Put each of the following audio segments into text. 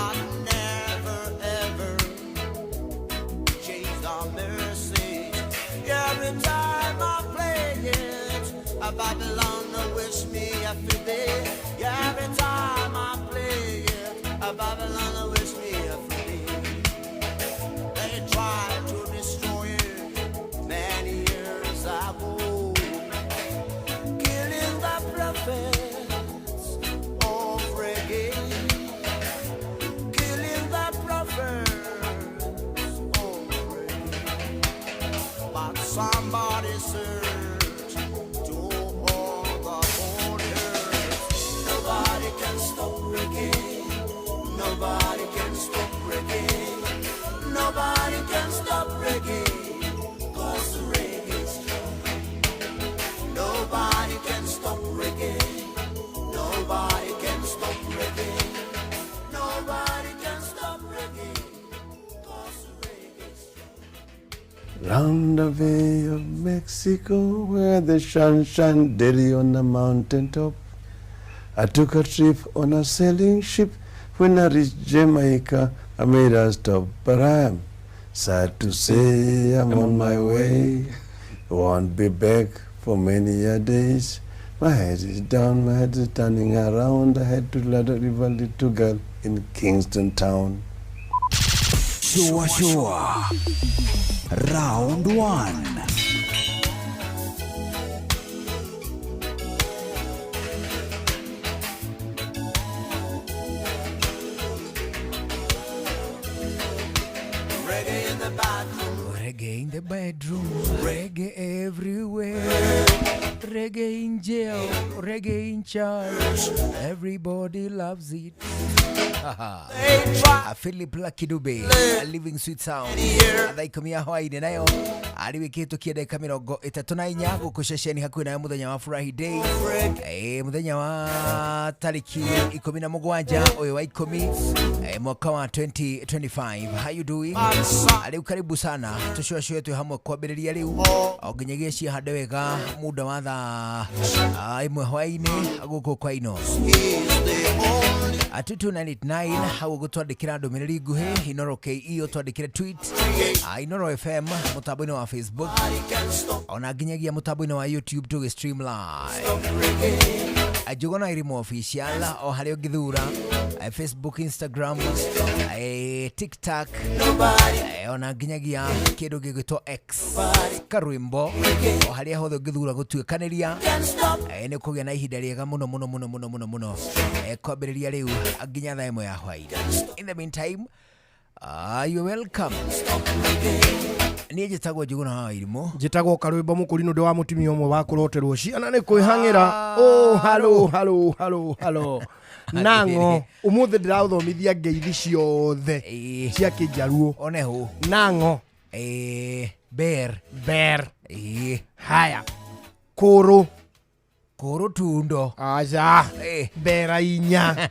But never ever change the message. Every time I play it, a Babylon wish me a free day. Every time I play it, a Babylon wish me a free day. They tried to destroy it many years ago, killing the prophets of reggae, killing the prophets of reggae. But somebody search to all the borders. Nobody can stop reggae. Nobody can stop reggae. Nobody can stop reggae. 'Cause reggae's strong. Nobody can stop reggae. Nobody can stop reggae. Nobody can stop reggae. 'Cause reggae's strong. Round the Bay of Mexico, where the sun shines daily on the mountain top. I took a trip on a sailing ship. When I reached Jamaica, I made a stop, but I'm sad to say I'm on my way. Won't be back for many a days. My head is down, my head is turning around. I had to let a river little girl in Kingston Town. Shua Shua. Round 1. Reggae in the bathroom. Reggae in the bedroom, reggae everywhere. Reggae in jail, reggae in church. Everybody loves it. They try Philip Lucky Dube, a Living Sweet Sound. Thaa ikumi ya hwainĩ nayo arĩ wĩkĩtwo kia ndagĩka mĩrongo ĩtatũ na inya gũkũ ceceni hakuhĩ nayo mũthenya wa Friday, mũthenya wa tarĩki 17 ũyũ wa 10, mwaka wa 2025. How you doing? Rĩu karibu sana, tũcũacũe twĩ hamwe kwambĩrĩria rĩu o nginyagia ciahande wega muda wa thaa 1 hwainĩ gũkũ kwa ino is the only 22989 hau ũgũtwandĩkĩra ndũmĩrĩri nguhĩ, Inoro KE ũtwandĩkĩre tweet, Inoro FM mũtambo-inĩ wa Facebook, can stop ona nginyagia mũtambo-inĩ wa YouTube tũgĩ stream live. Reggae. Njũgũna Irimũ Official o harĩa ũngĩthura, Facebook, Instagram, TikTok, Nobody ona nginyagia kĩndũ gĩgwĩtwo X, karwĩmbo, o harĩa hothe ũngĩthura gũtuĩkanĩria, can stop nĩ kũgĩa na ihinda rĩega mũno mũno mũno mũno mũno mũno, kwambĩrĩria rĩu nginya thaa 1 ya hwainĩ. In the meantime, you're welcome. Niĩ njĩtagwo Njũgũna wa Irimũ. Njĩtagwo Karwĩmbo Mũkũrinũ, ndĩ wa mũtumia ũmwe wa kũroterwo ciana nĩ kwĩhang'ĩra. Oh, halo halo halo halo, nang'o ũmũthĩ ndĩraũthomithia ngeithi ciothe cia kĩnjaruo. Onehu. Nang'o. Ber. Ber. Haya, kũrũ. Kũrũ tundo. Aca. Bera inya.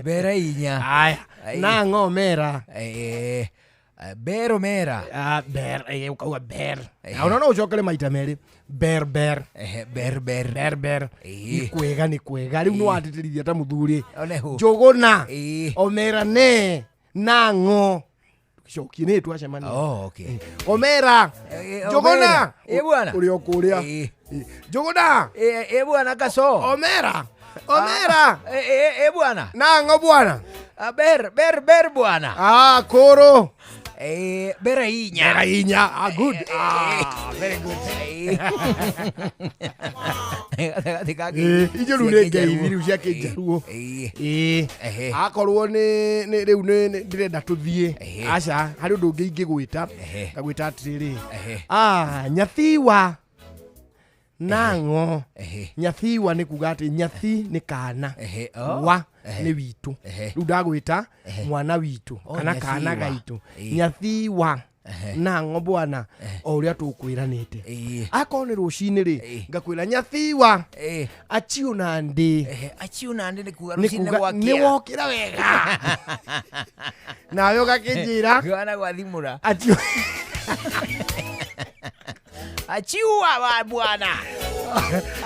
Bera inya. Haya. Ai. Nang'o mera. Bero mera. Ah, ber, ũkauga ber. Na ona no ũcokere maita merĩ, ber ber. Ber ber. Ber ber. Nĩ kwega, nĩ kwega. Rĩu nĩ watĩtĩrithia ta mũthuri. Onehu. Njũgũna. Omera ne nang'o cokie nĩ twacemania. Oh, okay. Omera. Njũgũna. Omera. Bwana. Ũrĩa ũkũrĩa. Njũgũna. Bwana kaso. Omera. Omera. Bwana. Nang'o bwana. Ah, ber ber ber bwana. Ah, kũrũ. Bera inya. Bera inya. Ah, good. Ah, very good. Gatagatĩ ka Icio rĩu cia nĩ ngeithi Kĩnjaruo. rĩu cia Kĩnjaruo. Ehe. Akorwo nĩ rĩu nĩ ndĩrenda tũthiĩ, aca harĩ ũndũ ũngĩ ingĩgwĩta, ngagwĩta atĩrĩrĩ, ah, nyathiwa nang'o. Nyathiwa nĩ kuga atĩ nyathi nĩ kana, Oh. wa nĩ witũ. Rĩu ndagwĩta mwana witũ Oh, kana kana nyathiwa. gaitũ. Nyathiwa nang'o bwana, o ũrĩa tũkwĩranĩte. Akorwo nĩ rũcinĩ rĩ, ngakwĩra nyathiwa achiũ na ndĩ. Achiũ na ndĩ nĩ kuga Nĩ rũcinĩ kuga gwakĩa. nĩ wokĩra wega, nawe ũgakĩnjĩra Gwana gwathimũra. Achiũ. Achiua wa bwana.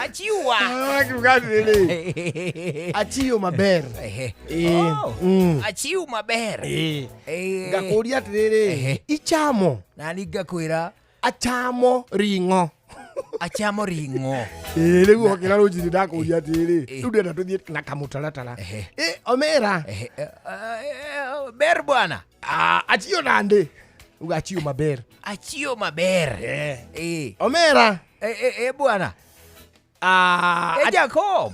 Achiwa. Akiuga atĩrĩrĩ, achiyo maber. Ehe. Ĩĩ. Oh, Mm. achiu maber. Ĩĩ. Eh. Ngakũria atĩrĩrĩ, Ehe. ichamo Nani ngakwĩra achamo ring'o. achamo ring'o. Ĩĩ, rĩu okĩra rũcinĩ ndakũria atĩrĩrĩ, Ĩĩ. rĩu ndĩrenda tũthiĩ na kamũtaratara. Ehe. Ĩ, omera. Ehe, ber bwana. Ah, achiyo nande. Uga achiyo maber. Achio maber. Eh. Eh. Omera. Eh, eh, eh, bwana. Ah, Eh, Jacob.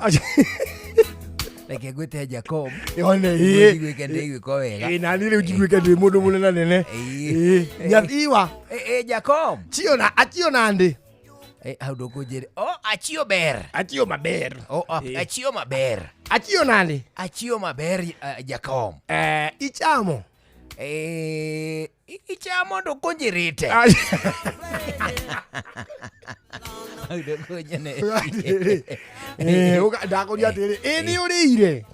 Reke ngwĩte Jacob. Yone, ĩĩ. Njiguĩke ndĩiguĩka wega. Ĩĩ, nani rĩu njiguĩke ndĩ mũndũ mũnene nene. Ĩĩ. Ĩĩ. Nyathiwa. Eh, eh, Jacob. Chiyo na achiyo nande. Eh, hau ndũkũnjĩre. Oh, achio ber. Achiyo maber. Oh, achio maber. Achiyo nande. Achio maber, Jacob. Eh, ichamo. Eh, ichamo ndũkũnjĩrĩte. Ah, Hau ndũkũnjĩrĩte. Atĩrĩrĩ. Eh, ndakũria atĩrĩrĩ, ĩ nĩ ũrĩire?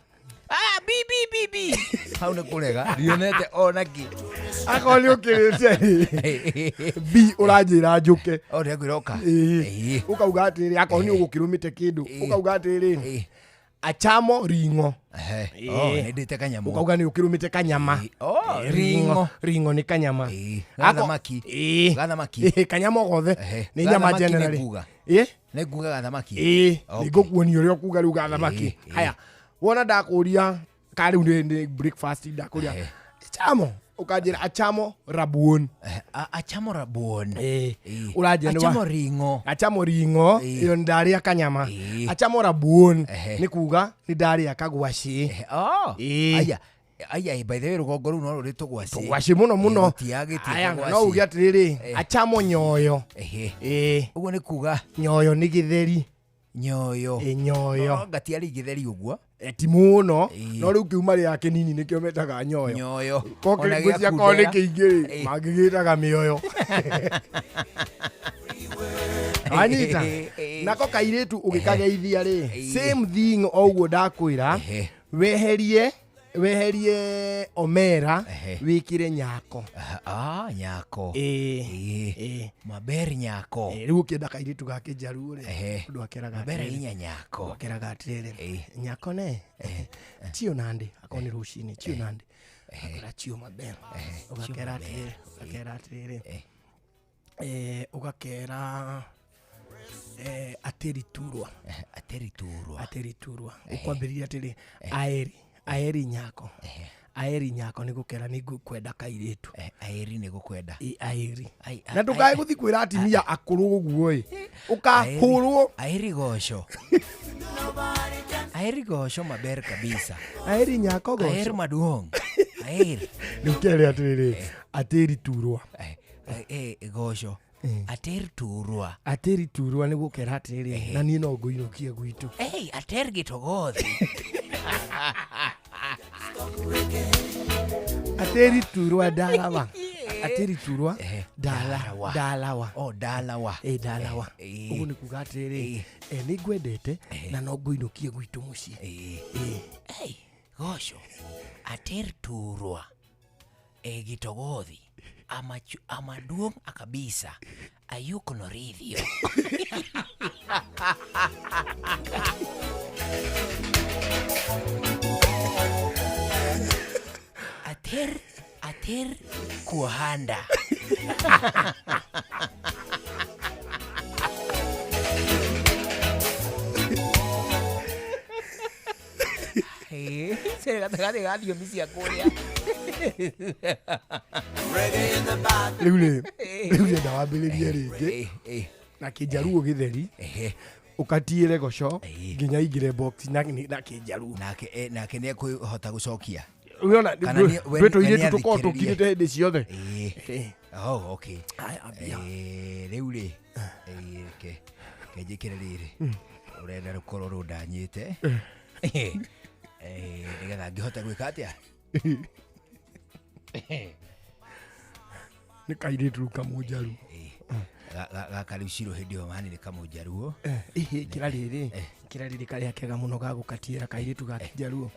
Ah, bi bi bi bi. Hau nĩ kũrega. Ndionete ona kĩ. Akorwo nĩ ũkĩrĩte rĩ, B ũranjĩra njũke. Oh, ndĩrakwĩra ũka. Ĩĩ. Ĩĩ. Ũkauga atĩrĩrĩ, akorwo nĩ ũgũkĩrũmĩte kĩndũ, Ĩĩ. ũkauga atĩrĩrĩ, Ĩĩ. achamo ring'o. Ehe. Oh, nĩ ndĩte kanyamũ. Ũkauga nĩ ũkĩrũmĩte kanyama. Ĩĩ. Oh, Ĩĩ, ring'o. Ring'o nĩ kanyama. Ĩĩ. Gathamaki. Ĩĩ. Gathamaki. Ĩĩ, kanyama o gothe. Ehe. Nĩ nyama Gathamaki nĩ generally. nguga. Ĩĩ. Nĩ nguga gathamaki. Ĩĩ, Okay. nĩ ngũkuonia ũrĩa ũkuga rĩu gathamaki. Ĩĩ, ĩĩ. Haya, wona ndakũria ka rĩu nĩ breakfast ndakũria. Ehe. Chamo, ũkanjĩra achamo rabuon. Eh, achamo rabuon. Ĩĩ. Ĩĩ. Ũranjĩra nĩ wa- Achamo ring'o. Achamo ring'o, Ĩĩ. ĩyo nĩ ndarĩa kanyama. Ĩĩ. Achamo rabuon Ehe. nĩ kuga nĩ ndarĩa kagwacĩ. Eh, oh. Ĩĩ. Aya. Aya, by the way rũgongo rũu no rũrĩ tũgwacĩ. Tũgwacĩ mũno mũno. Ĩĩ, gũtiagĩtie Aya, tũgwacĩ. no uge atĩrĩrĩ, Ĩĩ. achamo nyoyo. Ehe. Ĩĩ, Ũguo nĩ kuga nyoyo nĩ gĩtheri. nyoyo. Ĩĩ, nyoyo. No, ngatiarĩ gĩtheri ũguo. Eh, ti mũno, Ĩĩ. no rĩu kiuma rĩa kĩnini nĩkĩo metaga nyoyo. Nyoyo. Ko Ona ngwĩciria korwo nĩ gĩakundera. kĩingĩ rĩ, Ĩĩ. mangĩgĩtaga mĩoyo. Wanyita? Ĩĩ. Nako kairĩtu ũgĩkageithia rĩ, Ĩĩ. same thing o ũguo ndakwĩra, Ehe. weherie omera, Ehe. wĩkĩre nyako. Ah, nyako. Ĩĩ. Ĩĩ. Ĩĩ. Maber nyako. Ĩĩ, rĩu ũkĩenda kairĩtu ga kĩnjaruo rĩ, Ehe. ũndũ akeraga Maber atĩrĩrĩ, ahinya nyako. akeraga atĩrĩrĩ, Ĩĩ. nyako ne, chiyo nande, akorwo nĩ rũcinĩ, chiyo nande, akera chiyo maber, ũgakera atĩrĩrĩ, ũgakera atĩrĩrĩ, eh, ũgakera eh, atĩri turwa, Eh, Ateri turwa. atĩri turwa, ũkwambĩrĩria atĩrĩ, aeri, aeri nyako, aeri nyako nĩ gũkera nĩ ngũkwenda kairĩtu. Eh, aeri nĩ gũkwenda. Ĩ, aeri Ai- na ndũkae gũthiĩ kwĩra atimia akũrũ ũguo ĩ, ũkahũrwo. Aeri goco. Aeri goco maber kabisa. Aeri nyako goco. Aer maduong'. Aer. Rĩu kere atĩrĩrĩ, atĩri turwa. Eh, eh, eh, goco. Ater turwa. Atĩri turwa nĩ gũkera atĩrĩrĩ, na niĩ no ngũinũkie gwitũ. Hey, ater gĩtogothi. Atĩri turwa ndarawa. Atĩri turwa Ehe, ndala ndarawa. ndalawa. Oh, ndalawa. Ĩ ndalawa. Eh, Ũguo nĩ kuga atĩrĩrĩ, Eh. eh, nĩ ngwendete na no ngũinũkie gwitũ mũciĩ. Eh. Ĩ. Hey, goco. Ater turwa. E gitogothi. Amaduong' akabisa. Ayuko noridhio. Ater kuhanda. Gatagatĩ ga thiomi cia kũrĩa. Reggae in the back. Rĩu rĩ, rĩu ndĩrenda wambĩrĩrie rĩngĩ Eh, eh, na kĩnjaruo gĩtheri, ehe. ũkatiĩre goco Ĩĩ. nginya ingĩre box na kĩnjaruo. Nake nake nĩ ekũhota gũcokia. Wĩona Kana we twĩ tũirĩtu nĩ tũkoragwo athikĩrĩrie. tũkirĩte hĩndĩ ciothe. Ĩĩ. Ĩĩ. Oh, okay. Aya, ambia. Rĩu rĩ, reke reke njĩkĩre rĩrĩ ũrenda rũkorwo rũndanyĩte nĩgetha ngĩhote gwĩka atĩa. Nĩ kairĩtu rĩu kamũnjaruo. Gaka rĩu cirũ hĩndĩ ĩyo mani nĩ kamũnjaruo. Ĩhĩ, kĩra rĩrĩ, kĩra rĩrĩ karĩa kega mũno ga gũkatiĩra kairĩtu ga kĩnjaruo.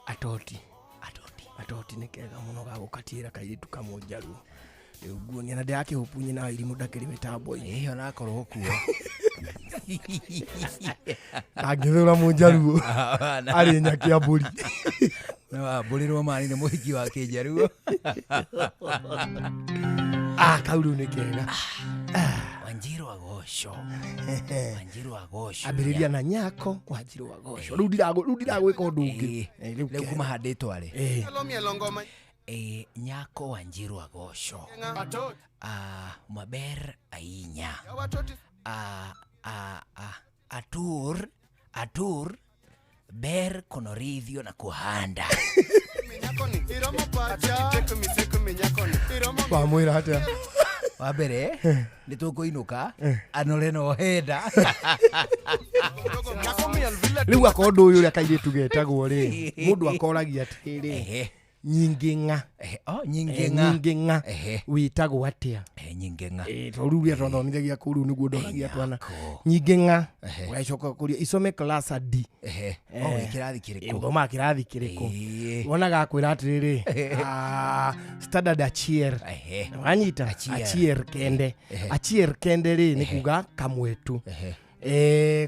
Atoti. Atoti. Atoti nĩ kega mũno ga gũkatiĩra kairĩtu kamũnjaruo. Rĩu nguonia na ndĩrakĩhũpu nyina wa irimũ ndakĩrĩ mĩtambo-inĩ. Ĩĩ onakorwo kuo. Angĩthũra mũnjaruo arĩ nyakia mbũri. Wambũrĩrwo mani nĩ mũhiki wa kĩnjaruo. Ah, kau rĩu nĩ kega. Wanjiru Agosho, Wanjiru Agosho. Ambĩrĩria na nyako Wanjiru Agosho. Rĩu ndiragwĩka ũndũ ũngĩ. Rĩu rĩu kuma handĩtwo rĩ. Nyako Wanjiru Agosho, maber ahinya. Atur atur ber konoridhio na kuhanda. Wamwĩra atĩa? Wa mbere nĩ tũkũinũka anore no henda. Rĩu akorwo ũndũ ũyũ ũrĩa kairĩtu getagwo rĩ, mũndũ akoragia atĩrĩrĩ, nyingĩ ng'a. Oh, nyingĩ ng'a. Nyingĩ ng'a. Wĩtagwo atĩa? Nyingĩ ng'a. Tondũ rĩu rĩrĩa twathomithagia kũu rĩu nĩguo ndoragia twana. Nyako. Nyingĩ ng'a. Ũgacoka kũria isome class D. Oh, wĩ kĩrathi kĩrĩkũ? Ũthomaga kĩrathi kĩrĩkũ? Wonaga akwĩra atĩrĩrĩ, standard achier. Wanyita? Achier. Achier kende. Achier kende rĩ nĩ kuga kamwe tu.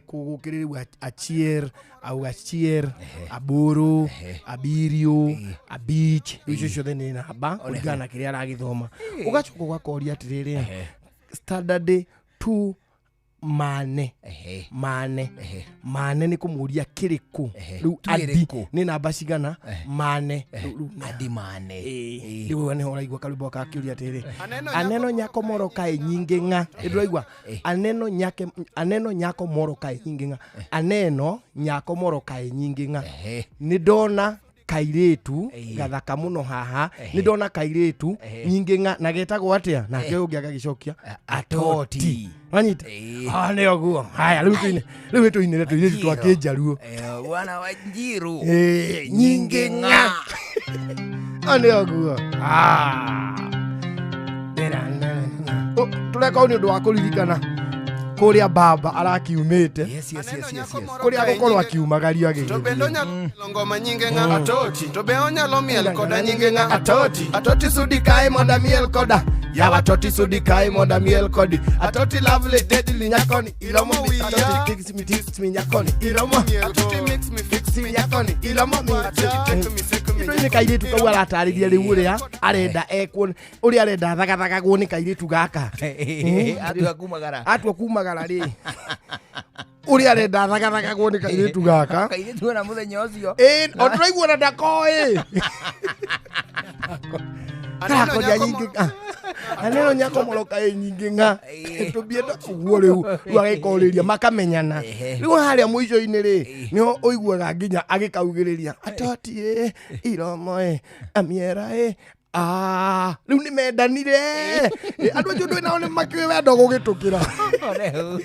Kũgũkĩrĩ rĩu achier au achier, aboro, abirio, abich, rĩu icio ciothe nĩ namba kũringana na kĩrĩa aragĩthoma. Ũgacoka ũgakoria atĩrĩrĩ, standard 2 mane. Mane. Mane nĩ kũmũria kĩrĩkũ. Rĩu Tu adi kĩrĩkũ? nĩ namba cigana? Mane. Rĩu Adi mane. Rĩu nĩho ũraigua karwĩmbo gakĩũria atĩrĩrĩ, aneno nyako moro kaĩ nyingĩ ng'a. Nĩndĩraigua aneno nyake, aneno nyako moro kaĩ nyingĩ ng'a. Aneno nyako moro kaĩ nyingĩ ng'a. Nĩ ndona kairĩtu gathaka mũno haha, nĩ ndona kairĩtu nyingĩ ng'a na getagwo atĩa? Nake ũyũ ũngĩ agagĩcokia Atoti. Wanyita? Ah, nĩ ũguo. Haya, rĩu tũine, rĩu tũinĩre tũirĩtu twa kĩnjaruo. Wana Wanjiru. Nyingĩ ng'a. Ah, nĩ ũguo. Ah. Tũreka ũũ nĩ ũndũ wa kũririkana kũrĩa baba arakiumĩte. Yes, yes, yes, yes, yes. Kũrĩa gũkorwo akiumagario To bende agĩgĩthiĩ. onyalo ngoma nyinge ng'a atoti. To be onyalo miel koda nyinge ng'a atoti. Atoti sudi kae moda miel koda. Yawa atoti sudi kae moda miel kodi. Atoti lovely deadly nyakoni iromo mi. Atoti fix me fix me nyakoni iromo. Atoti mix me fix me nyakoni iromo mi. Atoti take me take me. Rĩu nĩ kairĩtu kau aratarĩria rĩu ũrĩa arenda ekwo, ũrĩa arenda thagathagagwo nĩ kairĩtu gaka. Atua kumagara. Atua kumagara rĩ, ũrĩa arenda thagathagagwo nĩ kairĩtu gaka. Kairĩtu ona mũthenya ũcio. O tũraigua na ndakoĩ. Karakoria nyingĩ ng'a. Aneno nyako moro kaĩ nyingĩ ng'a. Tũbienda ũguo rĩu, rĩu agĩkorĩria makamenyana. Rĩu harĩa mũico-inĩ rĩ, nĩho ũiguaga nginya agĩkaugĩrĩria atoti ĩ, iromo ĩ, amiera ĩ. Ah, rĩu nĩ mendanire. Andũ acio ndũĩ nao nĩ makĩũĩ wendo gũgĩtũkĩra. Rĩu.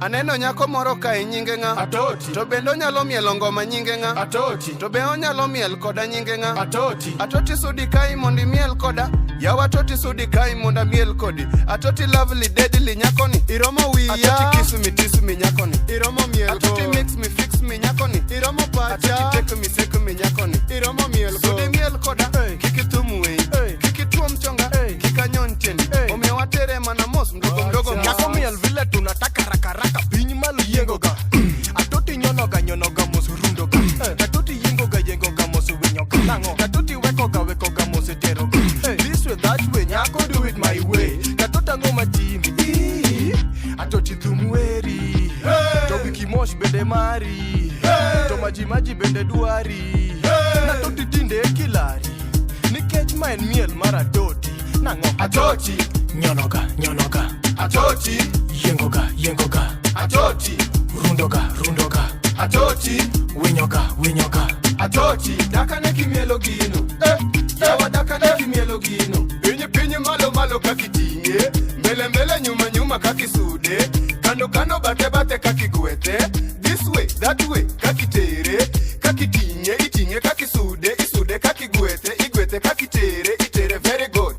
Aneno nyako moro kae nyinge ng'a atoti. To bende onyalo mielo ngoma nyinge ng'a atoti. To be onyalo miel koda nyinge ng'a atoti. Atoti sudi kae mondo imiel koda. Yawa atoti sudi kae mondo amiel kodi. Atoti lovely deadly nyakoni iromo wiya. Atoti kiss me kiss me nyakoni iromo miel. Atoti mix me fix me nyakoni iromo pacha. Atoti take me take me nyakoni iromo miel. Sudi miel koda. Kik ithum wey. Kik ituom chonga. Kik anyon tiendi. Omiyo watere mana mos mdogo mdogo. Nyako miel vile tunataka rakaraka piny malo yiengoga. Atoti nyonoga nyonoga mos rundoga. Atoti yiengoga yiengoga mos winyoga. Nang'o? Atoti wekoga wekoga mos teroga. This way that way nyako do it my way. Katoti ang'o matimi? Atoti thum weri. To bikimosh bende mari. To majimaji bende dwari. Natoti tinde kilari. Nikech ma en miel mar atoti. Nang'o? Atoti nyonoga nyonoga. Atoti yiengoga yiengoga. Atoti rundoga rundoga. Atoti winyoga winyoga. Atoti dakane kimielo gino. Yawa dakane kimielo gino. Piny piny malo malo kakiting'e. Mbele mbele nyuma nyuma kakisude. Kando kando bathe bathe kakigwethe. This way that way kakitere. Kakiting'e iting'e kakisude. Isude kakigwethe igwethe kakitere itere. Very good.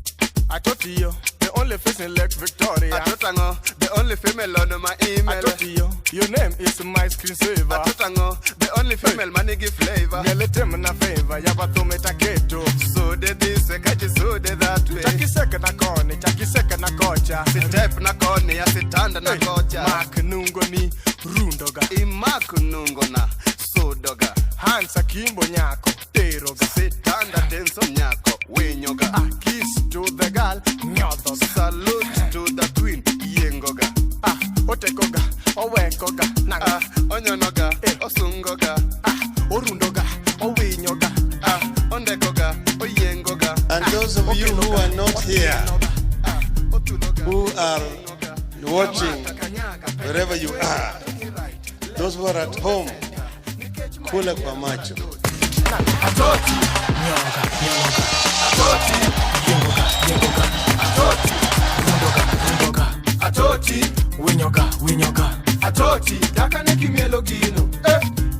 Atoti yo, the only face in Lake Victoria. Atota Atotango, the only female on my email. Atoti yo, your name is my screensaver. Atotango, the only female money give flavor. Nyeletem na favor, yabathumeta keto. Sude this way, kachi sude that way. Chakiseka na koni, chakiseka na kocha. Sitep na koni, asitanda na kocha. Mak nungo ni rundoga. Imak nungo na sudoga. Hansa kimbo nyako, teroga. Sitanda denso nyako, winyoga. Ah, kiss to the girl, nyodhoga. Salute to the queen, yengoga. Ah, otekoga, owekoga, nanga. Ah, onyonoga, osungoga. Ah, orundoga, owinyoga. Ah, ondekoga, oyengoga. And those of you who are not here, who are watching wherever you are, those who are at home, kula kwa macho. Atoti, nyonga, nyonga. Atoti, yengoga, yengoga. Atoti, rundoga, rundoga. Atoti, winyoga, winyoga. Atoti, dakane kimielo gino.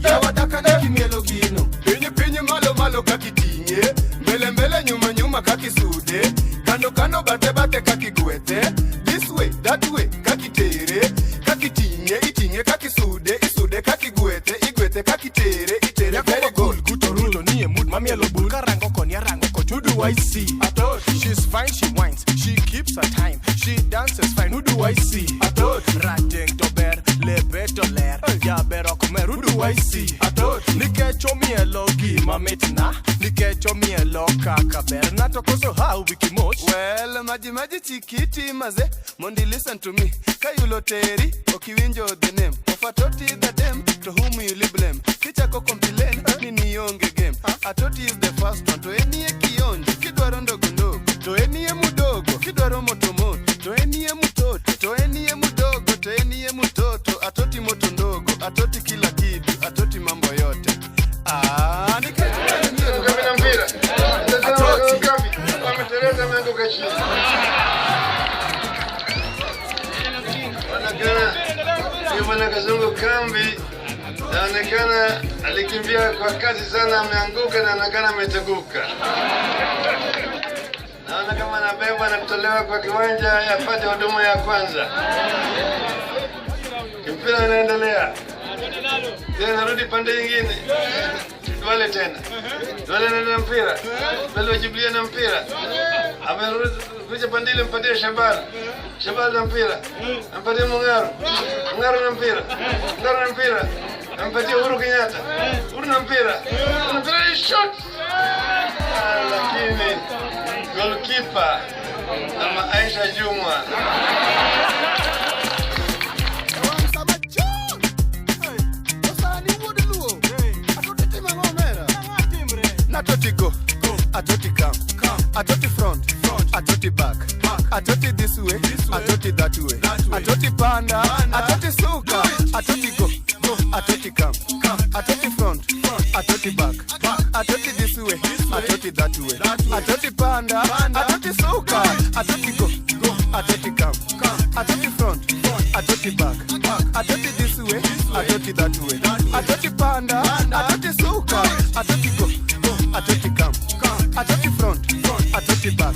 Yawa dakane kimielo gino. Pinyi pinyi malo malo kakitinye. Mbele mbele nyuma nyuma kakisude. Kando kando bate bate kakigwete. This way, that way, kakitere. Kakitinye, itinye kakisude. Isude kakigwete, igwete kakitere. Itere very good. Guto ruto nie mood mamielo bul karango koni arango kocha. Who do I see? Atoti. She's fine, she whines, she keeps her time, she dances fine. Who do I see? Atoti. Rateng to ber, lebe to ler, jaber ok mer. Who do I see? Atoti. Nikech omielo gima mitna, nikech omielo kaka ber. Nato koso how wikimoch. Well, maji maji chiquiti maze, Mondi listen to me. Kayulo teri, okiwinjo the name. Ofatoti the dem, to whom you blame. Kichako complain, ni nionge game. Atoti is the first one, to enie kionjo. Kidwaro ndogo ndogo, to enie mudogo. Kidwaro moto moto, to enie mutoto. To enie mudogo, to enie mutoto. Atoti moto ndogo, atoti kila kitu, atoti mambo yote. Ah, nikech Atoti. Wameteleza ameanguka chini. Huyu bwana Kazungu Kambi naonekana alikimbia kwa kasi sana, ameanguka na anaonekana ameteguka. Naona kama anabebwa na kutolewa kwa kiwanja yapate huduma ya kwanza. Mpira unaendelea. Tena narudi pande nyingine. Duale tena. Duale na mpira. Duale wajibulia na mpira. Amerudi kuja pande ile mpatie Shaban. Shaban na mpira. Ampatie Mung'aro. Mung'aro na mpira. Mung'aro na mpira. Ampatie Uhuru Kenyatta. Uhuru na mpira. Uhuru na mpira shot. Lakini goalkeeper ama Aisha Jumwa. Atoti go, atoti come, atoti front, atoti back, atoti this way, atoti that way, atoti panda, atoti suka, atoti go, atoti come, atoti front, atoti back, atoti this way, atoti that way, atoti panda, atoti suka, atoti go, atoti come, atoti front, atoti back, atoti this way, atoti that way, atoti panda, atoti suka, atoti go. Atoti come, atoti front, atoti back,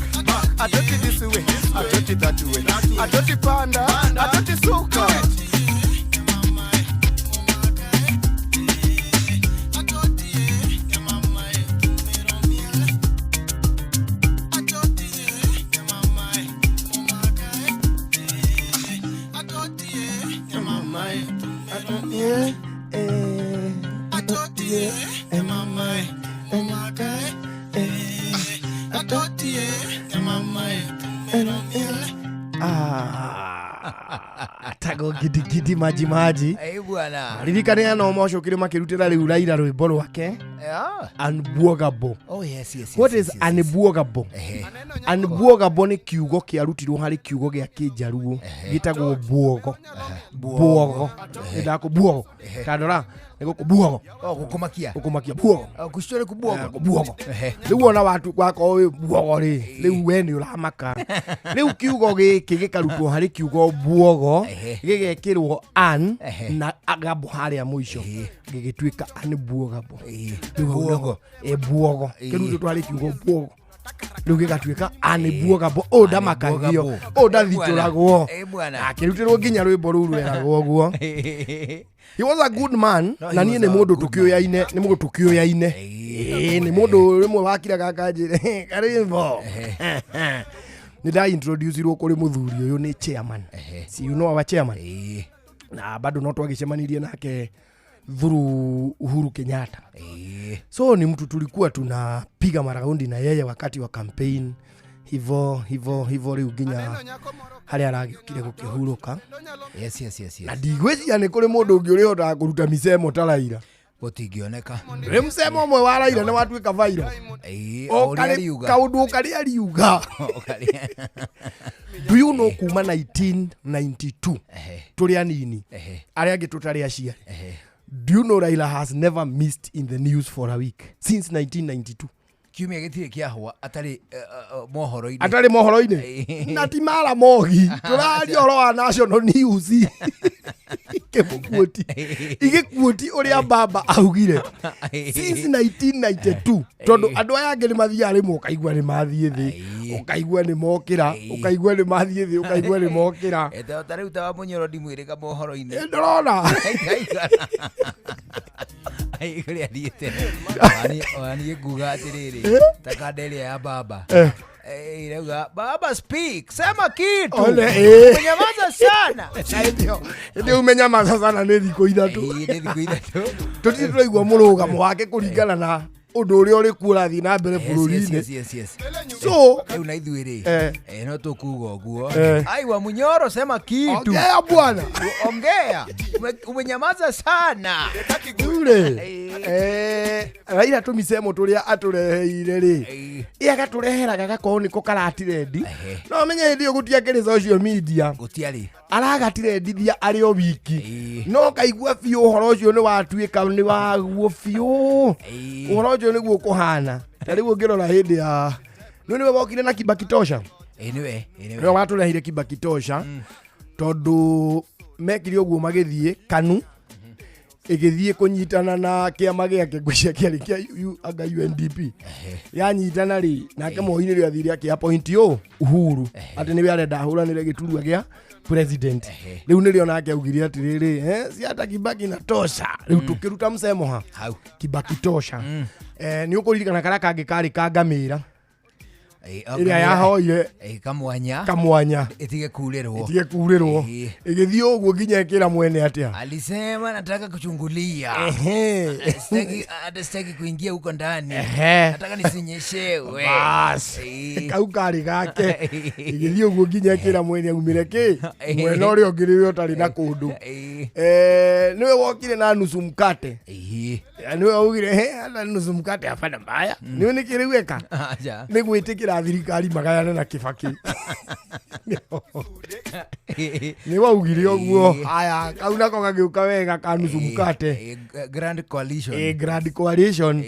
atoti this way, atoti that way, atoti panda, atoti suka. Tago gidigidi maji maji. Bwana. Ririkane ano mocokire makirutira riu Raila rwimbo rwake. Unbwogable. Oh yes, yes. What is unbwogable? Unbwogable ni kiugo kiarutirwo hari kiugo gia Kijaruo gitagwo bwogo. Bwogo. Ndako bwogo. Kandora niguku bwogo. Oh, gukumakia. Gukumakia bwogo. Guciore ku bwogo. Bwogo. Riu ona watu gwako wi bwogo ri. Riu we ni uramaka. Riu kiugo giki gikarutwo hari kiugo bwogo gigekirwo an na agabo haria muico gigituika unbwogable. Bwogo. Bwogo. Kirutwo hari kiugo bwogo. Rĩu gĩgatuĩka anĩbuogabo ũũ ndamakagio, ũũ ndathitũragwo. Eh, bwana. Akĩrutĩrwo nginya rwĩmbo rũu rweragwo ũguo. He was a good man. No, he Na niĩ was nĩ a mũndũ good tũkĩũyaine, nĩ mũndũ tũkĩũyaine. Ĩĩ, nĩ mũndũ rĩmwe wakiraga akanjĩra karimbo. Nĩ ndaintroducirwo kũrĩ mũthuri ũyũ nĩ chairman. Si you know our chairman? Ĩĩ. Na bado no twagĩcemanirie nake through Uhuru Kenyatta. Ĩĩ. So ni mtu tulikuwa tunapiga maraundi na yeye wakati wa campaign hivo hivo hivo, rĩu nginya harĩa aragĩũkire gũkĩhurũka. Yes. Na ndigwĩciria nĩ kũrĩ mũndũ ũngĩ ũrĩhotaga kũruta micemo ta Raila. Gũtingĩoneka. Rĩ mũcemo ũmwe wa Raila nĩ watuĩka viral. Ĩĩ, O o ũrĩa riuga. kaũndũ karĩa riuga. O karĩa- Do you know kuma 1992 tũrĩ anini, Ehe. arĩa angĩ tũtarĩ aciari, Ehe. do you know Raila has never missed in the news for a week since 1992? Kiumia gĩtirĩ kĩahũa atarĩ mohoro-inĩ. Atarĩ mohoro-inĩ, na ti mara mogi, tũraria ũhoro wa national news ikĩmũkuoti, igĩkuoti ũrĩa baba augire since 1992, tondũ andũ aya angĩ nĩ mathiaga rĩmwe ũkaigua nĩ mathiĩ thĩ, ũkaigua nĩ mokĩra, ũkaigua nĩ mathiĩ thĩ, ũkaigua nĩ mokĩra. Eh, ta rĩu ta wa Mũnyoro ndimwĩrĩga mohoro-inĩ. Ndĩrona. Kũrĩa thiĩte. Ona niĩ nguga atĩrĩrĩ, ta kanda ĩrĩa ya baba. Eh, irauga baba speak, sema kitu. Ole, eh. Umenyamaza sana. Hĩndĩ umenyamaza sana nĩ thikũ 3. Ĩĩ, nĩ thikũ 3. Tũtirĩ tũraigua mũrũgamo wake kũringana na ũndũ ũrĩa ũrĩ kuo ũrathiĩ na mbere Yes, yes, bũrũri-inĩ. yes. So Rĩu na ithuĩ rĩ, Eh. no tũkuga ũguo. Eh. Aiwa Munyoro, sema kitu. Ongea bwana. Ongea. Umenyamaza sana. Rĩu rĩ, Raila tũmicemo tũrĩa atũreheire rĩ, ĩ agatũrehera gagakorwo nĩko karatirendi. No menye hĩndĩ ĩyo gũtiakĩrĩ social media. Gũtiarĩ. Aragatire arĩ o wiki, no kaigua biũ ũhoro ũcio nĩ watuĩka nĩ waguo biũ. Ũhoro ũcio nĩguo ũkũhana. Ta rĩu ũngĩrora hĩndĩ ya nĩ nĩwe wokire na Kibaki Tosha. Ĩĩ, nĩwe, ĩĩ, nĩwe. Nĩwe watũrehire Kibaki Tosha, tondũ mekire ũguo magĩthiĩ KANU ĩgĩthiĩ kũnyitana na kĩama gĩake, ngwĩciria kĩarĩ kĩa anga UNDP yanyitana rĩ, nake Moi nĩrĩo athire akĩ-appoint ũ Uhuru atĩ nĩwe arenda ahũranĩre gĩturwa gĩa president. Rĩu nĩrĩo nake augire atĩrĩrĩ, si hata Kibaki na tosha. Rĩu tũkĩruta msemo ha Hau. Kibaki Tosha. Nĩ ũkũririkana karĩa kangĩ karĩ ka ngamĩra Ĩĩ, ĩrĩa yahoire Ĩĩ, kamwanya. Kamwanya. Ĩtige kurĩrwo. Ĩtige kurĩrwo. Ĩgĩthiĩ ũguo nginya ĩkĩra mwene atĩa. Alisema nataka kuchungulia. Sitaki, hata sitaki kuingia huko ndani. Nataka nisinyeshewe. Bas. Kau karĩ gake, ĩgĩthiĩ ũguo nginya ĩkĩra mwene aumĩre kĩ mwena ũrĩa ũngĩ rĩrĩa ũtarĩ na kũndũ. Nĩwe wokire na nusu mkate. Nĩwe waugire, "He, hata nusu mkate hapana mbaya." Nĩwe nĩkĩ rĩu eka? Aja. Nĩ gwĩtĩkĩra thirikari magayane na Kibaki. Nĩ waugire ũguo. Haya, kau nako gagĩũka wega ka nusu mkate. Grand coalition. Ĩ, grand coalition.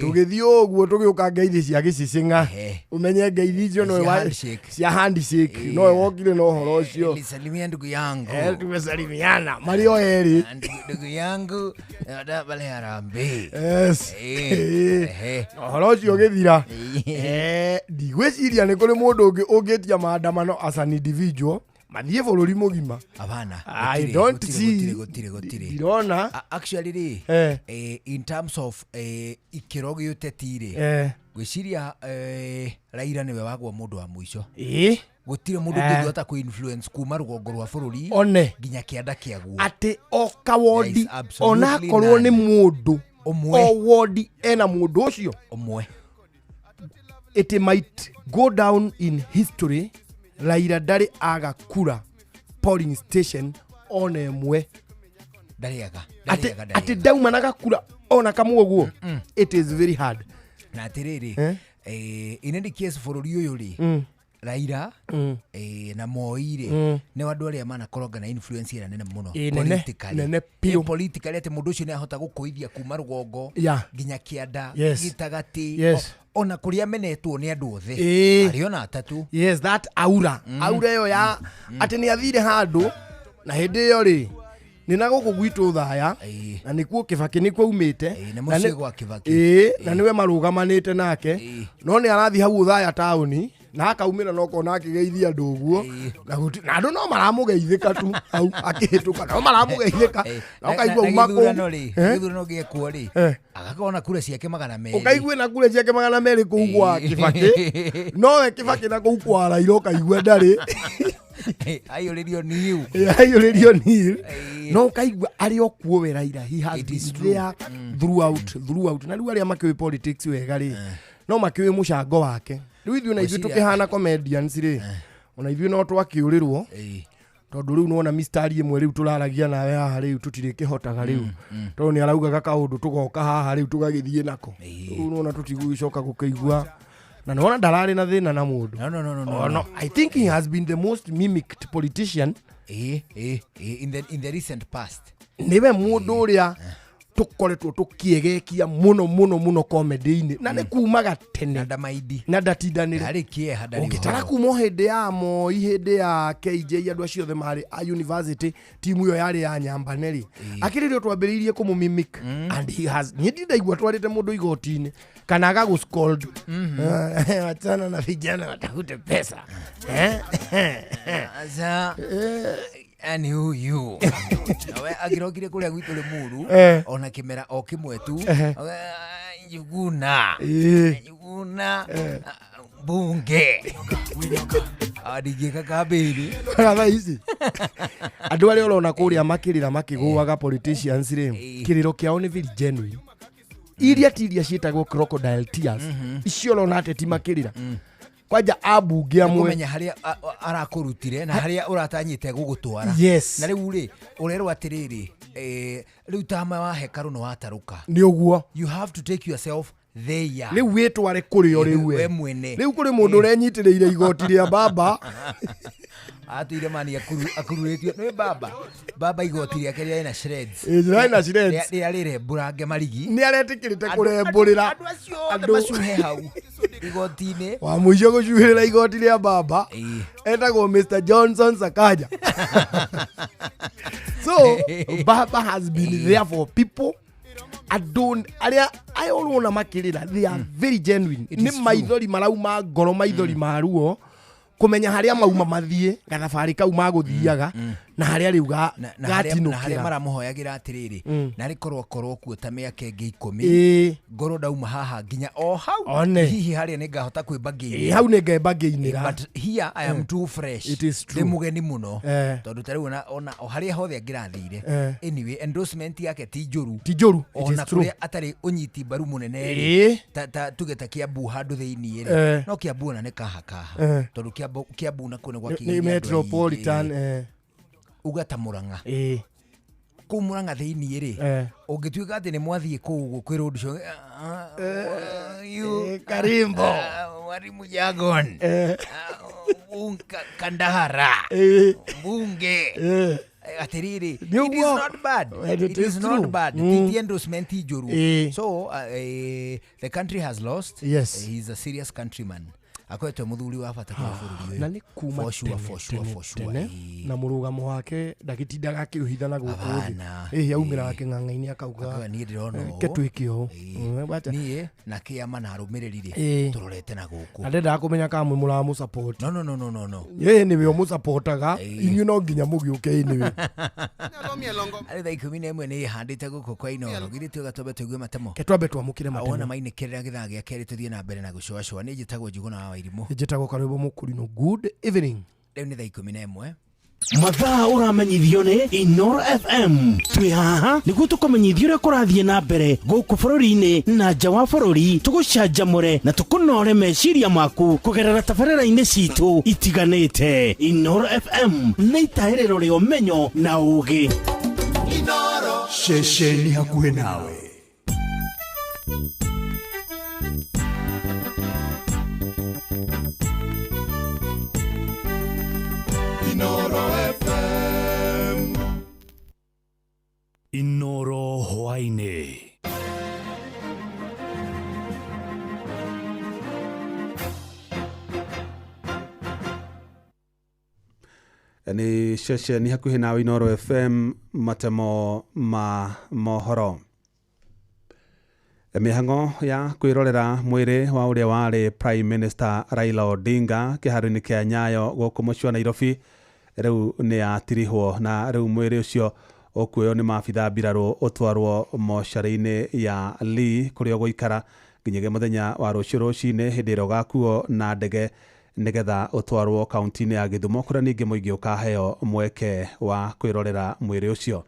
Tũgĩthiĩ ũguo tũgĩũka ngeithi cia gĩcicing'a, ũmenye ngeithi icio nowe Cia handshake. cia handshake, nowe wokire na ũhoro ũcio. Nilisalimia ndugu yangu. Tumesalimiana marĩ o erĩ. Ndugu yangu nataka pale harambee. Yes. Ũhoro ũcio ũgĩthira. Ndigwĩciria nĩ kũrĩ mũndũ ũngĩ ũngĩtia maandamano as an individual mathiĩ bũrũri mũgima. Hapana. I Gũtirĩ, don't gũtirĩ, see. gũtirĩ, gũtirĩ, gũtirĩ. Ndirona. Actually rĩ, in terms of ikĩro gĩa ũteti rĩ, ngwĩciria Raila nĩwe wagwa mũndũ wa mũico. Gũtirĩ mũndũ ũngĩhota kũ-influence kuma rũgongo rwa bũrũri One. nginya kĩanda kĩaguo. Atĩ o kawodi, There is absolutely onakorwo nĩ none. mũndũ Ũmwe. o wodi ena mũndũ ũcio ũmwe. It might go down in history Raila ndarĩ aga kura polling station ona ĩmwe. Ndarĩaga. Atĩ Ndarĩaga, atĩ ndauma na gakura ona kamwe ũguo, it is very hard. Na atĩrĩrĩ, in any case bũrũri ũyũ rĩ, Raila na Moi rĩ, nĩ andũ arĩa manakoronga na influence ĩrĩa nene mũno Ĩ, nene, politically. nene biũ. Politically atĩ mũndũ ũcio nĩ ahota gũkũithia kuma rũgongo nginya kĩanda, gĩtagatĩ, ona kũrĩa menetwo nĩ andũ othe, arĩ ona atatũ. Yes, that aura, aura ĩyo ya atĩ nĩ athire handũ na hĩndĩ ĩyo rĩ Nĩ na gũkũ gwitũ Thaya, na nĩkuo Kĩbakĩ nĩkuo aumĩte. Ĩĩ, nĩ Na mũciĩ gwa Kĩbakĩ. Ĩĩ, na nĩwe marũgamanĩte nake. Ĩĩ. No nĩ arathiĩ hau Othaya taũni na akaumĩra na ũkona akĩgeithia andũ ũguo. Na na andũ no maramũgeithĩka tu hau akĩhĩtũka, no maramũgeithĩka, na ũkaigua uma kũu. Gĩthurano rĩ, Eh? gĩthurano gĩekwo rĩ, Eh. agakorwo na kura ciake 200. Ũkaigua na kura ciake 200 kũu gwa Kĩbakĩ, nowe Kĩbakĩ na kũu kwa Raila ũkaigua ndarĩ. Aiyũrĩrio niu. Aiyũrĩrio nil. Ĩĩ. No ũkaigua arĩ o kuo we Raila, he has It been is true. there throughout. Na rĩu arĩa makĩũĩ politics wega rĩ, no makĩũĩ mũcango wake. Rĩu ithuĩ na ithuĩ Ngwĩciria- tũkĩhana comedians rĩ, ona ithuĩ no twakĩũrĩrwo, tondũ rĩu nĩwona mistari ĩmwe rĩu tũraragia nawe haha rĩu tũtirĩkĩhotaga rĩu, tondũ nĩ araugaga kaũndũ tũgoka haha rĩu tũgagĩthiĩ nako. Rĩu nĩwona tũtigũgĩcoka gũkĩigua, na nĩwona ndararĩ na thĩna na mũndũ. No, no, no, no, no, Oh, no. no. I think he has been the most mimicked politician. Ĩĩ, ĩĩ, ĩĩ, in the recent past. Niwe mũndũ ũrĩa tũkoretwo tũkĩegekia mũno mũno mũno comedy-inĩ, na nĩ kumaga tene. Na ndamaindi. Na ndatindanĩre. Ndarĩ kĩeha, ndarĩ Ũngĩtara ũhoro. kuma o hĩndĩ ya Moi, hĩndĩ ya KJ, andũ acio othe marĩ a university, timu ĩyo yarĩ ya Nyambane rĩ, akĩrĩ rĩo twambĩrĩirie kũmũmimic, and he has, niĩ ndindaigua twarĩte mũndũ igoti-inĩ kana agagũ-scold. Wachana na vijana watafute pesa. Eh? Aca, yani huyu nawe angĩrokire kũrĩa gwitũ Limuru, ona kĩmera o kĩmwe tu. Njuguna, Njuguna, bunge. Ah, ndingĩka kambĩini. Thaa ici andũ arĩa ũrona kũrĩa makĩrĩra makĩgũaga politicians rĩ, kĩrĩro kĩao nĩ very genuine. Iria ti iria ciĩtagwo crocodile tears icio ũrona ateti makĩrĩra kwanja ambunge amwe. Kũmenya harĩa arakũrutire na harĩa ũratanyĩte gũgũtwara. Na rĩu rĩ, ũrerwo atĩrĩrĩ, rĩu tama wa hekarũ nĩ watarũka. Nĩ ũguo. You have to take yourself there. Rĩu wĩtware kũrĩ o rĩu we we mwene. Rĩu kũrĩ mũndũ ũrenyitĩrĩire igoti rĩa baba. Atũire mani akururĩtio nĩ baba, baba igoti rĩake rĩarĩ na shreds. Ĩ, rĩarĩ na shreds. Rĩrĩa rĩrembũrange marigi. Nĩ aretĩkĩrĩte kũrembũrĩra. Andũ acio othe macuhe hau igoti-inĩ. Wa mũico gũcuhĩrĩra igoti rĩa baba etagwo Mr Johnson Sakaja. So baba has been there for people. Andũ arĩa aya ũrona makĩrĩra, they are very genuine. It Nĩ is true. maithori marauma ngoro, maithori ma ruo kũmenya harĩa mauma mathiĩ, gathabarĩ kau magũthiaga na harĩa rĩu Na harĩa na harĩa gatinũkĩra. Maramũhoyagĩra atĩrĩrĩ, narĩ korwo korwo kuo ta mĩaka ĩngĩ 10, ngorwo ndauma haha nginya o hau. One. Hihi harĩa nĩ ngahota kwĩmba ngĩinĩra. Hau nĩ ngemba ngĩinĩra. But here I am too fresh. It is true. Ndĩ mũgeni mũno, tondũ ta rĩu ona o harĩa hothe angĩrathire. Anyway, endorsement yake ti njũru. Ti njũru. It Ona is true. kũrĩa atarĩ ũnyiti mbaru mũnene rĩ, ta tuge ta Kiambu handũ thĩiniĩ rĩ, no Kiambu ona nĩ kaha kaha, tondũ Kiambu nakuo nĩ Nĩ gwakĩgĩire andũ metropolitan. aingĩ. Uga ta Murang'a, kũu Murang'a thĩiniĩ rĩ, ũngĩtuĩka atĩ nĩ mwathiĩ kũu ũguo kwĩ road show, you, Karimbo. Mwalimu Jagon, Kandahara, bunge, atĩrĩrĩ, Nĩ it is ũguo. not bad. Well, it It is is not true. bad. Ti endorsement njũru. So the country has lost. He is a serious countryman, akoretwo mũthuri wa bata kũrĩ bũrũri ũyũ. Na nĩ kuma For sure, tene, for sure, tene, for sure. tene. Na mũrũgamo wake ndagĩtindaga akĩũhitha na gũkũ thĩ. Hapana. Ĩhĩ, aumĩraga kĩng'ang'a-inĩ akauga, Akauga, "Niĩ ndĩrona ũũ." Ke twĩke ũũ. Wacha. Niĩ na kĩama na arũmĩrĩri rĩ, tũrorete na gũkũ. Na ndendaga kũmenya kana mwĩ mũramũ-support. No, no, no, no, no, no. Yeye nĩwe ũmũsupportaga, inyuĩ no nginya mũgĩũke anyway. Arĩ thaa 11 nĩ ĩhandĩte gũkũ kwa Inooro. Githĩ tuoga twambe tũigue matemo? Ke twambe twamũkĩre Wona matemo. mainĩkĩrĩra gĩthaa gĩa kerĩ tũthiĩ na mbere na gũcũacũa. Niĩ njĩtagwo Njugũna wa Wairimũ. Njĩtagwo Karwĩmbo Mũkũrinũ. Good evening. Rĩu nĩ thaa 11. Mathaa ũramenyithio nĩ Inoro FM. Twĩ haha nĩguo tũkũmenyithia ũrĩa kũrathiĩ na mbere gũkũ bũrũri-inĩ na nja wa bũrũri, tũgũcanjamũre na tũkũnore meciria maku kũgerera tabarĩra-inĩ citũ itiganĩte. Inoro FM nĩ itahĩrĩro rĩa ũmenyo na ũũgĩ. Ceceni hakuhĩ nawe. Inoro FM. Inoro hwaĩ-inĩ. Nĩ ceceni hakuhĩ nawe Inooro FM, matemo ma mohoro. Mĩhang'o ya kwĩrorera mwĩrĩ wa ũrĩa warĩ Prime Minister Raila Odinga kĩharo-inĩ kĩa Nyayo gũkũ mũciĩ wa Nairobi rĩu nĩ yatirihwo, na rĩu mwĩrĩ ũcio ũkuoywo nĩ maabitha mbirarũ ũtwarwo mocarĩ-inĩ ya Lee kũrĩa ũgũikara nginyagia mũthenya wa rũciũ rũcinĩ hĩndĩ ĩrĩa ũgakuo na ndege nĩgetha ũtwarwo kaunti-inĩ ya Gĩthumo kũrĩa ningĩ mũingĩ ũkaheo mweke wa kwĩrorera mwĩrĩ ũcio.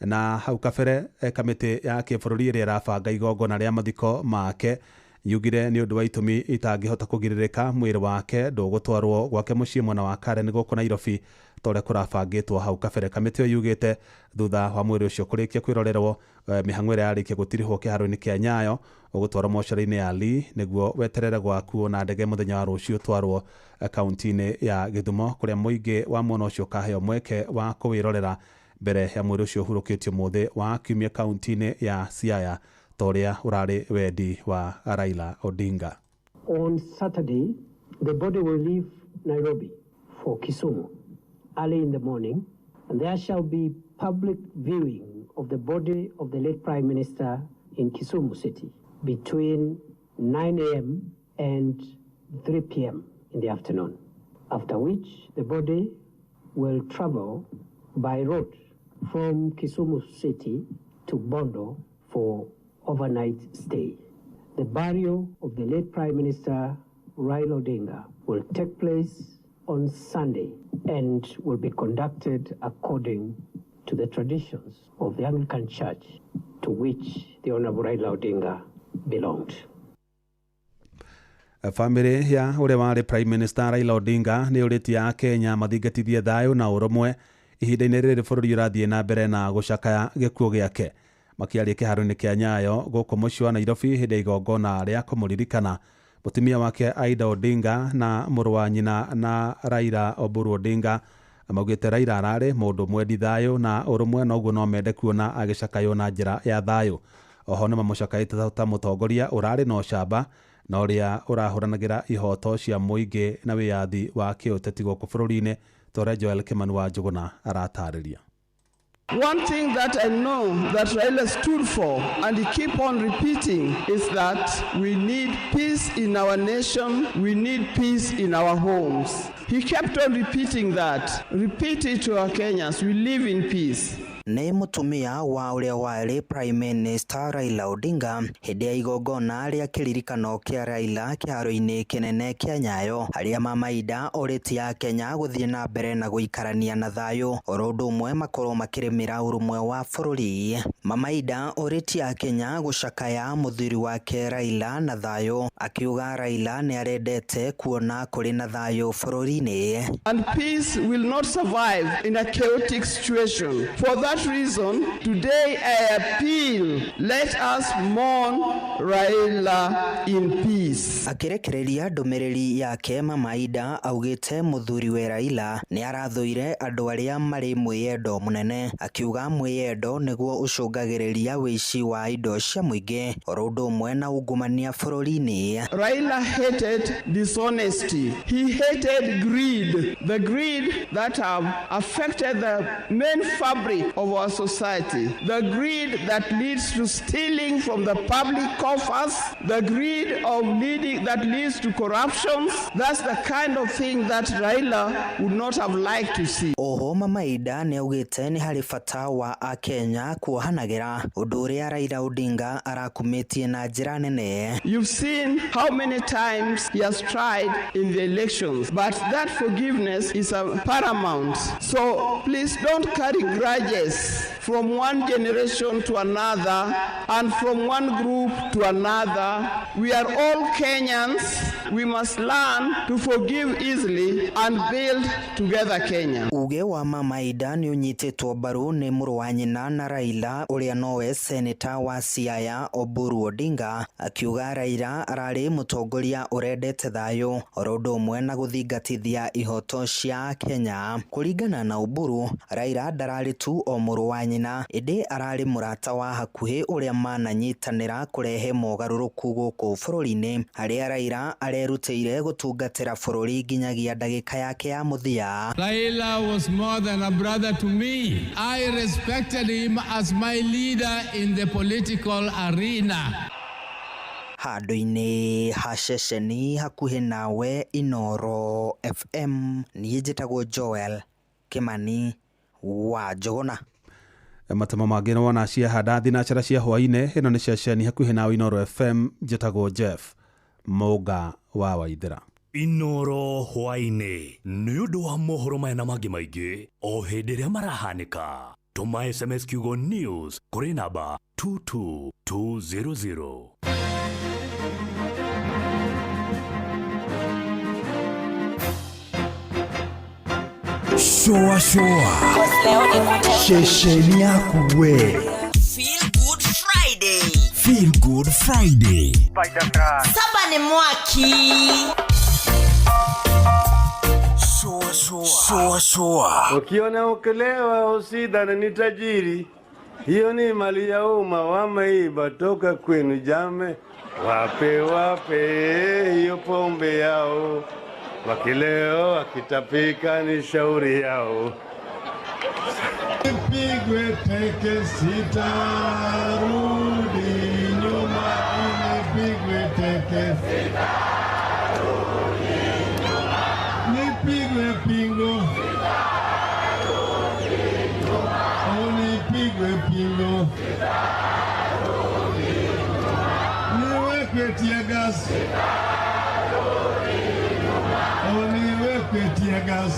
Na hau kabere kamĩtĩ ya kĩbũrũri ĩrĩa ĩrabanga igongona rĩa mathiko make yugire nĩ ũndũ wa itũmi itangĩhota kũgirĩrĩka mwĩrĩ wake ndũgũtwarwo gwake mũciĩ mwena wa Karen gũkũ Nairobi ta ũrĩa kũrabangĩtwo hau kabere. Kamĩtĩ ĩyo yugĩte thutha wa mwĩrĩ ũcio kũrĩkia kwĩrorerwo mĩhang'o ĩrĩa yarĩkia gũtirihwo kĩharo-inĩ kĩa Nyayo ũgũtwarwo mocarĩ-inĩ ya Lee nĩguo weterere gwakuo na ndege mũthenya wa rũciũ ũtwarwo kaunti-inĩ ya Gĩthumo kũrĩa mũingĩ wa mwena ũcio ũkaheo mweke wa kũwĩrorera mbere ya mwĩrĩ ũcio ũhurũkĩtio mũthĩ wa kiumia kaunti-inĩ ya Siaya ta ũrĩa ũrarĩ wendi wa Raila Odinga. On Saturday, the body will leave Nairobi for Kisumu early in the morning, and there shall be public viewing of the body of the late Prime Minister in Kisumu City between 9 a.m. and 3 p.m. in the afternoon, after which the body will travel by road from Kisumu City to Bondo for overnight stay. The burial of the late Prime Minister Raila Odinga will take place on Sunday and will be conducted according to the traditions of the Anglican Church to which the Honorable Raila Odinga belonged. Famĩlĩ ya ũrĩa warĩ Prime Minister Raila Odinga nĩ ũrĩtie a Kenya mathingatithie thayũ na ũrũmwe ihinda-inĩ rĩrĩ bũrũri ũrathiĩ na mbere na gũcakaya gĩkuũ gĩake. Makĩaria kĩharo-inĩ kĩa Nyayo gũkũ mũciĩ wa Nairobi hĩndĩ ya igongona rĩa kũmũririkana mũtumia wake Aida Odinga na mũrũ wa nyina na Raila Oburu Odinga maugĩte Raila ararĩ mũndũ mwendi thayũ na ũrũmwe, na ũguo no mende kuona agĩcakaywo na njĩra ya thayũ. Oho nĩ mamũcakaĩte ta mũtongoria ũrarĩ na ũcamba na ũrĩa ũrahũranagĩra ihoto cia mũingĩ na wĩyathi wa kĩũteti gũkũ bũrũri-inĩ ta ũrĩa Joel Kimani wa Njũgũna aratarĩria. One thing that I know that Raila stood for and he keep on repeating is that we need peace in our nation, we need peace in our homes. He kept on repeating that. Repeat it to our Kenyans, we live in peace. Nĩ mũtumia wa ũrĩa warĩ Prime Minister Raila Odinga hĩndĩ ya igongona rĩa kĩririkano kĩa Raila kĩharo-inĩ kĩnene kĩa Nyayo harĩa Mama Ida orĩtie a Kenya gũthiĩ na mbere na gũikarania na thayũ oro ũndũ ũmwe makorwo makĩrĩmĩra ũrũmwe wa bũrũri. Mama Ida orĩtie a Kenya gũcakaya mũthuri wake Raila na thayũ, akiuga Raila nĩ arendete kuona kũrĩ na thayũ bũrũri-inĩ. And peace will not survive in a chaotic situation. For that reason, today I appeal, let us mourn Raila in peace. Akĩrekereria ndũmĩrĩri yake, Mama Ida augĩte mũthuriwe Raila nĩ arathũire andũ arĩa marĩ mwĩyendo mũnene, akiuga mwĩyendo nĩguo ũcũngagĩrĩria wĩici wa indo cia mũingĩ oro ũndũ ũmwe na ungumania bũrũri-inĩ. Raila hated dishonesty. He hated greed, the greed that have affected the main fabric of our society, the greed that leads to stealing from the public coffers, the greed of leading that leads to corruptions. That's the kind of thing that Raila would not have liked to see. Oho Mama Ida nĩ augĩte nĩ harĩ bata wa akenya kuohanagĩra ũndũ ũrĩa Raila Odinga arakumĩtie na njĩra nene. You've seen how many times he has tried in the elections, but that forgiveness is a paramount. So please don't carry grudges from one generation to another and from one group to another. We are all Kenyans. We must learn to forgive easily and build together Kenya. Uge wa Mama Ida nĩ ũnyitĩtwo mbaru nĩ mũrũ wa nyina na Raila ũrĩa nowe seneta wa Siaya Oburu Odinga, akiuga Raila ararĩ mũtongoria ũrendete thayũ oro ũndũ ũmwe na gũthingatithia ihoto cia Kenya. Kũringana na Oburu, Raila ndararĩ tu o mũrũ wa nyina ĩndĩ ararĩ mũrata wa hakuhĩ ũrĩa mananyitanĩra kũrehe mogarũrũku gũkũ bũrũri-inĩ, harĩa Raila arerutĩire gũtungatĩra bũrũri nginyagia ndagĩka yake ya mũthia. Raila was was more than a brother to me. I respected him as my leader in the political arena. Handũ-inĩ ha ceceni hakuhĩ nawe Inooro FM, niĩ njĩtagwo Joel Kimani wa Njũgũna. Matemo mangĩ nĩ wona ciahanda thinacara cia hwaĩ-inĩ. Ĩno nĩ ceceni hakuhĩ nawe Inooro FM, njĩtagwo Jeff Mũnga wa Waithĩra. Inooro hwaĩ-inĩ nĩ ũndũ wa mohoro maya na mangĩ maingĩ o hĩndĩ ĩrĩa marahanĩka. Tũma SMS kiugo news kũrĩ namba 22200. Shoa shoa ceceni yaku we. Feel Good Friday. Feel Good Friday. Saba ni mwaki. Shoa shoa. Shoa shoa. Ukiona ukilewa usidhani ni tajiri, hiyo ni mali ya umma, wameiba toka kwenu jame. Wape wape hiyo pombe yao, wakileo wakitapika ni shauri yao. Nipigwe teke sitarudi nyuma, nipigwe teke sitarudi nyuma, nipigwe pingo sitarudi nyuma, nipigwe pingo sitarudi nyuma, niwekwe tear gas sitarudi nyuma, niwekwe tear gas.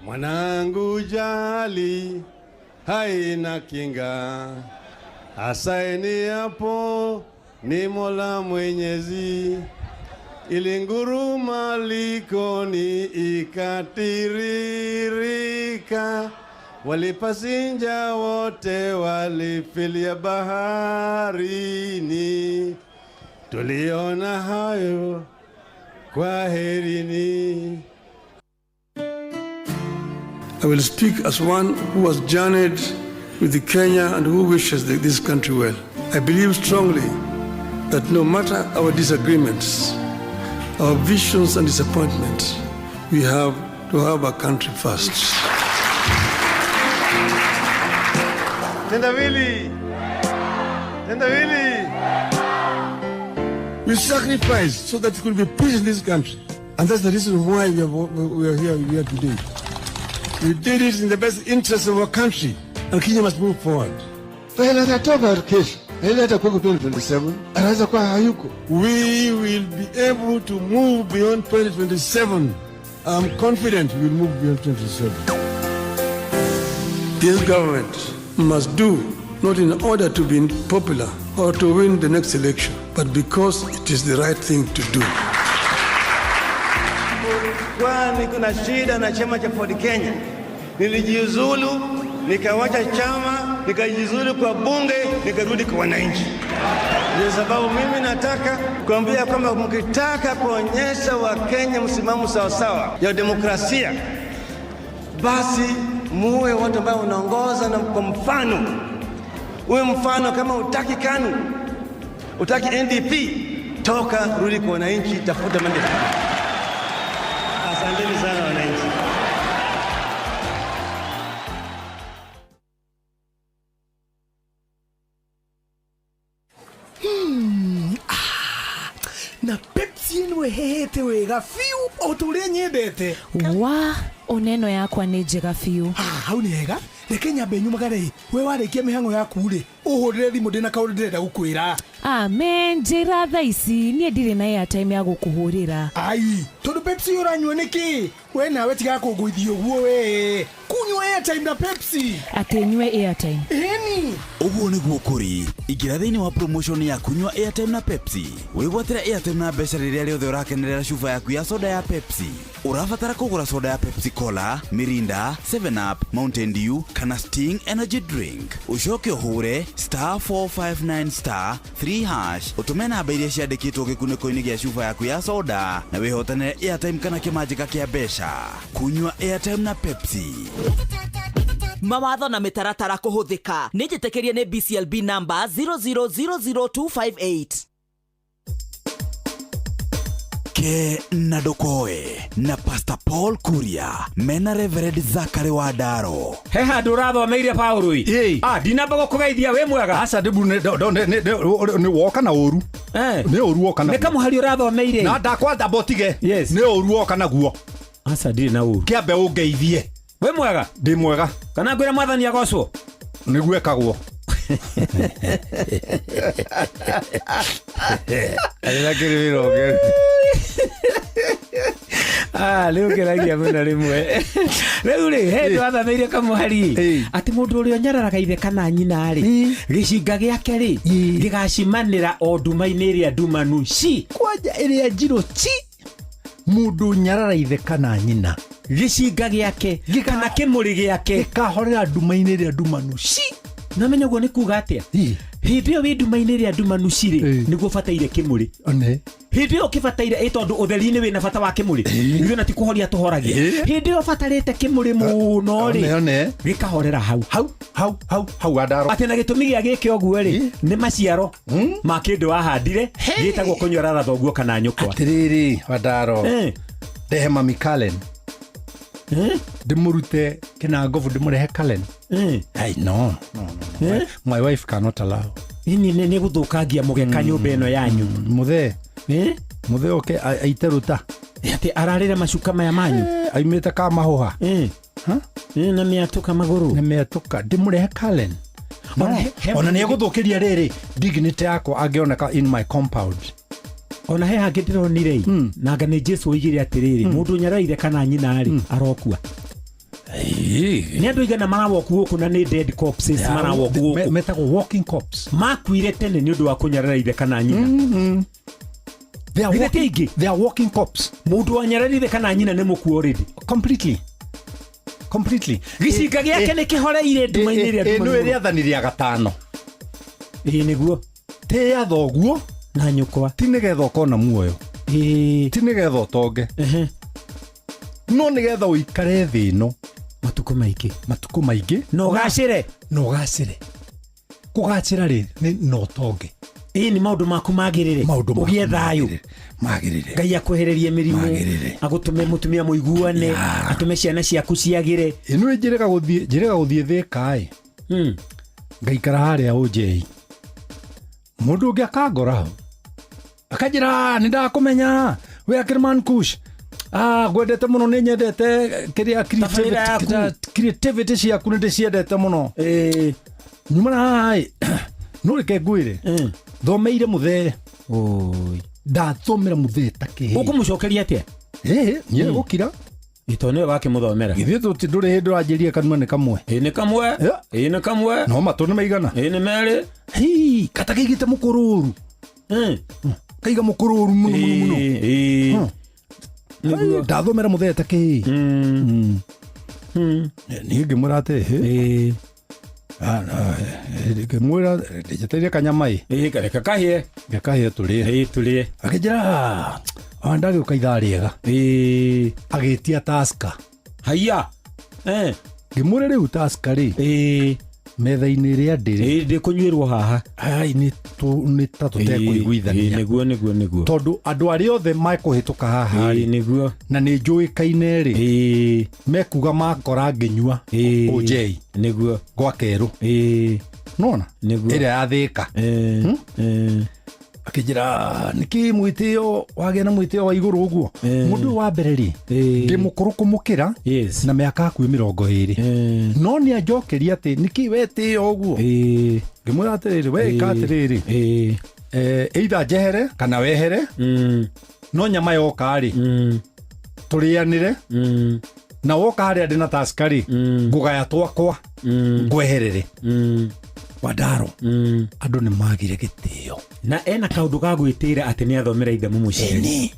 Mwanangu jali haina kinga, asaini hapo ni Mola Mwenyezi. Ilinguruma likoni ikatiririka, walipasinja wote walifilia baharini. Tuliona hayo, kwaherini. I will speak as one who has journeyed with the Kenya and who wishes this country well. I believe strongly that no matter our disagreements, our visions and disappointments, we have to have our country first. Tendawili! Tendawili! We sacrificed so that there could be peace in this country. And that's the reason why we are here, we are today. We did it in the best interest of our country, and Kenya must move forward. Raila atatoka kesho, Raila atakuwa 2027, anaweza kuwa hayuko. We will be able to move beyond 2027. I'm confident we will move beyond 2027. This government must do not in order to be popular or to win the next election, but because it is the right thing to do. Kwani kuna shida na chama cha Ford Kenya. Nilijiuzulu, nikawacha chama, nikajiuzulu kwa bunge, nikarudi kwa wananchi. Ndio sababu mimi nataka kuambia kwamba mkitaka kuonyesha Wakenya msimamo sawasawa ya demokrasia, basi muwe watu ambao wanaongoza na kwa mfano. Uwe mfano. Kama utaki KANU, utaki NDP, toka rudi kwa wananchi, tafuta mandate. Asanteni sana wananchi. Na Pepsi ĩno ĩhehete wega biũ o ta ũrĩa nyendete. Wa oneno yakwa nĩ njega biũ. Hau nĩ hega. Reke nyambe nyumagare. We warĩkia mĩhang'o yaku rĩ, ũhũrĩre thimũ ndĩna kaũndũ ndĩrenda gũkwĩra. Amen, njĩra thaa ici niĩ ndirĩ na airtime ya gũkũhũrĩra. Ai, tondũ Pepsi ũranyua nĩkĩ? We nawe tiga kũngũithia ũguo we. Kunyua airtime na Pepsi. Atĩ nyue airtime. Ĩni. Ũguo nĩguo kũrĩ. Ingĩra thĩinĩ wa promotion ya kunyua airtime na Pepsi. Wĩgwatĩre airtime na mbeca rĩrĩa rĩothe ũrakenerera cuba yaku ya soda ya Pepsi. Ũrabatara kũgũra soda ya Pepsi Cola, Mirinda, 7 Up, Mountain Dew kana Sting Energy Drink. Ũcoke ũhũre *459 *3# ũtũme namba iria ciandĩkĩtwo gĩkunĩko-inĩ gĩa cuba yaku ya soda na wĩhotanĩre airtime kana kĩmanjĩka kĩa mbeca. Kunyua airtime na Pepsi. Mawatho na mĩtaratara kũhũthĩka nĩ njĩtĩkĩrie nĩ BCLB number 0000258. Wĩke na ndũkoe na Pastor Paul Kuria mena Reverend Zachary Wandaro. He handå ũrathomeire Paũlũ ĩ? Ah, ndinamba gũkũgeithia wĩ mwega. Aca nĩ woka na ũru. Nĩ ũru woka Nĩ kamũhari ũrathomeire. Na ndakwamba ũtige. Nĩ ũru woka naguo. Aca ndirĩ na ũru. Kĩambe ũngeithie. Wĩ mwega? Ndĩ mwega. Kana ngwĩre mwathani agocwo? Nĩguo ekagwo. Ah, rä u ngeragia må no rä mwe rä u rä he ndå athameire kamũhari atä må ndå å rä a ũnyararaga ithe kana nyina rä gĩcinga gĩake rĩ gĩgacimanĩra o nduma-inĩ ĩrĩa ndumanu ci kwanja ĩrĩa njirũ ci mũndũ nyarara ithe kana nyina gĩcinga gĩake kana kĩmũrĩ gĩake gĩkahorera nduma-inĩ ĩrĩa ndumanu ci namenya ũguo nĩ kuga atĩa hĩndĩ ĩyo wĩ nduma-inĩ ĩrĩa ndumanu cirĩ nĩguo ũbataire kĩmũrĩ hĩndĩ ĩyo ũkĩbataire ĩ tondũ ũtheri-inĩ wĩna bata wa kĩmũrĩ ithuĩ na ti kũhoria tũhoragia hĩndĩ ĩyo ũbatarĩte kĩmũrĩ mũno rĩ gĩkahorera hau hau hau hau hau gandaro atĩ na gĩtũmi gĩa gĩke ũguo rĩ nĩ maciaro ma kĩndũ wahandire gĩtagwo kũnyarara thoguo kana nyũkwa atĩrĩrĩ wandaro ndehe mami Kalen ndĩmũrute kĩnangobu ndĩmũrehe Kalen Ai, no, no, no, no. My wife cannot allow. Ini nĩ gũthũkangia mũgeka nyũmba ĩno yanyu mũthee mũthee oke aite rũta atĩ ararĩre macuka maya manyu aimĩte ka mahũha na mĩatũka magũrũ na mĩatũka ndĩmũrehe Kalen ona nĩ egũthũkĩria rĩrĩ dignity yakwa angĩoneka in my compound ona he hangĩ ndĩronire nanga nĩ Jesu oigire atĩrĩrĩ mũndũ ũnyararire kana nyina rĩ arokua nĩ andũ aigana marawoku gũkũ na nĩ dead corpses marawoku gũkũ metagwo walking corpse makuire tene nĩ ũndũ wa kũnyarara ithe kana nyina They are Githĩ ti walking, aingĩ they are walking corpse mũndũ wanyararire kana nyina nĩ mũkuo already completely completely gĩcinga gĩake nĩ kĩhoreire nduma-inĩ ĩrĩa ĩno ndumanu mũno. rĩathani rĩa gatano ĩĩ nĩguo tĩĩa thoguo na nyũkwa ti nĩgetha ũkona muoyo ti nĩgetha ũtonge no nĩgetha ũikare thĩ ĩno matukũ maingĩ matukũ maingĩ na ũgacĩre na ũgacĩre kũgacĩra rĩ nĩ na ũtonge ĩĩ nĩ maũndũ maku magĩrĩre Maũndũ maku ũgĩe thayũ magĩrĩre ngai akwehererie mĩrimũ Magĩrĩre. agũtũme mũtumia mũiguane atũme ciana ciaku ciagĩre ĩno njĩrĩga gũthiĩ njĩrĩga gũthiĩ thĩka ĩ ngaikara harĩa ũnjei mũndũ ũngĩ akangora hau akanjĩra nĩ ndakũmenya we akĩrĩ man kush ah ngwendete mũno nĩ nyendete kĩrĩa Tabarĩra yaku. creativity ciaku nĩ ndĩciendete mũno nyuma na haha ĩ no reke ngwĩre thomeire mũthee ndathomera mũthee ta kĩĩ ũkũmũcokeria atĩa ĩĩ niĩ gũkira ĩ tondũ nĩwe wakĩmũthomera githĩ tũti ndũrĩ hĩndĩ ũranjĩria kanua nĩ kamwe ĩĩ nĩ kamwe ĩĩ nĩ kamwe no matũ nĩ maigana ĩĩ nĩ merĩ hii kata kaigĩte mũkũrũru kaiga mũkũrũru mũno mũno mũno ĩĩ Ai, ndathomera mũthee ta kĩĩ niĩ ngĩmwĩra atĩ ngĩmwĩra njeteire kanyama ĩ ĩĩ reke kahĩe reke kahĩe tũrĩe ĩĩ tũrĩe akĩnjĩra ona ndagĩũka ithaa rĩega ĩĩ agĩtia taska haiya ngĩmwĩra rĩu taska rĩ ĩĩ metha-inĩ ĩrĩa ndĩrĩ ĩĩ ndĩkũnyuĩrwo haha ai nĩ ta tũtekũiguithania nĩguo nĩguo nĩguo tondũ andũ arĩa othe mekũhĩtũka haha rĩ nĩguo na nĩ njũĩkaine rĩ mekuga makora ngĩnyua ũnjei nĩguo gwa kerũ nona nĩguo ĩrĩa ya thĩka akĩnjĩra nĩkĩ mwĩtĩo wagĩa na mwĩtĩo wa igũrũ ũguo mũndũ ũyũ wa mbere rĩ ndĩ mũkũrũ kũmũkĩra na mĩaka hakuhĩ 20 no nĩ anjokeria atĩ nĩkĩ wetĩo ũguo ngĩmwĩra atĩrĩrĩ we ĩka atĩrĩrĩ either njehere kana wehere no nyama yoka rĩ tũrĩanĩre na woka harĩa ndĩ na taska rĩ ngũgaya twakwa ngweherere wandaro andũ nĩ magire gĩtĩo na ena kaũndũ ga gwĩtĩĩra atĩ nĩ athomera ithe mũmũciari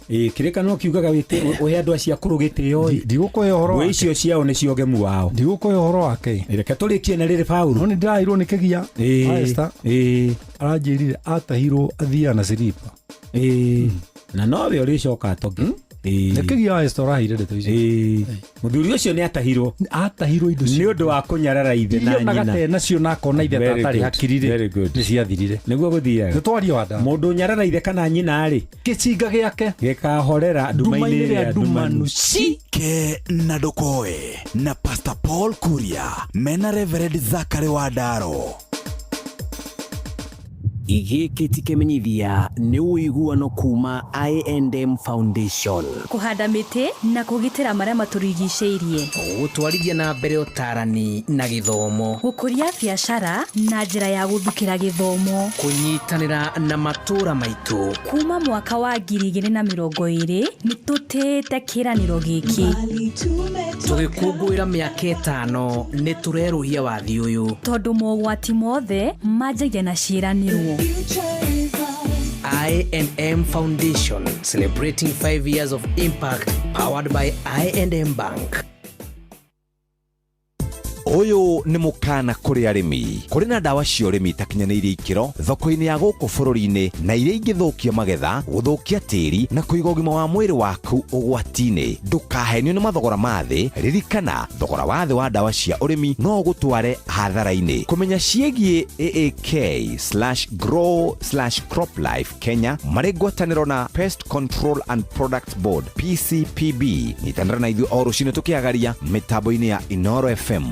ĩĩ kĩrĩkanĩro kiugaga ũhe andũ acio akũrũ gĩtĩo ĩ ndigũkũhe ũhoro ngũĩ wake. icio ciao nĩ ciogemu wao ndigũkũhe ũhoro wake reke tũrĩkie na rĩrĩ Paũlũ no nĩ ndĩrairwo nĩ kĩgia Esther aranjĩrire atahirwo athiaga na siripa na nowe ũrĩcoka atonge Nĩkĩ Esther ũraheire ndeto icio? Mũthuri ũcio nĩ atahirwo. Atahirwo indo ciothe. Nĩ ũndũ wa kũnyarara ithe na nyina. Iria onaga nacio na akona ithe atarĩ hakiri rĩ. Nĩ ciathirire. Nĩguo gũthiaga. Nĩ twario anda. Mũndũ ũnyarara ithe kana nyina rĩ. Gĩcinga gĩake gĩkahorera nduma-inĩ ĩrĩa ndumanu. Ke na ndũkoe na Pastor Paul Kuria mena Reverend Zachary Wandaro. Gĩkĩ ti kĩmenyithia nĩ ũiguano kuma I&M Foundation. Kũhanda mĩtĩ na kũgitĩra marĩa matũrigicĩirie. Gũtwarithia na mbere ũtarani na gĩthomo. Gũkũria biacara na njĩra ya gũthukĩra gĩthomo. Kũnyitanĩra na matũũra maitũ. Kuma mwaka wa 2020 nĩ tũtĩĩte kĩĩranĩro gĩkĩ. Tũgĩkũngũĩra mĩaka 5 nĩ tũrerũhia wathi ũyũ. Tondũ mogwati mothe manjagia na ciĩranĩro. I&M Foundation, celebrating 5 years of impact, powered by I&M Bank. Ũyũ nĩ mũkana kũrĩ arĩmi. Kũrĩ na ndawa cia ũrĩmi itakinyanĩirie ikĩro thoko-inĩ ya gũkũ bũrũri-inĩ na iria ingĩthũkia magetha, gũthũkia tĩri na kũiga ũgima wa mwĩrĩ waku ũgwati-inĩ. Ndũkahenio nĩ mathogora ma thĩ. Ririkana, thogora wa thĩ wa ndawa cia ũrĩmi no ũgũtware hathara-inĩ. Kũmenya ciĩgiĩ AAK/grow/croplife Kenya marĩ ngwatanĩro na Pest Control and Products Board PCPB. Nyitanĩra na ithuĩ o rũcinĩ tũkĩagaria mĩtambo-inĩ ya Inoro FM.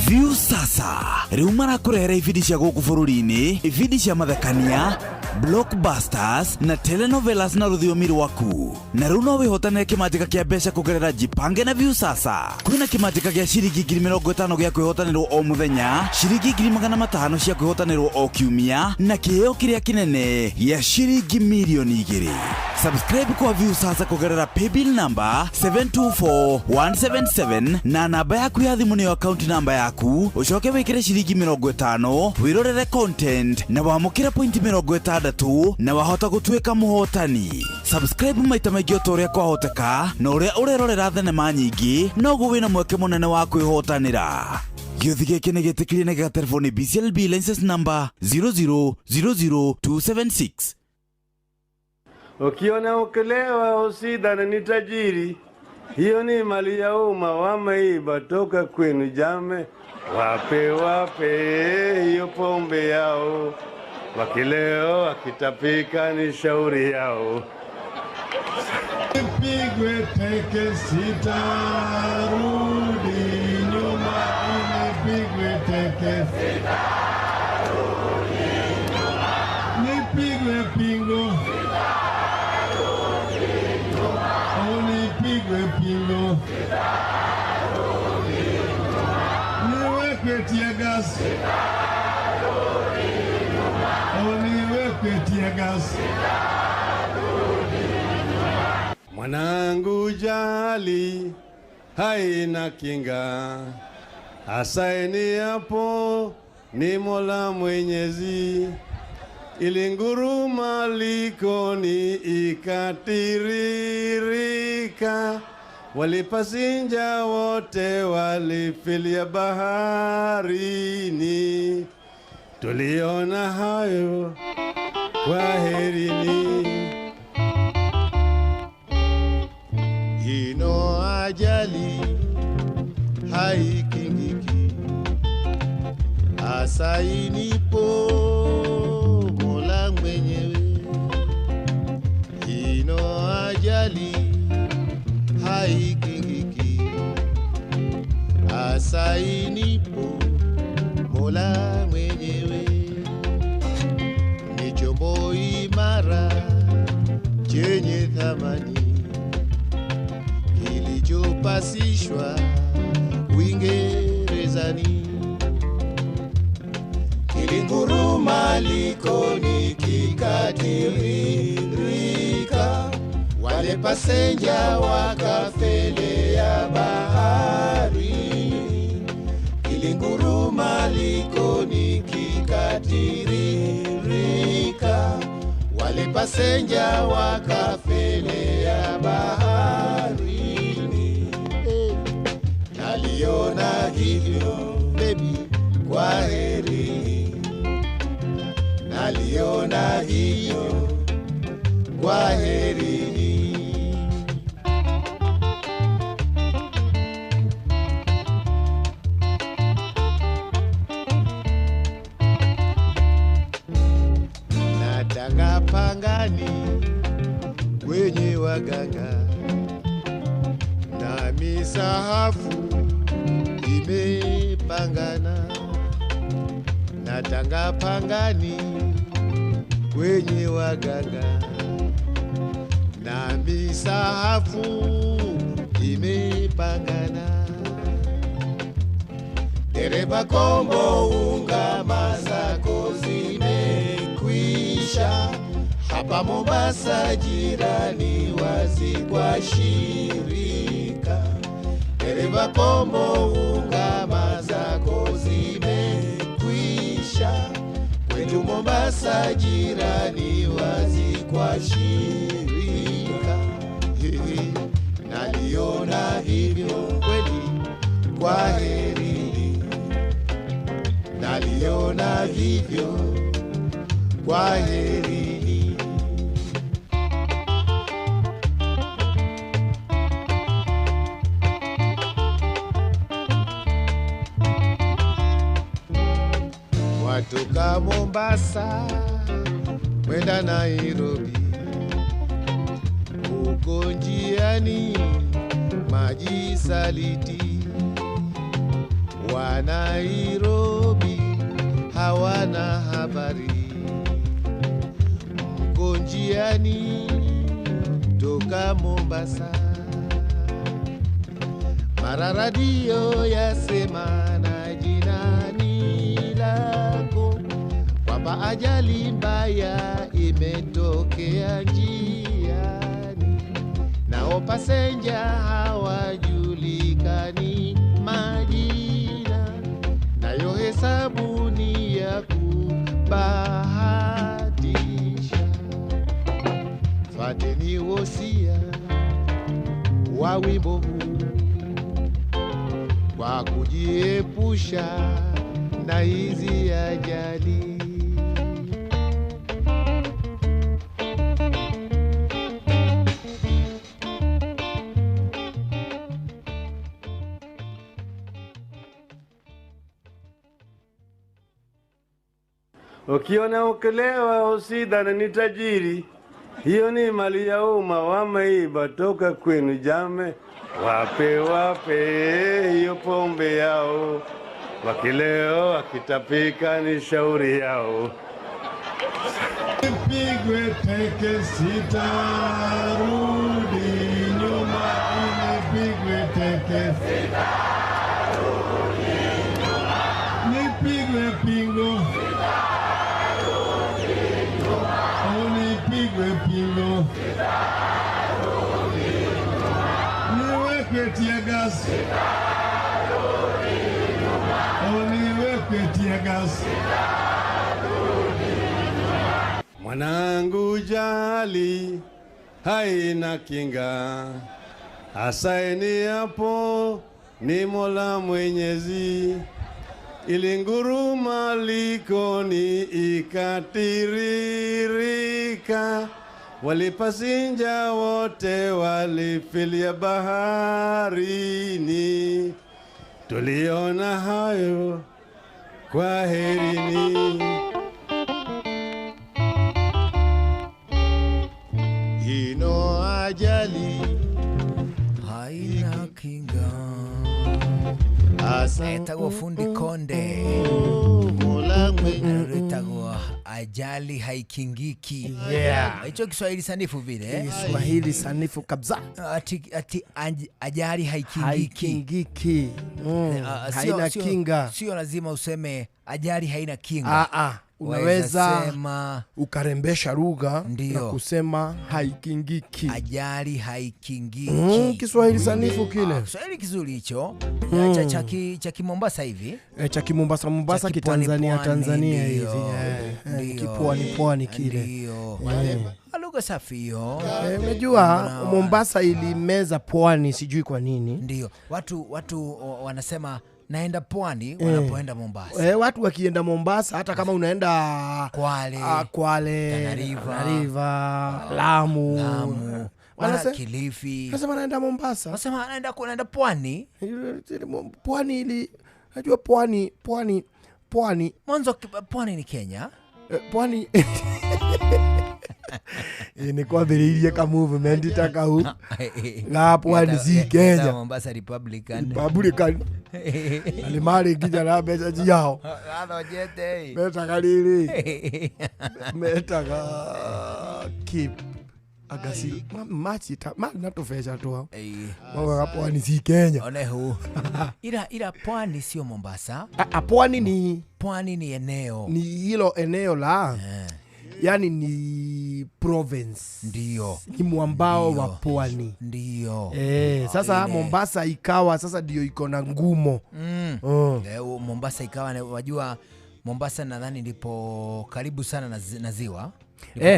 View sasa rĩu marakũrehera ibindi cia gũkũ bũrũri-inĩ, ibindi cia mathekania, blockbusters na telenovelas na rũthiomi rwaku. Na rĩu no wĩhotanĩre kĩmanjĩka kĩa mbeca kũgerera Jipange na View sasa. Kwĩna kĩmanjĩka gĩa ciringi 50,000 gĩa kwĩhotanĩrwo o mũthenya, ciringi 500,000 cia kwĩhotanĩrwo o kiumia, na kĩheo kĩrĩa kĩnene gĩa ciringi 2,000,000. Subscribe kwa View sasa kũgerera paybill number 724177 na namba yaku ya thimũ nĩyo account number yaku, ũcoke wĩkĩre ciringi 50 wĩrorere content na wamũkĩre pointi 60 na wahota gũtuĩka mũhotani. Subscribe maita maingĩ o ta ũrĩa kwahoteka, na ũrĩa ũrerorera thenema nyingĩ noguo wĩna mweke mũnene wa kwĩhotanĩra. Gĩũthi gĩkĩ nĩ gĩtĩkĩrie na gĩgaterefoni BCLB license number 0000276. Ukiona ukilewa usidhani ni tajiri, hiyo ni mali ya umma wameiba toka kwenu jame. Wape wape hiyo pombe yao, wakileo wakitapika ni shauri yao. Nipigwe teke sitarudi nyuma, nipigwe teke sitarudi nyuma, nipigwe pingo sitarudi nyuma, nipigwe pingo sitarudi nyuma, niwekwe tear gas sitarudi nyuma, niwekwe tear gas sitarudi nyuma. Mwanangu jali haina kinga, asaini hapo ni Mola Mwenyezi. Ilinguruma likoni ikatiririka, walipasinja wote walifilia baharini. Tuliona hayo, kwaherini. Ino ajali haikingiki, asainipo Mola mwenyewe. Ino ajali haikingiki, asainipo Mola mwenyewe. Ni chombo imara chenye thamani kilichopasishwa Uingerezani. Kilinguruma likoni kikatiririka, wale pasenja wakafelea bahari. Kilinguruma likoni kikatiririka, wale pasenja wakafelea baharini. Naliona hivyo baby, kwaheri. Naliona hiyo, Kwaherini. Natanga pangani kwenye waganga, na misahafu imepangana. Natanga pangani kwenye waganga, na misahafu imepangana. Dereva kombo unga mazako zimekwisha, hapa Mombasa jirani wazi kwa shirika. Dereva kombo unga mazako zimekwisha, kwetu Mombasa jirani wazi kwa shirika. Hihi, naliona hivyo kweli, kwaherini. Naliona vivyo, kwaherini. Watoka Mombasa kwenda Nairobi, huko njiani maji saliti. Wa Nairobi hawana habari, mko njiani toka Mombasa. Mara radio yasema na jinani lako kwamba ajali mbaya imetokea njiani, nao pasenja hawajulikani majina, nayo hesabu ni ya kubahatisha. Fateni wosia wa wimbo huu kwa kujiepusha na hizi ajali. Ukiona ukilewa usidhani ni tajiri, hiyo ni mali ya umma, wameiba toka kwenu jame. Wape wape hiyo pombe yao, wakileo wakitapika ni shauri yao. Nipigwe teke sitarudi nyuma, nipigwe teke sitarudi nyuma, nipigwe pingo sitarudi nyuma, nipigwe pingo sitarudi nyuma, niwekwe tear gas sitarudi nyuma, niwekwe tear gas sitarudi nyuma. Mwanangu jali haina kinga, asaini hapo ni Mola Mwenyezi. Ilinguruma likoni ikatiririka, walipasinja wote walifilia baharini. Tuliona hayo, kwaherini. Ino ajali haina kinga. Etagwo Fundi Konde, etagwo ajali haikingiki. Yeah. Hicho Kiswahili sanifu vile. Kiswahili sanifu kabisa. Ati ajali haikingiki. Haikingiki. Haina kinga. Sio lazima useme ajali haina kinga. Unaweza sema, ukarembesha lugha na kusema haikingiki. Ajali haikingiki. Kiswahili sanifu kile. Kiswahili kizuri hicho. Cha Kimombasa hivi. Cha Kimombasa, Mombasa kitanzania Tanzania hivi. Kipwani pwani kile. Ndio. Lugha safi hiyo. Unajua Mombasa ilimeza pwani sijui kwa nini. Ndio. Watu wanasema Naenda pwani wanapoenda Mombasa. Watu wakienda Mombasa, hata kama unaenda Kwale, Kwale, Tana River, Tana River, Lamu, Lamu, Kilifi. Wanasema naenda Mombasa. Wanasema naenda pwani. Pwani ili najua pwani. Mwanzo pwani ni Kenya. Pwani ni kwambĩrĩirie ka movement ta kau ga pwani si Kenya. Mombasa Republican. Na nĩ marĩ nginya na mbeca ciao. Gathonjete. Metaga rĩrĩ, metaga Cape Agasi machita marĩ na tũbeca twao, maugaga pwani si Kenya. Onehu. Ila pwani sio Mombasa. Pwani ni eneo. Ni hilo eneo la yani ni province. Ndio. Ni mwambao wa pwani. Ndio. Sasa Mombasa ikawa sasa ndio iko na ngumo. Mombasa ikawa, wajua Mombasa nadhani ndipo karibu sana na ziwa.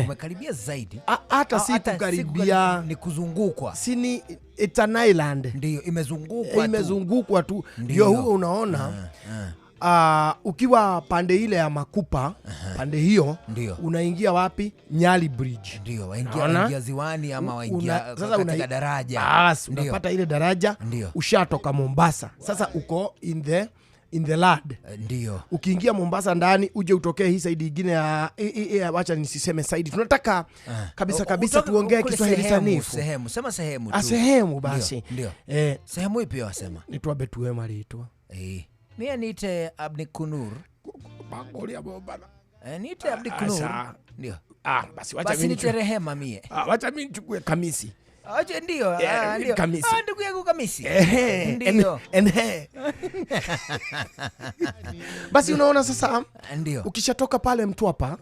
Umekaribia zaidi. Hata si kukaribia, ni kuzungukwa. Si ni it's an island. Ndio, imezungukwa tu. Imezungukwa tu. Ndio huo unaona. Ukiwa pande ile ya Makupa, pande hiyo, unaingia wapi? Nyali Bridge. Ndio, waingia ziwani ama waingia katika daraja. Unapata ile daraja, ushatoka Mombasa. Sasa uko in the land. Ndio. Ukiingia Mombasa ndani uje utokee hii side nyingine ya wacha nisiseme side. Tunataka kabisa tuongee Kiswahili sanifu. Sehemu, sema sehemu tu. Sehemu basi. Ndio. Sehemu ipi wasema? Nitwabe tuwe maritwa. Mimi niite Abdi Kunur. Bangolia bwana. Niite Abdi Kunur. Ndio. Basi wacha mimi niite Rehema mie. Wacha mimi nichukue Kamisi. Aje ndio. Ndio. Kamisi. Ndugu yangu Kamisi. Ndio. Basi unaona sasa. Ndio. Ukishatoka pale Mtwapa,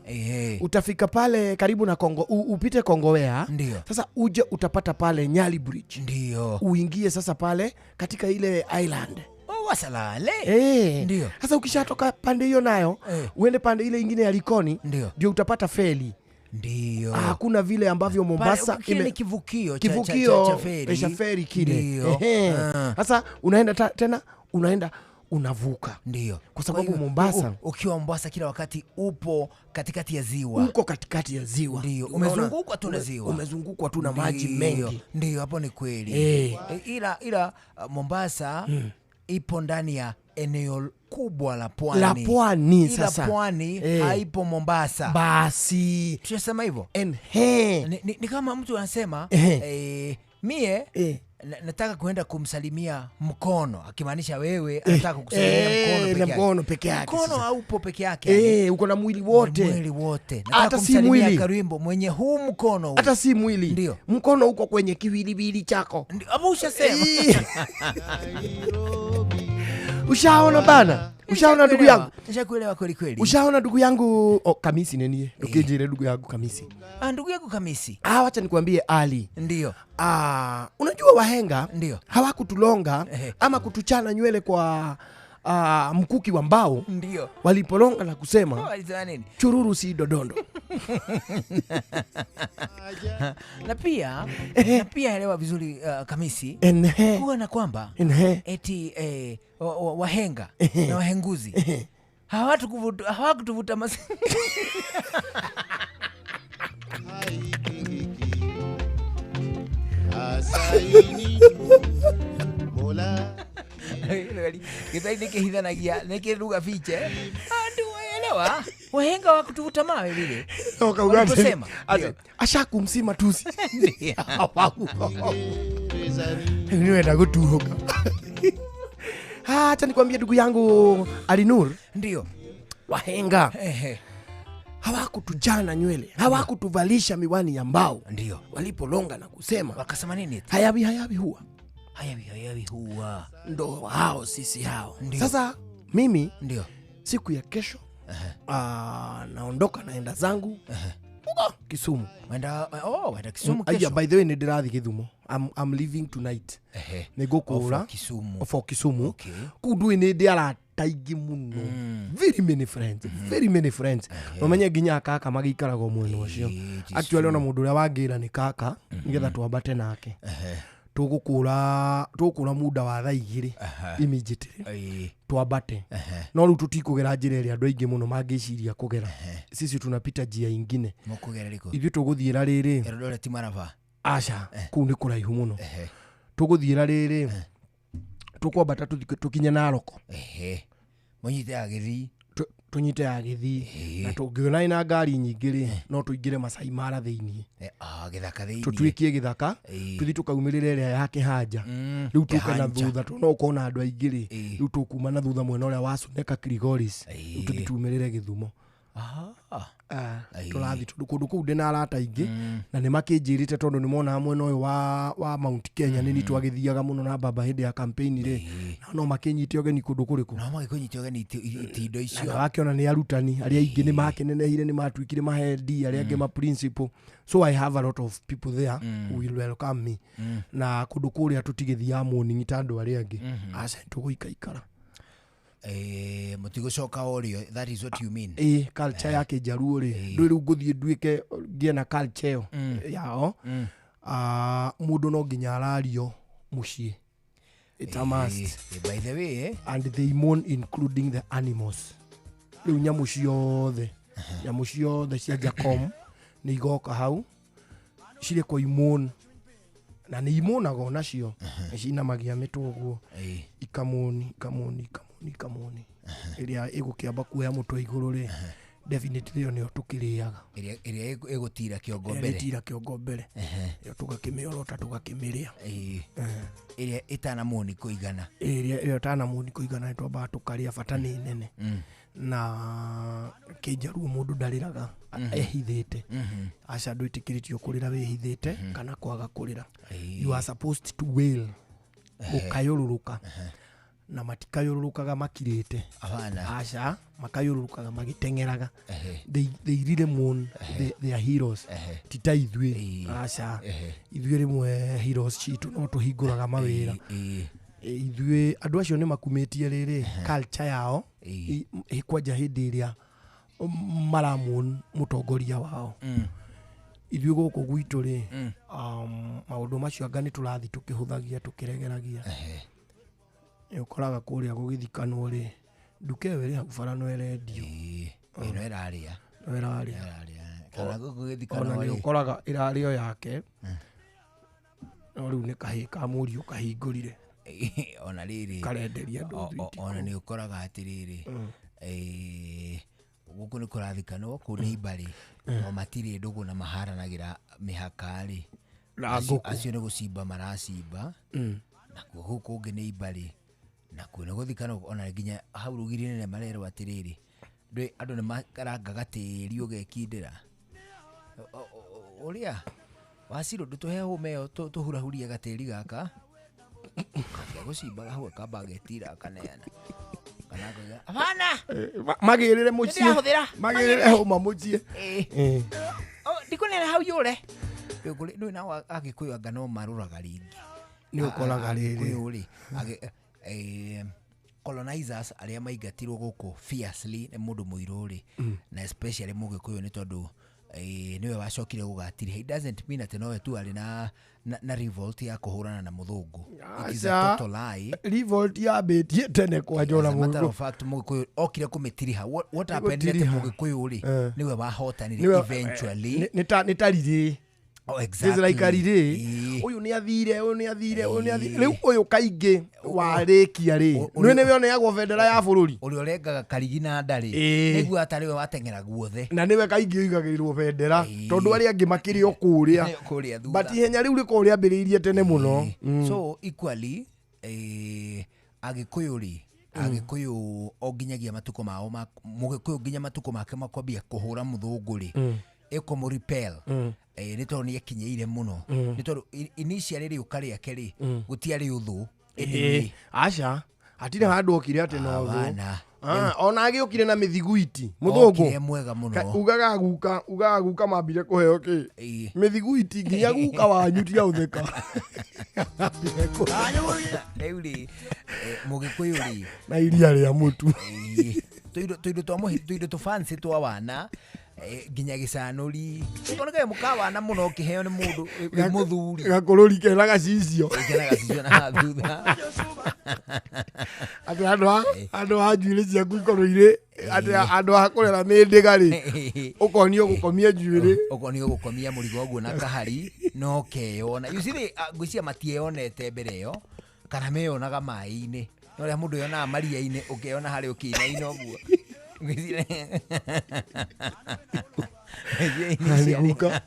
utafika pale karibu na Kongo, upite Kongowea. Ndio. Sasa uje utapata pale Nyali Bridge. Ndio. Uingie sasa pale katika ile island. Wasalale. Ndio. Sasa ukishatoka pande hiyo nayo, uende pande ile ingine ya Likoni, ndio utapata feli. Ndio. Hakuna vile ambavyo Mombasa kile kivukio cha feri. Cha feri kile. Sasa unaenda tena unaenda unavuka. Ndio. Kwa sababu Mombasa, ukiwa Mombasa kila wakati upo katikati ya ziwa. Uko katikati ya ziwa. Ndio. Umezungukwa tu na ziwa. Umezungukwa tu na maji mengi. Ndio, hapo ni kweli. Ila Mombasa ipo ndani ya eneo kubwa la pwani. La pwani sasa. Ila pwani haipo Mombasa. Basi. Tunasema hivyo. Ni kama mtu anasema mie nataka kuenda kumsalimia mkono, akimaanisha wewe anataka kukusalimia mkono peke yake. Mkono peke yake. Mkono haupo peke yake. Uko na mwili wote. Mwili wote. Nataka kumsalimia Karimbo mwenye huu mkono huu. Hata si mwili. Ndio. Mkono uko kwenye kiwiliwili chako. Hapo ushasema. Ushaona bana? Ushaona ndugu yangu? Nishakuelewa kweli kweli. Ushaona ndugu yangu? Kamisi nenie. Ndukinjire ndugu yangu Kamisi. Ndugu yangu Kamisi. Wacha nikwambie Ali. Ndio. Unajua wahenga ndio hawakutulonga ama kutuchana nywele kwa mkuki wa mbao. Ndio. Walipolonga na kusema chururu si dodondo. Na pia elewa vizuri Kamisi, kuwa na kwamba eti wahenga na wahenguzi hawakutuvuta Githai nikihithanagia nikiruga fiche. Ndio elewa wahenga wakutuvuta mawe vile. Waliposema ashakumsima tusi. Niwenda gutuhuka. Acha nikwambie ndugu yangu Alinur. Ndio. Wahenga hawakutujana nywele, hawakutuvalisha miwani ya mbao. Ndio. Walipolonga na kusema, wakasema nini? Hayawi hayawi huwa. Hayawi hayawi huwa. Ndo hao sisi hao. Ndiyo. Sasa mimi ndio siku ya kesho naondoka naenda zangu huko Kisumu. Wenda Kisumu kesho. By the way ni ndirathi Kisumu. I'm leaving tonight. Nigukura Kisumu. For Kisumu. Okay. Kundu ni ndi arata aingĩ mũno. Very many friends. Very many friends. Nomenye nginya kaka magĩikaraga mwena ũcio. Actually ona mũndũ ũrĩa wangĩra nĩ kaka nĩgetha twambate nake. Tũgũkũra tũgũkũra muda wa thaa 2 immediately twambate, no rĩu tũtikũgera njĩra ĩrĩa andũ aingĩ mũno mangĩciria kũgera. Sisi tunapita njia ingine. Mũkũgera rĩkũ? Ithuĩ tũgũthiĩra rĩrĩ. Eldoret Maraba? Aca, kũu nĩ kũraihu mũno. Tũgũthiĩra rĩrĩ, tũkwambata tũthiĩ tũkinye Naroko. Mũnyite ya Gĩthii. Tũnyite ya Gĩthii, na tũngĩona ĩna ngari nyingĩ rĩ, no tũingĩre Masai Mara thĩiniĩ. Gĩthaka thĩiniĩ. Tũtuĩkie gĩthaka, tũthiĩ tũkaumĩrĩra ĩrĩa ya Kĩhanja. Rĩu tũke na Kĩhanja. thutha, tondũ no ũkona andũ aingĩ rĩ, rĩu tũkuma na thutha mwena ũrĩa wa Suneka Kilgoris, rĩu tũthiĩ tumĩrĩre Gĩthumo. Tũrathiĩ tondũ kũndũ kũu ndĩna arata aingĩ na nĩ makĩnjĩrĩte, tondũ nĩ monaga mwena ũyũ wa Mount Kenya nĩ ni twagĩthiaga mũno na baba hĩndĩ ya campaign rĩ, na no makĩnyite ũgeni kũndũ kũrĩkũ. No magĩkũnyite ũgeni itindo icio. Na wakĩona nĩ arutani arĩa aingĩ nĩ makenenehire, nĩ matuĩkire mahendi, arĩa angĩ ma principal, so I have a lot of people there who will welcome me. Na kũndũ kũrĩa tũtigĩthiaga morning ta andũ arĩa angĩ. Aca, tũgũikaikara. Mũtigũcoka o rĩo, that is what you mean? Ĩ, culture ya kĩnjaruo rĩ, ndũĩ rĩu ngũthiĩ nduĩke ngĩe na culture ĩyo yao. Mũndũ no nginya arario mũciĩ. It's a must. By the way, And they mourn including the animals. Rĩu nyamũ ciothe, nyamũ ciothe cia Jacom nĩ igoka hau cirĩ kwa imon, na nĩ imonaga onacio, nĩ cinamagia mĩtwe ũguo, ikamoni ikamoni ikamoni ikamoni. Ĩrĩa ĩgũkĩamba kuoya mũtwe igũrũ rĩ, definitely ĩyo nĩyo tũkĩrĩaga. Ĩrĩa ĩgũtira kĩongo Ĩrĩa mbere. ĩtira kĩongo mbere, ĩyo tũgakĩmĩorota, tũgakĩmĩrĩa. Ĩrĩa ĩtanamoni kũigana. Ĩrĩa ĩyo ĩtanamoni kũigana nĩ twambaga tũkarĩa, bata nĩ nene. Na kĩnjaruo mũndũ ndarĩraga ehithĩte. Aca, ndwĩtĩkĩrĩtio kũrĩra wĩhithĩte kana kwaga kũrĩra. You are supposed to wail, gũkayũrũrũka, na matikayũrũrũkaga makirĩte. Hapana. Aca, makayũrũrũkaga magĩteng'eraga. They really mourn their heroes, ti ta ithuĩ. Aca, ithuĩ rĩmwe heroes citũ no tũhingũraga mawĩra. Ithuĩ andũ acio nĩ makumĩtie rĩrĩ culture yao kwanja hĩndĩ ĩrĩa maramon mũtongoria wao. Ithuĩ gũkũ gwitũ rĩ, maũndũ macio anga nĩ tũrathiĩ tũkĩhũthagia, tũkĩregeragia. Nĩ ũkoraga kũrĩa gũgĩthikanwo rĩ, nduka ĩyo ĩrĩ hau bara no ĩrendio. Ĩno ĩrarĩa. No ĩrarĩa. Kana gũkũ gũgĩthikanwo Ona nĩ rĩ. ũkoraga ĩrarĩo yake, no rĩu nĩ kahĩĩ ka mũriũ kahingũrire. Ona rĩrĩ Karenderia andũ thwiti ona kũu. Nĩ ũkoraga atĩrĩrĩ, gũkũ nĩ kũrathikanwo, kũu nĩ imbarĩ, no matirĩ ndũgũ na maharanagĩra mĩhaka rĩ. Na Acio ngũkũ. Acio nĩ gũcimba maracimba, nakuo gũkũ kũngĩ nĩ imbarĩ, nakuo nĩ gũthikanwo, ona nginya hau rũgiri-inĩ marerwo atĩrĩrĩ, ndũĩ andũ nĩ makarangaga tĩri ũgekindĩra. Ũrĩa wacirũ ndũtũhe hũma ĩyo tũhurahurie gatĩri gaka. Nake gũcimba hau akamba agetira akaneana. Kana akoiga, Hapana! Magĩrĩre mũciĩ. Nĩndĩrahũthĩra. Magĩrĩre hũma mũciĩ. Ndikũneana hau yũre. Rĩu kũrĩ, ndũĩ nao Agĩkũyũ anga no marũraga rĩngĩ. Nĩ ũkoraga rĩrĩ. Agĩkũyũ rĩ, colonizers arĩa maingatirwo gũkũ fiercely nĩ mũndũ mũirũ rĩ, na especially Mũgĩkũyũ nĩ tondũ nĩwe wacokire gũgatiriha. It doesn't mean atĩ nowe tu arĩ na revolt ya kũhũrana na mũthũngũ. It is a Aca, total lie. Revolt yambĩtie tene kwanja ona As a matter mũgĩkũyũ. of fact, Mũgĩkũyũ okire kũmĩtiriha. What happened nĩ atĩ Gũtiriha. Mũgĩkũyũ rĩ, nĩwe wahotanire eventually. Nĩ ta rirĩ. Oh, It's exactly. like a rirĩ. Ũyũ nĩ athire, ũyũ nĩ athire, ũyũ nĩ athire. Rĩu ũyũ kaingĩ warĩkia rĩ, nĩ nĩwe ũneagwo bendera ya bũrũri. Ũrĩa ũrengaga karigi na nda rĩ, nĩguo atarĩ we wateng'era guothe. Na nĩwe kaingĩ ũigagĩrĩrwo bendera, tondũ arĩa angĩ makĩrĩ o kũrĩa. Marĩ o kũrĩa thutha. But ihenya rĩu rĩkoragwo rĩambĩrĩirie tene mũno. So equally, Agĩkũyũ rĩ, Agĩkũyũ o nginyagia matukũ mao ma Mũgĩkũyũ nginya matukũ make ma kwambia kũhũra mũthũngũ rĩ, ĩkũmũ repel. Nĩ tondũ nĩ ekinyĩire mũno. Nĩ tondũ initially rĩũka rĩake rĩ, gũtiarĩ ũthũ. Anyway. Aca, hatirĩ handũ okire atĩ no ũthũ. Hapana. Ona agĩũkire na mĩthiguiti mũthũngũ. Okire mwega mũno. Ugaga guka, ugaga guka mambire kũheo kĩ? Mĩthiguiti nginya guka wanyu tiga ũtheka. Rĩu rĩ, Mũgĩkũyũ rĩ. Na iria rĩa mũtu. Tũindo twa mũhi, tũindo tũ fancy twa wana, Nginya gĩcanũri onekae mũkawana mũno ũkĩheo nĩ mũndũ wĩ mũthuri Gakũrũri kena gacicio. Kena gacicio na thutha. Atĩ handũ ha njuĩrĩ ciaku ikorwo irĩ atĩ handũ ha kũrera mĩndĩga rĩ, ũkonio gũkomia njuĩrĩ. Ũkonio gũkomia mũrigo ũguo na kahari no keyona. You see ngwĩciria matieyonete mbere ĩyo kana meyonaga maĩ-inĩ. No rĩrĩa mũndũ yonaga maria-inĩ ũkeyona harĩa ũkĩinaina ũguo. Guka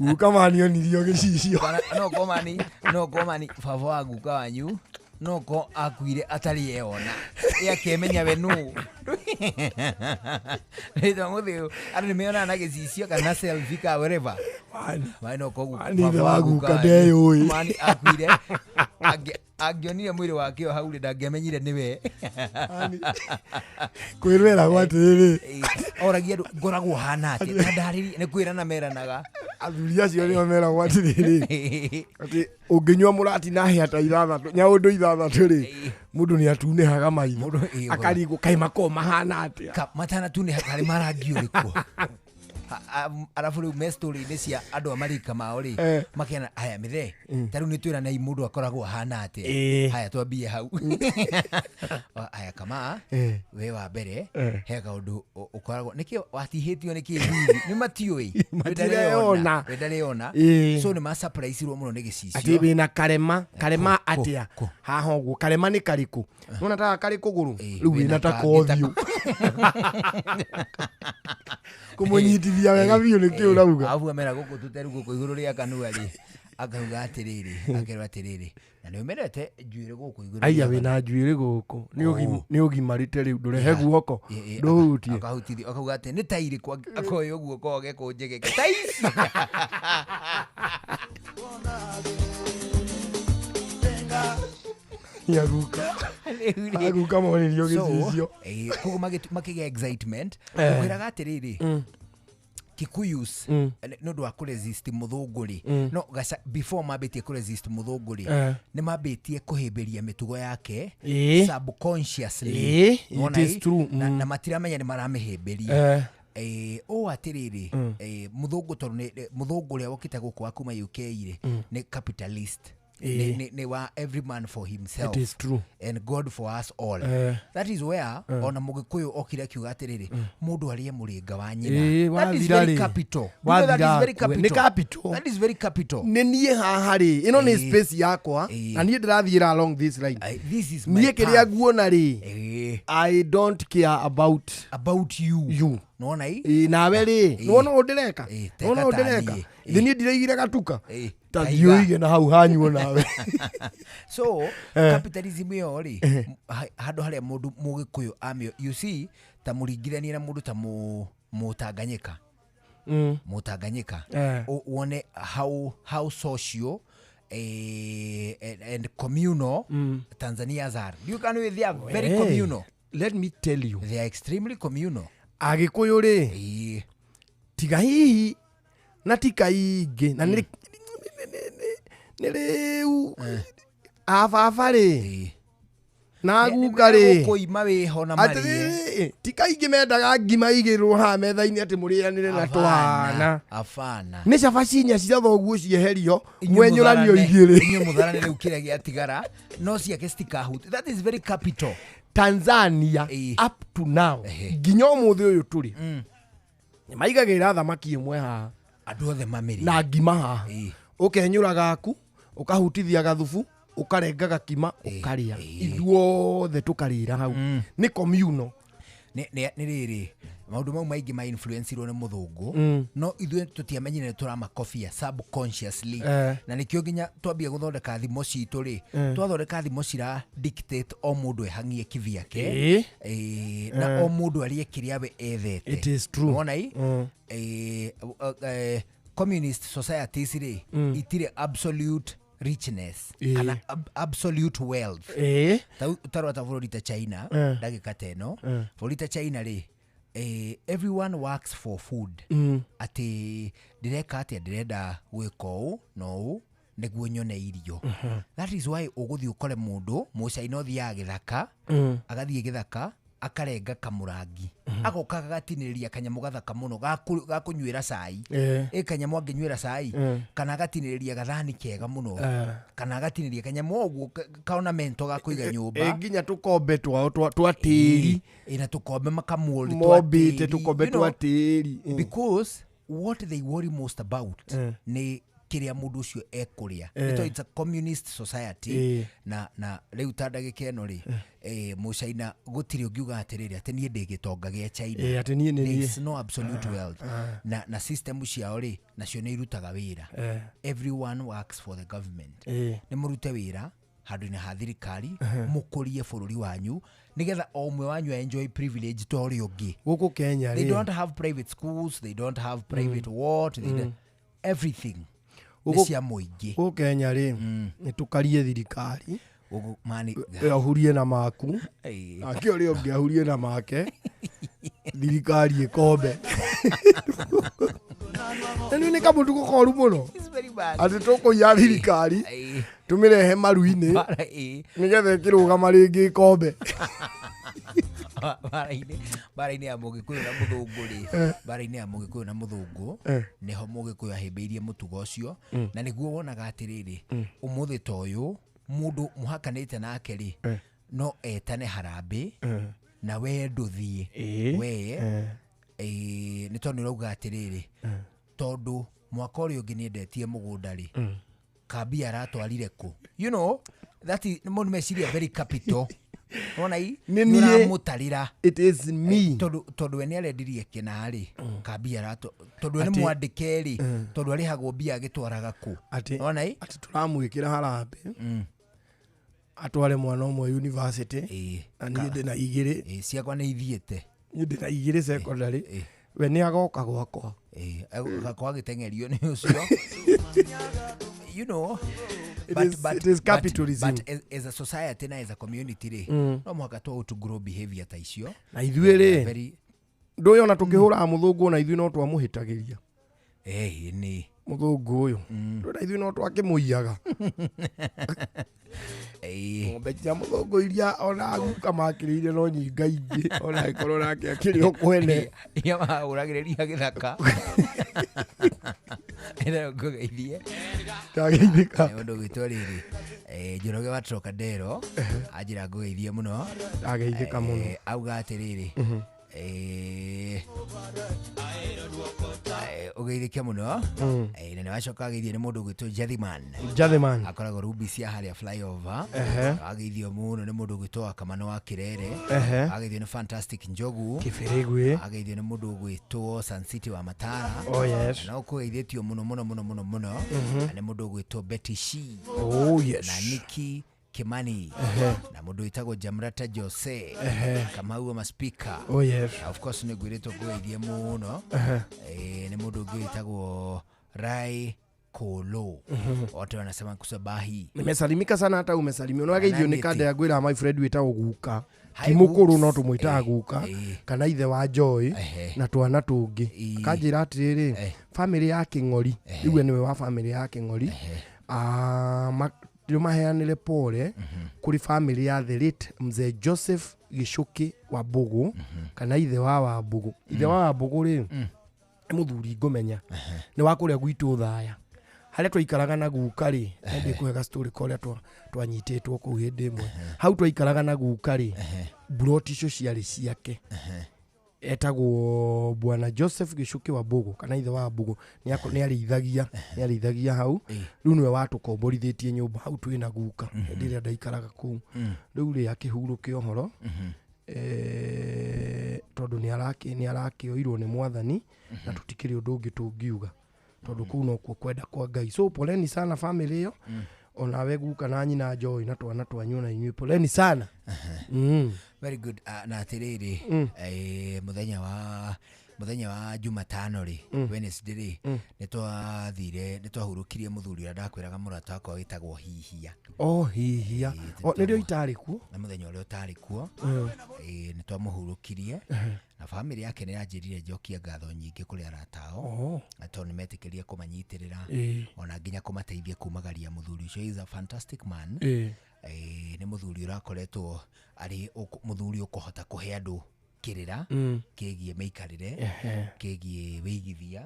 guka manionirio gĩcicio. No komani baba wa guka wanyu no ko akuire atarĩ eyona. Akĩmenya we nũ. Rĩtwa mũthĩ andũ nĩ meyonaga na gĩcicio kana selfie ka wherever. Mani no ko Mani ithe wa guka ndeyũĩ. Mani akuire angĩonire mwĩrĩ wake o hau rĩ ndangĩamenyire nĩwe. Kwĩrweragwo atĩrĩrĩ. Oragia andũ ngoragwo hana atĩa ta ndarĩrie nĩ kwĩrana meranaga. Athuri acio nĩo meragwo atĩrĩrĩ atĩ ũngĩnyua mũrati na hĩa ta ithathatũ nyaũndũ ithathatũ rĩ mũndũ nĩ atunĩhaga maitho akarigwo kaĩ makoragwo mahana atĩa. Matanatunĩha karĩ marangi ũrĩkũ. Arabu rĩu me story-inĩ cia andũ a marika mao rĩ makena haya mĩthee ta rĩu nĩ twĩranei mũndũ akoragwo ahana atĩa. Haya twambie hau. Haya kama we wa mbere he kaũndũ ũkoragwo nĩkĩ watihĩtio nĩkĩ hihi nĩ matiũĩ Matireyona. we ndareyona. So nĩ ma surprise-irwo mũno nĩ gĩcicio atĩ wĩna karema karema atĩa haha ũguo karema nĩ karĩkũ nĩwona ta karĩ kũgũrũ rĩu wĩna ta kothiũ kũmũnyitithia wega biũ nĩkĩ ũrauga. Arabu amera gũkũ tũteru gũkũ igũrũ rĩa kanua rĩ akauga atĩrĩrĩ akerwo atĩrĩrĩ na nĩ ũmerete njuĩrĩ gũkũ igũrũ. Aya wĩna njuĩrĩ gũkũ nĩ ũgimarĩte rĩu ndũrehe guoko ndũhutie. Akahutithia akauga atĩ nĩ ta irĩkũ akoya guoko agekũnjegeke ta ici. Aguka aguka monirio gĩcicio. Koguo makĩgĩa excitement ũkwĩraga atĩrĩrĩ Kikuyus nĩ ũndũ wa kũresist mũthũngũ rĩ no before mambĩtie kũresist mũthũngũ rĩ nĩ mambĩtie kũhĩmbĩria mĩtugo yake subconsciously. It is true. Na matiramenya nĩ maramĩhĩmbĩria. Ũũ atĩrĩrĩ mũthũngũ tondũ mũthũngũ ũrĩa wokĩte gũkũ wa kuma UK rĩ nĩ capitalist. Ni wa every man for himself. It is true. And God for us all. That is where ona Mũgĩkũyũ okire akiuga atĩrĩrĩ mũndũ arĩe mũrĩnga wa nyina. That is very capital. That is very capital. Nĩ capital. That is very capital. Nĩ niĩ haha rĩ ĩno nĩ space yakwa na niĩ ndĩrathiĩra along this line. This is my niĩ kĩrĩa nguona rĩ I don't care about you. Nĩwona ĩ nawe rĩ nĩwona ũũ ndĩreka nĩwona ũũ ndĩreka ithe niĩ ndiraigire gatuka ta thiĩ ũige na hau hanyuo nawe. So capitalism ĩyo rĩ handũ harĩa mũndũ Mũgĩkũyũ amĩo you see ta mũringithanie na mũndũ ta Mũtanganyika. Mũtanganyika wone how social and communal Tanzanians are. You can they are very communal. Let me tell you they are extremely communal. Agĩkũyũ rĩ tiga hihi na ti kaingĩ na nĩ rĩu ababa rĩ na guka rĩ kũima wĩho na marĩe ti kaingĩ mendaga ngima igĩrwo haha metha-inĩ atĩ mũrĩanĩre na twana. Abana nĩ cabaci inya cia thoguo cieherio mwenyũranio igĩrĩ inyuĩ mũtharane rĩu kĩrĩa gĩatigara no ciake citikahuti. That is very capital. Tanzania up to now nginya ũmũthĩ ũyũ tũrĩ nĩ maigagĩrĩra thamaki ĩmwe haha andũ othe mamĩrĩe na ngima haha ũkenyũra gaku ũkahutithia gathubu ũkarenga gakima ũkarĩa ithuothe tũkarĩra hau nĩ communal. Nĩ rĩrĩ maũndũ mau maingĩ ma influence-irwo nĩ mũthũngũ no ithuĩ tũtiamenyire nĩ tũramakobia subconsciously na nĩkĩo nginya twambia gũthondeka thimo citũ rĩ twathondeka thimo cira dictate o mũndũ ehang'ie kivyake na o mũndũ arĩe kĩrĩa we ethete. It is true. Wona ĩ communist societies rĩ itirĩ absolute richness kana absolute wealth. Tarora ta bũrũri ta China ndagĩka ta ĩno bũrũri ta China rĩ everyone works for food. Atĩ ndĩreka atĩa ndĩrenda gwĩka ũũ na ũũ nĩguo nyone irio. That is why ũgũthiĩ ũkore mũndũ Mũcaina ũthiaga gĩthaka agathiĩ gĩthaka Akarenga kamũrangi agoka agatinĩrĩria kanyamũ gathaka mũno ga kũnyuĩra cai. Ĩ kanyamũ angĩnyuĩra cai kana agatinĩrĩria gathani kega mũno kana agatinĩrĩria kanyamũ ũguo ka ornamento ga kũiga nyũmba. Nginya tũkombe twao twa tĩri. Ĩ na tũkombe makamũri twa mombĩte tĩri, tũkombe you know, twa tĩri. Because what they worry most about nĩ kĩrĩa mũndũ ũcio ekũrĩa. Nĩ tondũ it's a communist society. Na rĩu ta ndagĩka ĩno rĩ, mũcaina gũtirĩ ũngiuga atĩrĩrĩ atĩ niĩ ndĩ gĩtonga gĩa China. Atĩ niĩ nĩ There niĩ. is no absolute wealth. Na system ciao rĩ, nacio nĩ irutaga wĩra. Everyone works for the government. Nĩ mũrute wĩra handũ-inĩ ha thirikari, mũkũrie bũrũri wanyu nĩgetha o ũmwe wanyu enjoy privilege ta ũrĩa ũngĩ. Gũkũ Kenya They rĩ, don't have private schools, they don't have private what they don't, everything nĩ cia mũingĩ. Gũkũ Kenya rĩ, nĩ tũkarie thirikari. Gũkũ mani We ahurie na maku, nake ũrĩa ũngĩ ahurie na make, thirikari ĩkombe. Na nĩ kamũtugo koru mũno It's very bad. atĩ tũkũiya thirikari tũmĩrehe maru-inĩ nĩgetha ĩkĩrũgama rĩngĩ ĩkombe. Mbara-inĩ ya mũgĩkũyũ na mũthũngũ rĩ, mbara-inĩ ya mũgĩkũyũ na mũthũngũ nĩho mũgĩkũyũ ahĩmbĩirie mũtugo ũcio. Na nĩguo wonaga atĩrĩrĩ, ũmũthĩ ta ũyũ mũndũ mũhakanĩte nake rĩ, no etane harambĩ na we ndũthiĩ we. Nĩ tondũ nĩ ũrauga atĩrĩrĩ, tondũ mwaka ũrĩa ũngĩ nĩendetie mũgũnda rĩ, kambia aratwarire kũ? You know that is mũndũ meciria very capital wona i Nĩ niĩ. Nĩũramũtarĩra. It is me. Tondũ we nĩarendirie kĩna rĩ, kambia arato tondũ we nĩ mwandĩke rĩ, tondũ arĩhagwo mbia agĩtwaraga kũ? Atĩ Wona i atĩ tũramwĩkĩra harambĩ atware mwana ũmwe university na niĩ ndĩna igĩrĩ. Ciakwa nĩ ithiĩte. Niĩ ndĩna igĩrĩ secondary, we nĩ agoka gwakwa. Gakwa agĩteng'erio nĩ ũcio, you know. It is capitalism. But as a society na as a community rĩ, no mũhaka twa outgrow behavior ta icio. Na ithuĩ rĩ, Very ndũĩ ona tũkĩhũraga mũthũngũ, ona ithuĩ no twamũhĩtagĩria. Nĩ Mũthũngũ ũyũ ndũĩ na ithuĩ no twakĩmũiyaga ng'ombe cia mũthũngũ iria ona guka makĩrĩire no nyingaingĩ, ona angĩkorwo nake akĩrĩ o kwene. Iria mahũragĩrĩria gĩthaka ĩno ngũgeithie. Ndageithĩka. Nĩ ũndũ gwĩtwo rĩrĩ, Njoroge wa Trocadero anjĩra ngũgeithie mũno. Ndageithĩka mũno. Auga atĩrĩrĩ, ũgeithĩke mũno. Na nĩ wacoka ageithio nĩ mũndũ ũgwĩtwo Jathiman. Jathiman. Akoragwo Ruby cia harĩa flyover. Ageithio mũno nĩ mũndũ ũgwĩtwo Wakamano wa Kĩrere. Ageithio nĩ Fantastic Njogu. Kĩbĩrĩgwĩ. Ageithio nĩ mũndũ ũgwĩtwo Sun City wa Matara. Oh, yes. Na ũkũgeithĩtio mũno mũno mũno mũno mũno na nĩ mũndũ ũgwĩtwo Betty Shi. Oh, yes. Na Nikki Kimani. Na mũndũ wĩtagwo Jamrata Jose. Kamau wa maspika. Oh, yes. Na of course nĩ ngwĩrĩtwo ngũgeithie mũno. Nĩ mũndũ ũngĩ wĩtagwo Rai Kolo. Wote wanasema kusabahi. Nimesalimika sana, hata umesalimia nĩwageithio nĩ Nani kanda ya ngwĩra my friend wĩtagwo guka Hi, ti mũkũrũ Gooks. no tũmwĩtaga guka kana ithe wa Joy na twana tũngĩ, akanjĩra atĩrĩrĩ, famĩlĩ ya Kĩng'ori, rĩu we nĩwe wa famĩlĩ ya Kĩng'ori. Ah, maheanĩre pole kũrĩ famĩlĩ ya the late mzee Joseph Gĩcũkĩ wa Mbũgũ kana ithe wa Wambũgũ. Ithe wa Wambũgũ rĩ, nĩ mũthuri ngũmenya, nĩ wa kũrĩa gwitũ Thaya harĩa twaikaraga na guka rĩ. Ndĩkũhe gastori korĩa twanyitĩtwo kũu hĩndĩ ĩmwe. Hau twaikaraga na guka rĩ, mburoti icio ciarĩ ciake. Etagwo bwana Joseph Gĩcũkĩ wa Mbũgũ kana ithe wa Mbũgũ. Nĩ arĩithagia hau. Rĩu nĩwe watũkomborithĩtie nyũmba hau twĩ na guka hĩndĩ ĩrĩa ndaikaraga kũu. Rĩu rĩ, akĩhurũke ũhoro, tondũ nĩ arakĩoirwo nĩ mwathani na tũtikĩrĩ ũndũ ũngĩ tũngiuga tondũ kũu nokuo kwenda kwa Ngai. So poleni sana family ĩyo, onawe guka na nyina Joy na twana twanyu, na inyuĩ poleni sana. Very good. Na atĩrĩrĩ, mũthenya wa Jumatano rĩ, Wednesday rĩ, nĩ twathire nĩ twahurũkirie mũthuri ũrĩa ndakwĩraga, mũrata wakwa wĩtagwo Hihia. Oh, Hihia. Oh, nĩrĩo itarĩ kuo. Na mũthenya ũrĩa ũtarĩ kuo, nĩ twamũhurũkirie na bamĩrĩ yake nĩ yanjĩrire njokie ngatho nyingĩ kũrĩ arata ao na tondũ nĩ metĩkĩrie kũmanyitĩrĩra ona nginya kũmateithia kumagaria mũthuri ũcio. He is a fantastic man. Nĩ mũthuri ũrakoretwo arĩ mũthuri ũkũhota kũhe andũ kĩrĩra kĩgiĩ mĩikarĩre, kĩgiĩ wĩigithia.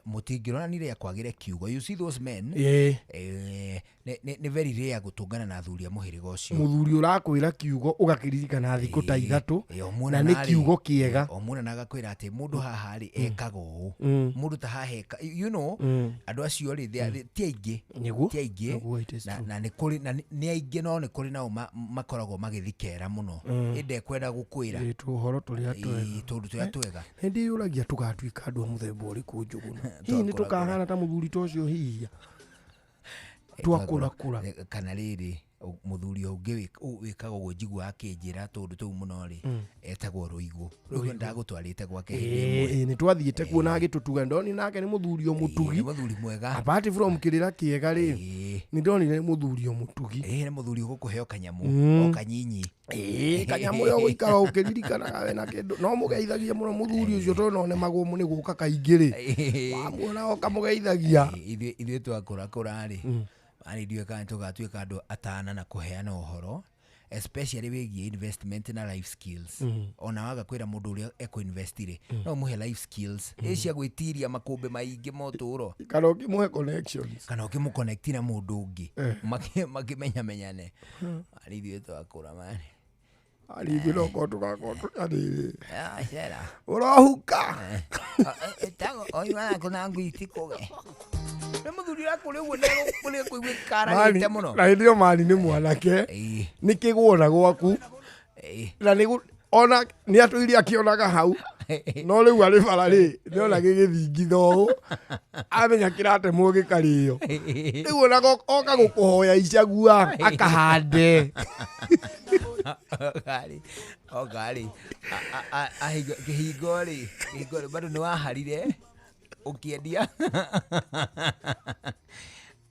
Mũtingĩronanire akwagĩre kiugo. You see those men, nĩ very rare gũtũngana na athuri a mũhĩrĩga ũcio. Mũthuri ũrakwĩra kiugo ũgakĩririkana thikũ ta 3, O muona na nĩ narĩ, kiugo kĩega. O muona na agakwĩra atĩ mũndũ haha rĩ ekaga ũũ, mũndũ ta haha eka, you know, andũ acio rĩ, ti aingĩ. Ti aingĩ. Nĩguo, it is Na true. na nĩ kũrĩ na nĩ aingĩ, no nĩ kũrĩ nao makoragwo magĩthikera mũno, ĩndĩ ekwenda gũkwĩra Ĩ, tũhoro tũrĩa twega. Ĩ, tũndũ tũrĩa twega. Nĩ ndĩyũragia tũgatuĩka andũ a mũthemba ũrĩkũ, Njũgũna. Hihi nĩ Twakũra. tũkahana ta mũthuri ta ũcio hihi twakũrakũra? Kana rĩrĩ, mũthuri ũngĩ wĩkaga ũguo njiguaga akĩnjĩra tũndũ tũu mũno rĩ, etagwo Rũigũ. Rũigũ Rũigũ. ndagũtwarĩte gwake hĩndĩ ĩmwe. Ĩ, nĩ twathiĩte kuo na agĩtũtuga. Ndoni nake nĩ mũthuri o mũtugi. Nĩ mũthuri mwega. Apart from kĩrĩra kĩega rĩ, nĩ ndonire nĩ mũthuri o mũtugi. Nĩ mũthuri ũgũkũhe o kanyamũ, o kanyinyi. Ĩ, kanyamũ yo gũikara ũkĩririkanaga we na kĩndũ. No mũgeithagia mũno mũthuri ũcio, tondũ no nemagwo nĩ gũka kaingĩ rĩ, wamuona ũkamũgeithagia. Ithuĩ twakũrakũra rĩ, arĩ ndiũĩ kana tũgatuĩka andũ atana na kũheana ũhoro, especially wĩgiĩ investment na life skills. Ona waga kwĩra mũndũ ũrĩa ekũ-invest rĩ, no ũmũhe life skills ĩ cia gwĩtiria makũmbĩ maingĩ ma ũtũũro. Kana ũkĩmũhe connections. Kana ũkĩmũ-connect na mũndũ ũngĩ, makĩmenyamenyane. Arĩ ithuĩ twakũra mani. Arĩ ithuĩ no korwo tũgakorwo arĩ Ah, cera. Ũrohuka. Ĩtagwo oimana kuna ngui itikũge. Nĩ mũthuri ũrakũrĩa ũguo nĩ kũiguĩka ararĩte mũno. Na hĩndĩ ĩyo mani nĩ mwanake, nĩ kĩgũra gwaku, na nĩ ona nĩ atũire akĩonaga hau, no rĩu arĩ bara rĩ, nĩ ona gĩgĩthingitha ũũ, amenya kĩratemwo gĩkarĩo. Rĩu ona oka gũkũhoya icagua akahande. Okarĩ, okarĩ, kĩhingo rĩ, kĩhingo rĩ, bado nĩ waharire ũkĩendia,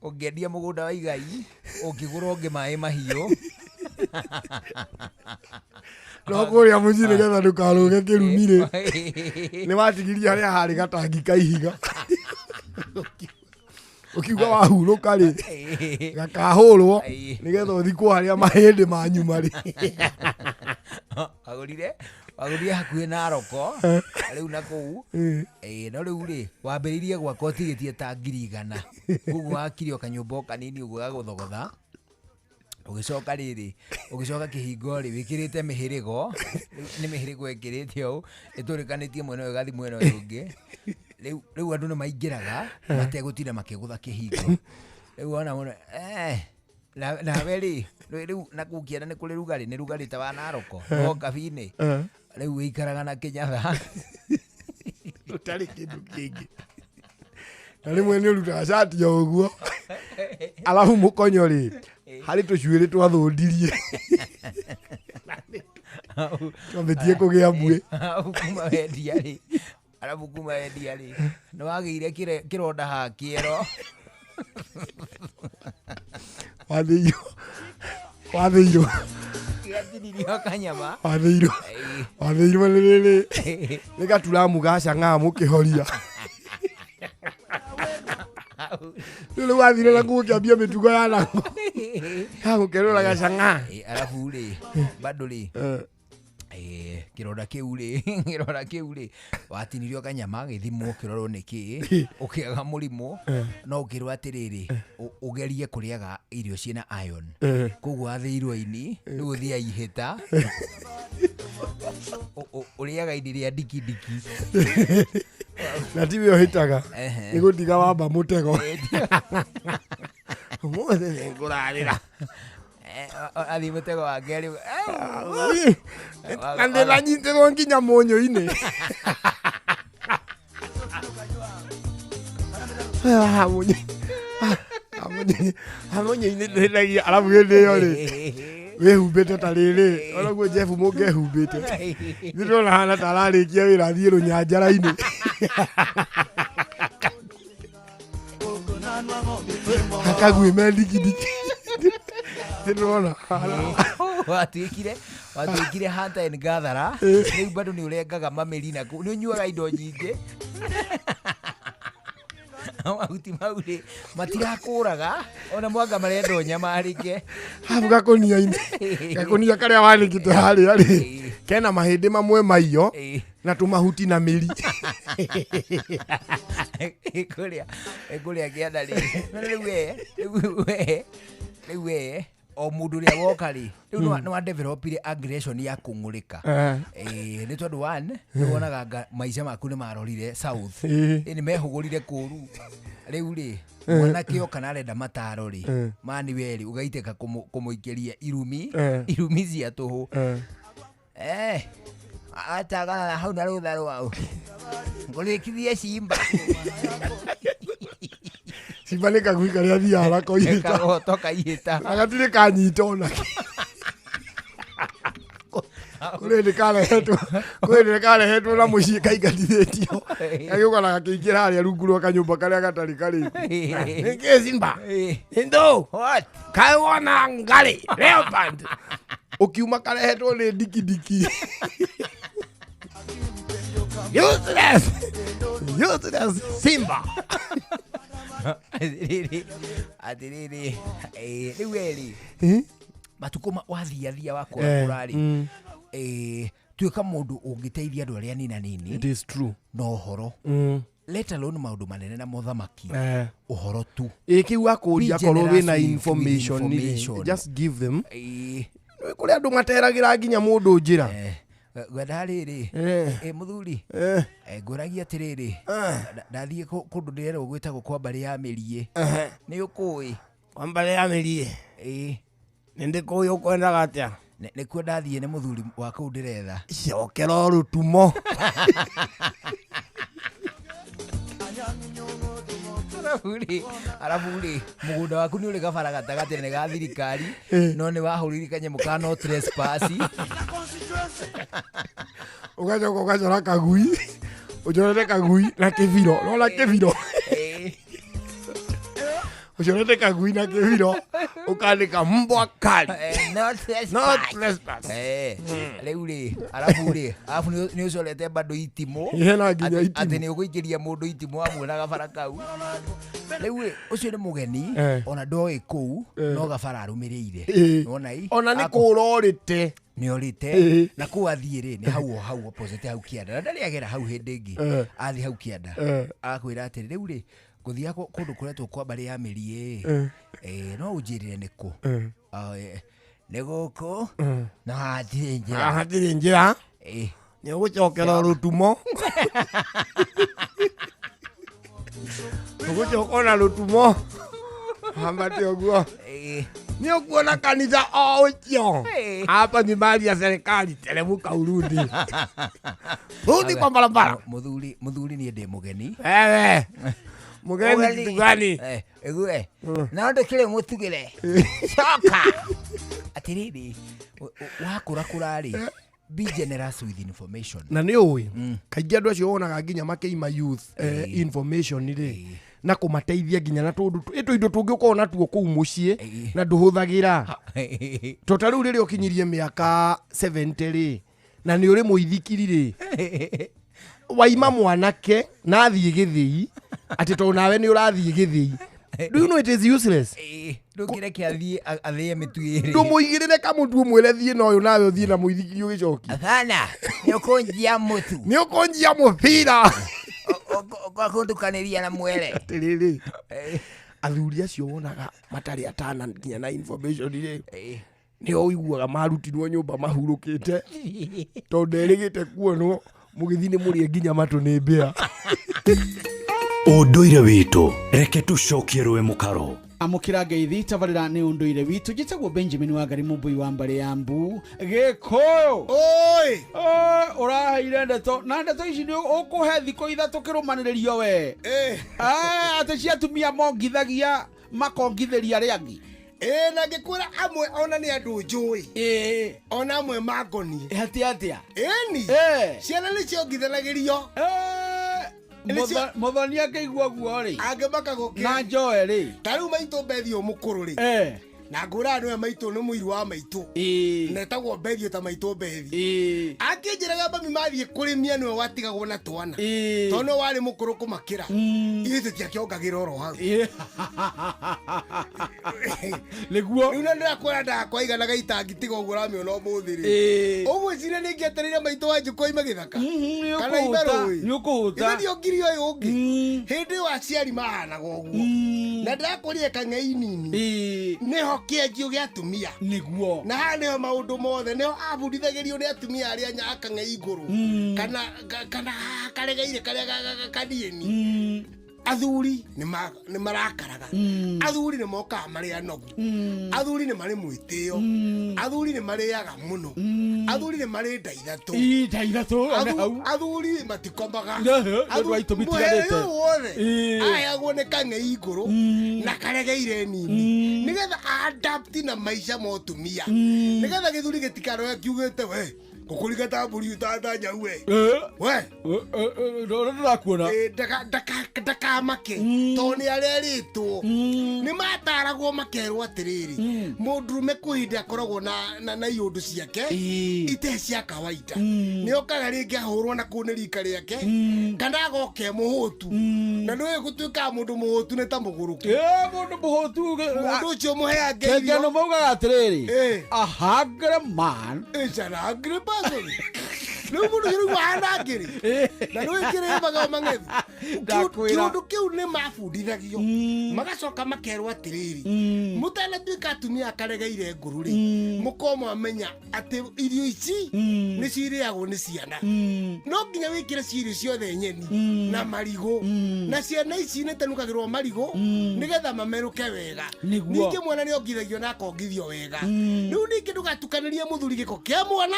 ũkĩendia mũgũnda wa igai, ũkĩgũra ũngĩ maĩ mahiũ. No kũrĩa mũciĩ nĩgetha ndũkarũge kĩrumi rĩ, nĩ watigirie harĩa harĩ gatangi ka ihiga, ũkiuga wahurũka rĩ, gakahũrwo nĩgetha ũthikwo harĩa mahĩndĩ manyu marĩ. Wagũrire hakuhĩ na Roko rĩu na kũu. No rĩu rĩ, wambĩrĩirie gwaka ũtigĩtie ta 100,000, koguo wakire o kanyũmba o kanini ũguo gagũthogotha. Ũgĩcoka rĩrĩ, ũgĩcoka kĩhingo rĩ, wĩkĩrĩte mĩhĩrĩgo, nĩ mĩhĩrĩgo ĩkĩrĩte ũũ, ĩtũrĩkanĩtie mwena ũyũ ĩgathiĩ mwena ũyũ ũngĩ. Rĩu andũ nĩ maingĩraga mategũtinda makĩgũtha kĩhingo. Rĩu wona mũno, nawe rĩ, rĩu na kũu kĩanda nĩ kũrĩ rugarĩ, nĩ rugarĩ ta wa Naroko, no kabi-inĩ. Rĩu wĩikaraga na kĩnyatha. Ũtarĩ kĩndũ kĩngĩ. Na rĩmwe nĩ ũrutaga cati o ũguo, alafu mũkonyo rĩ, harĩ tũcuĩrĩ twathũndirie. Twambĩtie kũgĩa mbuĩ. Arabu kuma wendia rĩ, arabu kuma wendia rĩ, nĩ wagĩire kĩronda ha kĩero. Wathĩirwo. Wathĩirwo. Gĩgatinirio kanyama. Wathĩirwo. Wathĩirwo nĩ rĩrĩ. Nĩ gaturamu ga cang'aa mũkĩhoria. Rĩu wathire na kuo ũkĩambia mĩtugo ya naku. Ya gũkerũra gacang'aa. Arabu rĩ, bado rĩ, kĩronda kĩu rĩ, kĩronda kĩu rĩ, watinirio kanyama gĩthimwo kĩrorwo nĩ kĩ, ũkĩaga mũrimũ, no ũkĩrwo atĩrĩrĩ, ũgerie kũrĩaga irio ciĩna iron. Koguo wathĩirwo ini, rĩu ũthiaga ihĩta. Ũrĩaga ini rĩa ndikindiki. Na tiwe ũhĩtaga. Nĩ gũtiga wamba mũtego. Ũmũthĩ nĩ ngũrarĩra. Athiĩ mũtego wa kerĩ. Na ndĩranyitĩrwo nginya mũnyũ-inĩ. Mũnyũ-inĩ ndĩnagia, arabu hĩndĩ ĩyo rĩ, wĩhumbĩte ta rĩrĩ, onaguo Jeff mũngehumbĩte. Nĩ ndĩrona hana ta ararĩkia wĩra athiĩ rũnyanjara-inĩ. Akaguĩme ndikindiki. Nĩ ndĩrona hana. Watuĩkire hunter and gatherer. Rĩu bado nĩ ũrengaga mamĩri na kũu, nĩ ũnyuaga indo nyingĩ. Mahuti mau rĩ matirakũraga ona mwanga marenda ũnyamarĩke. Hau gakũnia-inĩ, gakũnia karĩa wanĩkĩte harĩa rĩ, kena mahĩndĩ mamwe maiyo na tũmahuti na mĩri. Kũrĩa kũrĩa kĩanda rĩ, rĩu we rĩu we rĩu we o mũndũ ũrĩa woka rĩ, rĩu nĩ wa developire aggression ya kũng'ũrĩka. Nĩ tondũ one, nĩ wonaga nga maica maku nĩ marorire south. Nĩ mehũgũrire kũru. Rĩu rĩ, mwanake oka na arenda mataro rĩ, mani we rĩ, ũgaitĩka kũmũikĩria irumi, irumi cia tũhũ. Atagana hau na rũtha rwau. Ngũrĩkithie cimba. Cimba nĩ kagui karĩa thiaga nako ihĩta. Kagoto kaihĩta. Na gatirĩ kanyita onake. Kũrĩ hĩndĩ karehetwo, kũrĩ hĩndĩ karehetwo na mũciĩ kaingatithĩtio. Gagĩũka na gakĩingĩra harĩa rungu rwa kanyũmba karĩa gatarĩ karĩku. Nĩkĩ Simba? Ndo. What? Kaĩ wona ngarĩ leopard. Ũkiuma karehetwo nĩ ndikindiki. Useless. Useless Simba. Atĩrĩrĩ, atĩrĩrĩ, rĩu we rĩ, matukũ wathiathia wakũrakũra rĩ, tuĩka mũndũ ũngĩteithia andũ arĩa nina nini. It is true. Na ũhoro. Let alone maũndũ manene na mothamaki. Ũhoro tu. Ĩ kĩu akũria Be akorwo generous wĩna with information rĩ, information. just give them. Kũrĩ andũ materagĩra nginya mũndũ njĩra. Ngwenda rĩrĩ, mũthuri, ngũragia atĩrĩrĩ, ndathiĩ kũndũ ndĩrerwo gwĩtagwo kwa mbarĩ ya mĩriĩ. Nĩ ũkũĩ? Kwa mbarĩ ya mĩriĩ? Ĩ. Nĩ ndĩkũĩ ũkwendaga atĩa? Nĩkuo ndathiĩ nĩ mũthuri wa kũu ndĩretha. Cokera o rũtumo. Arabu rĩ, mũgũnda waku nĩ ũrĩ gabara gatagatĩ nĩ ga thirikari, no nĩ wahũrire kanyamũ ka no trespass. Ũgacoka ũgacora kagui, ũcorete kagui na kĩbiro, nona kĩbiro. Ũcorete kagui na kĩbiro, ũkandĩka mbwa kali. No trespass. No trespass. Rĩu rĩ, arabu rĩ, arabu nĩ ũcorete bado itimũ. Hena nginya itimũ. Atĩ nĩ ũgũikĩria mũndũ itimũ hamwe na gabara kau. Rĩu rĩ, ũcio nĩ mũgeni, ona ndoĩ kũu, no gabara arũmĩrĩire. Nĩwona ĩ? Ona nĩ kũũra orĩte. Nĩ orĩte. Na kũu athiĩ rĩ, nĩ hau o hau opposite hau kĩanda. Na ndarĩ agera hau hĩndĩ ĩngĩ. Athiĩ hau kĩanda. Akwĩra atĩrĩ, rĩu rĩ, ngũthiaga kũndũ kũretwo kwa mbarĩ ya mĩriĩ. No ũnjĩrĩre nĩ kũ? Nĩ gũkũ, na hatirĩ njĩra. Ah, hatirĩ njĩra. Nĩ ũgũcokera rũtumo. Ũgũcoka ona rũtumo. Hambate ũguo. Nĩ ũkuona kanitha o ũcio. Hapa ni mali ya serikali, teremka urudi. Rudi kwa barabara. Mũthuri niĩ ndĩ mũgeni. Ewe. Mũgeni Mũgeni. kitu gani? Ĩgue. Na ndũkĩrĩ mũtugĩre. Coka. Atĩrĩrĩ, wakũrakũra rĩ, be generous with information. Na nĩ ũĩ, kaingĩ andũ acio wonaga nginya makĩima youth, information rĩ, na kũmateithia nginya na tũndũ ĩ tũindo tũngĩ ũkoragwo natuo kũu mũciĩ na ndũhũthagĩra. To ta rĩu rĩrĩa ũkinyirie mĩaka 70 rĩ, na nĩ ũrĩ mũithikiri rĩ, waima mwanake na athiĩ gĩthĩi, atĩ tondũ nawe nĩ ũrathiĩ gĩthĩi. Do you know it is useless? Ndũngĩreke athiĩ athĩe mĩtu ĩrĩ. Ndũmũigĩrĩre kamũtu ũmwĩre thiĩ na ũyũ nawe ũthiĩ na mũithikiri ũgĩcokie. Hapana, nĩ ũkũnjia mũtu. Nĩ ũkũnjia mũbira. Ũkũndukanĩria na mwere. Atĩrĩrĩ, athuri acio wonaga matarĩ atana nginya na information rĩ, nĩo ũiguaga marutirwo nyũmba mahurũkĩte, tondũ nderĩgĩte kuonwo mũgĩthiĩ nĩ mũrĩe nginya matũ nĩ mbĩa. Ũndũire witũ, reke tũcokie rũĩ mũkaro. Amũkĩra ngeithi tabarĩra nĩ ũndũire witũ. Njĩtagwo Benjamin Wangari Mũmbui wa mbarĩ ya Mbu Gĩkũyũ. Oi! Oi, ũraheire ndeto na ndeto ici nĩ ũkũhe thikũ ithatũ kĩrũmanĩrĩrio we. Atĩ cia atumia mongithagia makongithĩria arĩa angĩ. Na ngĩkwĩra amwe ona nĩ andũ njũĩ. Ona amwe mangoniĩ. Atĩ atĩa? Ĩni. Ciana nĩ ciongithanagĩrio. Mũthoni akĩigua ũguo rĩ. Angĩmaka gũkĩ. Na njoe rĩ. Ta rĩu maitũ Bethi ũyũ mũkũrũ rĩ. Na ngũraga nĩwe maitũ, nĩ mũiru wa maitũ na etagwo Bethi ta maitũ Bethi. Akĩnjĩraga mami mathiĩ kũrĩmia nĩwe watigagwo na twana tondũ nĩwe warĩ mũkũrũ kũmakĩra, ithuĩ tũtiakĩongagĩra oro hau. Nĩguo. Rĩu na ndĩrakwĩra ndakwaiganaga itangi tiga ũguo ũramĩona ũmũthĩ rĩ. Ũguo ciria nĩ ingĩetereire maitũ wa njukũ oime gĩthaka kana ime rũĩ. Nĩ ũkũhũta. Ithe ndiongire ũyũ ũngĩ. Hĩndĩ ĩyo aciari mahanaga ũguo na ndĩrakũrire kang'ei nini nĩho kĩanjio gĩa atumia. Nĩguo. Na haha nĩho maũndũ mothe nĩho abundithagĩrio nĩ atumia arĩa nya akang'ei ngũrũ kana kana karegeire karĩa kanieni. Athuri nĩ marakaraga, athuri nĩ mokaga marĩ anogu, athuri nĩ marĩ mwĩtĩo, athuri nĩ marĩaga mũno, athuri nĩ marĩ nda ithatũ. Ii, nda ithatũ, one hau. Athuri matikomaga. Nĩ ũndũ wa itũmi itiganĩte. Mũhĩrĩga wothe aheagwo nĩ kang'ei ngũrũ na karegeire nini nĩgetha adapt na maica ma ũtumia, nĩgetha gĩthuri gĩtikaroe kiugĩte we ngũkũringa ta mbũri ta nyau we we Ũrĩa ndĩrakuona. Ndakamake tondũ nĩ arerĩtwo, nĩ mataragwo makerwo atĩrĩrĩ, mũndũrũme kwĩ hĩndĩ akoragwo na iũndũ ciake ite cia kawaida, nĩ okaga rĩngĩ ahũrwo na kũu nĩ rika rĩake kana agoka e mũhũtu, na nĩ gũtuĩkaga mũndũ mũhũtu nĩ ta mũgũrũki. Mũndũ mũhũtu mũndũ ũcio mũheange Kengeno maugaga atĩrĩrĩ, a hungry man is an angry person. Rĩu mũndũ ũcio rĩu ahana ngĩrĩ na nĩ wĩkĩrĩ magego mang'ethu. Ndakwĩra. Kĩũndũ kĩu nĩ mabundithagio magacoka makerwo atĩrĩrĩ, mũtanatuĩka atumia akaregeire ngũrũ rĩ, mũkorwo mwamenya atĩ irio ici nĩ cirĩagwo nĩ ciana, no nginya wĩkĩre cirio ciothe nyeni na marigũ, na ciana ici nĩ tanukagĩrwo marigũ nĩgetha mamerũke wega. Nĩguo. Ningĩ mwana nĩ ongithagio na akongithio wega. Rĩu ningĩ ndũgatukanĩrie mũthuri gĩko kĩa mwana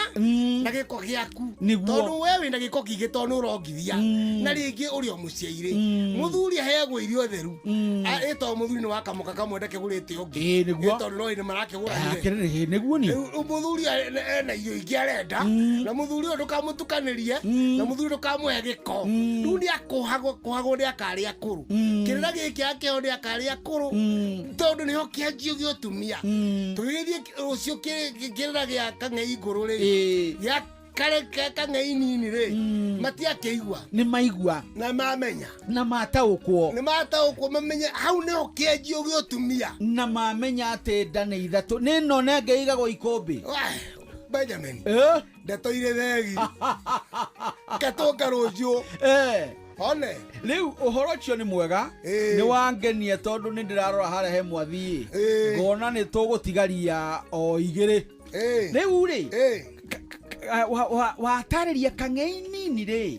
na gĩko gĩaku. Nĩguo. Tondũ we wĩna gĩko kĩingĩ tondũ nĩ ũrongithia na rĩngĩ ũrĩ o mũciairĩ. Mũthuri aheagwo irio theru. Ĩ tondũ mũthuri nĩ wakamoka kamwe ndakĩgũrĩte ũngĩ. Ĩ, nĩguo. Ĩ tondũ no hĩndĩ marakĩgũranire. Akĩrĩrĩ, nĩguo ni. Rĩu mũthuri ena irio ingĩ arenda, na mũthuri ũyũ ndũkamũtukanĩrie, na mũthuri ndũkamũhe gĩko. Rĩu nĩ akũhagwo kũhagwo nĩ akarĩa akũrũ. Kĩrĩra gĩkĩ akĩheo nĩ akarĩa akũrũ tondũ nĩho kĩanjio gĩa ũtumia. Tũgĩgĩthiĩ rũciũ kĩrĩra gĩa kang'ei ngũrũ rĩ, gĩa kare kang'ei nini rĩ, matiakĩigua. Nĩ maigua. Na mamenya. Na mataũkwo. Nĩ mataũkwo mamenye hau nĩho kĩanjio gĩa ũtumia. Na mamenya atĩ nda nĩ ithatũ. Nĩ ĩno nenge igagwo ikũmbĩ. Benjamin. Ndeto irĩ thegi. Ketũnga rũciũ. One. Rĩu ũhoro ũcio nĩ mwega. Nĩ wangenia tondũ nĩ ndĩrarora harĩa he mwathiĩ. Ngona nĩ tũgũtigaria o igĩrĩ. Rĩu rĩ, watarĩria kang'ei nini rĩ,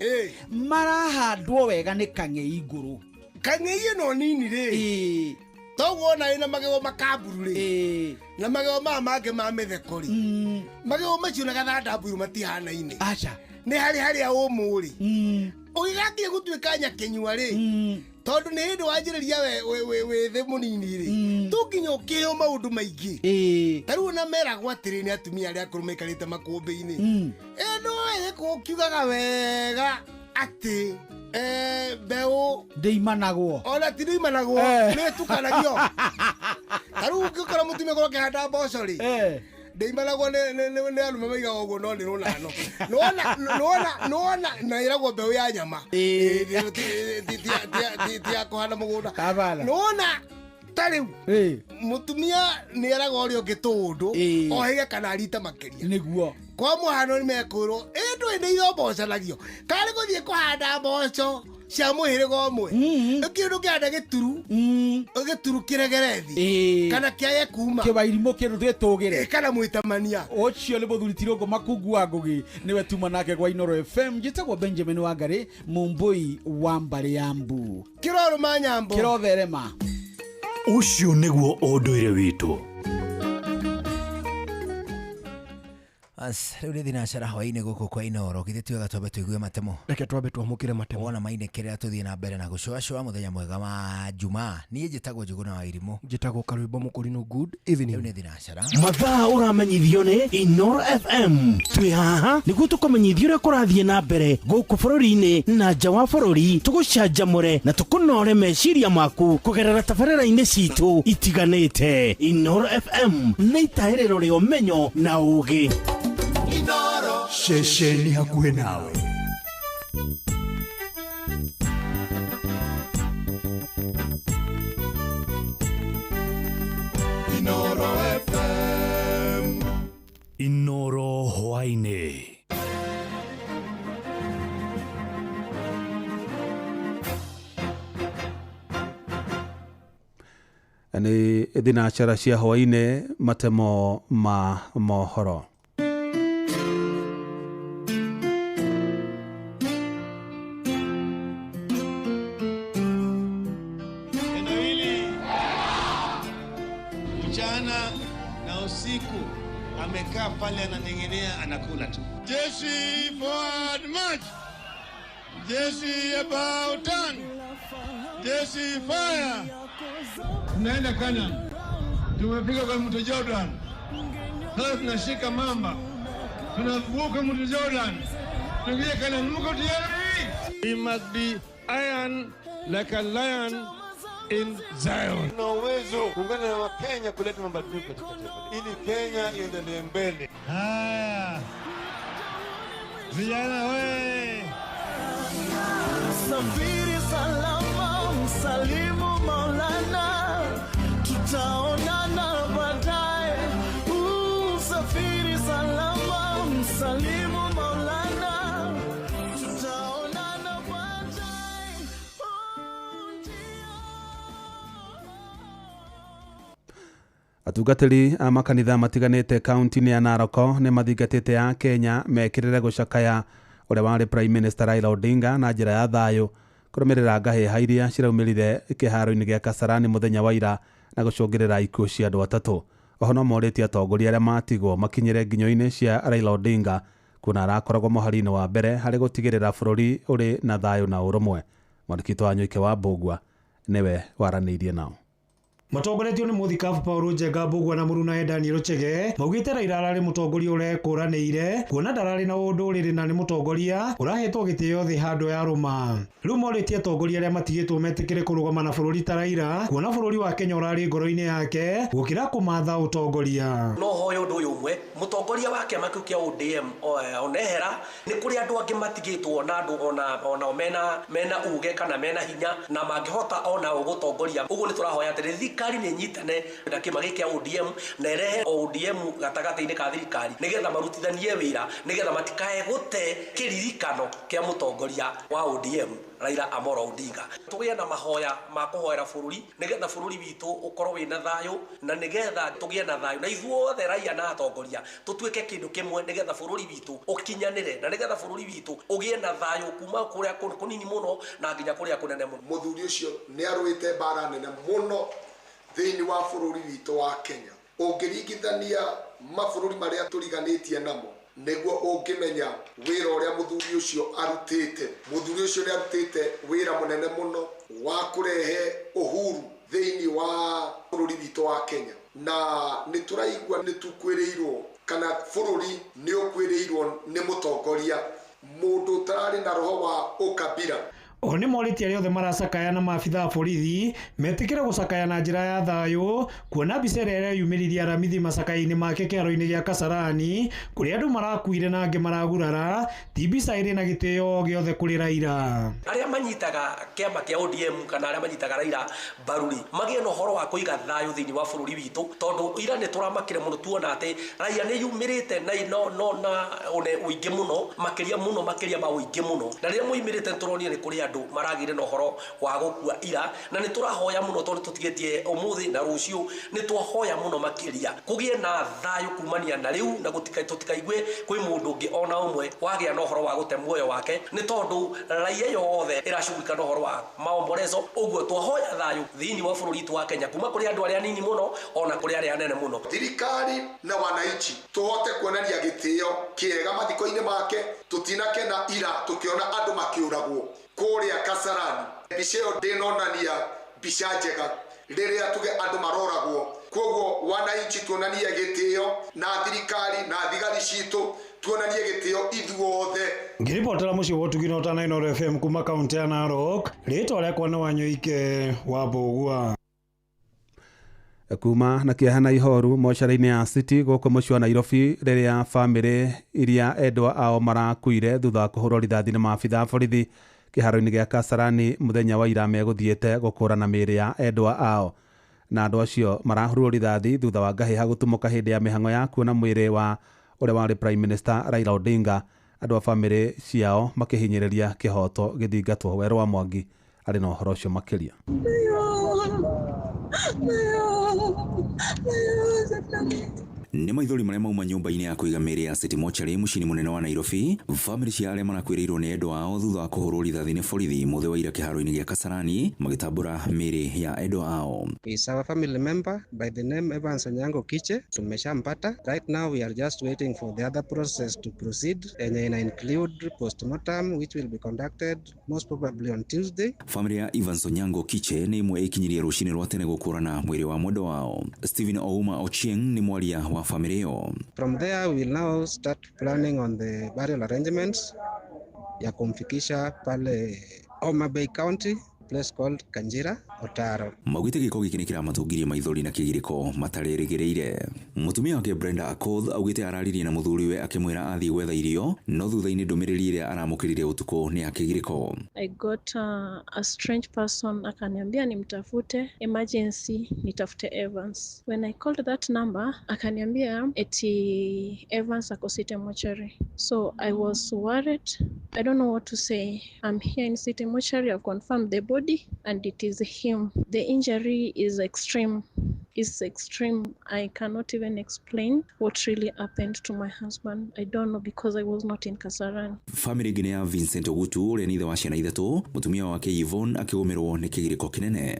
marahandwo wega nĩ kang'ei ngũrũ. Kang'ei ĩno nini rĩ, toguo ona ĩna magego makamburu rĩ, na magego maya mangĩ ma mĩtheko rĩ, magego macio na gathanda mburu matihanaine. Aca. Nĩ harĩ harĩa ũmũ rĩ, ũgĩgakinya gũtuĩka nyakĩnyua rĩ, tondũ nĩ hĩndĩ wanjĩrĩria wĩ thĩ mũnini rĩ, to nginya ũkĩheo maũndũ maingĩ. Ta rĩu ona meragwo atĩrĩ nĩ atumia arĩa akũrũ maikarĩte makũmbĩ-inĩ, no gĩkũ kiugaga wega atĩ mbeũ ndĩimanagwo. Ona ti ndĩimanagwo, nĩ ĩtukanagio. Ta rĩu ũngĩkora mũtumia korwo akĩhanda mboco rĩ, ndĩimanagwo nĩ arũme maigaga ũguo, no nĩ rũnano. Nĩwona, na ĩragwo mbeũ ya nyama. Ti ya kũhanda mũgũnda. Nĩwona ta rĩu mũtumia nĩ eraga ũrĩa ũngĩ tũũndũ ohĩge kana arite makĩria. Nĩguo. Kwa mũhano nĩ mekwĩrwo ĩ ndũĩ nĩ irio mbocanagio karĩ gũthiĩ kũhanda mboco cia mũhĩrĩga ũmwe, kĩndũ kĩhanda gĩturu gĩturu kĩregerethi kana kĩage kuma kĩwairimũ kĩndũ gĩtũgĩre kana mwĩtamania. Ũcio nĩ mũthuri Tirũngũ Makungu wa Ngũgĩ, nĩwe tuma nake gwa Inoro FM. Njĩtagwo Benjamin Wangari, Mũmbũi wa mbarĩ ya Mbu. Kĩrorũma nyambo. Kĩrotherema. Ũcio nĩguo ũndũire witũ. As rĩu nĩ thinacara hwaĩ-inĩ gũkũ kwa Inoro githĩ ti wega twambe tũigue matemo. Reke twambe twamũkĩre matemo. Wona mainĩkĩrĩra tũthiĩ na mbere na gũcũacũa mũthenya mwega wa Jumaa. Niĩ njĩtagwo Njũgũna wa Irimũ. Njĩtagwo Karwĩmbo Mũkũrinũ. Good evening. Rĩu nĩ thinacara. Mathaa ũramenyithio nĩ Inoro FM. Twĩ haha nĩguo tũkũmenyithie ũrĩa kũrathiĩ na mbere gũkũ bũrũri-inĩ na nja wa bũrũri, tũgũcanjamũre na tũkũnore meciria maku kũgerera tabarĩra-inĩ citũ itiganĩte. Inoro FM nĩ itahĩrĩro rĩa ũmenyo na ũũgĩ. Ceceni hakuhĩ nawe. Inoro FM. Inoro hwaĩ-inĩ. Nĩ thinacara cia hwaĩ-inĩ, matemo ma mohoro. Eneo hili mchana na usiku amekaa pale ananing'inia, anakula tu. Jeshi forward march! Jeshi about turn! Jeshi fire! Tunaenda Canaan, tumefika kwa mto Jordan, sasa tunashika mamba, tunavuka mto Jordan, tuingie Canaan. Mko tayari? We must be iron like a lion in Zion. Tuna uwezo kuungana na Wakenya kuleta mabadiliko katika taifa ili Kenya iendelee mbele. Haya vijana we, safiri salama, msalimu Maulana, tutaonana baadaye. Safiri salama, msalimu Maulana, tutaonana baadaye. Atungatĩri a makanitha matiganĩte kaunti-inĩ ya Narok nĩ mathingatĩte a Kenya mekĩrĩre gũcakaya ũrĩa warĩ Prime Minister Raila Odinga na njĩra ya thayũ kũrũmĩrĩra ngahĩha iria ciraumĩrire kĩharo-inĩ gĩa Kasarani mũthenya wa ira na gũcũngĩrĩra ikuũ cia andũ atatũ. Oho no morĩtie atongoria arĩa matigwo makinyĩre nginyo-inĩ cia Raila Odinga kuona arakoragwo mũhari-inĩ wa mbere harĩ gũtigĩrĩra bũrũri ũrĩ na thayũ na ũrũmwe. Mwandĩki witũ Wanyoike wa Mbũgua nĩwe waranĩirie nao. Matongoretio nĩ mũthikabu Paul Njenga Mbũgua na mũrunae Daniel Chege maugĩte Raila ararĩ mũtongoria ũrekũranĩire kuona ndararĩ na ũndũrĩrĩ na nĩ mũtongoria ũrahetwo gĩtĩo thĩ handũ ya rũma. Rĩu morĩtie atongoria arĩa matigĩtwo metĩkĩre kũrũgama na bũrũri ta Raila kuona bũrũri wa Kenya ũrarĩ ngoro-inĩ yake gũkĩra kũmatha ũtongoria. No hoyo ũndũ ũyũ ũmwe, mũtongoria wa kĩama kĩu kĩa ODM onehera nĩ kũrĩ andũ angĩ matigĩtwo na andũ onao mena uge kana mena hinya na mangĩhota onao gũtongoria. Ũguo nĩ tũrahoya atĩrĩ thirikari nĩ nyitane na kĩama gĩkĩ kĩa ODM na ĩrehe ODM gatagatĩ-inĩ ka thirikari nĩgetha marutithanie wĩra nĩgetha matikae gũte kĩririkano kĩa mũtongoria wa ODM Raila Amolo Odinga. Tũgĩe na mahoya ma kũhoera bũrũri nĩgetha bũrũri witũ ũkorwo wĩna thayũ na nĩgetha tũgĩe na thayũ na ithuothe raia na atongoria tũtuĩke kĩndũ kĩmwe nĩgetha bũrũri witũ ũkinyanĩre na nĩgetha bũrũri witũ ũgĩe na thayũ kuma kũrĩa kũnini mũno na nginya kũrĩa kũnene mũno. Mũthuri ũcio nĩ arũĩte mbara nene mũno thĩinĩ wa bũrũri witũ wa Kenya. Ũngĩringithania mabũrũri marĩa tũriganĩtie namo nĩguo ũngĩmenya wĩra ũrĩa mũthuri ũcio arutĩte. Mũthuri ũcio nĩ arutĩte wĩra mũnene mũno wa kũrehe uhuru thĩinĩ wa bũrũri witũ wa Kenya, na nĩ tũraigua nĩ tũkwĩrĩirwo kana bũrũri nĩ ũkwĩrĩirwo nĩ mũtongoria mũndũ ũtararĩ na roho wa ũkabira. Oho nĩ morĩtie arĩa othe maracakaya na maabitha a borithi metĩkĩre gũcakaya na njĩra ya thayũ kuona mbica ĩrĩa ĩreyumĩririe Aramithi macakaya-inĩ make kĩharo-inĩ gĩa Kasarani kũrĩa andũ marakuire na angĩ maragurara ti mbica ĩrĩ na gĩtĩo gĩothe kũrĩ Raila. Arĩa manyitaga kĩama kĩa ODM kana arĩa manyitaga Raila mbaru rĩ magĩe na ũhoro wa kũiga thayũ thĩinĩ wa bũrũri witũ tondũ ira nĩ tũramakire mũno tuona atĩ raia nĩ yumĩrĩte na no na ũingĩ mũno makĩria ma ũingĩ mũno na rĩrĩa moimĩrĩte nĩ tũronire nĩ kũrĩ andũ andũ maragĩire na ũhoro wa gũkua ira, na nĩ tũrahoya mũno tondũ tũtigĩtie ũmũthĩ na rũciũ, nĩ twahoya mũno makĩria kũgĩe na thayũ kumania na rĩu, na tũtikaigue kwĩ mũndũ ũngĩ ona ũmwe wagĩa na ũhoro wa gũte muoyo wake, nĩ tondũ raia yothe ĩracugurika na ũhoro wa maombolezo. Ũguo twahoya thayũ thĩinĩ wa bũrũri witũ wa Kenya, kuma kũrĩ andũ arĩa anini mũno ona kũrĩ arĩa anene mũno. Thirikari na wananchi tũhote kuonania gĩtĩo kĩega mathiko-inĩ make. Tũtinakena ira tũkĩona andũ makĩũragwo kũrĩa Kasarani. Mbica ĩyo ndĩnonania mbica njega rĩrĩa tuge andũ maroragwo. Koguo wananchi tuonanie gĩtĩo na thirikari na thigari citũ tuonanie gĩtĩo ithuothe. Ngiribotera muciĩ wa ũtugi na ũtana Inooro FM kuma kaunti ya Narok, rĩtwa rĩakwa nĩ Wanyoike wa Mbũgua. Kuma na kĩeha na ihoru mocarĩ-inĩ ya City gũkũ mũciĩ wa Nairobi rĩrĩa bamĩrĩ iria endwa ao marakuire thutha wa kũhũrwo rithathi nĩ maabitha a borithi kĩharo-inĩ gĩa Kasarani mũthenya wa ira megũthiĩte gũkũrana mĩĩrĩ ya endwa ao, na andũ acio marahũrwo rithathi thutha wa ngahĩha gũtumũka hĩndĩ ya mĩhang'o ya kuona mwĩrĩ wa ũrĩa warĩ Prime Minister Raila Odinga, andũ a bamĩrĩ ciao makĩhinyĩrĩria kĩhoto gĩthingatwo. Werũ wa Mwangi arĩ na ũhoro ũcio makĩria. Nĩ maithori marĩa mauma nyũmba-inĩ ya kũiga mĩĩrĩ ya City Mortuary mũciĩ-inĩ mũnene wa Nairobi, bamĩrĩ cia arĩa marakuĩrĩirwo nĩ endwa ao thutha wa kũhũrwo rithathi nĩ borithi mũthĩ wa ira kĩharo-inĩ gĩa Kasarani magĩtambũra mĩĩrĩ ya endwa ao. Is our family member by the name Evans Onyango Kiche. Tumeshampata. Right now we are just waiting for the other process to proceed and ina include postmortem which will be conducted most probably on Tuesday. Famĩlĩ ya Evans Onyango Kiche nĩ ĩmwe ĩkinyirie rũcinĩ rwa tene gũkũrana mwĩrĩ wa mwendwa wao. Stephen Ouma Ochieng nĩ mwaria wa famĩlĩ ĩyo. From there we will now start planning on the burial arrangements ya kumfikisha pale Homa Bay County, place called Kanjira Otaro. Maugĩte gĩko gĩkĩ nĩ kĩramatũngirie maithori na kĩgirĩko matarerĩgĩrĩire. Mũtumia wake Brenda Akoth augĩte araririe na mũthuriwe akĩmwĩra athiĩ gwetha irio, no thutha-inĩ ndũmĩrĩri ĩrĩa aramũkĩrire ũtukũ nĩ ya kĩgirĩko. I got a strange person akaniambia nimtafute emergency, nitafute Evans. When I called that number akaniambia eti Evans ako City Mortuary. So I was worried. I don't know what to say. I'm here in City Mortuary. I've confirmed the body and it is him. The injury is extreme. It's extreme. I cannot even explain what really happened to my husband. I don't know because I was not in Kasarani. Family ĩngĩ nĩ ya Vincent Ogutu ũrĩa nĩ ithe wa ciana ithatũ, mũtumia wake Yvonne akĩgũmĩrwo nĩ kĩgirĩko kĩnene.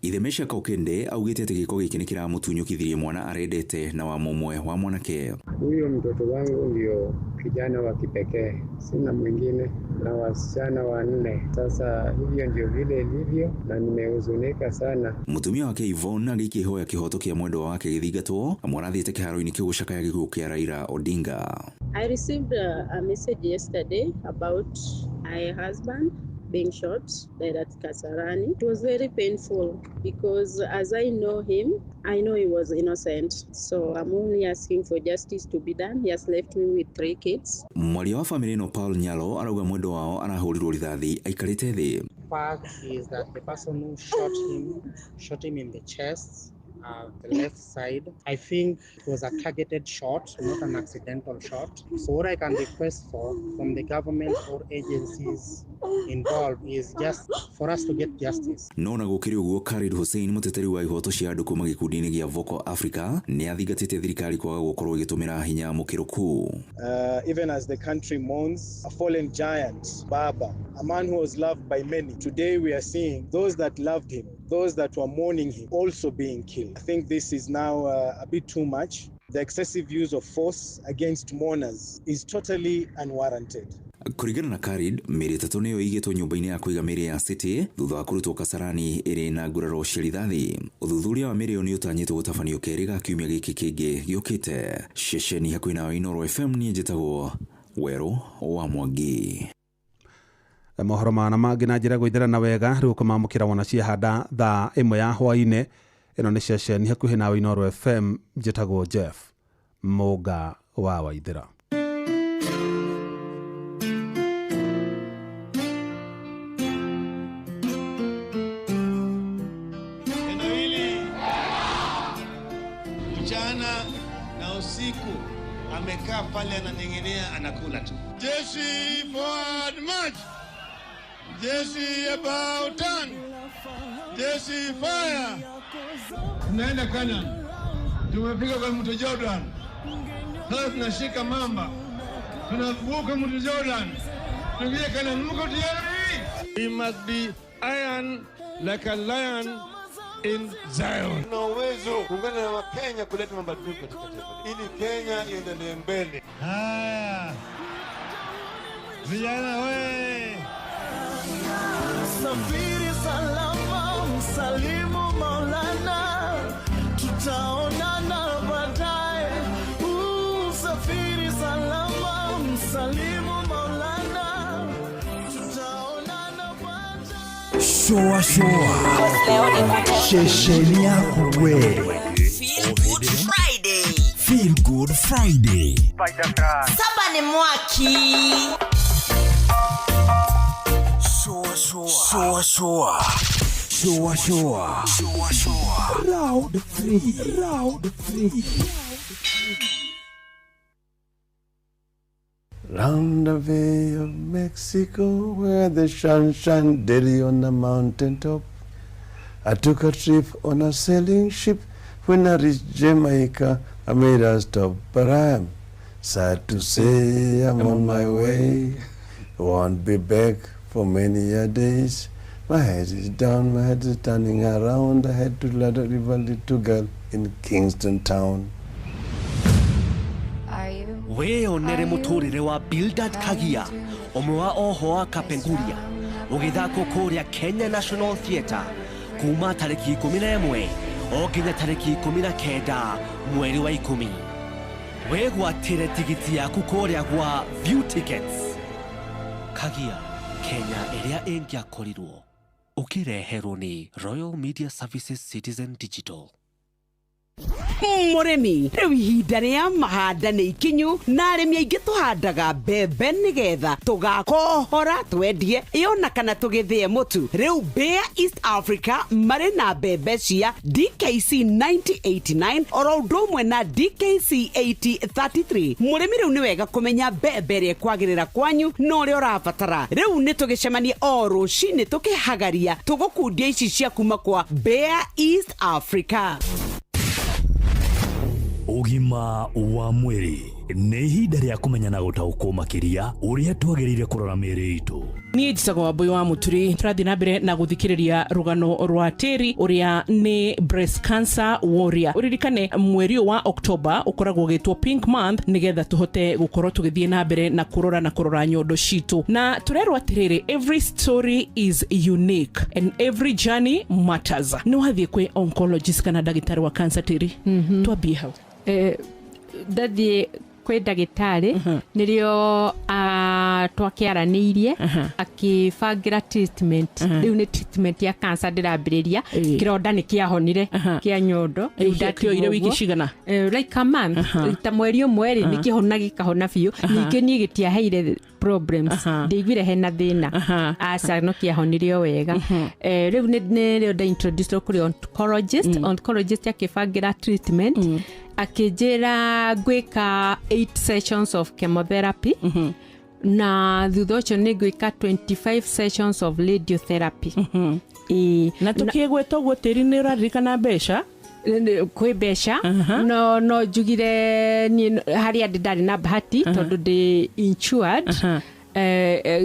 Ithe Meshack Okende augĩte atĩ gĩko gĩkĩ nĩ kĩramũtunyũkithirie mwana arendete na wa mũmwe wa mwanake. Huyo mtoto wangu ndio kijana wa kipekee, sina mwingine, na wasichana wanne. Sasa hivyo ndio vile ilivyo na nimehuzunika sana. Mũtumia wake Yvonne agĩkĩhoya kĩhoto kĩa mwendwa wake gĩthingatwo, amwe arathiĩte kĩharo-inĩ kĩu gũcakaya gĩkuũ kĩa Raila Odinga. I received a message yesterday about my husband being shot dead at Kasarani. It was very painful because as I know him, I know he was innocent. So I'm only asking for justice to be done. He has left me with 3 kids. Mwaria wa famĩlĩ ĩno Paul Nyalo arauga mwendwa wao arahũrirwo rithathi aikarĩte thĩ. Fact is that the person who shot him in the chest, the left side. I think it was a targeted shot, not an accidental shot. So what I can request for from the government or agencies involved is just for us to get justice. No na gũkĩrĩ ũguo, Khalid Hussein mũteteri wa ihoto cia andũ kuma gĩkundi-inĩ gĩa Vocal Africa nĩ athingatĩte thirikari kwaga gũkorwo ĩgĩtũmĩra hinya mũkĩrũku. Even as the country mourns a fallen giant, Baba, a man who was loved by many, today we are seeing those that loved him, those that were mourning him, also being killed. I think this is now a bit too much. The excessive use of force against mourners is totally unwarranted. Kũringana na Khalid, mĩĩrĩ ĩtatũ nĩyo ĩigĩtwo nyũmba-inĩ ya kũiga mĩĩrĩ ya City thutha wa kũrutwo Kasarani ĩrĩ na nguraro cia rithathi. Ũthuthuria wa mĩĩrĩ ĩyo nĩ ũtanyĩtwo gũtabanio kerĩ ga kiumia gĩkĩ kĩngĩ gĩũkĩte. Ceceni hakuhĩ nawe Inooro FM, niĩ njĩtagwo Werũ wa Mwangi. Mohoro mana mangĩ na njĩra gũitherana wega rĩu kũmamũkĩra wona ciahanda thaa 1 ya hwaĩ-inĩ. Ĩno nĩ ceceni hakuhĩ nawe Inooro FM, njĩtagwo Jeff Mũnga wa Waithĩra. Mchana na usiku amekaa pale ananing'inia, anakula tu. Jeshi forward march! Jeshi about turn! Jeshi fire! Tunaenda Canaan, tumefika kwa mto Jordan, sasa tunashika mamba, tunavuka mto Jordan, tuingie Canaan. Mko tayari? We must be iron like a lion in Zion. Tuna uwezo kuungana na Wakenya kuleta mabadiliko katika taifa ili Kenya iendelee mbele. Haya vijana we, Safiri salama, msalimu Maulana, tutaonana baadaye. Safiri salama, msalimu Maulana, tutaonana baadaye. Shoa shoa ceceni yaku we. Feel Good Friday. Feel Good Friday. Saba ni mwaki. Shoa shoa shoa shoa shoa shoa shoa shoa round 3 round 3. Round the Bay of Mexico, where the sun shines daily on the mountain top. I took a trip on a sailing ship. When I reached Jamaica, I made a stop, but I'm sad to say I'm on my way. Won't be back for many a days. My head is down, my head is turning around. I had to let a river little girl in Kingston Town. Wĩyonere mũtũrĩre wa Bildad Kagia, ũmwe wa oho a Kapenguria, ũgĩthakwo kũrĩa Kenya National Theatre kuma tarĩki 11 o nginya tarĩki 19 mweri wa 10. Wĩgwatĩre tigiti yaku kũrĩa gwa View Tickets. Kagia, Kenya ĩrĩa ĩngĩakorirwo, ũkĩreherwo nĩ Royal Media Services Citizen Digital. Mũrĩmi, rĩu ihinda rĩa mahanda nĩ ikinyu na arĩmi aingĩ tũhandaga mbembe nĩgetha tũgakohora twendie ĩona kana tũgĩthĩe mũtu. Rĩu Bayer East Africa marĩ na mbembe cia DKC 9089 oro ũndũ ũmwe na DKC 8033. Mũrĩmi, rĩu nĩ wega kũmenya mbembe ĩrĩa ĩkwagĩrĩra kwanyu na ũrĩa ũrabatara. Rĩu nĩ tũgĩcemanie o rũcinĩ tũkĩhagaria tũgũkundia ici cia kuma kwa Bayer East Africa. Ũgima wa mwĩrĩ nĩ ihinda rĩa kũmenya na gũtaũkwo makĩria ũrĩa twagĩrĩire kũrora mĩĩrĩ itũ. Niĩ njĩtagwo Wambũi wa Mũturi. Tũrathiĩ na mbere na gũthikĩrĩria rũgano rwa Tĩri ũrĩa nĩ breast cancer warrior. Ũririkane mweri ũyũ wa October ũkoragwo ũgĩtwo Pink Month nĩgetha tũhote gũkorwo tũgĩthiĩ na mbere na kũrora na kũrora nyondo citũ. Na tũrerwo atĩrĩrĩ, every story is unique and every journey matters. Nĩ wathiĩ kwĩ oncologist kana ndagĩtarĩ wa cancer, Tĩri? Twambie hau. Ndathiĩ kwĩ ndagĩtarĩ nĩrĩo twakĩaranĩirie akĩbangĩra treatment. Rĩu nĩ treatment ya cancer ndĩrambĩrĩria. Kĩronda nĩ kĩahonire kĩa nyondo. Rĩu ndatigwo Kĩoire wiki ũguo. cigana? Like a month, ta mweri ũmwe rĩ, nĩ kĩhona gĩkahona biũ. Ningĩ niĩ gĩtiaheire problems, ndĩiguire hena thĩna, aca, no kĩahonire o wega. Rĩu nĩrĩo nda introduce kũrĩ oncologist. Oncologist akĩbangĩra treatment, akĩnjĩra ngwĩka 8 sessions of chemotherapy na thutha ũcio nĩ ngwĩka 25 sessions of radiotherapy. Ĩĩ. Na tũkĩgweta ũguo, Tĩri, nĩ ũraririkana mbeca? Kwĩ mbeca, no njugire niĩ harĩa ndĩ ndarĩ na bahati tondũ ndĩ insured.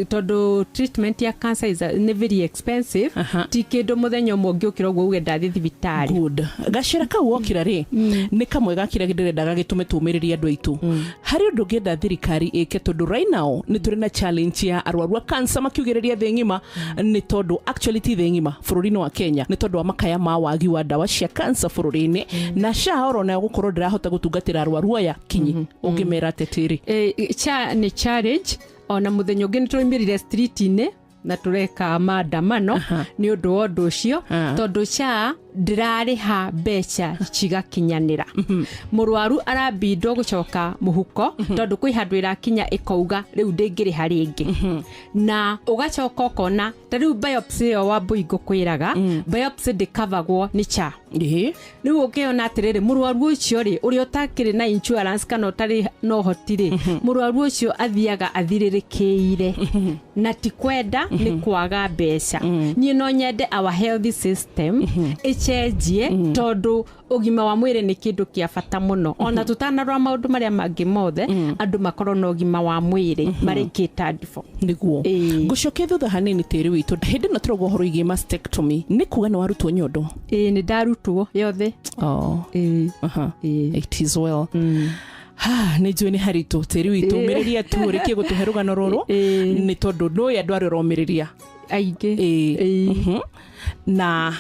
Tondũ treatment ya cancer nĩ very expensive, ti kĩndũ mũthenya ũmwe ũngĩũkĩra ũguo uge ndathiĩ thibitarĩ. Good. Gacĩra kau wokĩra rĩ, nĩ kamwe ga kĩrĩa ndĩrenda gagĩtũme tũmĩrĩrie andũ aitũ. Harĩ ũndũ ũngĩenda thirikari ĩke, tondũ right now nĩ tũrĩ na challenge ya arwaru a cancer makiugĩrĩria thĩ ng'ima, nĩ tondũ actually ti thĩ ng'ima, bũrũri-inĩ wa Kenya, nĩ tondũ wa makaya ma wagi wa ndawa cia cancer bũrũri-inĩ, na SHA oro nayo gũkorwo ndĩrahota gũtungatĩra arwaru aya kinyi. Ũngĩmera atĩ, Tĩri? SHA nĩ challenge. Ona mũthenya ũngĩ nĩ tũraumĩrire street-inĩ na tũreka maandamano nĩ ũndũ wa ũndũ ũcio, tondũ SHA Ndĩrarĩha mbeca cigakinyanĩra. Mũrwaru arambindwo gũcoka mũhuko tondũ kwĩ handũ ĩrakinya ĩkauga rĩu ndĩngĩrĩha rĩngĩ. Na ũgacoka ũkona ta rĩu biopsy ĩyo Wambui ngũkwĩraga, biopsy ndĩkavagwo nĩ CHA. Rĩu ũkĩona atĩrĩrĩ, mũrwaru ũcio rĩ, ũrĩa ũtakĩrĩ na insurance kana ũtarĩ na ũhoti rĩ, mũrwaru ũcio athiaga athirĩrĩkĩire na ti kwenda, nĩ kwaga mbeca. Niĩ no nyende our health system ĩcenjie tondũ ũgima wa mwĩrĩ nĩ kĩndũ kĩa bata mũno. Ona tũtanarora maũndũ marĩa mangĩ mothe, andũ makorwo na ũgima wa mwĩrĩ marĩ catered for. Nĩguo ngũcokia thutha hanini tĩri witũ, hĩndĩ ĩno tũrauga ũhoro wĩgiĩ mastectomy, nĩ kuga nĩ warutwo nyondo? Ĩĩ, nĩ ndarutwo yothe. Oh. Aha. It is well. Ha, nĩ njũĩ nĩ haritũ tĩri witũ, ũmĩrĩria tu ũrĩkie gũtũhe rũgano rũrũ, nĩ tondũ nũĩ andũ arĩa ũromĩrĩria aingĩ. Na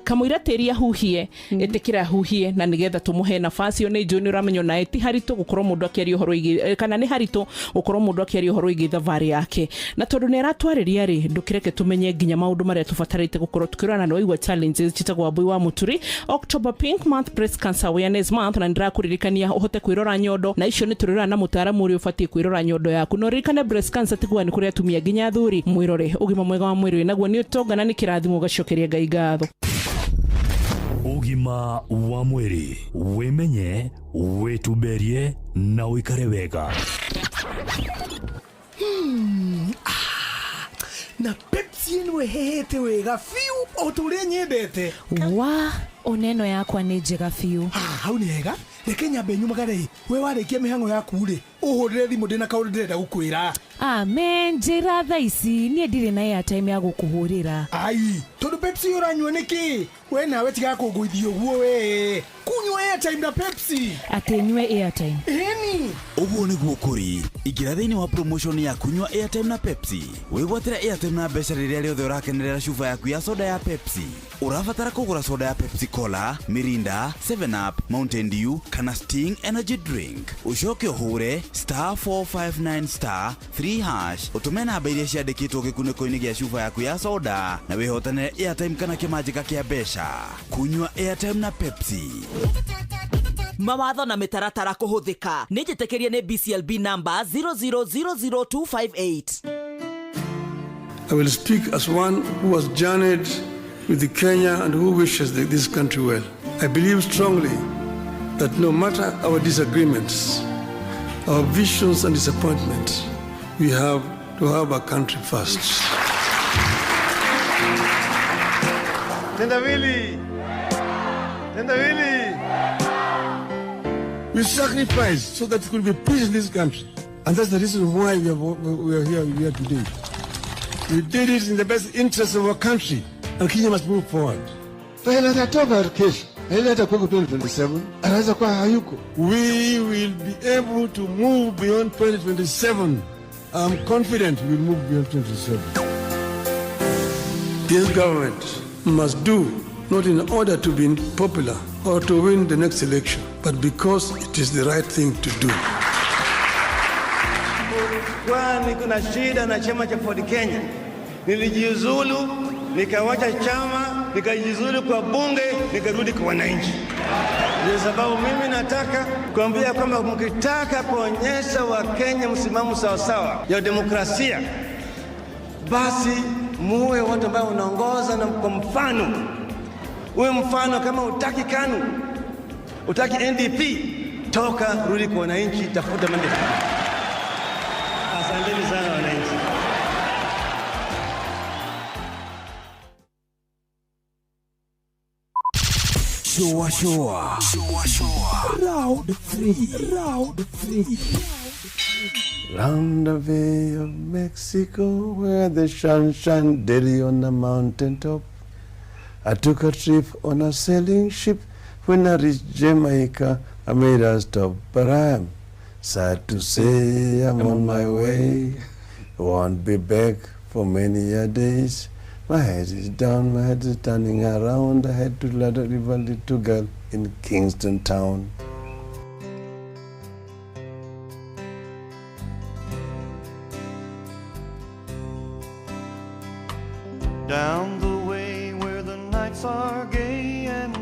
kamũira tĩri ahuhie, ĩtĩkĩra ahuhie na nĩgetha tũmũhe nafasi ĩyo. Nĩ njũĩ nĩ ũramenya onawe ti haritũ gũkorwo mũndũ akĩaria ũhoro wĩgiĩ kana nĩ haritũ gũkorwo mũndũ akĩaria ũhoro wĩgiĩ thabarĩ yake, na tondũ nĩ aratwarĩria rĩ, ndũkĩreke tũmenye nginya maũndũ marĩa tũbatarĩte gũkorwo tũkĩrora. Na nĩ waigua challenges. Njĩtagwo Wambui wa Mũturi. October Pink Month, Breast Cancer Awareness Month, na nĩndĩrakũririkania ũhote kwĩrora nyondo, na icio nĩ tũrĩrora na mũtaaramu ũrĩa ũbatiĩ kwĩrora nyondo yaku. Na ũririkane breast cancer ti kuga nĩ kũrĩ atumia, nginya athuri mwĩrore. Ũgima mwega wa mwĩrĩ naguo nĩ ũtonga na nĩ kĩrathimo, ũgacokeria Ngai ngatho. Ũgima wa mwĩrĩ, wĩmenye, wĩtumberie na ũikare wega. Ah, na Pepsi ĩno ĩhehete wega biũ o ta ũrĩa nyendete. Wa ona ĩno yakwa nĩ njega biũ. Ah, hau nĩ hega, reke nyambe nyumagare. We warĩkia mĩhang'o yaku rĩ, ũhũrĩre thimũ, ndĩna kaũndũ ndĩrenda gũkwĩra. Amen, njĩra thaa ici, niĩ ndirĩ na airtime ya gũkũhũrĩra. Ai, tondũ Pepsi ũranyua nĩkĩ? We nawe tiga kũngũithia ũguo, we kunyua airtime na Pepsi. Atĩ nyue airtime? Ĩni. Ũguo nĩguo kũrĩ. Ingĩra thĩinĩ wa promotion ya kunyua airtime na Pepsi, wĩgwatĩre airtime na mbeca rĩrĩa rĩothe ũrakenerera cuba yaku ya soda ya Pepsi. Ũrabatara kũgũra soda ya Pepsi Cola, Mirinda, 7 Up, Mountain Dew kana Sting Energy Drink, ũcoke ũhũre *459 *3# ũtũme namba iria ciandĩkĩtwo gĩkunĩko-inĩ gĩa cuba yaku ya soda na wĩhotanĩre airtime kana kĩmanjĩka kĩa mbeca. Kunyua airtime na Pepsi. Mawatho na mĩtaratara kũhũthĩka. Nĩ njĩtĩkĩrie nĩ BCLB number 0000258. I will speak as one who has journeyed with the Kenya and who wishes this country well. I believe strongly that no matter our disagreements, our visions and disappointments, we have to have our country first. Tendawili! Tendawili! We sacrificed so that there could be peace in this country. And that's the reason why we are here, we are today. We did it in the best interest of our country. And Kenya must move forward. Raila atatoka kesho. Raila atakuwa 2027, anaweza kuwa hayuko. We will be able to move beyond 2027. I'm confident we'll move beyond 2027. This government must do not in order to be popular or to win the next election, but because it is the right thing to do. Kwani kuna shida na chama cha Ford Kenya. Nilijiuzulu, nikawacha chama, nikajiuzulu kwa bunge, nikarudi kwa wananchi. Ndio sababu mimi nataka kuambia kwamba mkitaka kuonyesha Wakenya msimamo sawasawa ya demokrasia, basi muwe watu ambao unaongoza na kwa mfano. Uwe mfano. Kama utaki KANU, utaki NDP, toka, rudi kwa wananchi, tafuta mandate. Asanteni sana wananchi. Shua shua. Shua shua. Round 3. Round 3. Round the Bay of Mexico, where the sun shine daily on the mountain top. I took a trip on a sailing ship. When I reached Jamaica, I made a stop, but I'm sad to say I'm on my way. Won't be back for many a days. My head is down, my head is turning around. I had to leave a little girl in Kingston Town. Down the way where the nights are gay and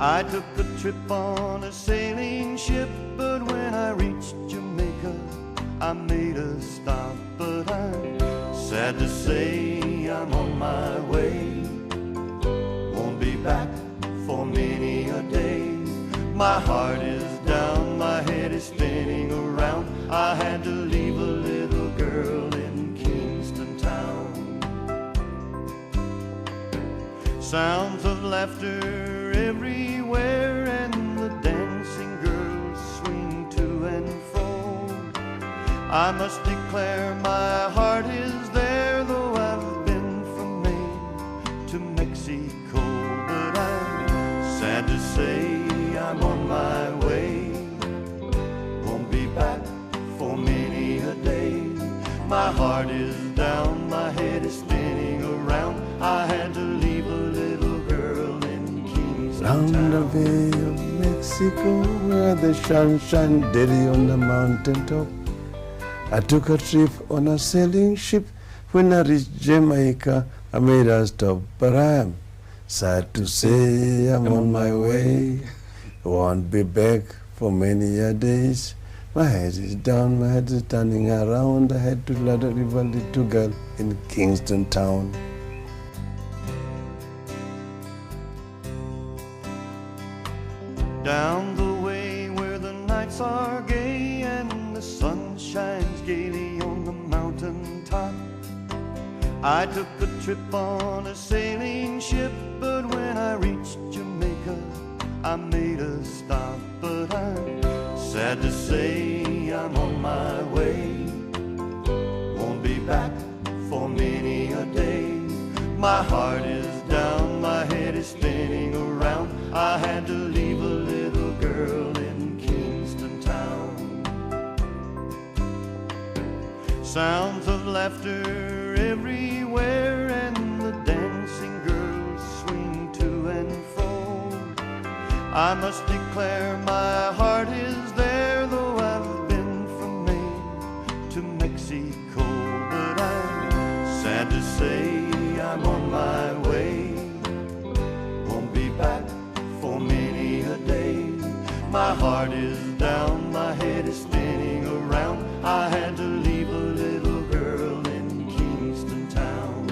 I took a trip on a sailing ship, but when I reached Jamaica, I made a stop. But I'm sad to say I'm on my way. Won't be back for many a day. My heart is down, my head is spinning around. I had to leave a little girl in Kingston town. Sounds of laughter everywhere, and the dancing girls swing to and fro. I must declare my heart is there, though I've been from Maine to Mexico. But I'm sad to say I'm on my way. Won't be back for many a day. My heart is down, my head is spinning around. I had to leave a little girl in Kingston Round town. the Bay of Mexico, where the sun shines daily on the mountain top. I took a trip on a sailing ship. When I reached Jamaica, I made a stop, but I'm sad to say I'm on my way. Won't be back for many a days. My head is down, my head is turning around. I had to let a river little girl in Kingston town. Down the way where the nights are gay and the sun shines gaily on the mountain top. I took a trip on a sailing ship, but when I reached Jamaica, I made a stop. But I'm sad to say I'm on my way. Won't be back for many a day. My heart is down, my head is spinning around. I had to leave a little girl in Kingston town. Sounds of laughter everywhere, and the dancing girls swing to and fro. I must declare my heart is there, though I've been from Maine to Mexico. But I'm sad to say I'm on my way. Won't be back for many a day. My heart is down, my head is spinning around. I had to leave a little girl in Kingston town.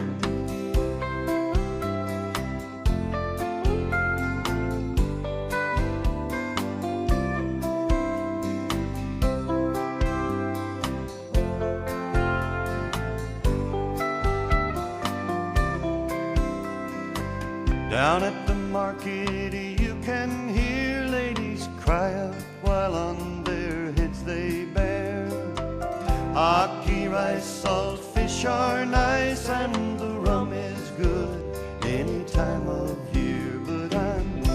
Down at the market you can hear ladies cry out while on their heads they bear. Aki rice, salt fish are nice, and the rum is good any time of year. But I'm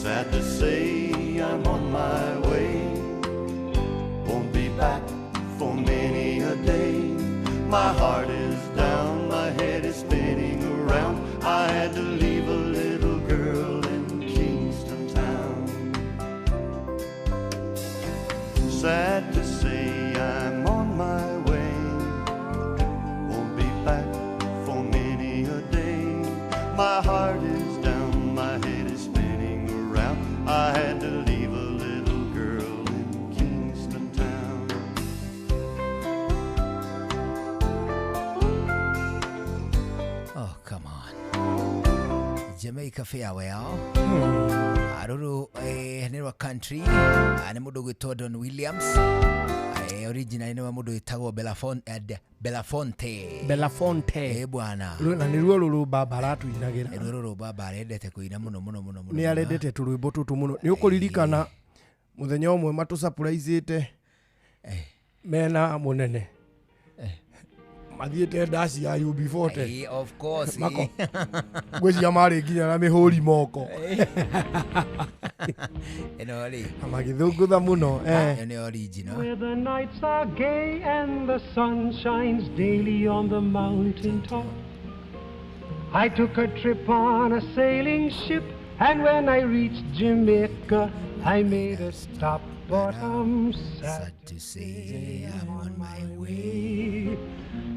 sad to say I'm on my way. Won't be back for many a day. My heart is down, my head is spinning around. I had to leave a little girl in Kingston town. Sad to say I'm on my way. Won't be back for many a day. My heart is down, my head is spinning around. I had to leave a little girl in Kingston town. Oh, come on. Jamaica farewell. Aruru nĩ rwa country nĩ mũndũ ũgwĩtwo Don Williams. Originally nĩ wa mũndũ wĩtagwo Belafonte. Belafonte. Bwana. Na nĩ ruo rũrũ baba aratuinagĩra. Nĩ ruo rũrũ baba arendete kũina mũno mũno mũno mũno. Nĩ arendete tũrwĩmbo tũtũ mũno. Nĩ ũkũririkana mũthenya ũmwe matũ-surprise-ĩte mena mũnene. Mathiĩte ndaci ya UB40. Of course. Mako. Ngwĩciria marĩ nginya na mĩhũri moko. Ĩno rĩ. Na magĩthũngũtha mũno. Ĩyo nĩ original. Where the nights are gay and the sun shines daily on the mountain top. I took a trip on a sailing ship, and when I reached Jamaica, I made a stop. But I'm sad to say I'm on my way.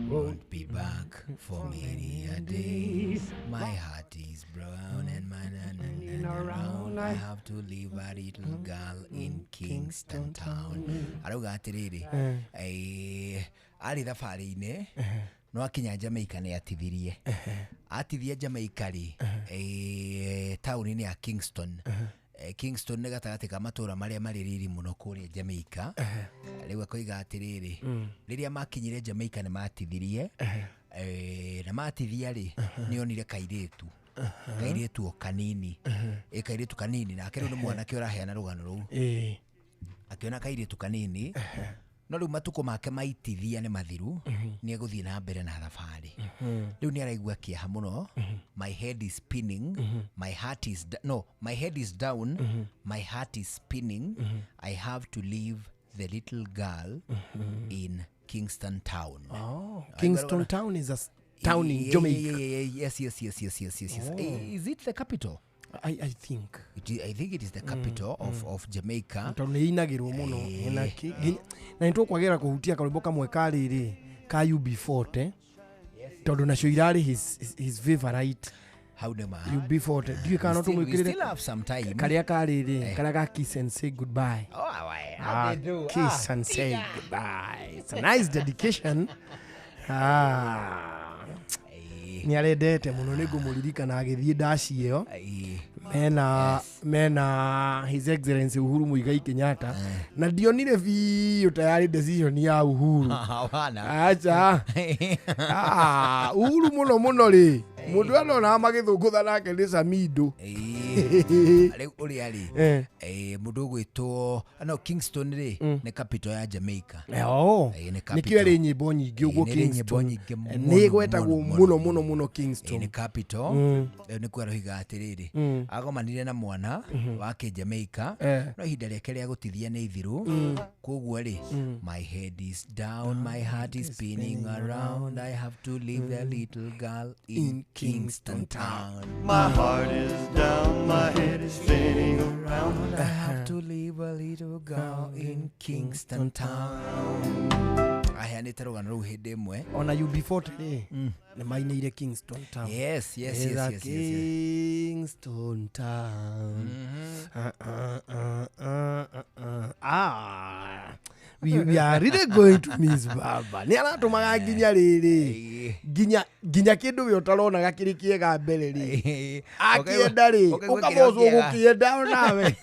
Won't be back for many a day. My heart is brown and my na na na round. I have to leave a little girl in Kingston Town. Arauga atiriri, arĩ thabarĩ-inĩ no akinya Jamaica nĩ atithirie. Atithia Jamaica rĩ, taũni-inĩ ya Kingston. Kingston nĩ gatagatĩ ka matũra marĩa marĩ riri mũno kũrĩa Jamaica. Rĩu akoiga atĩrĩrĩ, rĩrĩa makinyire Jamaica nĩ matithirie, na matithia rĩ, nĩ onire kairĩtu. Kairĩtu o kanini. Kairĩtu kanini nake rĩu nĩ mwanake ũraheana rũgano rũu. Akĩona kairĩtu kanini, no rĩu matukũ make maitithia nĩ mathiru, nĩ egũthiĩ na mbere na thabarĩ. Rĩu nĩ araigua kĩeha mũno. My head is spinning, my heart is no, my head is down, my heart is spinning. I have to leave the little girl in Kingston Town. Oh, Kingston Town is a town in Jamaica. Yes. Oh. Is it the capital? I think. I think it is the capital of Jamaica. Tondũ nĩ inagĩrwo mũno. Na nĩ tũkwagĩra kũhutia karwĩmbo kamwe ka rĩrĩ ka UB40, tondũ nacio irarĩ his favorite. Hau nĩ ma. UB40. Ndiũĩ kana no We still tũmwĩkĩrĩre have some time. karĩa ka rĩrĩ, karĩa ka kiss and say goodbye. Oh, how they do. Kiss and say goodbye. It's a nice dedication. Nĩ arendete mũno, nĩ ngũmũririkana agĩthiĩ ndaci ĩyo mena His Excellency Uhuru Muigai Kenyatta, na ndionire biũ ta yarĩ decision ya Uhuru. Acha. Uhuru mũno mũno rĩ, mũndũ anonaga magĩthũngũtha nake nĩ Samido. Rĩu ũrĩa rĩ, mũndũ ũgwĩtwo no Kingston rĩ, nĩ capital ya Jamaica. Nĩ Nĩkĩo ĩrĩ nyĩmbo nyingĩ ũguo. Nĩ ĩrĩ nyĩmbo Kingston nyingĩ nĩ ĩgwetagwo mũno mũno mũno Kingston. Nĩ capital. Rĩu nĩkuo aroiga atĩrĩrĩ, agomanire na mwana wa Jamaica, no ihinda rĩake rĩa gũtithia nĩ ithiru, koguo rĩ, my head is down, my heart is spinning around, I have to leave the little girl in Kingston Town. My heart is down, my head is spinning around. I have to leave a little girl in Kingston Town. Aheanĩte rũgano rũu hĩndĩ ĩmwe. Ona UB40 rĩ, nĩ mainĩire Kingston Town. Yes. Kingston Town. We are really going to miss Baba. Nĩ aratũmaga nginya rĩrĩ, nginya kĩndũ we ũtaronaga kĩrĩ kĩega mbere rĩ, akĩenda rĩ, ũkamocwo gũkĩenda onawe.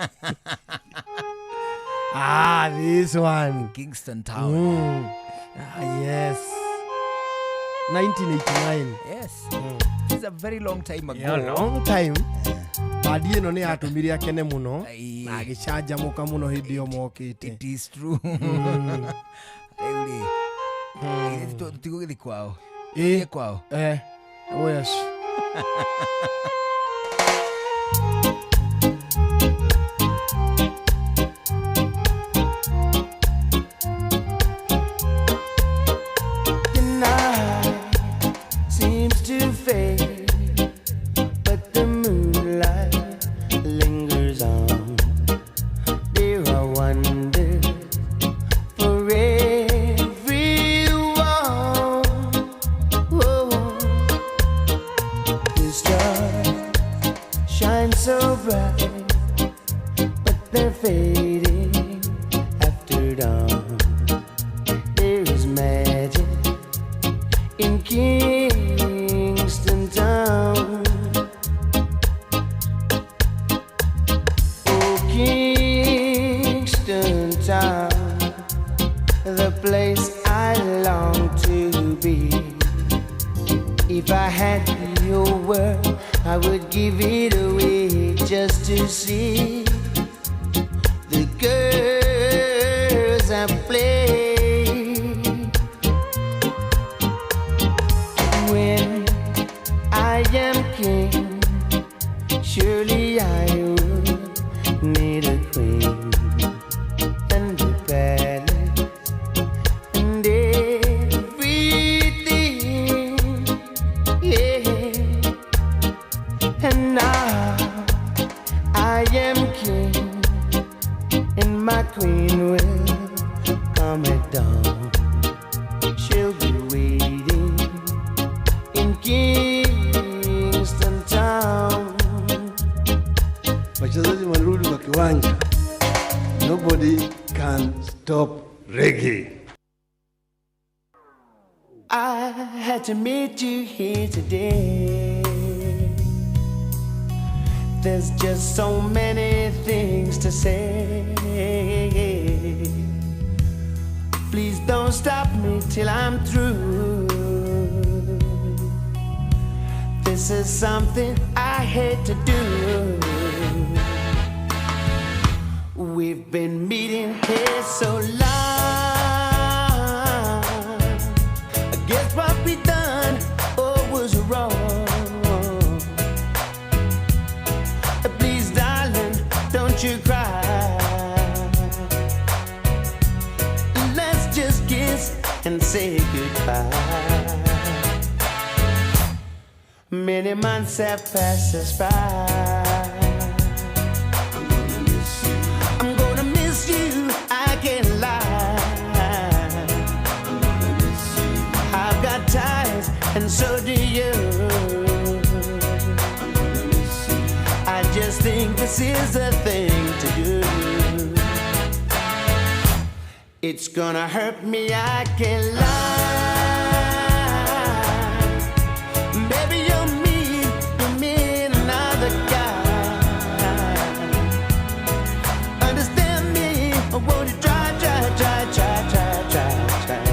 This one. Kingston Town. Yes. 1989. Yes. It's a very long time ago. Yeah, long time. Bandi ĩno nĩ yatũmire akene mũno na agĩcanjamũka mũno hĩndĩ ĩyo mokĩte. It is true. Rĩu rĩ, tũtigũgĩthiĩ kwao. Tũthiĩ kwao. Oh yes. The night seems to fade, but the moonlight lingers on. There are wonders for everyone. Oh, the stars shine so bright, but they're fading after dawn. There is magic in Kingston Town. Oh, Kingston Town, the place I long to be. If I had your world, I would give it away just to see the girls I play. When I am king, surely I will need a queen and a palace and everything. Yeah. And now I am king, and my queen will come at dawn. She'll be waiting in Kingston Town. Wachezaji had to meet you here today. There's just so many things to say. Please don't stop me till I'm through. This is something I hate to do. We've been meeting here so long. I guess what we done, oh, was wrong. Please, darling, don't you cry. Let's just kiss and say goodbye. Many months have passed us by. I'm gonna miss you, I can't lie. I've got ties, and so do you. I just think this is the thing to do. It's gonna hurt me, I can't lie. Baby, you're mean another guy. Understand me, or won't you try, try, try, try, try, try, try.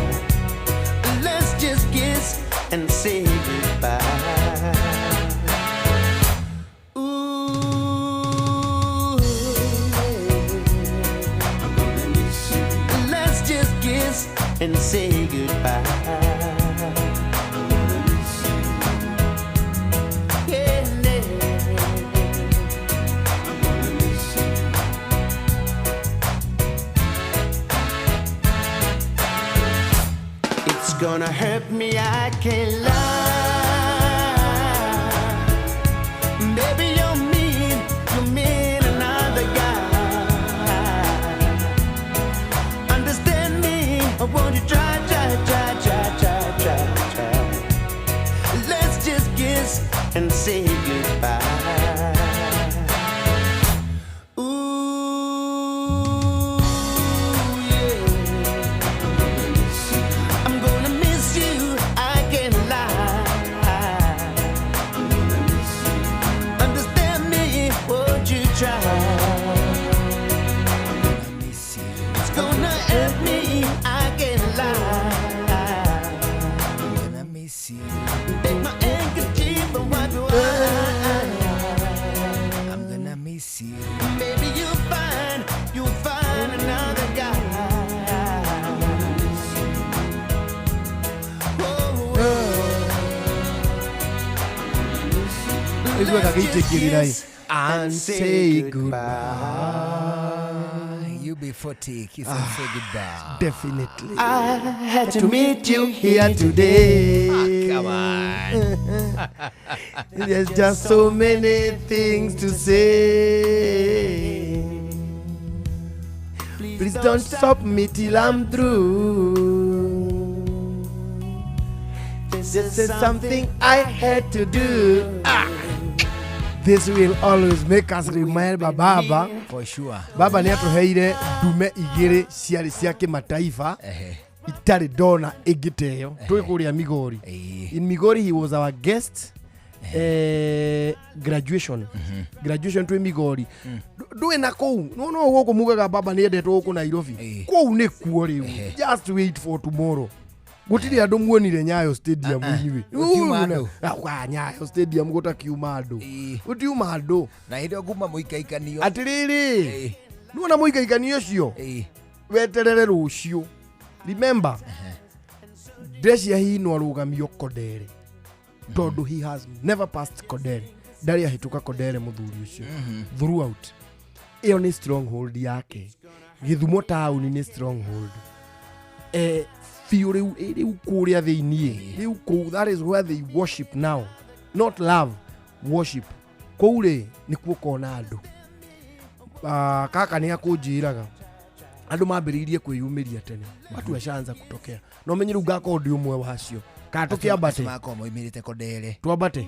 Let's just kiss and say goodbye. Ooh, let's just kiss and say goodbye. Yeah, yeah. It's gonna hurt me, I can't lie. Baby, you're mean another guy. Understand me, or won't you try, try, try, try, try, try, try. Let's just kiss and say goodbye. Ooh, yeah. I'm gonna miss you, I can't lie. Understand me, won't you try? It's gonna hurt me, I can't lie. I'm gonna miss you. Take my handkerchief and wipe your eyes. I'm gonna miss you. Maybe you'll find another guy. Oh, Iguaga gĩitĩkĩrĩra and say goodbye. UB40, kiss and say goodbye. Definitely. I had to meet you here today. Ah, come on. There's just so many things to say. Please don't stop me till I'm through. This is something I had to do. Ah. This will always make us remember Baba. For sure. Baba nĩ atũheire ndume igĩrĩ ciarĩ cia kĩmataifa itarĩ ndona ĩngĩ ta ĩyo twĩ kũrĩa Migori. In Migori he was our guest. Graduation graduation twĩ Migori. Ndũĩ na kũu no no gũkũ mugaga baba nĩ endetwo gũkũ Nairobi, kũu nĩ kuo rĩu. Just wait for tomorrow. Gũtirĩ andũ muonire Nyayo Stadium inyuĩ. Gũtiuma andũ. Nyayo Stadium gũtakiuma andũ, gũtiuma andũ. Na hĩndĩ ĩyo kuma mũikaikanio. Atĩrĩrĩ, nĩwona mũikaikanio ũcio weterere rũciũ. Remember, Ndrecia hihi no arũgamio Kondere tondũ he has never passed Kondere, ndarĩ ahĩtũka Kondere mũthuri ũcio throughout. Ĩyo nĩ stronghold yake. Gĩthumo taũni nĩ stronghold biũ rĩu rĩu kũrĩa thĩiniĩ rĩu kũu, that is where they worship now, not love, worship. Kũu rĩ nĩkuo kona andũ. Kaka nĩ akũnjĩraga andũ mambĩrĩirie kwĩyumĩria tene, watu washaanza kutokea no menye rĩu ngakorwo ndĩ ũmwe wacio. Kana tũkĩambate Makorwo moimĩrĩte Kondere. Twambate?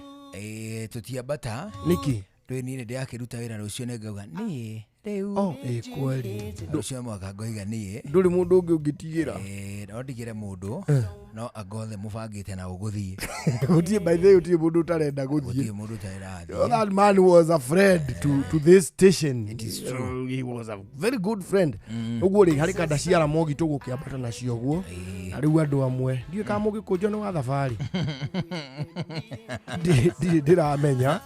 Tũtiambata. Nĩkĩ? Rĩu niĩ nĩ ndĩrakĩruta wĩra rũciũ nĩ ngauga niĩ rĩu. Oh, ĩ kweli. Rũciũ mwaka ngoiga niĩ. Ndũrĩ mũndũ ũngĩ ũngĩtigĩra. No ndigĩre mũndũ. No angothe mũbangĩte na ũgũthiĩ. Gũtirĩ, by the way, gũtirĩ mũndũ ũtarenda gũthiĩ. Gũtirĩ mũndũ ũtarathiĩ. You know, that man was a friend to this station. It is true. He was a very good friend. Ũguo rĩ, harĩ kanda cia Ramogi tũgũkĩambata nacio ũguo. Na rĩu andũ amwe ndiũĩ kana mũgĩkũnjo nĩ wa thabarĩ. Ndirĩ ndĩramenya.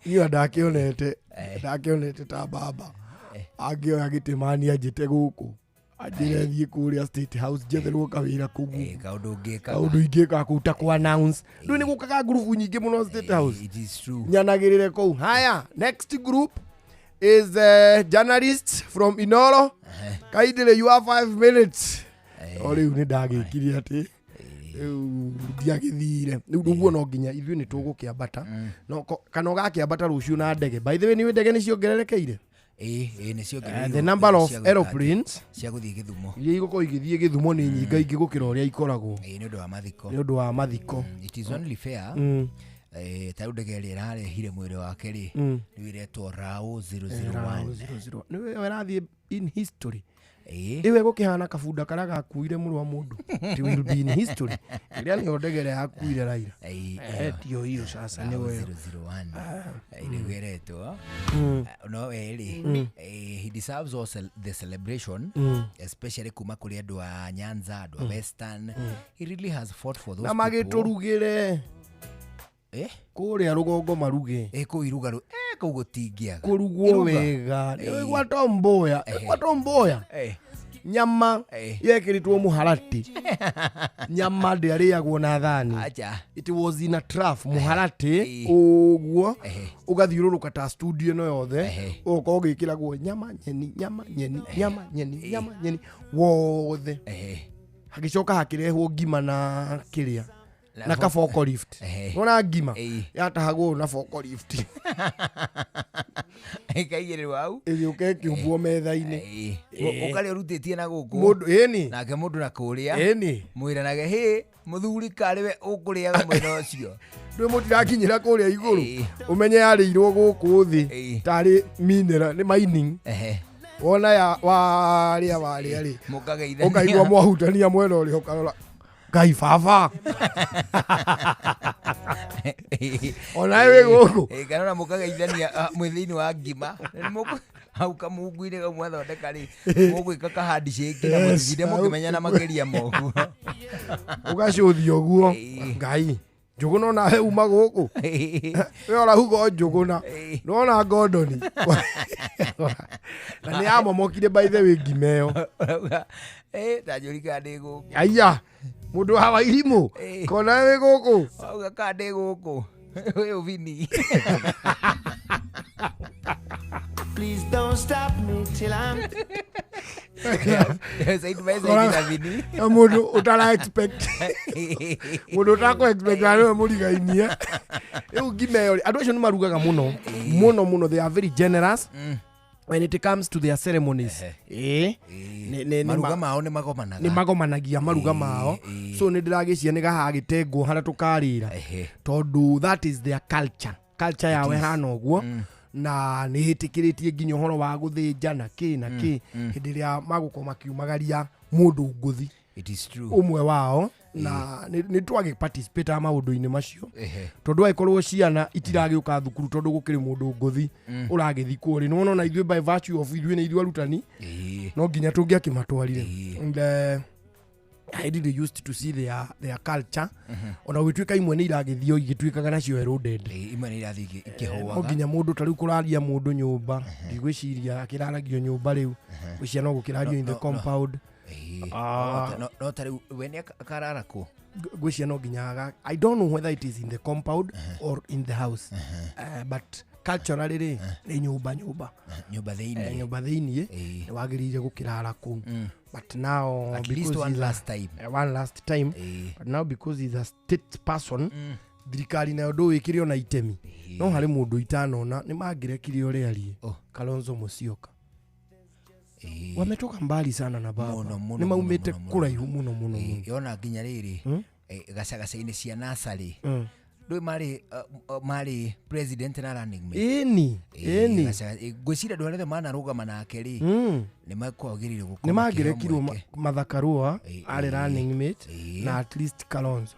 Niĩ ndakĩonete ta baba angĩoya gĩtĩ mani anjĩte gũkũ, anjĩre thiĩ kũrĩa State House njetherwo kawĩra kũu. Kaũndũ ũngĩkaga. Kaũndũ ingĩka kũu ta kũ announce. Rĩu nĩ gũkaga ngurubu nyingĩ mũno State House. It is true. Nyanagĩrĩre kũu. Haya, next group is journalists from Inoro. Kaindire, you have 5 minutes. O rĩu nĩ ndagĩkire atĩ rĩu ndiagĩthire. Rĩu ũguo no nginya ithuĩ nĩ tũgũkĩambata. No kana ũgakĩambata rũciũ na ndege. By the way, nĩ ndege nĩ ciongererekeire. Ĩĩ, nĩ ciongereirwo. The number of cia gwĩka atĩ? aeroplanes cia gũthiĩ Gĩthumo. Iria igũkorwo igĩthiĩ Gĩthumo nĩ nyingaingĩ gũkĩra ũrĩa ikoragwo. Ĩĩ, nĩ ũndũ wa mathiko. Nĩ ũndũ wa mathiko. It is only fair. Ta rĩu ndege ĩrĩa ĩrarehire mwĩrĩ wake rĩ, rĩu ĩretwo Rao 001. Rao 001. Nĩwe ĩrathiĩ in history. Ĩĩ. Ĩwe gũkĩhana kabunda karĩa gakuire mũrũ wa mũndũ. It will be in history. Ĩrĩa nĩyo ndege ĩrĩa yakuire Raila. Ĩĩ, Tiyo hiyo sasa Rao nĩwe. 001. Nĩguo ĩretwo. No we rĩ, he deserves all the celebration, especially kuma kũrĩ andũ a Nyanza, andũ a Western. He really has fought for those Na people. magĩtũrugĩre. Kũrĩa rũgongo maruge. Kũu iruga rũ, kũu gũtingĩaga. Kũrugwo Iruga. wega. Nĩ gwa Tom Mboya. Nĩ gwa Tom Mboya. Nyama yekĩrĩtwo mũharatĩ. Nyama ndĩarĩagwo na thani. Acha. It was in a trough, mũharatĩ ũguo ũgathiũrũrũka ta studio ĩno yothe, ũgokorwo ũgĩkĩragwo nyama nyeni, nyama nyeni, nyama nyeni, nyama nyeni wothe. Hagĩcoka hakĩrehwo ngima na kĩrĩa na ka forklift. Nona ngima yatahagwo na forklift. Ĩkaigĩrĩrwo hau. Ĩgĩũka ĩkĩũmbwo metha-inĩ. Ũkarĩa ũrutĩtie na gũkũ. Mũndũ, ĩni. Nake mũndũ na kũrĩa. Ĩni. Mwĩranage, hĩ, mũthuri karĩ we ũkũrĩaga mwena ũcio. Ndũĩ mũtirakinyĩra kũrĩa igũrũ. Ũmenye yarĩirwo gũkũ thĩ tarĩ mineral, nĩ mining. Wona ya warĩa warĩa rĩ. Mũkageithania. Ũkaigua mwahutania mwena ũrĩa ũkarora. Ngai baba. Onawe wĩ gũkũ. Kana ona mũkageithania mwĩ thĩinĩ wa ngima. Nĩ hau kamungu-inĩ kau mwathondeka rĩ, mũgwĩka ka handshake na mũtiginde mũkĩmenyana makĩria moguo. Ũgacũthia ũguo. Ngai. Njũgũna onawe uma gũkũ. We ũrauga o njũgũna. Nĩwona Gordon. Na nĩ yamomokire by the way ngima ĩyo. Ũrauga, ndanjũri kana ndĩ gũkũ. Aya, mũndũ wa Wairimũ, kona wĩ gũkũ. Wauga kana ndĩ gũkũ. Wĩ ũbini. Please don't stop me till I'm Side by side na bini. Na mũndũ ũtara expect. Mũndũ ũtakũ expect na nĩwe mũrigainie. Rĩu ngima ĩyo rĩ, andũ acio nĩ marugaga mũno. Mũno mũno, they are very generous. When it comes to their ceremonies. Maruga mao nĩ magomanaga. Nĩ magomanagia maruga mao. So nĩ ndĩragĩcia nĩ gahagĩtengwo harĩa tũkarĩra. Tondũ that is their culture. Culture yao ĩhana ũguo. Na nĩ ĩtĩkĩrĩtie nginya ũhoro wa gũthĩnja na kĩ na kĩ. Hĩndĩ ĩrĩa magũkorwo makiumagaria mũndũ ngũthi. It is true. Ũmwe wao. Na nĩ twagĩ participate maũndũ-inĩ macio. Tondũ angĩkorwo ciana itiragĩũka thukuru tondũ gũkĩrĩ mũndũ ngũthi ũragĩthikwo rĩ, nĩwona ona ithuĩ by virtue of ithuĩ nĩ ithuĩ arutani, no nginya tũngĩakĩmatwarire. And I really used to see their culture. Ona gũgĩtuĩka imwe nĩ iragĩthio igĩtuĩkaga nacio eroded. Imwe nĩ irathiĩ ikĩhũaga. No nginya mũndũ ta rĩu kũraria mũndũ nyũmba, ndigwĩciria akĩraragio nyũmba rĩu. Ngwĩciria no gũkĩrario in the compound. No ta rĩu we nĩ akarara kũ? Ngwĩciria no nginya I don't know whether it is in the compound or in the house. But culturally rĩ, nĩ nyũmba, nyũmba. Nyũmba thĩinĩ. Nyũmba thĩinĩ, nĩ wagĩrĩire gũkĩrara kũu. But now, At least because one he's a last time. One last time. But now because he's a state person, thirikari nayo ndũĩkĩre ona itemi. No harĩ mũndũ itanona nĩ mangĩrekire ũrĩa arie. Kalonzo Musyoka. Wametoka mbali sana na baba. Mũno, mũno, Nĩ maumĩte mũno, mũno, kũraihu mũno, mũno, mũno. Yona nginya rĩrĩ, gacagaca-inĩ cia nasarĩ, Ndũĩ marĩ marĩ president na running mate. Ĩni, ĩni. Ngwĩciria andũ arĩa othe manarũgama nake rĩ, nĩ makwagĩrĩire gũkorwo Nĩ makĩheo mangĩrekirwo mweke. Martha Karua arĩ running mate na at least Kalonzo.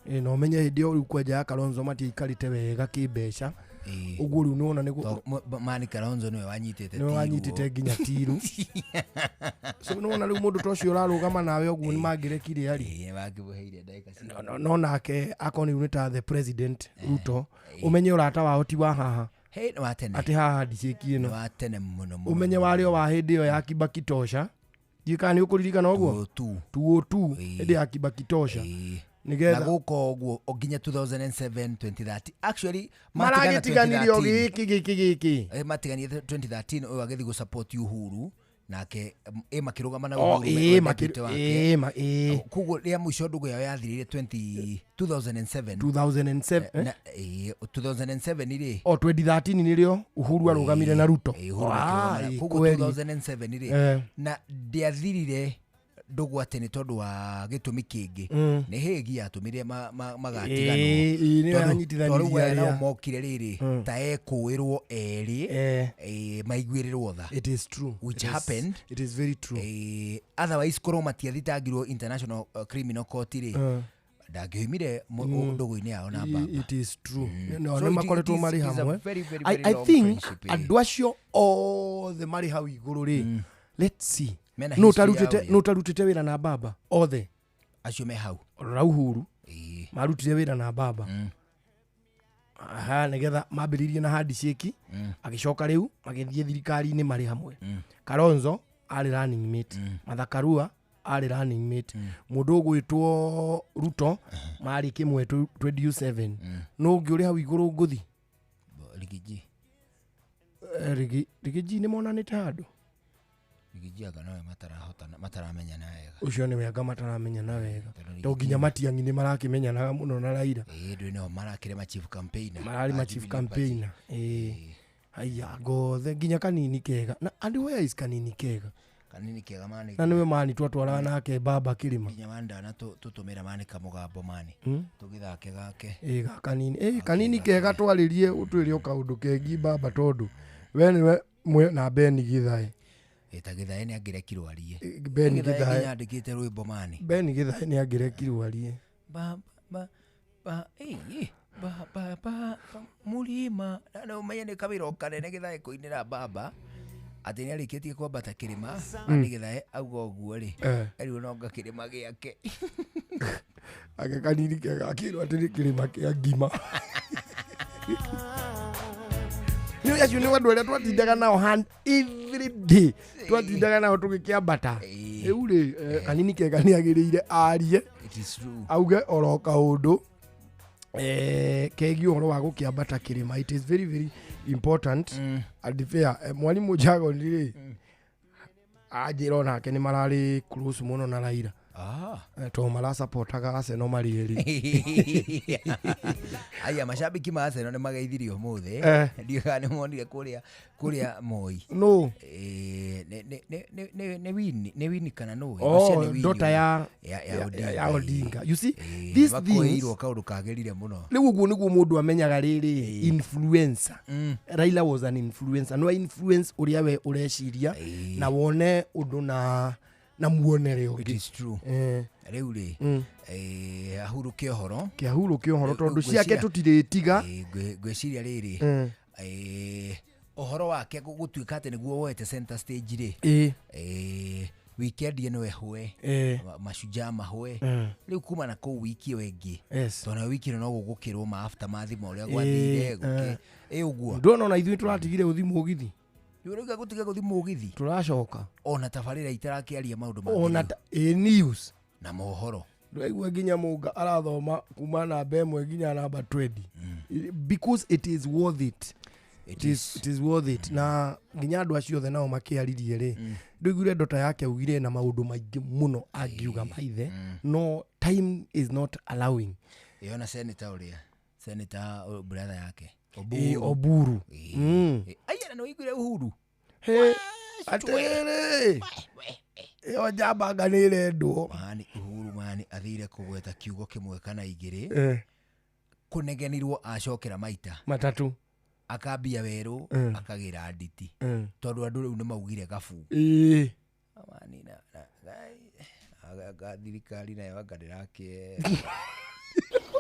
Na ũmenye hĩndĩ ĩyo rĩu kwanja ya Kalonzo matiaikarĩte wega kĩmbeca, ũguo rĩu nĩwona nĩguo Mani Kalonzo nĩwe wanyitĩte nĩwe tiru wanyitĩte ũũ. Nginya tiru. So nĩwona rĩu mũndũ ta ũcio ũrarũgama nawe ũguo nĩ mangĩrekire ari. Ĩĩ, mangĩmũheire ndagĩka cigana. No nake akorwo nĩ ta the president Ruto, ũmenye ũrata wao ti wa haha. Hey, nĩ wa tene. Atĩ haha handicĩki ĩno Nĩ wa tene mũno mũno. Ũmenye warĩ o wa hĩndĩ ĩyo ya Kibaki Tosha. Ndiũĩ kana nĩ ũkũririkana ũguo 202 hĩndĩ ya Kibaki Tosha Na nĩgetha gũka ũguo o nginya 2007 2030 actually matigana maragĩtiganire o 2013. gĩkĩ gĩkĩ gĩkĩ. Matiganire 2013 ũyũ agĩthiĩ gũsupport Uhuru nake ĩ makĩrũgama na O, Uhuru ĩ, we deputy wake. ĩ, ĩ. Koguo rĩa mũico ndũgũ yao yathirire 20 2007. 2007, eh? Na, 2007 rĩ. O 2013 nĩrĩo Uhuru arũgamire na Ruto. Uhuru Ah, makĩrũgama na- koguo kweli. 2007 rĩ, na ndĩathirire ndũgũ atĩ nĩ tondũ wa gĩtũmi kĩngĩ. Nĩ hĩgi yatũmire magatiganwo. Ĩ, nĩyo Tondũ yanyitithanirie rĩu aya nao arĩa. mokire rĩrĩ ta ekũĩrwo erĩ, maiguĩrĩrwo tha. It is true. Which happened. It is very true. Otherwise korwo matiathitangirwo International Criminal Court rĩ, ndangĩoimire ndũgũ-inĩ yao na baba. It is true. No, So nĩ makoretwo marĩ it is a hamwe. very, very, I very long think friendship, eh. andũ acio othe marĩ hau igũrũ rĩ, let's see. Mena Nũ history ũtarutĩte yao, yeah. nũ ũtarutĩte wĩra na baba othe? Acio me hau. Rora Uhuru marutire wĩra na baba. Aha, nĩgetha mambĩrĩirie na handicĩki, agĩcoka rĩu magĩthiĩ thirikari-inĩ marĩ hamwe. Kalonzo arĩ running mate, Martha Karua arĩ running mate, mũndũ ũgwĩtwo Ruto marĩ kĩmwe 27. Nũ ũngĩ ũrĩ hau igũrũ ngũthi? Rigiji. Rigiji nĩ monanĩte handũ. Rigiji anga nowe matarahotana mataramenyana wega. Ũcio nĩwe anga mataramenyana wega, Tondũ to nginya Matiang'i nĩ marakĩmenyanaga mũno na Raila. Ĩ, ndũĩ nĩo marakĩrĩ ma chief campaigner. Mararĩ ma A chief Jubilee Party. campaigner. Ĩ, haiya ngothe nginya kanini kega na and where is kanini kega? Kanini kega mani. Na nĩwe mani twatwaraga nake baba kĩrĩma. Nginya mani ndana tũtũmĩra mani kamũgambo mani. Tũgĩthake gake. Ĩ, ga kanini, ĩ, kanini kega twarĩrie ũtwĩre o kaũndũ kengi baba tondũ we nĩwe mwe na Ben Githae. Ĩ, ta Githae nĩ angĩrekirwo arie. Ben Githae Githae. nginya andĩkĩte rwĩmbo mani. Ben Githae nĩ angĩrekirwo arie. Ba ba ba ĩ, ĩ, ba ba ba ba, mũrima na no ũmenye nĩ kawĩra o kanene Githae kũinĩra baba atĩ nĩ arĩkĩtie kwambata kĩrĩma mani Githae auga ũguo rĩ, erirwo no anga kĩrĩma gĩake. Ake kanini kega akĩrwo atĩ nĩ kĩrĩma kĩa ngima. Nĩ acio nĩ andũ arĩa twatindaga nao hand every day, twatindaga nao tũgĩkĩambata rĩu rĩ, kanini kega nĩ agĩrĩire arie. It is true. Auge oro kaũndũ kegiĩ ũhoro wa gũkĩambata kĩrĩma. It is very very important. And fair, mwarimũ Jagoni rĩ, anjĩra onake nĩ mararĩ close mũno na Raila. To marasapotaga Arsenal marĩ erĩ. Aya mashabiki ma Arsenal nĩ mageithirio ũmũthĩ. Ndiũĩ kana nĩ monire kũrĩa Moi. No. Nĩ Winnie, nĩ Winnie kana nũ? Oh, Ngwĩciria nĩ Winnie daughter ũyũ. ya Odinga. ya Odinga. You see, these things Makũĩirwo kaũndũ kagĩrire mũno. Rĩu ũguo nĩguo mũndũ amenyaga rĩrĩ influencer. Raila was an influencer. No influence ũrĩa we ũreciria na wone ũndũ na muonere ũngĩ. It is true. Rĩu rĩ, ahurũke ũhoro. Kĩahurũke ũhoro tondũ Ngwĩciria- ciake tũtirĩtiga. Ngwĩciria rĩrĩ, ũhoro wake gũtuĩka atĩ nĩguo woete center stage rĩ, weekend ĩno ĩhũe, mashujaa mahũe. Rĩu kuma na kũu wiki ĩyo ĩngĩ, tondũ nayo wiki ĩno no gũgũkĩrwo ma aftermath ma ũrĩa gwathire, ĩ ũguo. Ndona ona ithuĩ tũratigire gũthiĩ mũgithi. Ũrauga gũtiga gũthiĩ mũgithi? Tũracoka. Ona tabarĩra itarakĩaria maũndũ mangĩ Ona rĩu. ĩ news. Na mohoro. Ndũraigua nginya Mũnga arathoma kuma namba 1 nginya namba 20. Because it is worth it. It is worth it. Na nginya andũ acio othe nao makĩaririe rĩ, ndũiguire ndota yake augire na maũndũ maingĩ mũno angiuga maithe, no time is not allowing. Ĩ, ona senator ũrĩa senator, brother yake. Ĩ, Oburu. Aya, na nĩwaiguire Uhuru? He, atĩrĩrĩ, ĩyo njambanga nĩ ĩrendwo. Mani Uhuru mani athire kũgweta kiugo kĩmwe kana igĩrĩ. Kũnegenirwo acokera maita Matatũ. Akambia werũ, akagĩra nditi, tondũ andũ rĩu nĩ maugire gabu. Amani na thirikari nayo anga ndĩrakĩ.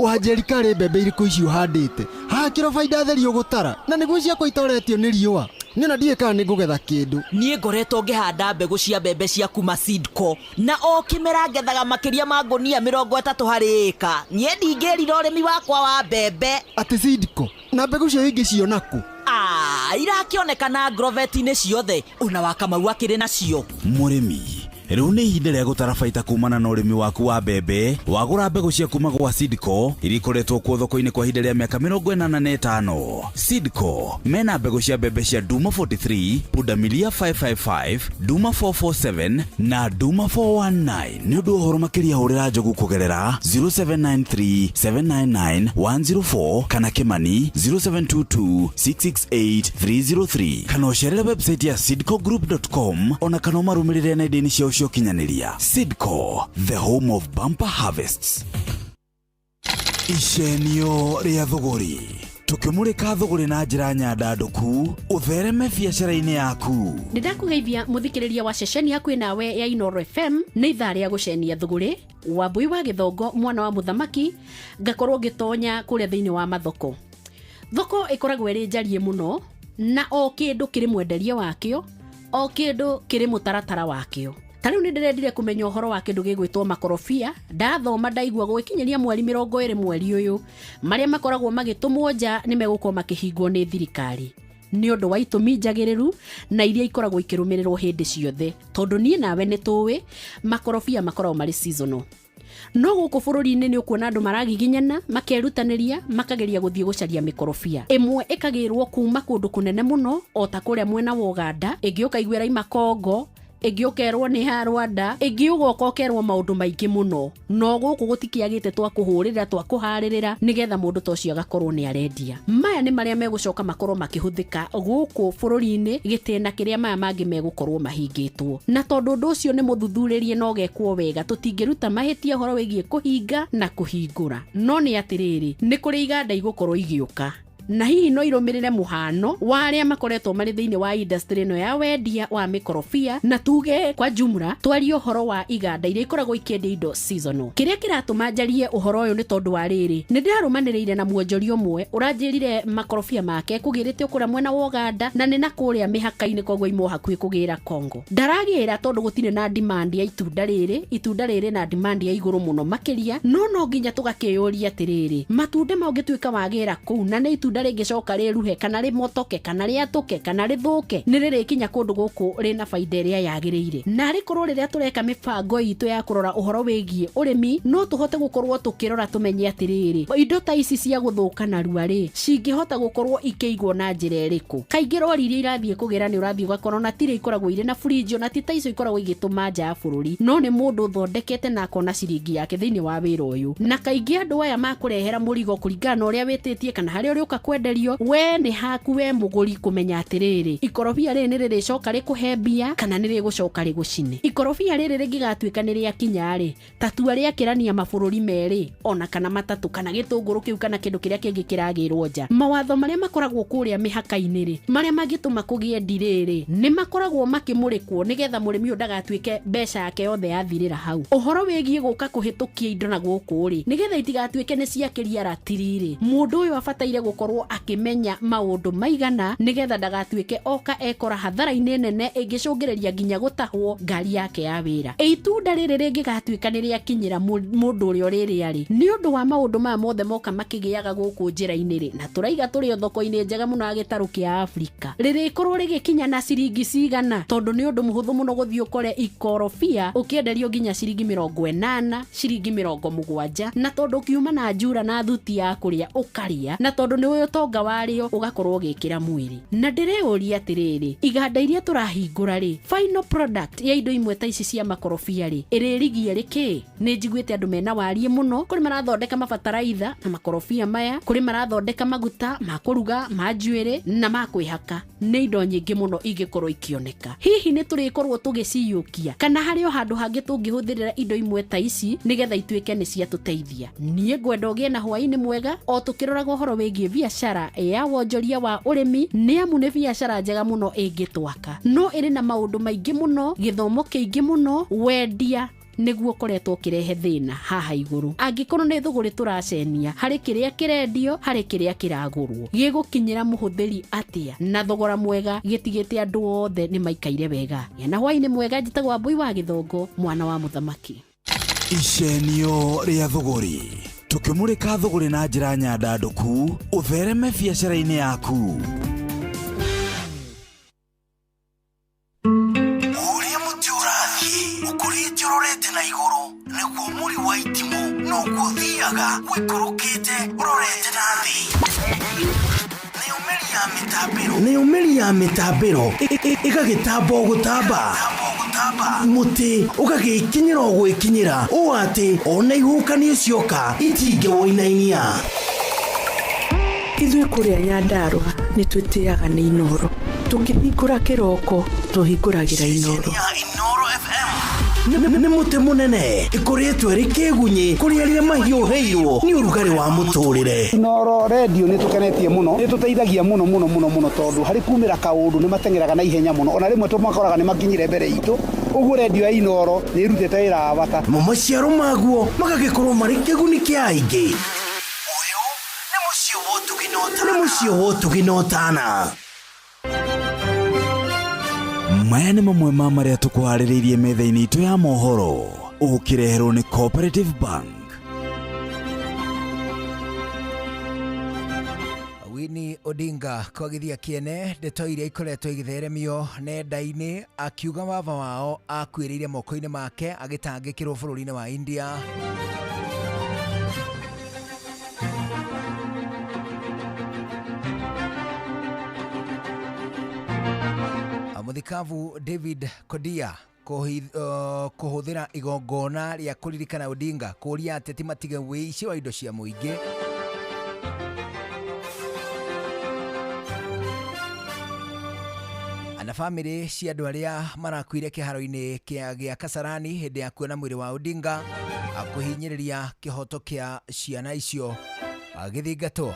Wanjeri, karĩ mbembe irĩkũ icio ũhandĩte haha? Kĩro baida theri ũgũtara na nĩguo ciakwa itoretio nĩ riũa. Niĩ ona ndiũĩ kana nĩ ngũgetha kĩndũ. Niĩ ngoretwo ngĩhanda mbegũ cia mbembe cia kuma Seedco, na o kĩmera ngethaga makĩria ma ngũnia 30 harĩ ĩka. Niĩ ndingĩrira ũrĩmi wakwa wa mbembe. Atĩ Seedco? Na mbegũ cio ingĩciona kũ? Ah, irakĩonekana agrovet-inĩ ciothe, ona wa Kamau akĩrĩ nacio. Mũrĩmi, rĩu nĩ ihinda rĩa gũtara baita kumana na ũrĩmi waku wa mbembe. Wagũra mbegũ cia kuma gwa Seedco iria ikoretwo kuo thoko-inĩ kwa ihinda rĩa mĩaka 85. Seedco mena mbegũ cia mbembe cia Duma 43, Pundamilia 555, Duma 447 na Duma 419. Nĩ ũndũ wa ũhoro makĩria, hũrĩra Njogu kũgerera 0793 799 104 kana Kimani 0722 668 303, kana ũcerere website ya seedcogroup.com, ona kana ũmarũmĩrĩre nenda-inĩ ciao cia ũkinyanĩria. Seedco, the home of bumper harvests. Icenio rĩa thũgũrĩ, tũkĩmũrĩka thũgũrĩ na njĩra nyandandũku ũthereme biacara-inĩ yaku. Nĩ ndakũgeithia mũthikĩrĩria wa ceceni hakuhĩ nawe ya Inoro FM. Nĩ ithaa rĩa gũcenia thũgũrĩ. Wambui wa Gĩthongo, mwana wa mũthamaki, ngakorwo ngĩtonya kũrĩa thĩinĩ wa mathoko. Thoko ĩkoragwo ĩrĩ njariĩ mũno, na o kĩndũ kĩrĩ mwenderie wakĩo, o kĩndũ kĩrĩ mũtaratara wakĩo. Ta rĩu nĩ ndĩrendire kũmenya ũhoro wa kĩndũ gĩgwĩtwo makorobia. Ndathoma ndaigua gũgĩkinyĩria mweri 20 mweri ũyũ, marĩa makoragwo magĩtũmwo nja nĩ megũkorwo makĩhingwo nĩ thirikari nĩ ũndũ wa itũmi njagĩrĩru na iria ikoragwo ikĩrũmĩrĩrwo hĩndĩ ciothe, tondũ niĩ nawe nĩ tũĩ makorobia makoragwo marĩ seasonal. No gũkũ bũrũri-inĩ nĩ ũkuona andũ maragiginyana, makerutanĩria, makageria gũthiĩ gũcaria mĩkorobia. Ĩmwe ĩkagĩrwo kuma kũndũ kũnene mũno, o ta kũrĩa mwena wa Ũganda, ĩngĩ ũkaigua ĩraima Kongo, ĩngĩ ũkerwo nĩ ya Rwanda, ĩngĩ ũgoka ũkerwo maũndũ maingĩ mũno. No gũkũ gũtikĩagĩte twa kũhũrĩra, twa kũharĩrĩra, nĩgetha mũndũ ta ũcio agakorwo nĩ arendia. Maya nĩ marĩa megũcoka makorwo makĩhũthĩka gũkũ bũrũri-inĩ gĩtĩna kĩrĩa maya mangĩ megũkorwo mahingĩtwo. Na tondũ ũndũ ũcio nĩ mũthuthurĩrie na ũgekwo wega, tũtingĩruta mahĩtia ũhoro wĩgiĩ kũhinga na kũhingũra. No nĩ atĩrĩrĩ, nĩ kũrĩ iganda igũkorwo igĩũka, na hihi no irũmĩrĩre mũhano wa arĩa makoretwo marĩ thĩinĩ wa industry ĩno ya wendia wa mĩkorobia, na tuge kwa jumla twarie ũhoro wa iganda iria ikoragwo ikĩendia indo seasonal. Kĩrĩa kĩratũma njarie ũhoro ũyũ nĩ tondũ wa rĩrĩ, nĩ ndĩrarũmanĩrĩire na mwonjoria ũmwe ũranjĩrire makorobia make kũgĩrĩte kũrĩa mwena wa Ũganda, na nĩ na kũrĩa mĩhaka-inĩ, koguo imwo hakuhĩ kũgĩra Kongo. Ndaragĩra tondũ gũtirĩ na demand ya itunda rĩrĩ. Itunda rĩrĩ na demand ya igũrũ mũno makĩria, no nginya tũgakĩyũria atĩrĩrĩ, matunda mau ũngĩtuĩka wagĩra kũu, na nĩ itunda rĩngĩcoka rĩruhe kana rĩmotoke kana rĩatũke kana rĩthũke, nĩ rĩrĩkinya kũndũ gũkũ rĩna baida ĩrĩa yagĩrĩire? Na rĩkorwo rĩrĩa tũreka mĩbango itũ ya kũrora ũhoro wĩgiĩ ũrĩmi, no tũhote gũkorwo tũkĩrora tũmenye atĩrĩrĩ, indo ta ici cia gũthũka narua rĩ, cingĩhota gũkorwo ikĩigwo na njĩra ĩrĩkũ? Kaingĩ rori iria irathiĩ kũgĩra, nĩ ũrathiĩ ũgakora ona tirĩ ikoragwo irĩ na fridge, ona ti ta icio ikoragwo igĩtũma nja ya bũrũri, no nĩ mũndũ ũthondekete na akona ciringi yake thĩinĩ wa wĩra ũyũ. Na kaingĩ andũ aya makũrehera mũrigo kũringana na ũrĩa wĩtĩtie kana harĩa ũrĩũka kwenderio, we nĩ haku we mũgũri kũmenya atĩrĩrĩ, ikorobia rĩrĩ nĩ rĩrĩcoka rĩkũhe mbia kana nĩ rĩgũcoka rĩgũcine. Ikorobia rĩrĩ rĩngĩgatuĩka nĩ rĩakinya rĩ, ta tua rĩakĩrania mabũrũri merĩ ona kana matatũ, kana gĩtũngũrũ kĩu kana kĩndũ kĩrĩa kĩngĩ kĩragĩrwo nja, mawatho marĩa makoragwo kũrĩa mĩhaka-inĩ rĩ, marĩa mangĩtũma kũgĩe ndirĩ, nĩ makoragwo makĩmũrĩkwo nĩgetha mũrĩmi ũyũ ndagatuĩke mbeca yake yothe yathirĩra hau. Ũhoro wĩgiĩ gũka kũhĩtũkia indo na gũkũ rĩ, nĩgetha itigatuĩke nĩ ciakĩria ratiri rĩ, mũndũ ũyũ abataire gũkorwo akĩmenya maũndũ maigana nĩgetha ndagatuĩke oka ekora hathara-inĩ nene ĩngĩcũngĩrĩria nginya gũtahwo ngari yake ya wĩra. Itunda rĩrĩ rĩngĩgatuĩka nĩ rĩakinyĩra mũndũ ũrĩa ũrĩrĩa rĩ, nĩ ũndũ wa maũndũ maya mothe moka makĩgĩaga gũkũ njĩra-inĩ rĩ, na tũraiga tũrĩ o thoko-inĩ njega mũno ya gĩtarũ kĩa Afrika, rĩrĩkorwo rĩgĩkinya na ciringi cigana? Tondũ nĩ ũndũ mũhũthũ mũno gũthiĩ ũkore ikorobia ũkĩenderio nginya ciringi 80, ciringi 70, na tondũ ũkiuma na njura na thuti ya kũrĩa ũkarĩa, na tondũ nĩ ũĩ Narĩo ũtonga warĩo ũgakorwo ũgĩkĩra mwĩrĩ. Na ndĩreũria atĩrĩrĩ, iganda iria tũrahingũra rĩ, final product ya indo imwe ta ici cia makorobia rĩ, ĩrĩrigia rĩkĩ? Nĩ njiguĩte andũ mena wariĩ mũno, kũrĩ marathondeka mabataraitha na makorobia maya, kũrĩ marathondeka maguta ma kũruga, ma njuĩrĩ na ma kwĩhaka. Nĩ indo nyingĩ mũno ingĩkorwo ikĩoneka. Hihi nĩ tũrĩkorwo tũgĩciyũkia kana harĩ o handũ hangĩ tũngĩhũthĩrĩra indo imwe ta ici nĩgetha ituĩke nĩ ciatũteithia? Niĩ ngwenda ũgĩe na hwaĩ-inĩ mwega o tũkĩroraga ũhoro wĩgiĩ biacara ya wonjoria wa ũrĩmi, nĩ amu nĩ biacara njega mũno ĩngĩtwaka, no ĩrĩ na maũndũ maingĩ mũno, gĩthomo kĩingĩ mũno, wendia nĩguo ũkoretwo ũkĩrehe thĩna haha igũrũ. Angĩkorwo nĩ thũgũrĩ tũracenia harĩ kĩrĩa kĩrendio, harĩ kĩrĩa kĩragũrwo, gĩgũkinyĩra mũhũthĩri atĩa na thogora mwega, gĩtigĩte andũ othe nĩ maikaire wega. Gĩa na hwaĩ-inĩ mwega. Njĩtagwo Wambui wa Gĩthongo, mwana wa mũthamaki. Icenio rĩa thũgũrĩ, tũkĩmũrĩka thũgũrĩ na njĩra nyandandũku ũthereme biacara-inĩ yaku. Ũrĩa mũtĩ ũrathiĩ ũkũrĩte ũrorete na igũrũ, nĩguo mũri wa itimũ noguo ũthiaga ũikũrũkĩte ũrorete na thĩ. Nayo mĩri ya mĩtambĩro ĩgagĩtamba o gũtamba, mũtĩ ũgagĩkinyĩra o gwĩkinyĩra, ũũ atĩ ona ihuhũkanio cioka itingĩwũinainia. Ithuĩ kũrĩa Nyandarũa nĩ twĩtĩaga nĩ Inooro. Tũkĩhingũra kĩroko tũhingũragĩra Inooro. Nĩ mũtĩ mũnene ĩkũrĩtwo ĩrĩ kĩgunyĩ kũrĩ arĩa mahiũhĩirwo nĩ ũrugarĩ wa mũtũrĩre. Inooro redio nĩ tũkenetie mũno, nĩ tũteithagia mũno mũno mũno mũno, tondũ harĩ kumĩra kaũndũ nĩ mateng'eraga na ihenya mũno, ona rĩmwe tũmakoraga nĩ makinyire mbere itũ. Ũguo redio ya Inooro nĩ ĩrutĩte wĩra wa bata. Namo maciaro maguo magagĩkorwo marĩ kĩguni kĩa aingĩ. Nĩ mũciĩ wa ũtugi na ũtana. Maya nĩ mamwe ma marĩa tũkũharĩrĩirie metha-inĩ itũ ya mohoro, ũkĩreherwo nĩ Cooperative Bank. Winnie Odinga kwagithia kĩene ndeto iria ikoretwo igĩtheremio nenda-inĩ, akiuga baba wao akuĩrĩire moko-inĩ make agĩtangĩkĩrwo bũrũri-inĩ wa India. Mũthikabu David Kodia kũhũthĩra igongona rĩa kũririkana Odinga kũria ateti matige wĩici wa indo cia mũingĩ. Na bamĩrĩ cia andũ arĩa marakuire kĩharo-inĩ gĩa Kasarani hĩndĩ ya kuona mwĩrĩ wa Odinga kũhinyĩrĩria kĩhoto kĩa ciana icio gĩthingatwo.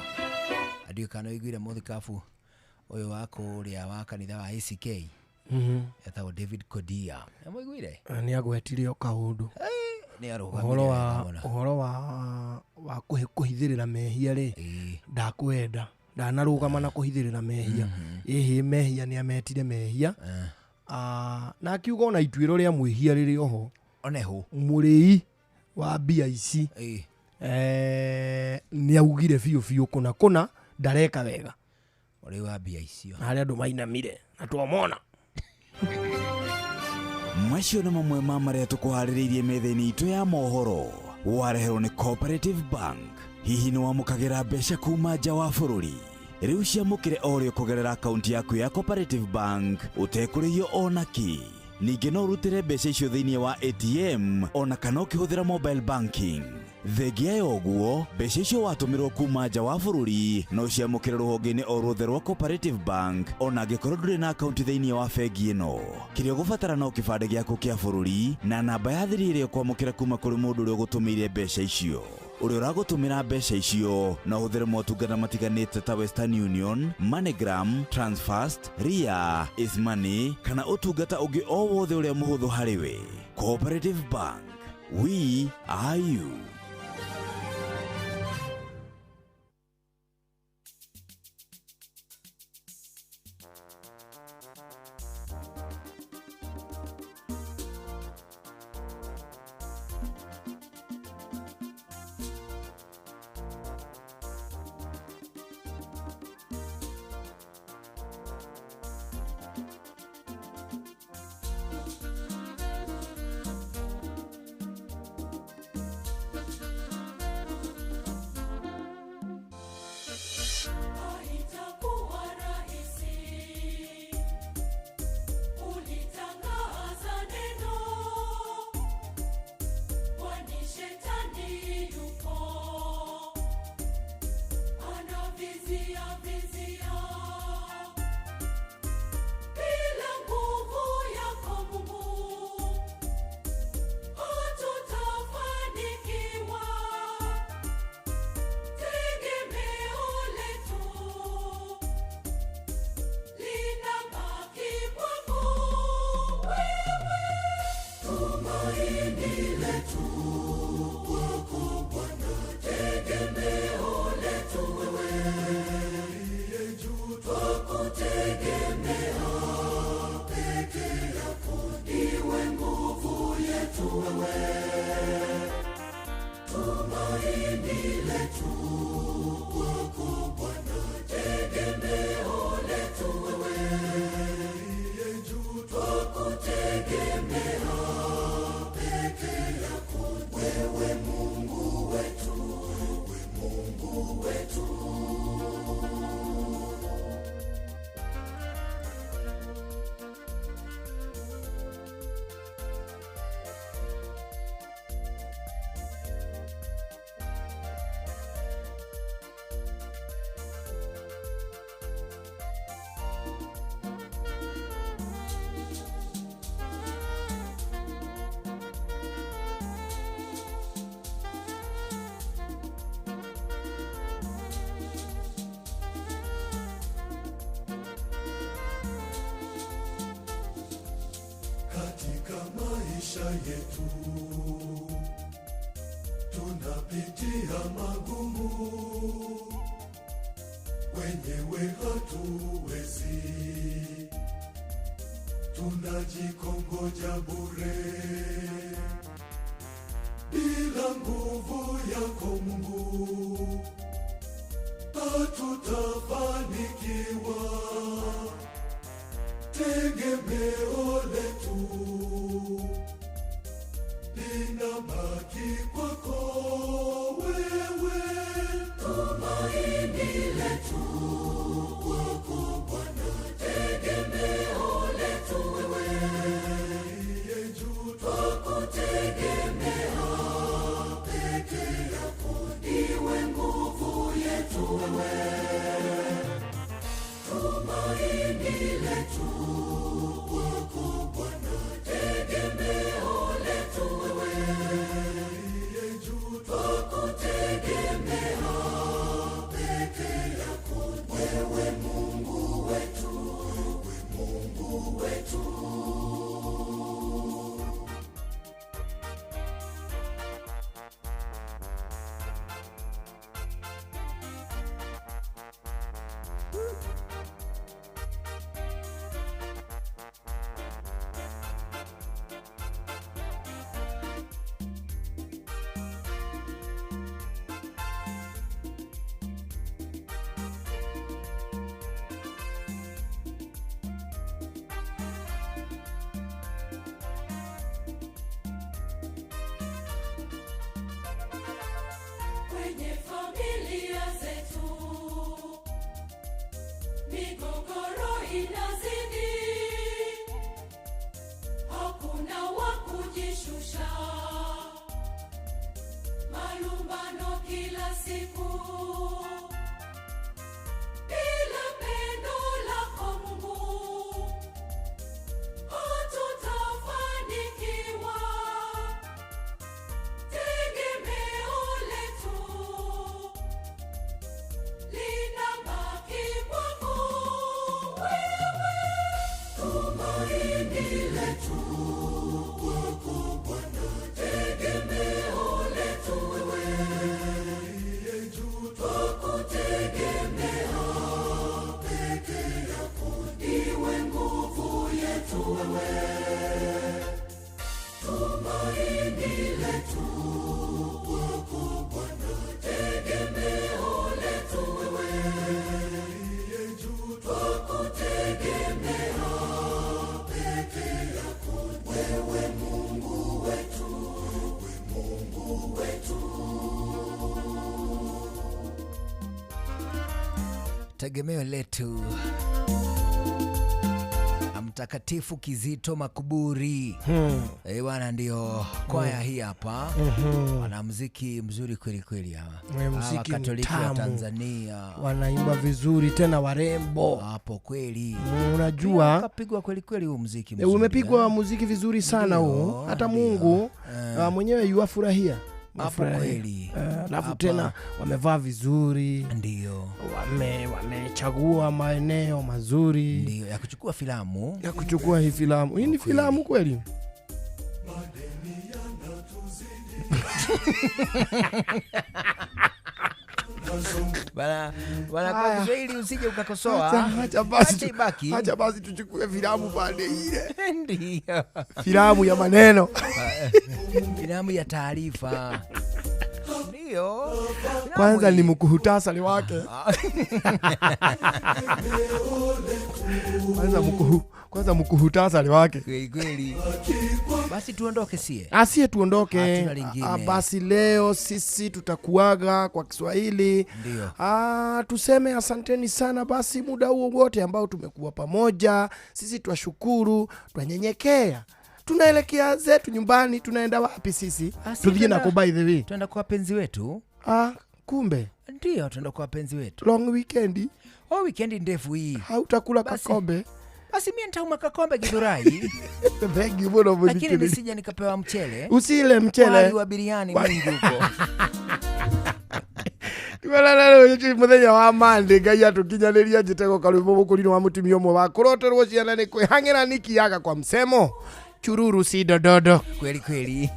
Ndiũĩ kana ũiguire mũthikabu ũyũ wa kũrĩa wa kanitha wa ACK etagwo David Kodia. Nĩmũiguire? Nĩ agwetire o kaũndũ. Nĩ arũgamire ũhoro wa wega mũno. Ũhoro wa kũhithĩrĩra mehia rĩ, ndakwenda ndanarũgama na kũhithĩrĩra mehia. Ĩhĩ, mehia nĩ ametire mehia. Na akiuga ona ituĩro rĩa mwĩhia rĩrĩ oho. Oneho. Mũrĩi wa mbia ici nĩ augire biũ biũ kũna kũna ndareka wega. Mũrĩi wa mbia icio. Na harĩa andũ mainamire na twamona. Macio nĩ mamwe ma marĩa tũkũharĩrĩirie metha-inĩ itũ ya mohoro, wareherwo nĩ Cooperative Bank. Hihi nĩ wamũkagĩra mbeca kuma nja wa bũrũri? Rĩu ciamũkĩre o rĩo kũgerera akaunti yaku ya Cooperative Bank ũtekũrĩhio ona kĩ. Ningĩ no ũrutĩre mbeca icio thĩinĩ wa ATM ona kana ũkĩhũthĩra mobile banking. Thengia ya ũguo, mbeca icio watũmĩrwo kuma nja wa bũrũri no ciamũkĩre rũhonge-inĩ o ruothe rwa Cooperative Bank ona angĩkorwo ndũrĩ na akaunti thĩinĩ wa bengi ĩno. Kĩrĩa ũgũbatara no kĩbandĩ gĩaku kĩa bũrũri na namba ya thiri ĩrĩa ũkwamũkĩra kuma kũrĩ mũndũ ũrĩa ũgũtũmĩire mbeca icio. Ũrĩa ũragũtũmĩra mbeca icio no ũhũthĩre motungata matiganĩte ta Western Union, MoneyGram, Transfast, Ria, Easymoney kana ũtungata ũngĩ o wothe ũrĩa mũhũthũ harĩ we. Cooperative Bank, we are you. letu kwako Bwana, tegemeo letu wewe uliye juu, twakutegemea peke yako wewe Mungu wetu, wewe Mungu wetu. Katika maisha yetu tunapitia magumu, wenyewe hatuwezi, tunajikongoja bure. Bila nguvu yako Mungu hatutafanikiwa. Tegemeo letu linabaki kwako wewe, tumaini letu kwako Bwana, tegemeo letu wewe uliye juu, twakutegemea peke yako, ndiwe nguvu yetu wewe, tumaini letu kwako Bwana, tegemeo letu wewe uliye juu, twakutegemea peke yako, wewe Mungu wetu, wewe Mungu wetu. Kwenye familia zetu migogoro inazidi, hakuna wa kujishusha, malumbano kila siku. Bila pendo lako Mungu hatutafanikiwa. Tegemeo letu linabaki kwako wewe, Tumaini letu kwako Bwana, tegemeo letu wewe uliye juu, twakutegemea peke yako, ndiwe nguvu yetu wewe, tumaini letu kwako Bwana, tegemeo letu wewe uliye juu, twakutegemea peke yako, wewe Mungu wetu, wewe Mungu wetu. Tegemeo letu Mtakatifu Kizito Makuburi. Eh, bwana ndio kwaya hii hapa. Wana muziki mzuri kweli kweli hawa. Eh, muziki Hawa Katoliki wa mtamu. Tanzania. Wanaimba vizuri tena warembo hapo kweli. Unajua Kapigwa kweli kweli huu muziki Eh, mzuri. umepigwa muziki vizuri sana huu, hata Mungu mwenyewe yuwafurahia Hapo Wafurahia. kweli. Alafu Hapa. tena wamevaa vizuri, ndio wamechagua maeneo mazuri, ndio ya kuchukua filamu, ya kuchukua hii filamu. Hii ni filamu kweli? Bana bana, kwa Haya. Kiswahili usije ukakosoa. Acha basi Acha ibaki. acha basi tuchukue filamu pande ile, Ndio. filamu ya maneno Filamu ya taarifa. Ndio. Ndio. Kwanza ni mkuhutasari wake. Kwanza mkuhutasari wake. Kweli kweli. Basi tuondoke sie. Asie tuondoke. Hatuna lingine. Basi leo sisi tutakuaga kwa Kiswahili. Ndio. Tuseme asanteni sana basi muda huo wote ambao tumekuwa pamoja. Sisi twashukuru, twanyenyekea. Tunaelekea zetu nyumbani, tunaenda wapi sisi? Tuthie nako by the way. Tunaenda kwa wapenzi wetu. Kumbe. Ndio, tunaenda kwa wapenzi wetu. Long weekend. Oh, weekend ndefu hii. Hautakula kakombe. Basi mimi nitauma kakombe Githurai. Thank you bwana. Lakini nisije nikapewa mchele. Usile mchele. Wali wa biriani mwingi huko. Tiwalala muthenya wa Monday Ngai atukinyaniria njitego karwimbo mukurino wa mutumia umwe wa kuroterwo ciana ni kwihang'ira nikiaga kwa msemo chururu si dododo. Kweli kweli.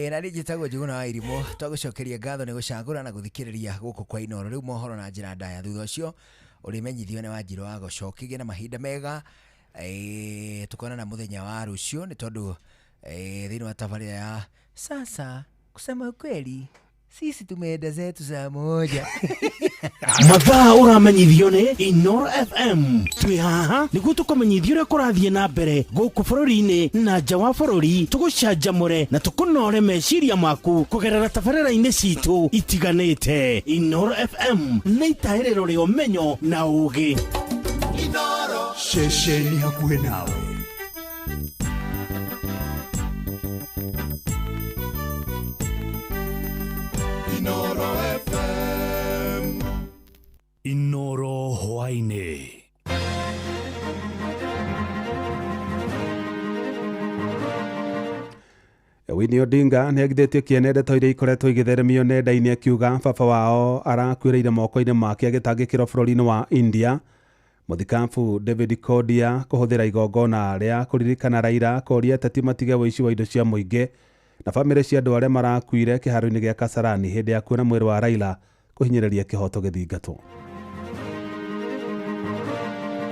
Na niĩ njĩtagwo Njuguna wa Irimũ. Twagũcokeria ngatho nĩ gũcagũra na gũthikĩrĩria gũkũ kwa Inooro. Rĩu mohoro na njĩra ndaya thutha ũcio ũrĩmenyithio nĩ Wanjirũ wa Gũcoki. Gĩa na mahinda mega. Tukonana mũthenya wa rũciũ nĩ tondũ thĩinĩ wa tabarĩra ya sasa kusema ukweli sisi tumeenda zetu saa moja. Mathaa ũramenyithio nĩ Inooro FM. Twĩ haha nĩguo tũkũmenyithia ũrĩa kũrathiĩ na mbere gũkũ bũrũri-inĩ na nja wa bũrũri, tũgũcanjamũre na tũkũnore meciria maku kũgerera tabarĩra-inĩ citũ itiganĩte. Inooro FM nĩ itahĩrĩro rĩa ũmenyo na ũũgĩ. Ceceni hakuhĩ nawe. Inooro FM. Inooro hwaĩ-inĩ. Winnie Odinga nĩ agithĩtie kĩene ndeto iria ikoretwo igĩtheremio nenda-inĩ akiuga baba wao arakuĩrĩire moko-inĩ make agĩtangĩkĩrwo bũrũri-inĩ wa India. Mũthikabu David Kodia kũhũthĩra igongona rĩa kũririkana Raila kũria ateti matige ũici wa indo cia mũingĩ na bamĩrĩ cia andũ arĩa marakuire kĩharo-inĩ gĩa Kasarani hĩndĩ ya kuona mwĩrĩ wa Raila kũhinyĩrĩria kĩhoto gĩthingatwo.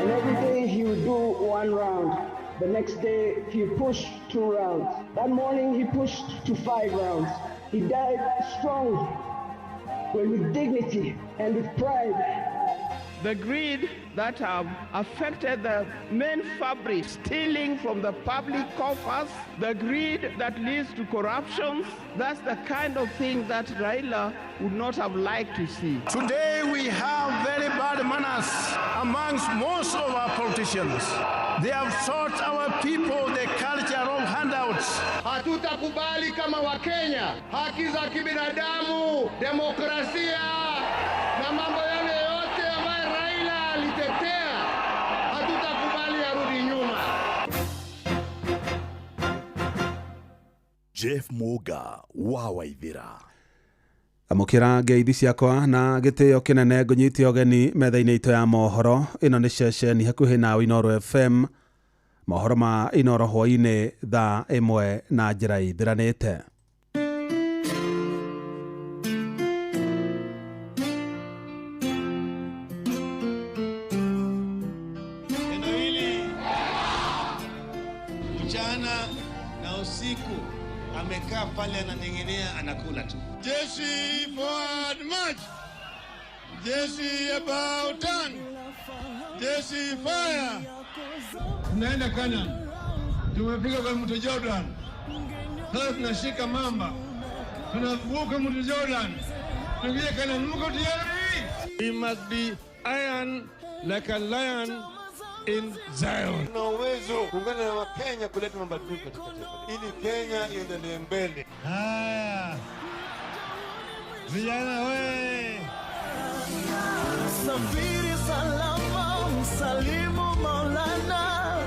And every day he would do one round. The next day he pushed 2 rounds. That morning he pushed to 5 rounds. He died strong, but with dignity and with pride. The greed that have affected the main fabric, stealing from the public coffers, the greed that leads to corruption, that's the kind of thing that Raila would not have liked to see. Today we have very bad manners amongst most of our politicians. They have taught our people the culture of handouts. Hatutakubali kama Wakenya haki za kibinadamu, demokrasia na mambo yale yote ambayo Raila alitetea, hatutakubali arudi nyuma. Jeff Muga wa Waithira. Amũkĩra ngeithi ciakwa na gĩtĩo kĩnene ngũnyite ũgeni metha-inĩ itũ ya mohoro. Ĩno nĩ ceceni hakuhĩ nawe Inooro FM. Mohoro ma Inooro hwaĩ-inĩ thaa 1 na njĩra ithiranĩte. Neno hili mchana na usiku amekaa pale ananing'inia, anakula tu. Jeshi forward march. Jeshi about turn. Jeshi fire. Tunaenda Canaan. Tumefika kwa mto Jordan. Sasa tunashika mamba. Tunavuka mto Jordan. Tuingie Canaan. Mko tayari? We must be iron like a lion in Zion. Tuna uwezo kuungana na Wakenya kuleta mabadiliko katika taifa ili Kenya iendelee mbele. Haya. Vijana we. Safiri salama, msalimu Maulana,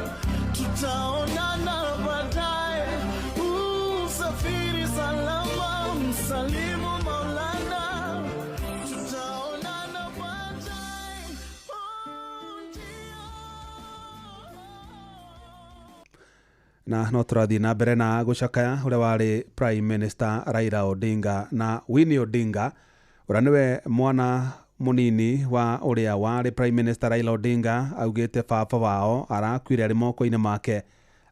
tutaonana baadaye. Safiri salama, msalimu Maulana, tutaonana baadaye. Na no tũrathiĩ na mbere na gũcakaya ũrĩa warĩ Prime Minister Raila Odinga na Winnie Odinga ũrĩa nĩwe mwana mũnini wa ũrĩa warĩ Prime Minister Raila Odinga augĩte baba wao arakuire arĩ moko-inĩ make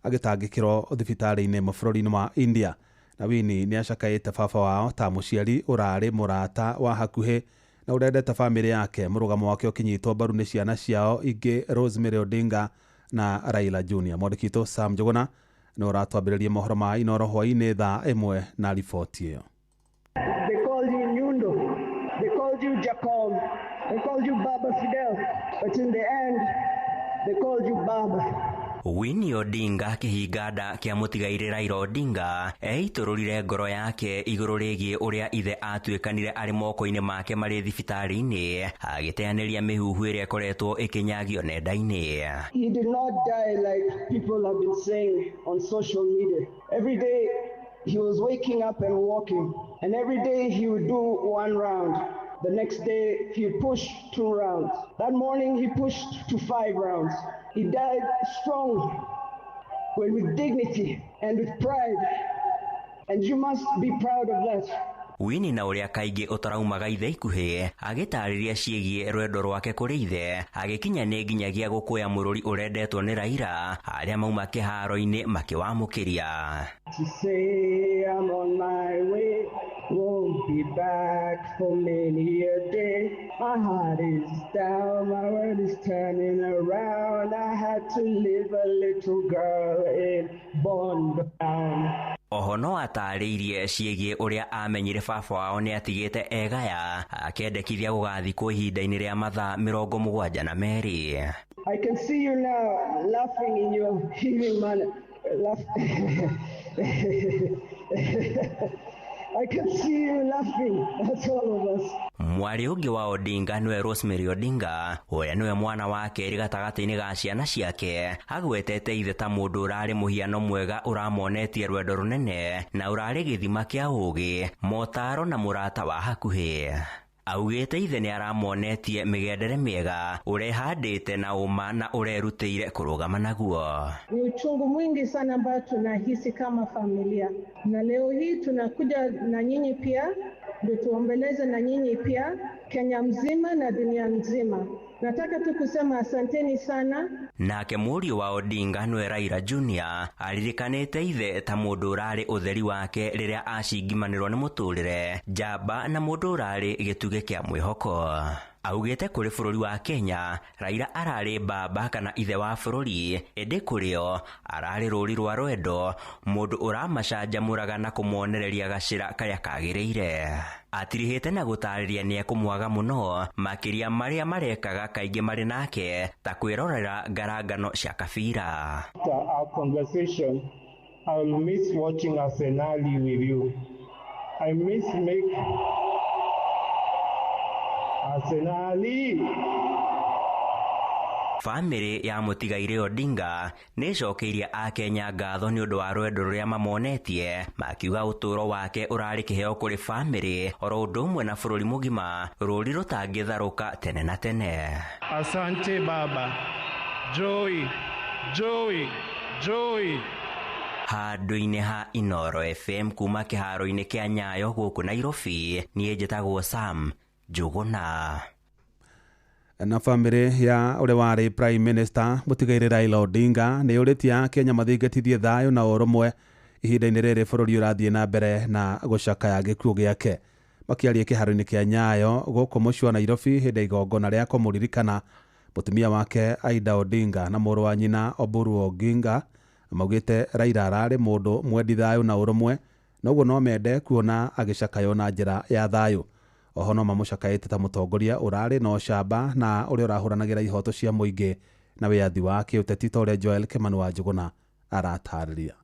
agĩtangĩkĩrwo thibitarĩ-inĩ bũrũri-inĩ wa India. Na Winnie nĩ acakaĩte baba wao ta mũciari ũrarĩ mũrata wa hakuhĩ na ũrendete bamĩrĩ yake. Mũrũgamo wake ũkĩnyitwo mbaru nĩ ciana ciao ingĩ Rosemary Odinga na Raila Junior. Mwandĩki witũ Sam Njuguna nĩ ũratwambĩrĩria mohoro ma Inooro hwaĩ-inĩ thaa 1 na riboti ĩyo. They called you Nyundo. They called you Jacob. They called you Baba Fidel. But in the end, they called you Baba. Winnie Odinga kĩhinga nda kĩa mũtigairĩ Raila Odinga eitũrũrire ngoro yake igũrũ rĩgiĩ ũrĩa ithe atuĩkanire arĩ moko-inĩ make marĩ thibitarĩ-inĩ, agĩteanĩria mĩhuhu ĩrĩa ĩkoretwo ĩkĩnyagio nenda-inĩ. He did not die like people have been saying on social media. Every day he was waking up and walking, and every day he would do one round. The next day he would push 2 rounds. That morning he pushed to 5 rounds. He died strong, but with dignity and with pride. And you must be proud of that. Winnie na ũrĩa kaingĩ ũtaraumaga ithe ikuhĩ agĩtarĩria ciĩgiĩ rwendo rwake kũrĩ ithe, agĩkinya nĩ nginyagia gũkũya mũrũri ũrendetwo nĩ Raila arĩa mauma kĩharo-inĩ makĩwamũkĩria. To say I'm on my way, won't be back for many a day. My heart is down, my world is turning around. I had to leave a little girl in Bondo Town. Oho no atarĩirie ciĩgiĩ ũrĩa amenyire baba wao nĩ atigĩte egaya, akĩendekithia gũgathikwo ihinda-inĩ rĩa mathaa 72. I can see you now laughing in your healing manner. Laugh. I can see you laughing. That's all of us. Mwarĩ ũngĩ wa Odinga nĩwe Rosemary Odinga, ũrĩa nĩwe mwana wa kerĩ gatagatĩ-inĩ ga ciana ciake, agwetete ithe ta mũndũ ũrarĩ mũhiano mwega ũramonetie rwendo rũnene na ũrarĩ gĩthima kĩa ũũgĩ, motaro na mũrata wa hakuhĩ. Augĩte ithe nĩ aramonetie mĩgendere mĩega ũrehandĩte na ũma na ũrerutĩire kũrũgama naguo. Ni uchungu mwingi sana ambao tunahisi kama familia, na leo hii tunakuja na nyinyi pia ndio tuombeleze na nyinyi pia, Kenya mzima na dunia mzima. Nataka tu kusema asanteni sana. Nake mũriũ wa Odinga nĩwe Raila Junior aririkanĩte ithe ta mũndũ ũrarĩ ũtheri wake rĩrĩa acingimanĩrwo nĩ mũtũrĩre, njamba na mũndũ ũrarĩ gĩtugĩ kĩa mwĩhoko. Augĩte kũrĩ bũrũri wa Kenya, Raila ararĩ baba kana ithe wa bũrũri, ĩndĩ kũrĩo ararĩ rũri rwa rwendo, mũndũ ũramacanjamũraga na kũmonereria gacĩra karĩa kagĩrĩire. Atirihĩte na gũtarĩria nĩ ekũmwaga mũno makĩria marĩa marekaga kaingĩ marĩ nake ta kwĩrorera ngarangano cia kabira. After our conversation, I will miss watching Arsenal with you. I miss make Arsenal. Bamĩrĩ ya mũtigairĩ Odinga nĩ ĩcokeirie akenya ngatho nĩ ũndũ wa rwendo rũrĩa mamonetie, makiuga ũtũũro wake ũrarĩ kĩheo kũrĩ bamĩrĩ oro ũndũ ũmwe na bũrũri mũgima, rũri rũtangĩtharũka tene na tene. Asante baba. Joy, joy, joy. Handũ-inĩ ha Inooro FM kuma kĩharo-inĩ kĩa Nyayo gũkũ Nairobi, niĩ njĩtagwo Sam Njuguna. Na bamĩrĩ ya ũrĩa warĩ Prime Minister mũtigairĩ Raila Odinga nĩ yũrĩtie Akenya mathingatithie thayũ na ũrũmwe ihinda-inĩ rĩrĩ bũrũri ũrathiĩ na mbere na gũcakaya gĩkuũ gĩake. Makĩaria kĩharo-inĩ kĩa Nyayo gũkũ mũciĩ wa Nairobi hĩndĩ ya igongona rĩa kũmũririkana mũtumia wake Aida Odinga na mũrũ wa nyina Oburu Oginga, maugĩte Raila ararĩ mũndũ mwendi thayũ na ũrũmwe, na ũguo no mende kuona agĩcakaywo na njĩra ya thayũ. Oho no mamũcakaĩte ta mũtongoria ũrarĩ na ũcamba na ũrĩa ũrahũranagĩra ihoto cia mũingĩ na wĩyathi wa kĩũteti ta ũrĩa Joel Kimani wa Njuguna aratarĩria.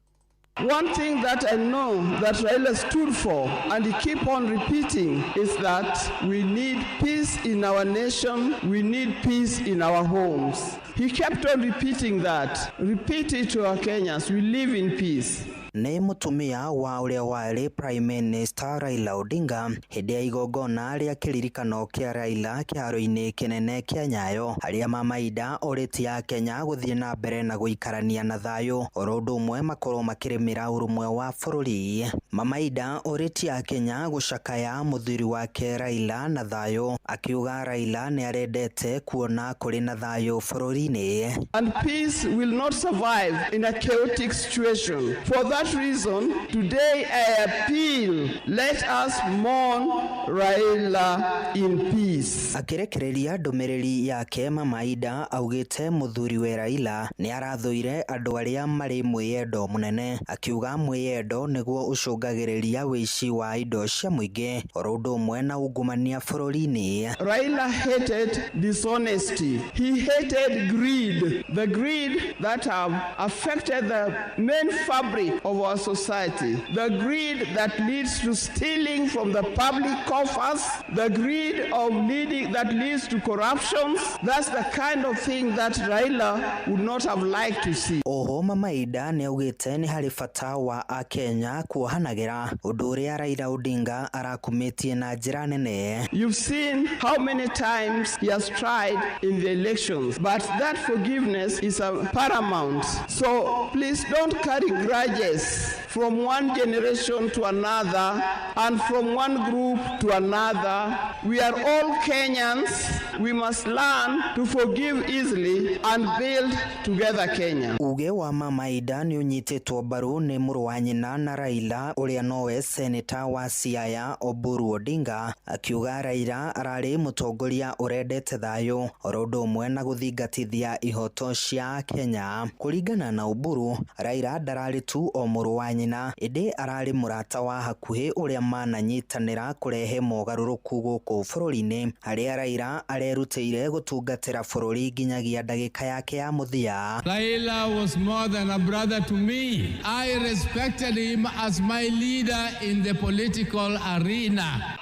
One thing that I know that Raila stood for and he keep on repeating is that we need peace in our nation, we need peace in our homes. He kept on repeating that. Repeat it to our Kenyans, we live in peace. Nĩ mũtumia wa ũrĩa warĩ Prime Minister Raila Odinga hĩndĩ ya igongona rĩa kĩririkano kĩa Raila kĩharo-inĩ kĩnene kĩa Nyayo, harĩa Mama Ida orĩtie Akenya gũthiĩ na mbere na gũikarania na thayũ oro ũndũ ũmwe makorwo makĩrĩmĩra ũrũmwe wa bũrũri. Mama Ida orĩtie Akenya gũcakaya mũthuri wake Raila na thayũ, akiuga Raila nĩ arendete kuona kũrĩ na thayũ bũrũri-inĩ. And peace will not survive in a chaotic situation. For that that reason, today I appeal, let us mourn Raila in peace. Akĩrekereria ndũmĩrĩri yake Mama Ida augĩte mũthuriwe Raila nĩ arathũire andũ arĩa marĩ mwĩyendo mũnene, akiuga mwĩyendo nĩguo ũcũngagĩrĩria wĩici wa indo cia mũingĩ oro ũndũ ũmwe na ungumania bũrũri-inĩ. Raila hated dishonesty. He hated greed, the greed that have affected the main fabric of our society, the greed that leads to stealing from the public coffers, the greed of leading that leads to corruptions. That's the kind of thing that Raila would not have liked to see. Oho Mama Ida nĩ augĩte nĩ harĩ bata wa akenya kuohanagĩra ũndũ ũrĩa Raila Odinga arakumĩtie na njĩra nene. You've seen how many times he has tried in the elections, but that forgiveness is a paramount. So please don't carry grudges from one generation to another and from one group to another. We are all Kenyans. We must learn to forgive easily and build together Kenya. Uge wa Mama Ida nĩ ũnyitĩtwo mbaru nĩ mũrũ wa nyina na Raila ũrĩa nowe seneta wa Siaya Oburu Odinga, akiuga Raila ararĩ mũtongoria ũrendete thayũ oro ũndũ ũmwe na gũthingatithia ihoto cia Kenya. Kũringana na Oburu, Raila ndararĩ tu o mũrũ wa nyina ĩndĩ ararĩ mũrata wa hakuhĩ ũrĩa mananyitanĩra kũrehe mogarũrũku gũkũ bũrũri-inĩ, harĩa Raila arerutĩire gũtungatĩra bũrũri nginyagia ndagĩka yake ya mũthia. Raila was more than a brother to me. I respected him as my leader in the political arena.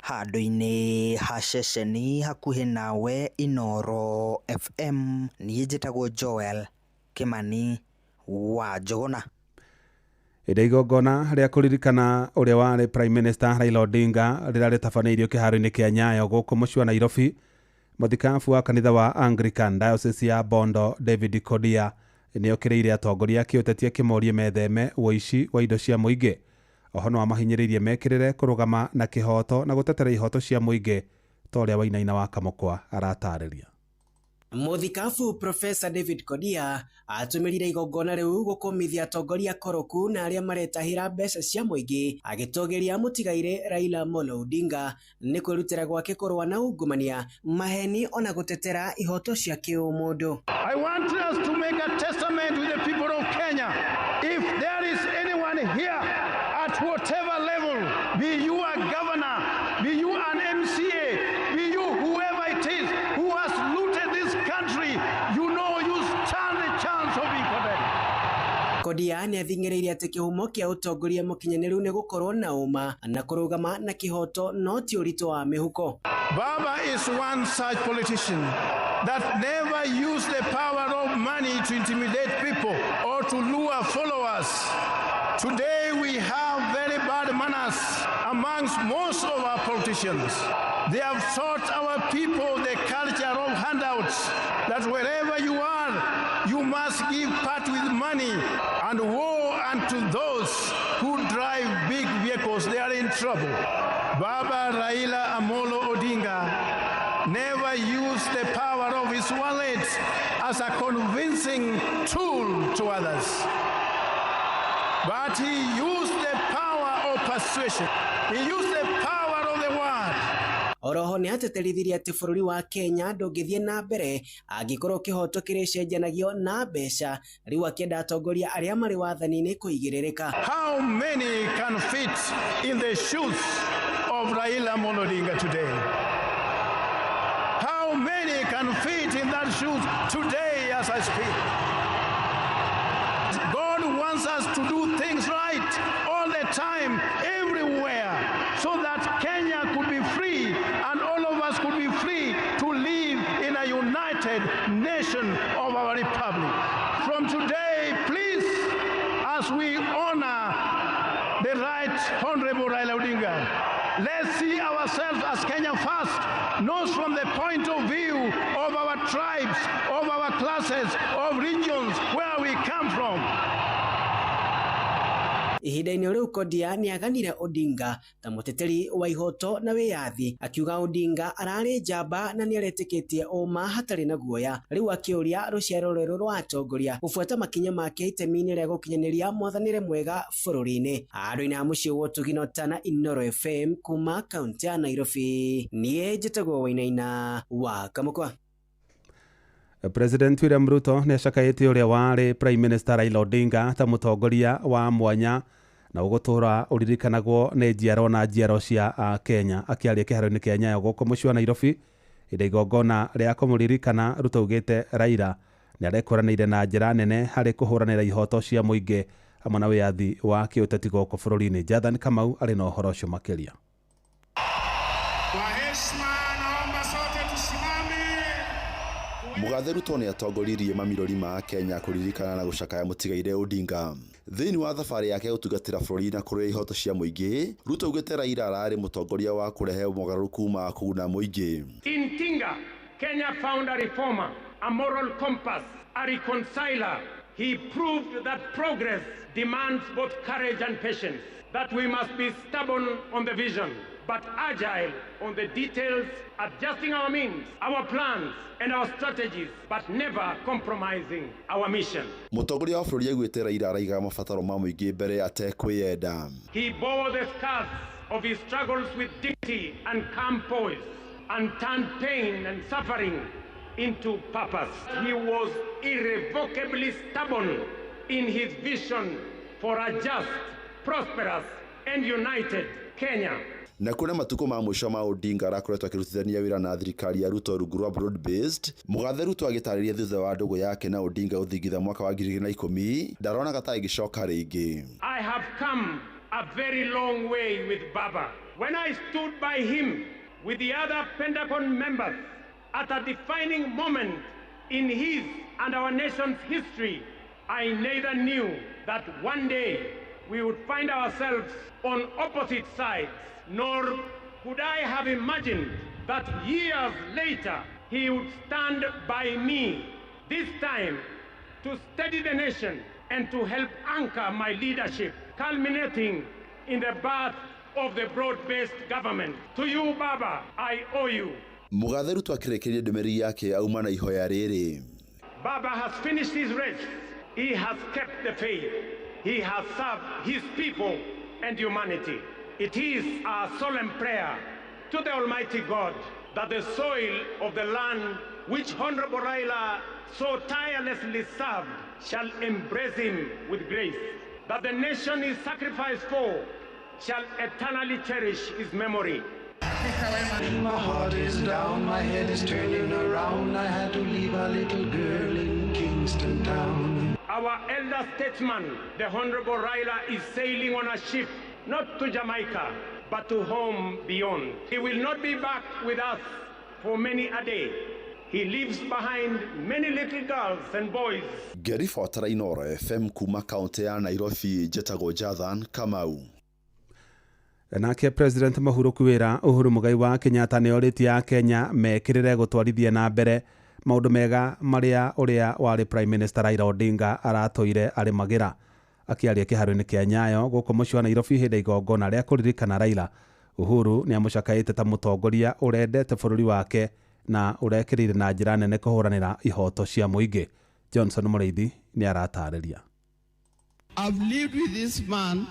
Handũ-inĩ ha ceceni hakuhĩ nawe Inooro FM, niĩ njĩtagwo Joel Kimani wa Njũgũna. Ĩndĩ igongona rĩa kũririkana ũrĩa warĩ Prime Minister Raila Odinga rĩrĩa rĩtabanĩirio kĩharo-inĩ kĩa Nyayo gũkũ mũciĩ wa Nairobi, mũthikabu wa kanitha wa Anglican Diocese ya Bondo David Kodia nĩokĩrĩire atongoria a kĩũteti akĩmorie metheme ũici wa indo cia mũingĩ. Oho no amahinyĩrĩirie mekĩrĩre kũrũgama na kĩhoto na gũtetera ihoto cia mũingĩ ta ũrĩa Wainaina wa Kamũkwa aratarĩria. Mũthikabu Professor David Kodia atũmĩrire igongona rĩu gũkũmithia atongoria koroku na arĩa maretahĩra mbeca cia mũingĩ, agĩtũgĩria mũtigairĩ Raila Amolo Odinga nĩ kwĩrutĩra gwake kũrũa na ungumania, maheni ona gũtetera ihoto cia kĩũmũndũ. I want us to make a testament with the people of Kenya. If there is anyone here at whatever level, be you a governor, be you an MCA, be you whoever it is who has looted this country, you know you stand a chance of being condemned. Kodia nĩ athing'ĩrĩirie atĩ kĩhumo kĩa ũtongoria mũkinyanĩru nĩ gũkorwo na ũma na kũrũgama na kĩhoto no ti ũritũ wa mĩhuko. Baba is one such politician that never used the power of money to intimidate people or to lure followers. Today we have very bad manners amongst most of our politicians. They have taught our people the culture of handouts, that wherever you are, you must give part with money, and woe unto those who drive big vehicles, they are in trouble. Baba Raila Amolo Odinga never used the power of his wallet as a convincing tool to others. But he used the power of persuasion. He used the power of the word. Oroho nĩ ateterithirie atĩ bũrũri wa Kenya ndũngĩthiĩ na mbere angĩkorwo kĩhoto kĩrĩcenjanagio na mbeca, rĩu akĩenda atongoria arĩa marĩ wathani-inĩ kũigĩrĩrĩka. How many can fit in the shoes of Raila Amolo Odinga today? How many can fit in that shoes today as I speak? God wants us to do things right all the time, everywhere, so that Kenya could be free and all of us could be free to live in a united nation of our republic. From today, please, as we honor the Right Honorable Raila Odinga, let's see ourselves as Kenya first, not from the point of view of our tribes, of our classes, of regions where we come from. Ihinda-inĩ rĩu Kodia nĩaganire Odinga ta mũteteri wa ihoto na wĩyathi, akiuga Odinga ararĩ njamba na nĩaretĩkĩtie ũma hatarĩ na guoya. Rĩu akĩũria rũciaro rwerũ rwa atongoria gũbuata makinya make itemi-inĩ rĩa gũkinyanĩria mwathanĩre mwega bũrũri-inĩ. Andũ-inĩ a mũciĩ wa Ũtugi na Ũtana, Inooro FM kuma kaunti ya Nairobi, niĩ njĩtagwo Wainaina wa Kamũkwa. President William Ruto nĩ acakaĩte ũrĩa warĩ Prime Minister Raila Odinga ta mũtongoria wa mwanya na ũgũtũra ũririkanagwo nĩ njiaro na njiaro cia Kenya. Akĩaria kĩharo-inĩ kĩa Nyayo gũkũ mũciĩ wa Nairobi ĩndĩ igongona rĩa kũmũririkana, Ruto augĩte Raila nĩ arekũranĩire na njĩra nene harĩ kũhũranĩra ihoto cia mũingĩ hamwe na wĩyathi wa kĩũteti gũkũ bũrũri-inĩ. Jathan Kamau arĩ na ũhoro ũcio makĩria. Kwa heshima naomba sote tusimame. Mũgathe Ruto nĩ atongoririe mamirori ma Kenya kũririkana na gũcakaya mũtigaire Odinga. Thĩinĩ wa thabarĩ yake gũtungatĩra bũrũri na kũrũĩrĩra ihoto cia mũingĩ, Ruto augĩte Raila ararĩ mũtongoria wa kũrehe mogarũrũku ma kũguna mũingĩ. In Tinga, Kenya found a reformer, a moral compass, a reconciler. He proved that progress demands both courage and patience, that we must be stubborn on the vision, but agile on the details, adjusting our means, our plans, and our strategies, but never compromising our mission. Mũtongoria wa bũrũri augĩte Raila araigaga mabataro ma mũingĩ mbere atekwĩyenda. He bore the scars of his struggles with dignity and calm poise, and turned pain and suffering into purpose. He was irrevocably stubborn in his vision for a just, prosperous, and united Kenya. Na kuna matukũ ma mũico ma Odinga arakoretwo akĩrutithania wĩra na thirikari ya Ruto rungu rwa broad based. Mũgathe Ruto agĩtarĩria thutha wa ndũgũ yake na Odinga gũthingitha mwaka wa 2010 ndaronaga ta ĩgĩcoka rĩngĩ. I have come a very long way with Baba. When I stood by him with the other Pentagon members at a defining moment in his and our nation's history, I neither knew that one day we would find ourselves on opposite sides, nor could I have imagined that years later he would stand by me, this time to steady the nation and to help anchor my leadership, culminating in the birth of the broad-based government. To you, Baba, I owe you. Mũgathe Ruto akĩrĩkĩria ndũmĩrĩri yake auma na ihoya rĩrĩ. Baba has finished his race. He has kept the faith. He has served his people and humanity. It is our solemn prayer to the Almighty God that the soil of the land which Honorable Raila so tirelessly served shall embrace him with grace, that the nation he sacrificed for shall eternally cherish his memory. My heart is down, my head is turning around. I had to leave a little girl in Kingston Town. Our elder statesman, the Honorable Raila, is sailing on a ship, not to Jamaica, but to home beyond. He will not be back with us for many a day. He leaves behind many little girls and boys. Ngĩribotera Inooro FM kuma kaunti ya Nairobi, njĩtagwo Jathan Kamau. Nake President Mũhurũku wĩra Uhuru Muigai wa Kenyatta nĩ orĩtie Akenya mekĩrĩre gũtwarithia na mbere maũndũ mega marĩa ũrĩa warĩ Prime Minister Raila Odinga aratũire arĩmagĩra. Akĩaria kĩharo-inĩ kĩa Nyayo gũkũ mũciĩ wa Nairobi hĩndĩ ya igongona rĩa kũririkana Raila, Uhuru nĩ amũcakaĩte ta mũtongoria ũrendete bũrũri wake na ũrekĩrĩire na njĩra nene kũhũranĩra ihoto cia mũingĩ. Johnson Mũrĩithi nĩ aratarĩria. I've lived with this man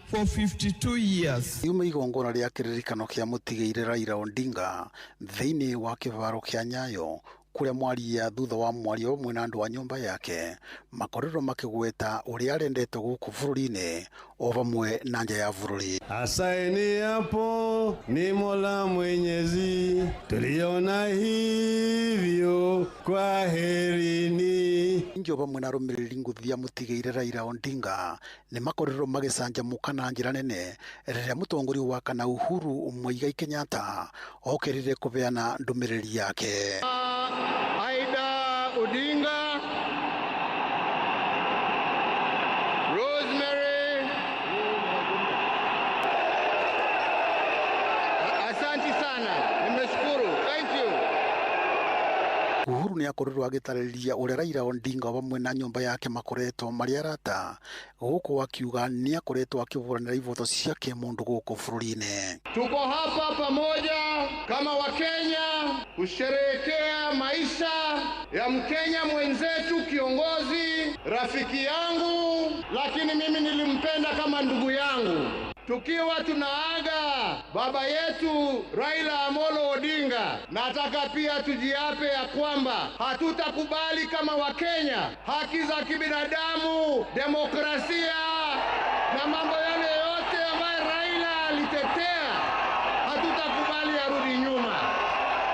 for 52 years. Yuma igongona rĩa kĩririkano kĩa mũtigĩire Raila Odinga thĩinĩ wa kĩbaro kĩa Nyayo kũrĩa mwaria thutha wa mwaria ũmwe na andũ a nyũmba yake makorirwo makĩgweta ũrĩa arendete gũkũ bũrũri-inĩ o vamwe na nja ya bũrũri. Asaini hapo ni Mola Mwenyezi, tuliona hivyo kwa herini. Njo vamwe na arũmĩrĩri ngũthi ya mũtigĩire Raila Odinga nĩ makorirwo magĩcanjamũka na njĩra nene rĩrĩa mũtongoria wa kana Uhuru Muigai Kenyatta okĩrire kũbeana ndũmĩrĩri yake. Aida Odinga, Rosemary, asante sana, nimeshukuru, thank you. Uhuru Uhuru nĩ akorirwo agĩtarĩria ũrĩa Raila Odinga vamwe na nyũmba yake makoretwo marĩ arata, gũkũ akiuga nĩ akoretwo akĩhũranĩra ihoto cia kĩmũndũ gũkũ bũrũri-inĩ. Tuko hapa pamoja kama Wakenya kusherehekea maisha ya Mkenya mwenzetu, kiongozi, rafiki yangu, lakini mimi nilimpenda kama ndugu yangu. Tukiwa tunaaga baba yetu Raila Amolo Odinga, nataka pia tujiape ya kwamba hatutakubali kama Wakenya haki za kibinadamu, demokrasia na mambo yale yote ambayo Raila alitetea, hatutakubali yarudi nyuma.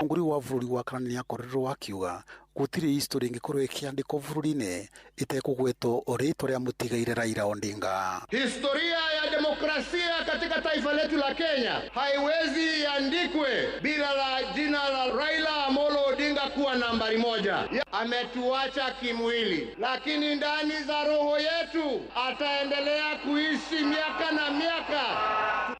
Mũtongoria wa bũrũri wa kana nĩ akorirwo akiuga gũtirĩ history ĩngĩkorwo ĩkĩandĩkwo bũrũri-inĩ ĩtekũgwetwo rĩtwa rĩa mũtigaire Raila Odinga. Historia ya demokrasia katika taifa letu la Kenya haiwezi iandikwe bila la jina la Raila Amolo Odinga kuwa nambari moja. Ametuacha kimwili, lakini ndani za roho yetu ataendelea kuishi miaka na miaka.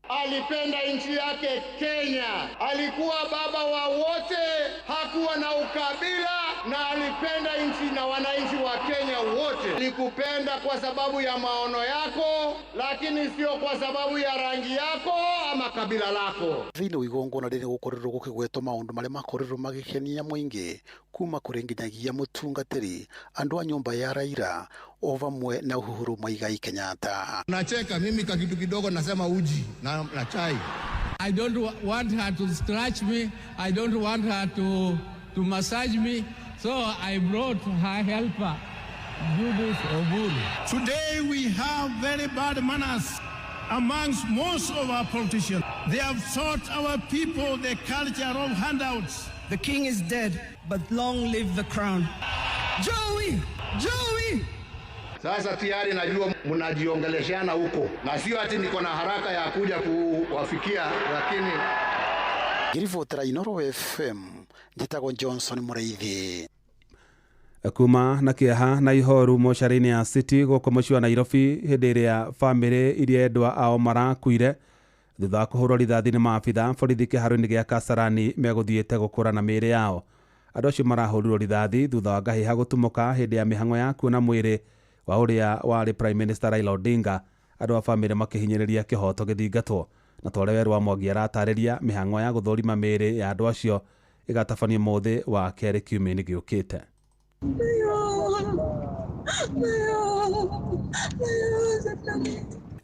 Alipenda nchi yake Kenya, alikuwa baba wa wote, hakuwa na ukabila na alipenda nchi na wananchi wa Kenya wote. Alikupenda kwa sababu ya maono yako, lakini sio kwa sababu ya rangi yako ama kabila lako. Thĩinĩ wa igongona rĩrĩ gũkorirwo gũkĩgwetwo maũndũ marĩa makorirwo magĩkenia mũingĩ kuma kũrĩ nginyagia mũtungatĩri andũ a nyũmba ya Raila o vamwe na Uhuru Muigai Kenyatta. Nacheka mimi ka kitu kidogo nasema uji na chai. I don't want her to scratch me. I don't want her to massage me. So I brought her helper, Judith Oburu. Today we have very bad manners amongst most of our politicians. They have taught our people the culture of handouts. The king is dead, but long live the crown. Joey! Joey! Sasa tayari najua mnajiongeleshana huko, na sio ati niko na haraka ya kuja kuwafikia, lakini ngĩribotera Inooro FM njĩtagwo Johnson Mũrĩithi. Kuma na kĩeha na ihoru mocarĩ-inĩ ya City gũkũ mũciĩ wa Nairobi hĩndĩ ĩrĩa bamĩrĩ iria endwa ao marakuire thutha wa kũhũrwo rithathi nĩ maabitha borithi kĩharo-inĩ gĩa Kasarani megũthiĩte gũkũrana mĩĩrĩ yao. Andũ acio marahũrirwo rithathi thutha wa ngahĩha gũtumũka hĩndĩ ya mĩhang'o ya kuona mwĩrĩ wa ũrĩa warĩ Prime Minister Raila Odinga, andũ a bamĩrĩ makĩhinyĩrĩria kĩhoto gĩthingatwo. Na Tware Werũ wa Mwangi aratarĩria mĩhang'o ya gũthũrima mĩĩrĩ ya andũ acio ĩgatabanio mũthĩ wa kerĩ kiumia-inĩ gĩũkĩte.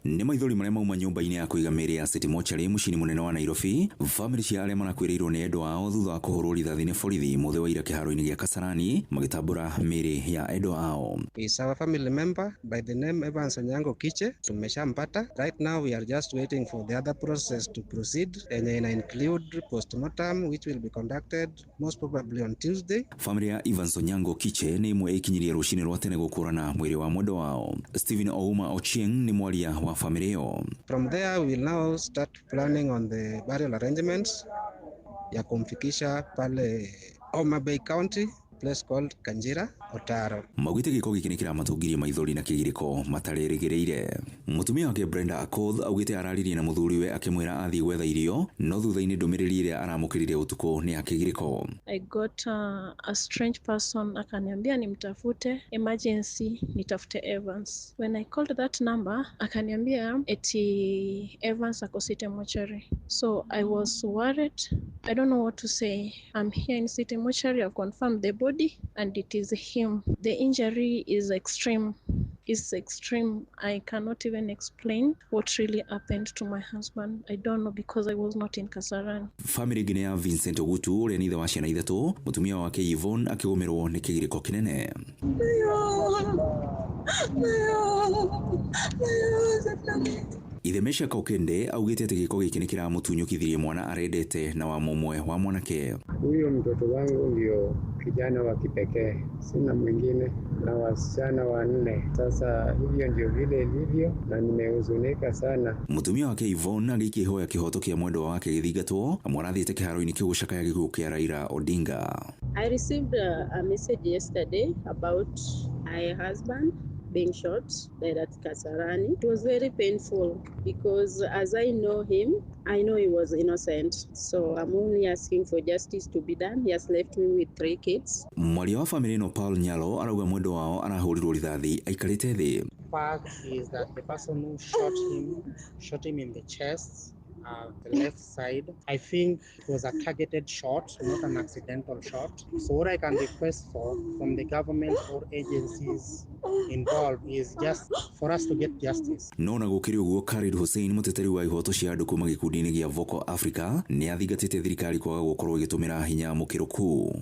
Nĩ maithori marĩa mauma nyũmba-inĩ ya kũiga mĩĩrĩ ya City Mortuary mũciĩ-inĩ mũnene wa Nairobi, bamĩrĩ cia arĩa marakuĩrĩirwo nĩ endwa ao thutha wa kũhũrwo rithathi nĩ borithi mũthĩ wa ira kĩharo-inĩ gĩa Kasarani magĩtambũra mĩĩrĩ ya endwa ao. Is our family member by the name Evans Onyango Kiche. Tumeshampata. Right now we are just waiting for the other process to proceed and ina include postmortem which will be conducted most probably on Tuesday. Bamĩrĩ ya Evans Onyango Kiche nĩ ĩmwe ĩkinyirie rũcinĩ rwa tene gũkũrana mwĩrĩ wa mwendwa wao. Stephen Ouma Ochieng nĩ mwaria wa bamĩrĩ ĩyo. From there we will now start planning on the burial arrangements ya kumfikisha pale Homa Bay County, place called Kanjira Otaro. Maugĩte gĩko gĩkĩ nĩ kĩramatũngirie maithori na kĩgirĩko matarerĩgĩrĩire. Mũtumia wake Brenda Akoth augĩte araririe na mũthuriwe akĩmwĩra athiĩ gwetha irio, no thutha-inĩ ndũmĩrĩri ĩrĩa aramũkĩrire ũtukũ nĩ ya kĩgirĩko. I got a strange person akaniambia nimtafute emergency, nitafute Evans. When I called that number akaniambia eti Evans ako City Mortuary. So I was worried. I don't know what to say. I'm here in City Mortuary. I've confirmed the body and it is him. The injury is extreme. It's extreme. I cannot even explain what really happened to my husband. I don't know because I was not in Kasarani. Family ĩngĩ nĩ ya Vincent Ogutu ũrĩa nĩ ithe wa ciana ithatũ, mũtumia wake Yvonne akĩgũmĩrwo nĩ kĩgirĩko kĩnene. Ithe Meshack Okende augĩte atĩ gĩko gĩkĩ nĩ kĩramũtunyũkithirie mwana arendete na wa mũmwe wa mwanake. Huyo mtoto wangu ndio kijana wa kipekee, sina mwingine, na wasichana wanne. Sasa hivyo ndio vile ilivyo na nimehuzunika sana. Mũtumia wake Yvonne agĩkĩhoya kĩhoto kĩa mwendwa wake gĩthingatwo, amwe arathiĩte kĩharo-inĩ kĩu gũcakaya gĩkuũ kĩa Raila Odinga. I received a message yesterday about my husband. being shot, died at Kasarani. It was very painful because as I know him, I know he was innocent. So I'm only asking for justice to be done. He has left me with 3 kids. Mwaria wa family no Paul Nyalo arauga mwendo wao arahũrirwo rithathi aikarĩte thĩ. Fact is that the person who shot him in the chest, the left side. I think it was a targeted shot, not an accidental shot. So what I can request for from the government or agencies involved is just for us to get justice. No na gũkĩrĩ ũguo Khalid Hussein mũteteri wa ihoto cia andũ kuma gĩkundi-inĩ gĩa Vocal Africa nĩ athingatĩte thirikari kwaga gũkorwo ĩgĩtũmĩra hinya mũkĩrũku.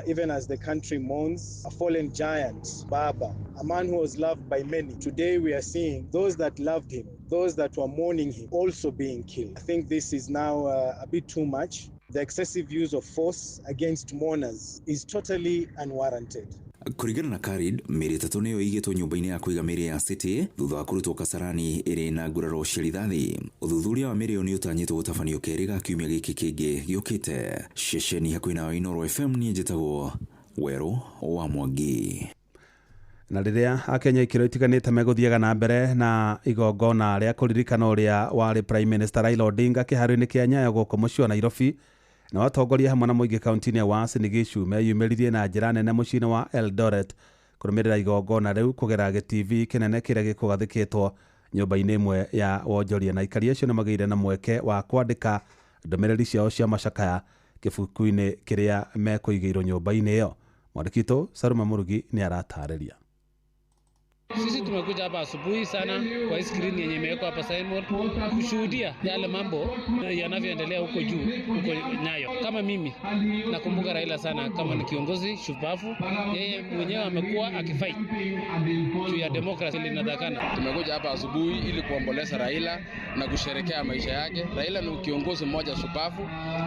Even as the country mourns a fallen giant, Baba, a man who was loved by many, today we are seeing those that loved him, those that were mourning him, also being killed. I think this is now a bit too much. The excessive use of force against mourners is totally unwarranted. Kũringana na Khalid, mĩĩrĩ 3 nĩyo ĩigĩtwo nyũmba-inĩ ya kũiga mĩĩrĩ ya City thutha wa kũrutwo Kasarani ĩrĩ na nguraro cia rithathi. Ũthuthuria wa mĩĩrĩ ĩyo nĩ ũtanyĩtwo gũtabanio kerĩ ga kiumia gĩkĩ kĩngĩ gĩũkĩte. Ceceni hakuhĩ nawe Inooro FM, niĩ njĩtagwo Werũ wa Mwangi. Na rĩrĩa akenya ikĩro itiganĩte megũthiaga na mbere na igongona rĩa kũririkana ũrĩa warĩ Prime Minister Raila Odinga kĩharo-inĩ kĩa Nyayo gũkũ mũciĩ wa Nairobi, na watongoria hamwe na mũingĩ kaunti-inĩ ya Uasin Gishu meyumĩririe na njĩra nene mũciĩ-inĩ wa Eldoret kũrũmĩrĩra igongona rĩu kũgerera gĩtv kĩnene kĩrĩa gĩkũgathĩkĩtwo nyũmba-inĩ ĩmwe ya wonjoria, na aikari acio nĩ magĩire na mweke wa kwandĩka ndũmĩrĩri ciao cia macakaya kĩbuku-inĩ kĩrĩa mekũigĩirwo nyũmba-inĩ ĩyo. Mwandĩki witũ Saluma Murugi nĩ aratarĩria. Sisi tumekuja hapa asubuhi sana kwa screen yenye imewekwa hapa Simon kushuhudia yale mambo yanavyoendelea huko juu huko Nyayo. Kama mimi nakumbuka Raila sana kama ni kiongozi shupavu, yeye mwenyewe amekuwa akifight juu ya demokrasi linadhakana. Tumekuja hapa asubuhi ili kuomboleza Raila na kusherekea maisha yake. Raila ni kiongozi mmoja shupavu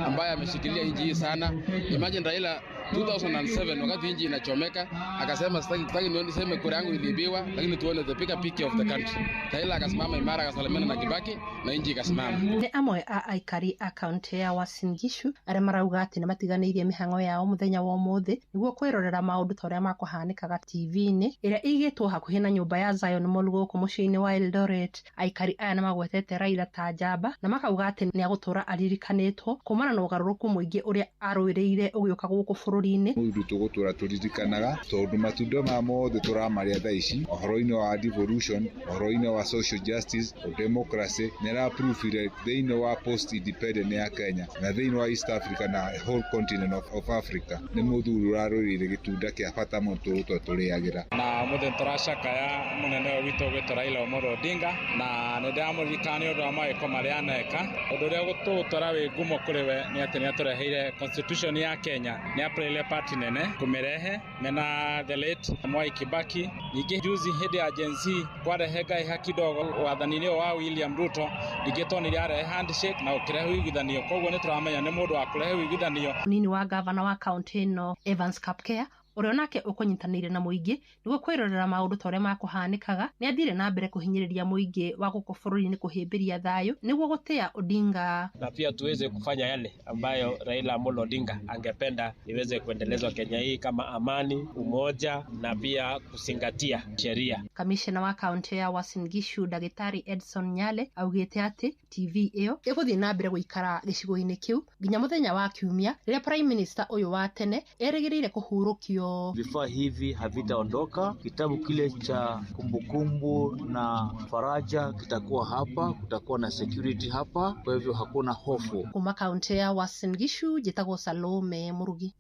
ambaye ameshikilia nchi hii sana. Imagine Raila 2007 wakati nchi inachomeka akasema sitaki niseme kura yangu iliibiwa, lakini tuone the bigger picture of the country. Raila akasimama imara, akasalimiana na Kibaki na nchi ikasimama. Nĩ amwe a aikari a kaunti ya Uasin Gishu arĩa marauga atĩ nĩmatiganĩirie mĩhang'o yao mũthenya wa ũmũthĩ nĩguo kwĩrorera maũndũ ta ũrĩa makũhanĩkaga TV-inĩ ĩrĩa ĩigĩtwo hakuhĩ na nyũmba ya Zion Mall gũkũ mũciĩ-inĩ wa Eldoret. Aikari aya nĩmagwetete Raila ta njamba na makauga atĩ nĩagũtũra aririkanĩtwo kumana na ũgarũrũku mũingĩ ũrĩa arũĩrĩire ũgĩũka gũkũ bũrũri-inĩ. Mũndũ tũgũtũra tũririkanaga tondũ matunda ma mothe tũramarĩa thaa ici ũhoro-inĩ wa devolution, ũhoro-inĩ wa social justice, democracy nĩarapruvire thĩinĩ wa post independent ya Kenya na thĩinĩ wa East Africa na whole continent of Africa. Nĩ mũthuri ũrarũĩrĩire gĩtunda kĩa bata mũno tũgũtũra tũrĩagĩra. Na mũthĩ tũracakaya mũnene ũyũ witũ ũgwĩtwo Raila Amolo Odinga, na nĩ ndĩramũririkana nĩ ũndũ wa mawĩko marĩa aneka. Ũndũ ũrĩa tũgũtũra wĩ ngumo kũrĩ we nĩ atĩ nĩatũreheire constitution ya Kenya, nĩ party nene kumirehe mena the late Mwai Kibaki. Ningĩ juzi hĩndĩ ya Gen Z kwarehe ngaiha kidogo wathani-inĩ wa William Ruto, ningĩ tuonire arehe handshake na ũkĩrehe ũiguithanio, koguo nĩ tũramenya nĩ mũndũ wa kũrehe ũiguithanio. Mũnini wa gavana wa kaunti ĩno Evans Kapkea ũrĩa onake ũkũnyitanĩire na mũingĩ nĩguo kwĩrorera maũndũ ta ũrĩa makũhanĩkaga nĩ athire na mbere kũhinyĩrĩria mũingĩ wa gũkũ bũrũri-inĩ kũhĩmbĩria thayũ nĩguo gũtĩa Odinga, na pia tuweze kufanya yale ambayo Raila Amolo Odinga angependa iweze kuendelezwa Kenya hii kama amani, umoja na pia kuzingatia sheria. Kamishna wa kaunti ya Uasin Gishu Ndagĩtarĩ Edson Nyale augĩte atĩ TV ĩyo ĩgũthiĩ na mbere gũikara gĩcigo-inĩ kĩu nginya mũthenya wa kiumia rĩrĩa Prime Minister ũyũ wa tene erĩgĩrĩire kũhurũkio. Vifaa hivi havitaondoka. Kitabu kile cha kumbukumbu na faraja kitakuwa hapa, kutakuwa na security hapa, kwa hivyo hakuna hofu. Kuma kaunti ya Uasin Gishu njĩtagwo Salome Murugi.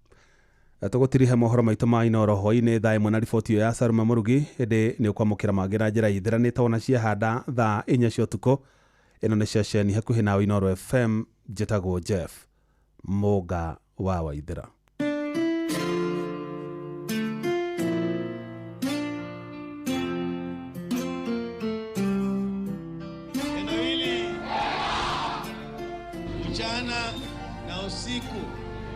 Tũgũtirihe mohoro maitũ ma Inooro hwaĩ-inĩ thaa 1 na riboti ĩyo ya Salome Murugi, ĩndĩ nĩ ũkwamũkĩra mangĩ na njĩra ithiranĩte ona ciahanda thaa 4 cia ũtukũ. Ĩno nĩ ceceni hakuhĩ nawe Inooro FM, njĩtagwo Jeff Mũga wa Waithĩra. Usiku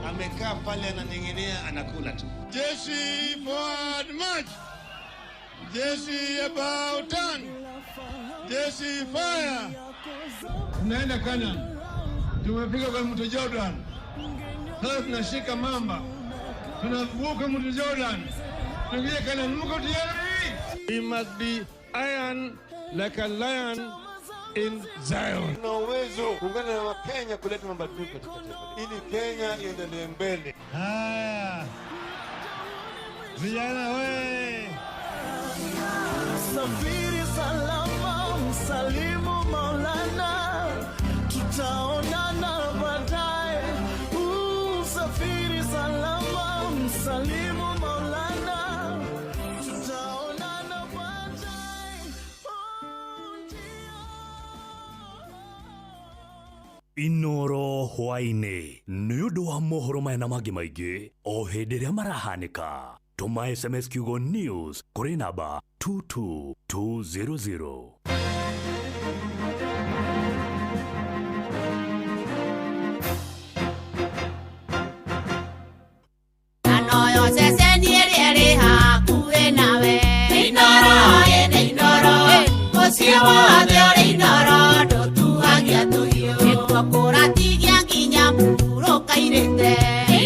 amekaa pale ananing'inia anakula tu. Jeshi forward march. Jeshi about turn. Jeshi fire. Tunaenda Canaan. Tumefika kwa mto Jordan. Sasa tunashika mamba. Tunavuka mto Jordan. Tunaingia Canaan. Mko tayari? He must be iron like a lion in Zion. Tuna uwezo kuungana na Wakenya kuleta mabadiliko katika taifa ili Kenya iendelee mbele. Haya vijana we, Safiri salama, msalimu Maulana, tutaonana baadaye. Safiri salama, msalimu Maulana, tutaonana baadaye. Inoro hwaĩ-inĩ nĩ ũndũ wa mohoro maya na mangĩ maingĩ o hĩndĩ ĩrĩa marahanĩka, tũma SMS kiugo news kũrĩ namba 22200. Anoyo ceceni ĩrĩa ĩrĩ hakuhĩ nawe. Inooro ĩnĩ Inooro, mũciĩ wothe ũrĩ Inooro, ndũtuagia tũhiũ. Nĩkuo kũratigia nginya mũhurũka-irĩte.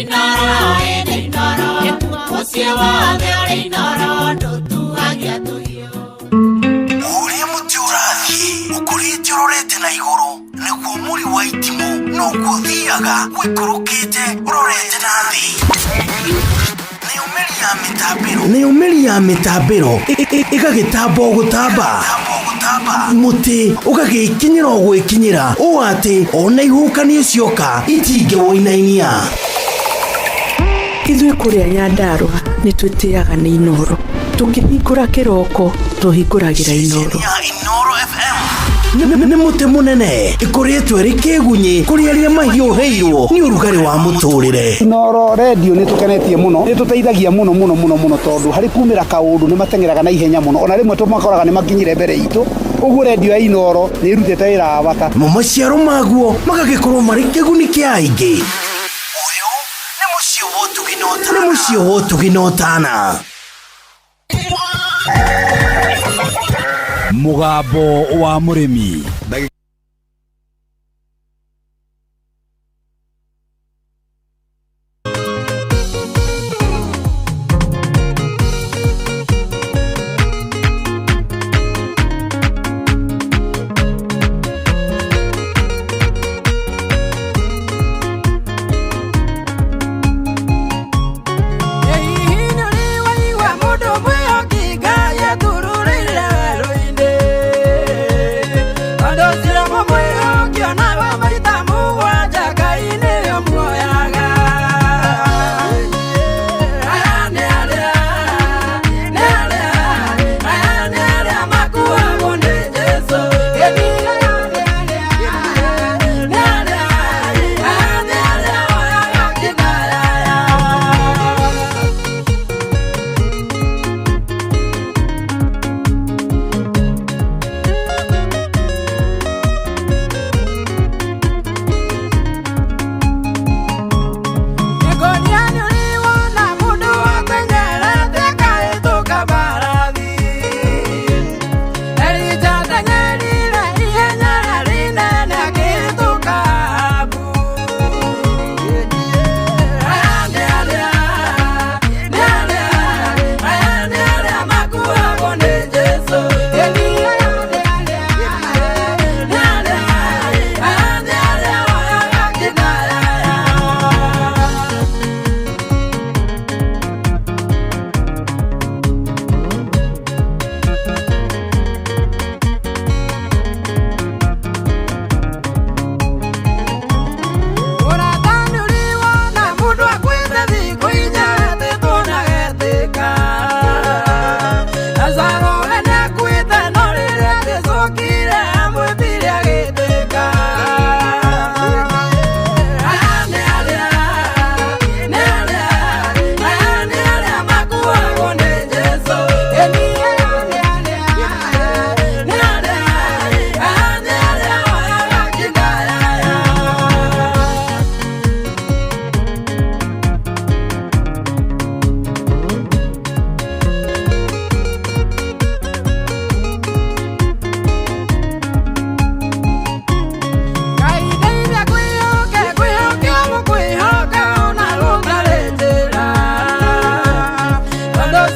Inooro ĩnĩ Inooro, mũciĩ wothe ũrĩ Inooro, ndũtuagia tũhiũ. Ũrĩa mũtĩ ũrathiĩ ũkũrĩte ũrorete na igũrũ nĩguo mũri wa itimũ noguo ũthiaga ũikũrũkĩte ũrorete na thĩ. Nayo mĩri ya mĩtambĩro ĩgagĩtamba o gũtamba, mũtĩ ũgagĩkinyĩra o gwĩkinyĩra ũũ atĩ ona ihuhũkanio cioka itingĩwũinainia. Ithuĩ kũrĩa Nyandarũa nĩ twĩtĩaga nĩ Inooro. Tũkĩhingũra kĩroko tũhingũragĩra Inooro. Nĩ mũtĩ mũnene ĩkũrĩtwo ĩrĩ kĩgunyĩ kũrĩ arĩa mahiũhĩirwo nĩ ũrugarĩ wa mũtũrĩre. Inooro redio nĩ tũkenetie mũno, nĩ tũteithagia mũno mũno mũno mũno tondũ harĩ kumĩra kaũndũ nĩ mateng'eraga na ihenya mũno, ona rĩmwe tũmakoraga nĩ makinyire mbere itũ. Ũguo redio ya Inooro nĩ ĩrutĩte wĩra wa bata. Mo maciaro maguo magagĩkorwo marĩ kĩguni kĩa aingĩ. Ũyũ nĩ mũciĩ wa ũtugi na ũtana. Mũgambo wa mũrĩmi.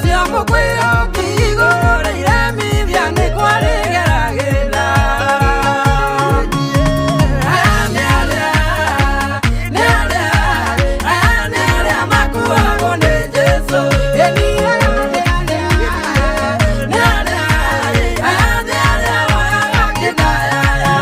Cia mũkwĩhoki. Igũrũ rĩiremithia nĩ kwarĩgeragĩra. Aya nĩ arĩa, nĩ arĩa, aya nĩ arĩa makuagwo nĩ Jesũ. Ĩni aya nĩ arĩa, nĩ arĩa, aya nĩ arĩa woyaga kĩndayaya.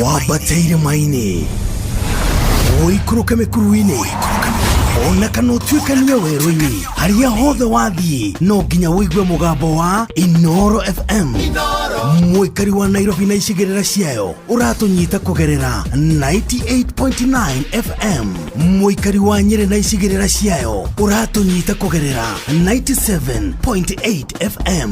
Wambate irĩma-inĩ, ũikũrũke mĩkuru-inĩ, ona kana ũtuĩkanie werũ-inĩ, harĩa hothe wathiĩ no nginya ũigue mũgambo wa Inoro FM. Mũikari wa Nairobi na icigĩrĩra ciayo ũratũnyita kũgerera 98.9 FM. Mũikari wa Nyĩrĩ na icigĩrĩra ciayo ũratũnyita kũgerera 97.8 FM.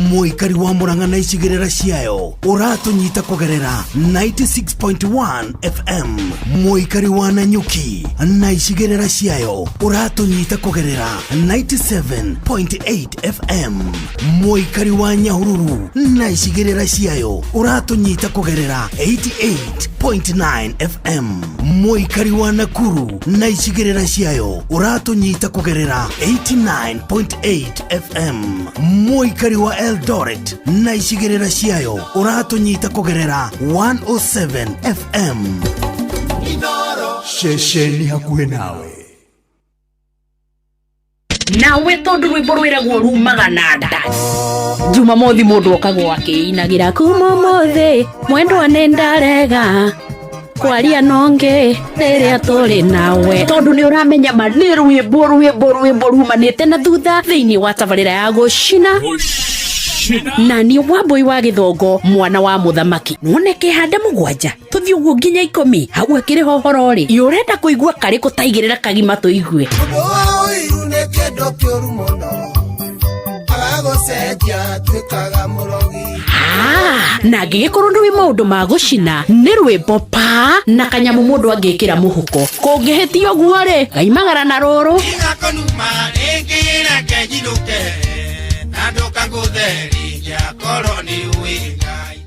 Mũikari wa Murang'a na icigĩrĩra ciayo ũratũnyita kũgerera 96.1 FM. Mũikari wa Nanyuki na icigĩrĩra ciayo ũratũnyita kũgerera 97.8 FM. Mũikari wa Nyahururu na icigĩrĩra ciayo ũratũnyita kũgerera 88.9 FM. Mũikari wa Nakuru na icigĩrĩra ciayo ũratũnyita kũgerera 89.8 FM. Mũikari wa Eldoret na icigĩrĩra ciayo ũratũnyita kũgerera 107 FM. Ceceni hakuhĩ nawe. Nawe tondu rwimbo rwiragwo rumaga na nda, Jumamothi mundu okagwo akiinagira kuma umuthi mwendwa nĩ ndarega kwaria nonge rĩrĩa tũrĩ nawe, tondu nĩ ũramenya ma nĩ rwĩmbo rwĩmbo rwĩmbo rumanĩte na thutha thĩinĩ wa tabarĩra ya gũcina na niĩ Wambui wa Gĩthongo, mwana wa mũthamaki. None kĩhande 7 tũthiĩ ũguo nginya 10 hau akĩrĩ hohoro rĩ, ĩ ũrenda kũigua karĩkũ taigĩrĩra kagima tũigue. Ũndũ wa ũiru nĩ kĩndũ kĩũru mũno, agagũcenjia tuĩkaga mũrogi. Na angĩgĩkorwo nĩ wĩ maũndũ ma gũcina nĩ rwĩmbo pa na kanyamũ mũndũ angĩkĩra mũhuko, kũngĩhĩtia ũguo rĩ, gaimagara na rũrũ. Tigakonuma rĩngĩ reke njinũke, na ndũkangũtheria korwo nĩ ũĩ Ngai.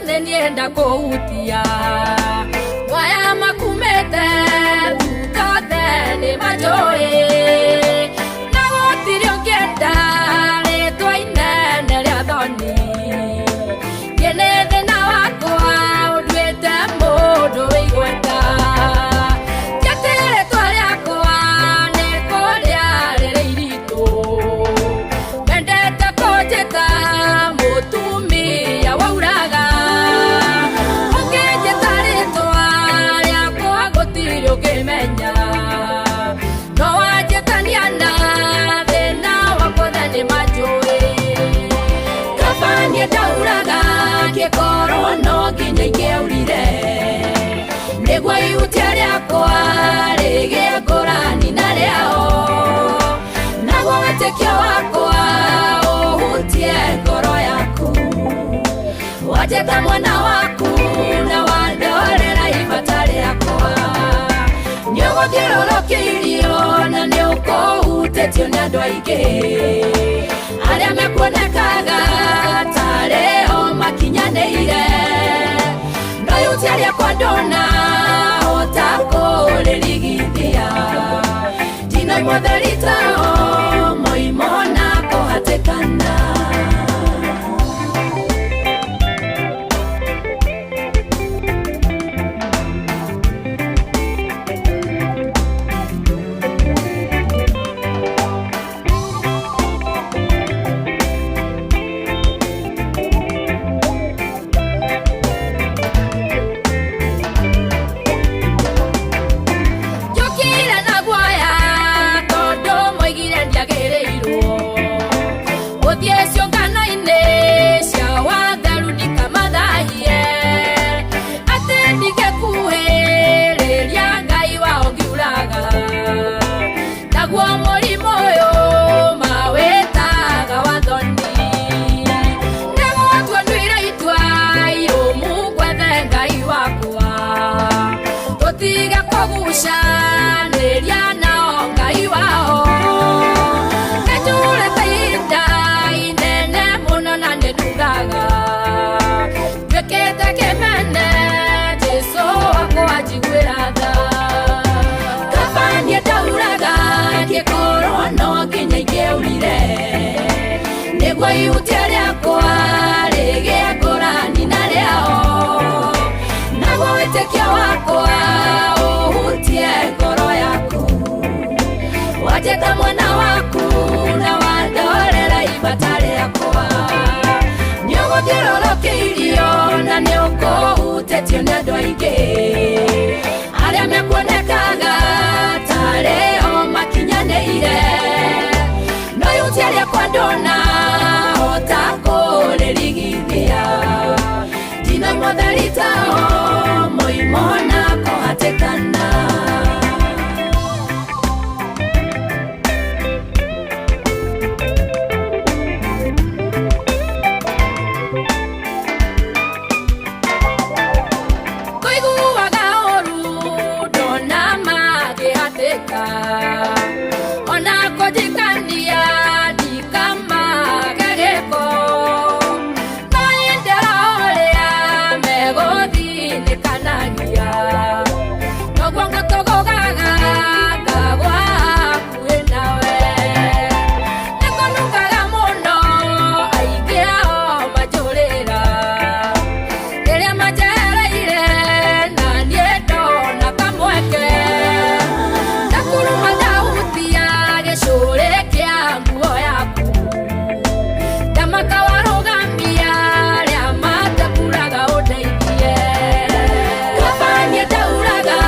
Nĩnienda kũhutia waya makumĩte thutha nĩ manjũĩ, na gũtirĩ ũngĩenda rĩtwa inene rĩa thoni. Niĩ nĩ thĩna wakwa ũnduĩte mũndũ wĩ igweta, ti atĩ rĩtwa rĩakwa nĩ kũrĩa rĩrĩ iritũ, mendete kũnjĩta mũtumia wauraga. Ũngĩnjĩta rĩtwa rĩakwa gũtirĩ ũngĩmenya, no wanjĩtania na thĩna wakwa othe nĩ manjũĩ. Kaba niĩ ndauraga angĩkorwo no nginya ingĩaurire, nĩguo ihutia rĩakwa rĩgĩe ngũrani na rĩao, naguo wĩtĩkio wakwa ũhutie ngoro yaku. Wanjĩta mwana waku na wandorera ibata rĩakwa. Nĩũgũthiũrũrũkĩirio na nĩũkũhutĩtio nĩ andũ aingĩ arĩa mekuonekaga tarĩ o makinyanĩire. No ihutia rĩakwa ndũnahota kũrĩrigithia. Ndinoimwo theri tao moimo na kũhatĩkana. Njũkire na guoya tondũ moigire ndiagĩrĩirwo gũthiĩ ciũngano-inĩ cia watheru ndikamathahie, atĩ ndingĩkuhĩrĩria Ngai wao ngiuraga. Naguo mũrimũ ũyũ mawĩtaga wathoni. Nĩgũtua nduire itua irũmu ngwethe Ngai wakwa, tũtige kũgucanĩria nao Ngai wao. Nĩnjurĩte ihinda inene mũno na nĩndugaga nduĩkĩte kĩmene, Jesũ wakwa njiguĩra tha. Kaba niĩ ndauraga ngĩkorwo no nginya ingĩaurire, nĩguo ihutia rĩakwa rĩgĩe ngũrani na rĩao, naguo wĩtĩkio wakwa ũhutie ngoro yaku. Wanjĩta mwana waku na wandorera ibata rĩakwa. Nĩũgũthiũrũrũkĩirio na nĩũkũhutĩtio nĩ andũ aingĩ arĩa mekuonekaga tarĩ o makinyanĩire. No ihutia rĩakwa ndũnahota kũrĩrigithia. Ndinoimwo theri tao moimo na kũhatĩkana. Kũiguaga ũru ndona makĩhatĩka, ona kũnjikania ndikamage gĩko. No indĩra ũrĩa megũthinĩkanagia, noguo ngũtũgũgaga ngagwa hakuhĩ nawe. Nĩkũnungaga mũno aingĩ ao manjũrĩra rĩrĩa manjehereire, na niĩ ndona kamweke. Ndakuruma ndahutia gĩcũrĩ kĩa nguo yaku, ndamaka warũgamia arĩa matemburaga ũndeithie. Kaba niĩ ndauraga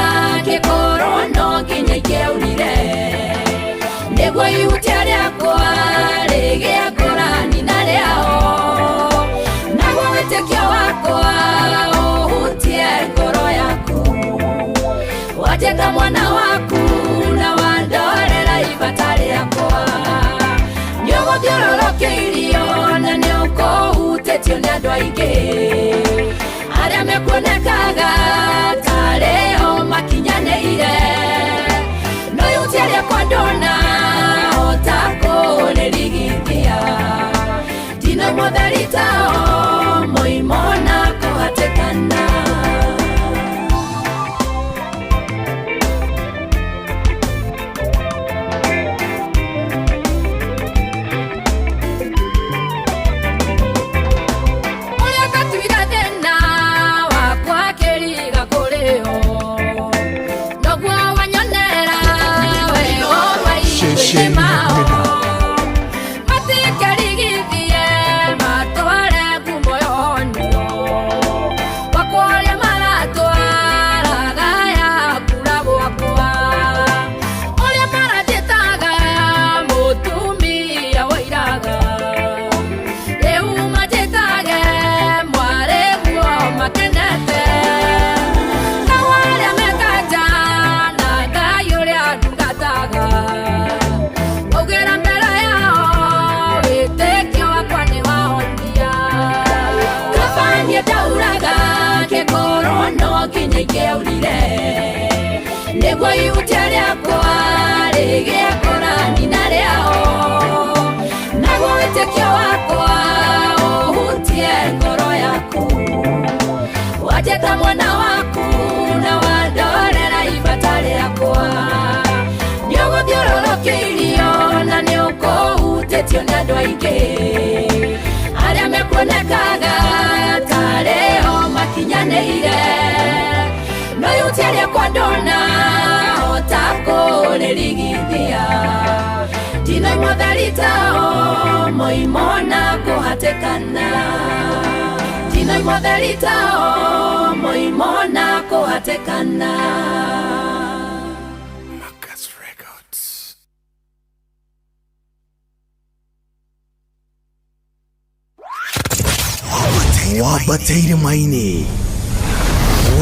ngĩkorwo no nginya ingĩaurire, nĩguo ihutia rĩakwa rĩgĩe ngũrani na rĩao, naguo wĩtĩkio wakwa ũhutie ngoro yaku. Wanjĩta mwana waku na wandorera ibata rĩakwa. Nĩũgũthiũrũrũkĩirio na nĩũkũhutĩtio nĩ andũ aingĩ arĩa mekuonekaga tarĩ o makinyanĩire. No ihutia rĩakwa ndũnahota kũrĩrigithia. Ndinoimwo theri tao moimo na kũhatĩkana. Ũrĩa ngatuire thĩna wakwa kĩriga kũrĩ o, noguo wanyonera wega maitho-inĩ mao. Matikerigithie matware ngumo nginya ingĩaurire nĩguo ihutia rĩakwa rĩgĩe ngũrani na rĩao naguo wĩtĩkio wakwa ũhutie ngoro yaku wanjĩta mwana waku na wandorera ibata rĩakwa nĩũgũthiũrũrũkĩirio na nĩũkũhutĩtio nĩ andũ aingĩ arĩa mekuonekaga tarĩ o makinyanĩire no ihutia rĩakwa ndũnahota kũrĩrigithia ndinaimwo theri tao moimo na kũhatĩkana ndinaimwo theri tao moimo na kũhatĩkana. Wambateire maini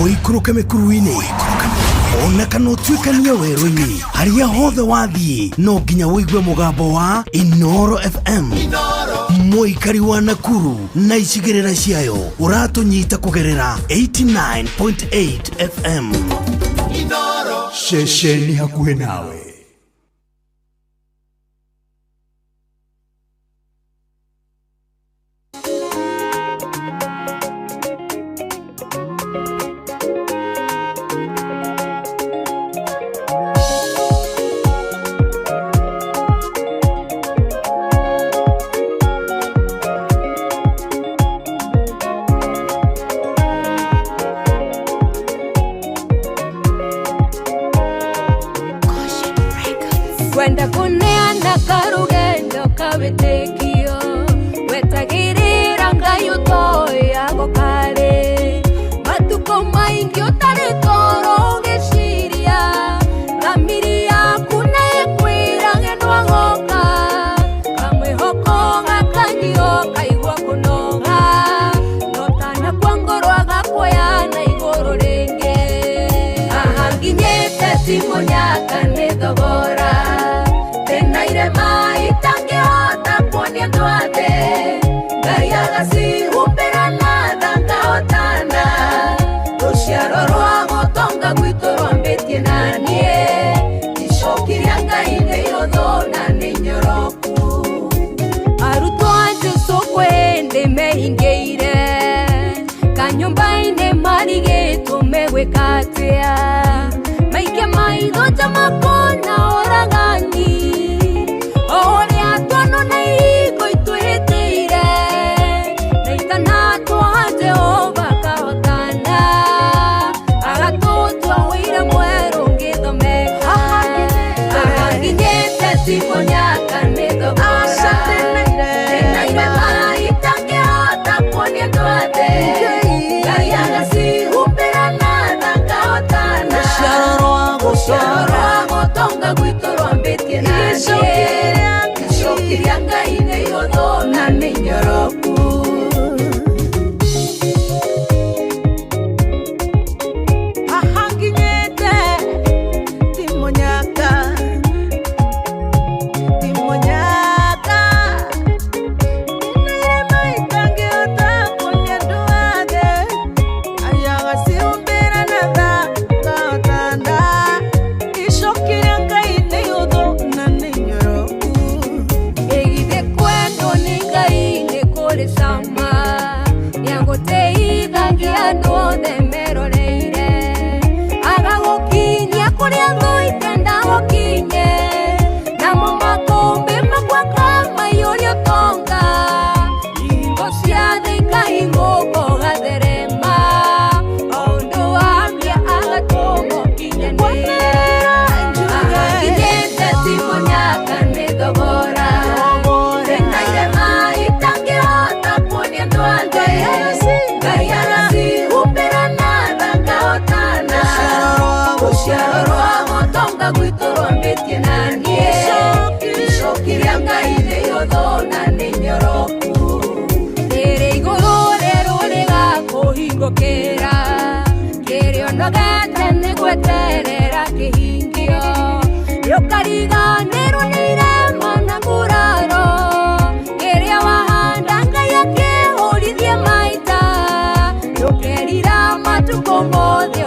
ũikũrũke mĩkuru-inĩ ona kana ũtuĩkanie werũ-inĩ harĩa hothe wathiĩ no nginya ũigue mũgambo wa Inooro FM. Mũikari wa Nakuru na icigĩrĩra ciayo ũratũnyita kũgerera 89.8 FM. Ceceni hakuhĩ nawe. Kwenda kuneana karugendo kawĩtĩkio wetagĩrĩra Ngai ũtoyago karĩ matukũ maingĩ ũtarĩ toro ũgĩciria thamiri yaku nĩĩkwĩra ng'endo agoka kamwĩhoko gakanyio kaigua kũnoga no tanakua ngoro agakuoya na igũrũ rĩngĩ haha nginyĩte ti mũnyaka nĩ thogora irema itangĩhota kuonia andũ a thĩ Ngai agacihumbĩra na tha ngahotana rũciaro rwa gũtonga gwitũ rwambĩtie na niĩ icoki rĩa Ngai nĩ ihũthũ na nĩ inyoroku arutwo a Jesũ kwĩ hĩndĩ mehingĩire kanyũmba-inĩ marigĩtwo megwĩka atĩa maikia maitho ta makona ũragani ũrĩa tuono na ihingo itwĩhĩtĩire na itanatwa Jehova kahotana agatũtua ũira mwerũ ngĩthomeka haha nginyĩte ti mũnyaka nĩ thogora ndĩna irema itangĩhota kuonia andũ a thĩ Ngai agacihumbĩra na tha ngahotana rũciaro rwa gũtonga gwitũ rwambĩtie na niĩ icoki rĩa Ngai nĩ ihũthũ na nĩ inyoroku. Haha nginyĩte ti mũnyaka ti mũnyaka ndĩna irema itangĩhota kuonia andũ a thĩ Ngai agacihumbĩra na tha ngahotana icoki rĩa Ngai nĩ ihũthũ na nĩ inyoroku. Ĩgithĩ kwendwo nĩ Ngai nĩ kũrĩ cama nĩagũteithagia andũ othe meroreire agagũkinyia kũrĩa thũ itenda gũkinye namo makũmbĩ makwa kamaiyũria ũtonga ihingo cia thĩ ikahingũka ũgatherema o ũndũ wambia agatũma ũkinyanĩre haha nginyĩte ti mũnyaka nĩ thogora ndĩna irema itangĩhota kuonia andũ a thĩ Ngai agacihumbĩra na tha ngahotana rũciaro rwa gũtonga gwitũ rwambĩtie na niĩ icoki rĩa Ngai nĩ ihũthũ na nĩ inyoroku rĩrĩ igũrũ rĩerũ rĩgakũhingũkĩra kĩrĩa ũnogete nĩ gweterera kĩhingio nĩũkariganĩrwo nĩ irema na nguraro kĩrĩa wahanda Ngai akĩhũrithie maita ndũkerira matukũ mothe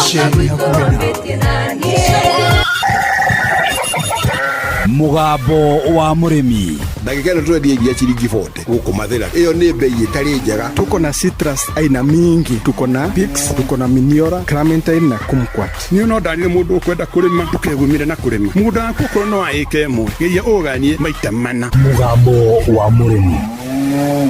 Gũtonga gwitũ wambĩtie naniĩ. Mũgambo wa mũrĩmi. Ndagĩka ĩno tũrendia iria ciringi 40 gũkũ Mathĩra. Ĩyo nĩ bei ĩtarĩ njega. Tuko na citrus aina mingi, tuko na pix, tuko na miniora, clementine na kumquat. Niĩ no ndarire mũndũ ũkwenda kũrĩma ndũkegumire na kũrĩma mũgũnda waku okorwo no wa ĩka ĩmwe geria ũganie maita mana. Mũgambo wa mũrĩmi.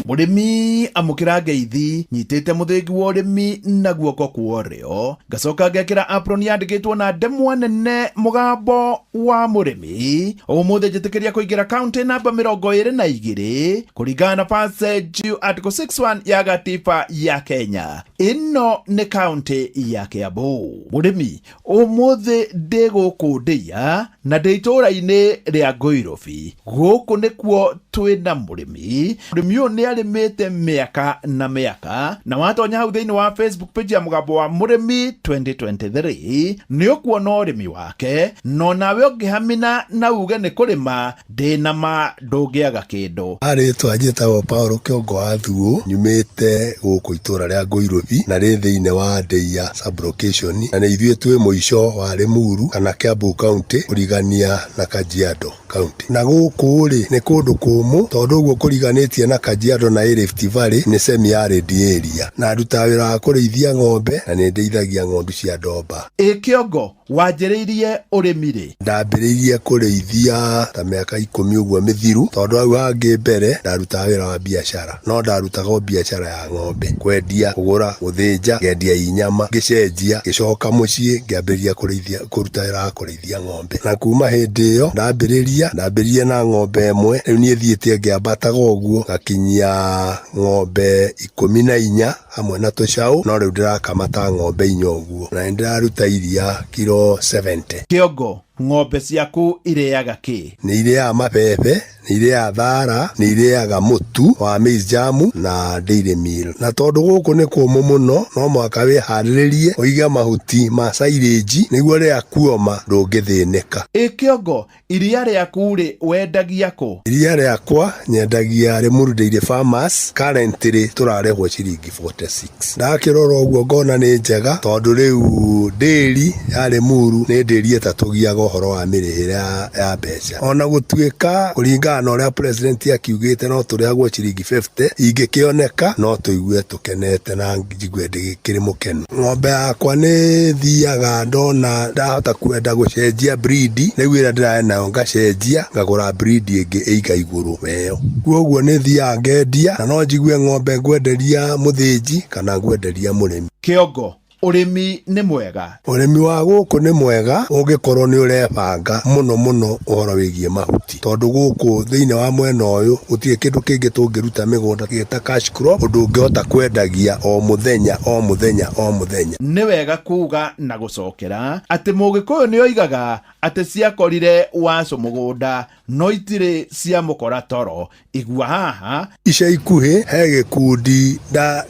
Mũrĩmi amũkĩra ngeithi nyitĩte mũthĩgi wa ũrĩmi na guoko kwa ũrĩo ngacoka ngekĩra apron yandĩkĩtwo na ndemwa nene mũgambo wa mũrĩmi. Ũmũthĩ njĩtĩkĩria kũingĩra kaunti namba 22 kũringana na passage article 61 ya gatiba ya Kenya. Ĩno nĩ kaunti ya Kiambu. Mũrĩmi ũmũthĩ ndĩ gũkũ ndĩia na ndĩ itũũra-inĩ rĩa Ngũirobi. Gũkũ nĩkuo twĩna mũrĩmi. Mũrĩmi ũyũ nĩ arĩmĩte mĩaka na mĩaka, na watonya hau thĩinĩ wa Facebook page ya mũgambo wa mũrĩmi 2023 nĩ ũkuona ũrĩmi wake, no nawe ũngĩhamina na uge nĩ kũrĩma ndĩna ma ndũngĩaga kĩndũ. Rĩtwa njĩtagwo Paul Kĩongo wa Thuo, nyumĩte gũkũ itũra rĩa Ngũirobi na rĩ thĩinĩ wa Ndeia sub-location, na nĩ ithuĩ twĩ mũico wa Limuru kana Kiambu County kũrigania na Kajiado County. Na gũkũ rĩ nĩ kũndũ kũmũ tondũ ũguo kũriganĩtie na Kajiado na Rift Valley nĩ semi arid area, na ndutaga wĩra wa kũrĩithia ng'ombe na nĩ ndĩithagia ng'ondu cia ndomba. Ĩ Kĩongo, wanjĩrĩirie ũrĩmi rĩ? Ndambĩrĩirie kũrĩithia ta mĩaka 10 ũguo mĩthiru, tondũ hau hangĩ mbere ndarutaga wĩra wa biacara, no ndarutaga o biacara ya ng'ombe, kwendia, kũgũra, gũthĩnja, ngendia i nyama, ngĩcenjia, ngĩcoka mũciĩ ngĩambĩrĩria kũrĩithia, kũruta wĩra wa kũrĩithia ng'ombe. Na kuma hĩndĩ ĩyo ndambĩrĩria na ng'ombe ĩmwe, rĩu niĩ thiĩte ngĩambataga ũguo ngakinyia ng'ombe 14 hamwe na tũcaũ, no rĩu ndĩrakamata ng'ombe 4 ũguo, na nĩ ndĩraruta iria kiro 70. Kĩongo, ng'ombe ciaku irĩaga kĩ? Nĩ irĩaga mabebe, nĩ irĩaga thara, nĩ irĩaga mũtu wa maize jam na dairy meal. Na tondũ gũkũ nĩ kũmũ mũno, no mũhaka wĩharĩrĩrie ũige mahuti ma silage nĩguo rĩrĩa kuoma ndũngĩthĩnĩka. Ĩ Kĩongo, iria rĩaku rĩ wendagia kũ? Iria rĩakwa nyendagia Limuru Dairy Farmers, currently tũrarĩhwo ciringi 46. Ndakĩrora ũguo ngona nĩ njega tondũ rĩu ndĩri ya Limuru nĩ ndĩri ĩtatũgiaga ũhoro wa mĩrĩhĩre ya mbeca. Ona gũtuĩka kũringana na ũrĩa president akiugĩte no tũrĩhagwo ciringi 50, ingĩkĩoneka no tũigue tũkenete na njigue ndĩkĩrĩ mũkenu. Ng'ombe yakwa nĩ thiaga ndona ndahota kwenda gũcenjia breed, rĩu ĩrĩa ndĩrarĩ nayo ngacenjia ngagũra breed ĩngĩ ĩiga igũrũ weyo. Koguo nĩ thiaga ngendia na no njigue ng'ombe ngwenderia mũthĩnji kana ngwenderia mũrĩmi. Kĩongo, ũrĩmi nĩ mwega? Ũrĩmi wa gũkũ nĩ mwega ũngĩkorwo nĩ ũrebanga mũno mũno ũhoro wĩgiĩ mahuti, tondũ gũkũ thĩinĩ wa mwena ũyũ gũtirĩ kĩndũ kĩngĩ tũngĩruta mĩgũnda gĩta cash crop ũndũ ũngĩhota kwendagia o mũthenya o mũthenya o mũthenya. Nĩ wega kuga na gũcokera atĩ Mũgĩkũyũ nĩ oigaga atĩ ciakorire wacũ mũgũnda no itirĩ cia mũkora toro. Igua haha. Ica ikuhĩ he gĩkundi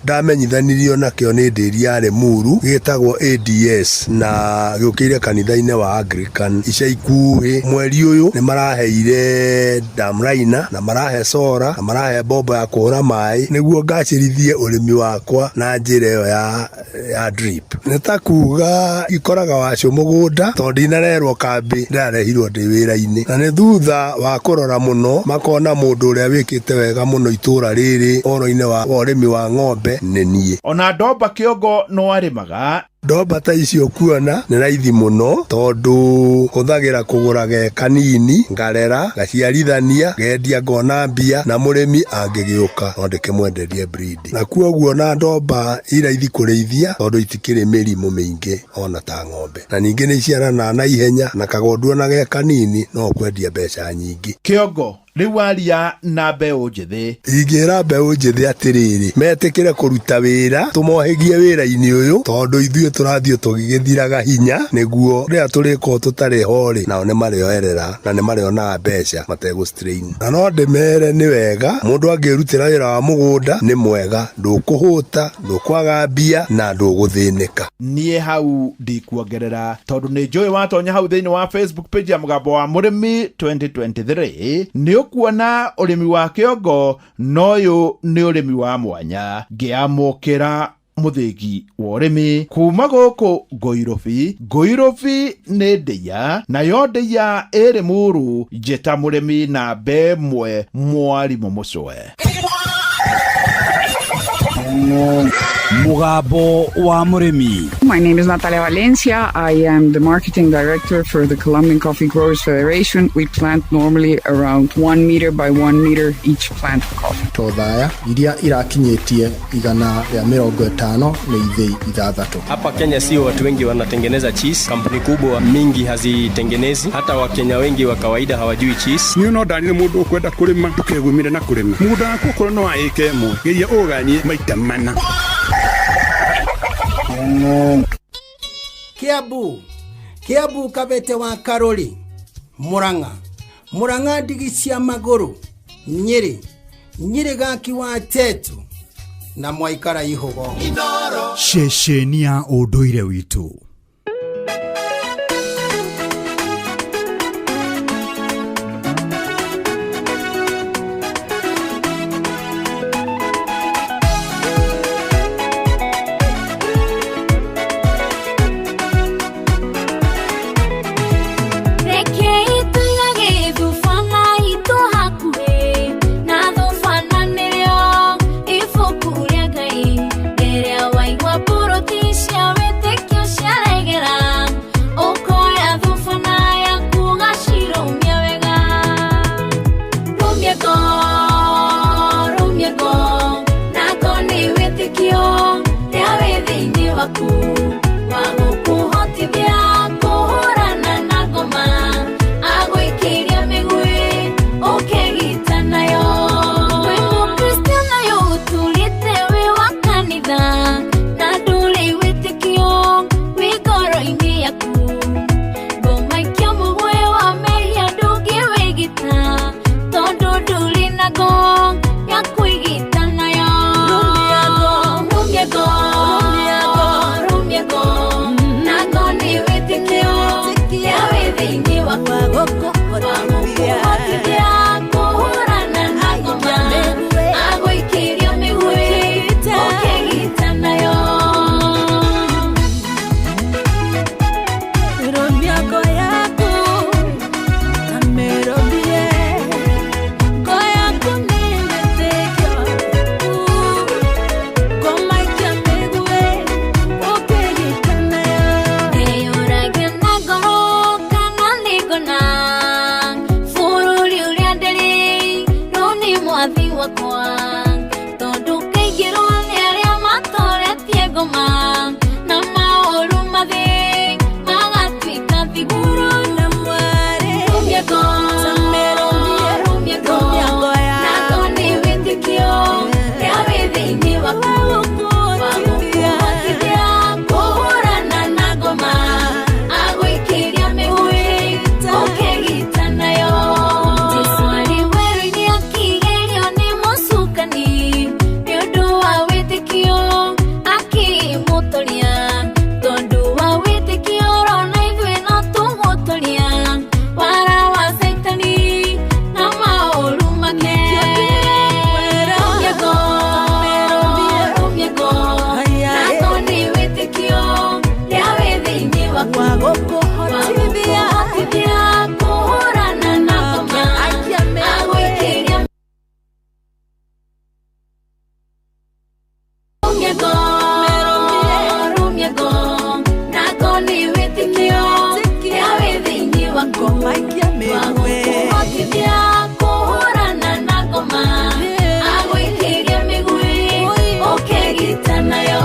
ndamenyithanirio nakĩo nĩ ndĩri ya Limuru gĩtagwo ADS na gĩũkĩire kanitha-inĩ wa Anglican. Ica ikuhĩ mweri ũyũ nĩ maraheire damraina na marahe sora na marahe mbombo ya kũhũra maĩ nĩguo ngacĩrithie ũrĩmi wakwa na njĩra ĩyo ya drip. Nĩ ta kuga ikoraga wacũ mũgũnda tondũ ndinarerwo kambĩ, ndĩrarehirwo ndĩ wĩra-inĩ, na nĩ thutha wa kũrora mũno makona mũndũ ũrĩa wĩkĩte wega mũno itũra rĩrĩ ũhoro-inĩ wa ũrĩmi wa ng'ombe nĩ niĩ. Ona ndomba Kĩongo no arĩmaga. Ndomba ta icio kuona nĩ raithi mũno tondũ hũthagĩra kũgũra ge kanini, ngarera, ngaciarithania, ngendia ngona mbia, na mũrĩmi angĩgĩũka no ndĩkĩmwenderie breed. Na kuoguo na ndomba i raithi kũrĩithia tondũ itikĩrĩ mĩrimũ mĩingĩ ona ta ng'ombe, na ningĩ nĩ iciaranaga na ihenya, na kagondu ona ge kanini no ũkwendia mbeca nyingĩ. Kĩongo, rĩu aria na mbeũ njĩthĩ. Ingĩra mbeũ njĩthĩ atĩrĩrĩ, metĩkĩre kũruta wĩra, tũmohĩgie wĩra-inĩ ũyũ tondũ ithuĩ tũrathiĩ tũgĩgĩthiraga hinya, nĩguo rĩrĩa tũrĩkorwo tũtarĩ ho rĩ, nao nĩ marĩoerera na nĩ marĩonaga mbeca mategũ strain. Na no ndĩmere nĩ wega mũndũ angĩrutĩra wĩra wa mũgũnda nĩ mwega, ndũkũhũta, ndũkwaga mbia na ndũgũthĩnĩka. Niĩ hau ndikuongerera tondũ nĩ njũĩ watonya hau thĩinĩ wa Facebook page ya mũgambo wa mũrĩmi 2023 nĩ ũkuona ũrĩmi wa Kĩongo, na ũyũ nĩ ũrĩmi wa mwanya. Ngĩamũkĩra Mũthĩgi wa ũrĩmi kuma gũkũ Ngoirobi. Ngoirobi nĩ ndĩya, nayo ndĩya ĩrĩ muru. Njĩta mũrĩmi namba ĩmwe, mwarimũ Mũcwe. Mugambo wa Mũrĩmi. My name is Natalia Valencia. I am the marketing director for the Colombian Coffee Growers Federation. We plant normally around 1 meter by 1 meter each plant of coffee. Tothaya iria irakinyĩtie 150 nĩ ithĩi 6. Hapa Kenya sio watu wengi wanatengeneza cheese. Kampuni kubwa mingi hazitengenezi, hata Wakenya wengi wa kawaida hawajui cheese. Niĩ no ndarire mũndũ ũkwenda kũrĩma ndũkegumire na kũrĩma mũgũnda waku okorwo no wa ĩka ĩmwe geria ũganie maita mana. Kiambu, Kiambu, Kabete wa Karori, Murang'a, Murang'a, ndigi cia magũrũ, Nyĩrĩ, Nyĩrĩ, gaki wa Tetu na mwaikara ihũgo. Ceceni ya ũndũire witũ. Rekei tũigage thubana itũ hakuhĩ na thubana nĩrĩo ibuku rĩa Ngai. Rĩrĩa waigua mburuti cia wĩtĩkio ciaregera, ũkoya thubana yaku ũgacirũmia wega. Rũmia ngo, rũmia ngo, na ngo nĩ wĩtĩkio rĩa wĩ thĩinĩ waku wa gũkũhotithia kũhũrana na ngoma agũikĩria mĩguĩ ũkegita nayo. Wĩ mũkristiano ũyũ ũtũrĩte wĩ wa kanitha na ndũrĩ wĩtĩkio wĩ ngoro-inĩ yaku, ngoma ikia mũgwĩ wa mehia ndũngĩwĩgita tondũ ndũrĩ na ngo ya kwĩgita nayo. Rũmia ngo, rũmia ngo, na ngo nĩ wĩtĩkio rĩa wĩ thĩinĩ waku wa gũkũhotithia kũhũrana na ngoma agũikĩria mĩguĩ ũkĩgita nayo. Rũmia ngo yaku, amĩrũmie. Ngo yaku nĩ wĩtĩkio. Ngoma ikia mĩguĩ, ũkĩgita nayo. Ndĩyũragia na ngoro kana nĩngona bũrũri ũrĩa ndĩrĩ rĩu nĩ mwathi wakwa, tondũ kaingĩrwo nĩ arĩa matoretie ngoma na maũru mathĩ magatuĩka thiguru. Na mwarĩ, Rũmia ngo, rũmia ngo, na ngo nĩ wĩtĩkio rĩa wĩ thĩinĩ waku wa gũkũhotithia kũhũrana na ngoma agũikĩria mĩguĩ ũkĩgita nayo. Jesũ arĩ werũ-inĩ akĩgerio nĩ mũcukani nĩ ũndũ wa wĩtĩkio akĩmũtoria, tondũ wa wĩtĩkio rona ithuĩ no tũmũtoria wara wa Caitani na maũru make. Rũmia ngo, rũmia ngo, na ngo nĩ wĩtĩkio rĩa wĩ thĩinĩ waku wa gũkũhotithia kũhũrana na ngoma agũikĩria. Rũmia ngo, rũmia ngo, na ngo nĩ wĩtĩkio rĩa wĩ thĩinĩ waku wa gũkũhotithia kũhũrana na ngoma agũikĩria mĩguĩ ũkĩgita nayo.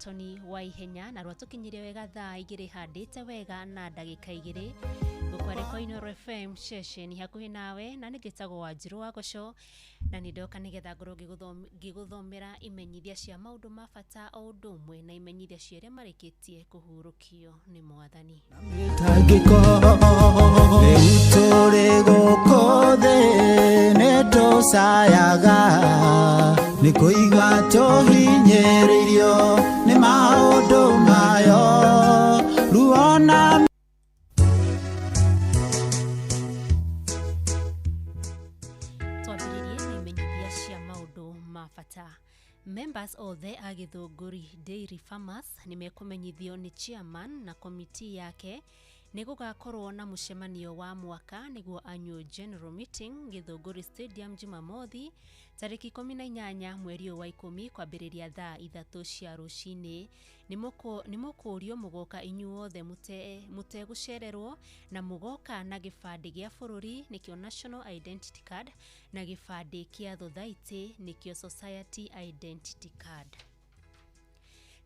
Anthony Waihenya na rwatũkinyirie wega thaa igĩrĩ handĩte wega na ndagĩka igĩrĩ gũkwarĩko Inooro FM ceceni hakuhĩ nawe na nĩ njĩtagwo Wanjirũ wa Gũco na nĩ ndoka nĩgetha ngorwo ngĩgũthomera imenyithia cia maũndũ ma bata o ũndũ ũmwe na imenyithia cia arĩa marĩkĩtie kũhurũkio nĩ Mwathani. Mĩtangĩko rĩu tũrĩ gũkũ thĩ nĩ tũcayaga nĩ kũigua tũhinyĩrĩirio nĩ maũndũ mayo ruona. Twambĩrĩrie na imenyithia cia maũndũ ma bata. Members othe a Gĩthũngũri Dairy Farmers nĩ mekũmenyithio nĩ chairman na komiti yake nĩ gũgakorwo na mũcemanio wa mwaka nĩguo annual general meeting Gĩthũngũri Stadium Jumamothi tarĩki 18 mweri ũyũ wa 10 kwambĩrĩria thaa 3 cia rũcinĩ. Nĩ mũkũrio mũgoka inyuothe mũtegũcererwo na mũgoka na gĩbandĩ gĩa bũrũri nĩkĩo National Identity Card na gĩbandĩ kĩa thothaitĩ nĩkĩo Society Identity Card.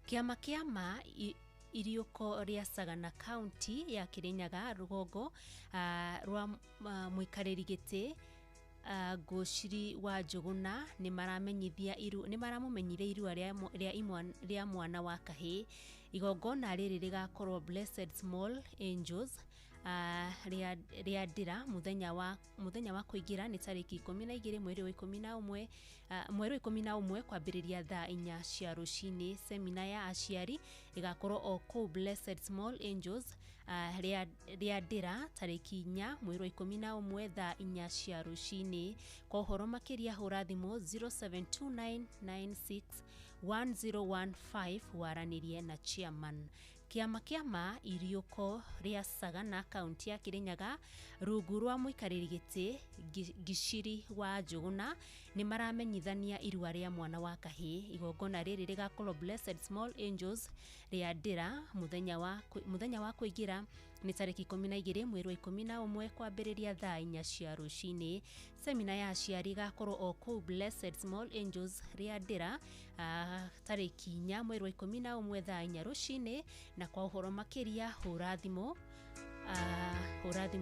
Kĩama kĩa ma iriũko rĩa Sagana County ya Kirinyaga rũgongo rwa mũikarĩri gĩtĩ Ngũciri wa Njũgũna nĩ maramũmenyithia irua rĩa mwana wa kahĩĩ. Igongona rĩrĩ rĩgakorwo Blessed Small Angels rĩa ndĩra mũthenya wa kũingĩra nĩ tarĩki 12 mweri wa 11 mweri wa 11 kwambĩrĩria thaa 4 cia rũcinĩ. Semina ya aciari ĩgakorwo o kũu Blessed Small Angels rĩa ndĩra tarĩki 4 mweri wa 11 thaa 4 cia rũcinĩ. Kwa ũhoro makĩria hũra thimũ 0729961015 waranĩrie na chairman. Kĩama kĩa ma iriũko rĩa Sagana kaunti ya Kirinyaga rungu rwa mũikarĩri gĩtĩ Ngiciri wa Njũgũna nĩ maramenyithania irua rĩa mwana wa kahĩĩ. Igongona rĩrĩ rĩgakorwo Blessed Small Angels rĩa ndĩra mũthenya wa kũingĩra nĩ tarĩki 12 mweri wa 11 kwambĩrĩria thaa 4 cia rũcinĩ. Semina ya aciari ĩgakorwo o kũu Blessed Small Angels rĩa ndĩra tarĩki 4 mweri wa 11 thaa 4 rũcinĩ na kwa ũhoro makĩria hũra thimũ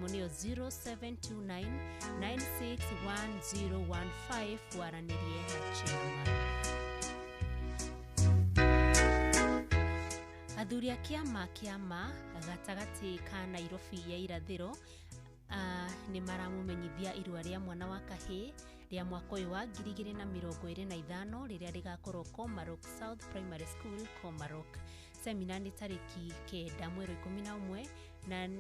nĩyo 0729961015 waranĩrie na chairman. Athuri a kĩama kĩa ma gatagatĩ ka Nairobi ya irathĩro nĩ maramũmenyithia irua rĩa mwana wa kahĩĩ rĩa mwaka ũyũ wa 2025 rĩrĩa rĩgakorwo Komarok South Primary School, Komarok. Semina nĩ tarĩki 9 mweri 11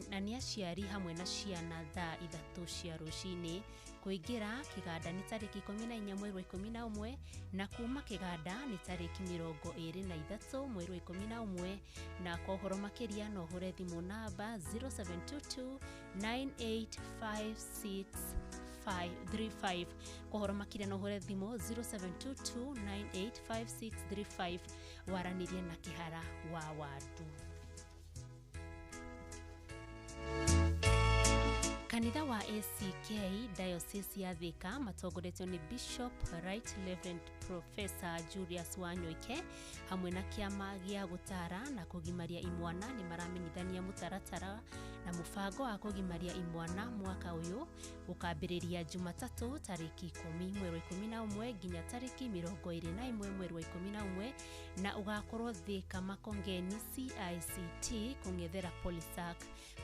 na nĩ aciari hamwe na ciana thaa 3 cia rũcinĩ. Kũingĩra kĩganda nĩ tarĩki 14 mweri wa 11 na kuma kĩganda nĩ tarĩki 23 mweri wa 11 na kwa ũhoro makĩria no ũhũre thimũ namba 0722985635. Kwa ũhoro makĩria no ũhũre thimũ 0722985635 waranĩrie na kĩhara wa watu. Kanitha wa ACK Diocese ya Thika matongoretio nĩ Bishop Right Reverend Professor Julius Wanyoike hamwe na kĩama gĩa gũtara na kũgimaria imwana nĩ maramenyithania mũtaratara na mũbango wa kũgimaria imwana mwaka ũyũ ũkambĩrĩria Jumatatũ tarĩki 10 mweri wa 11 nginya tarĩki 21 mweri wa 11 na ũgakorwo Thika Makongeni CICT kũng'ethera Polisac.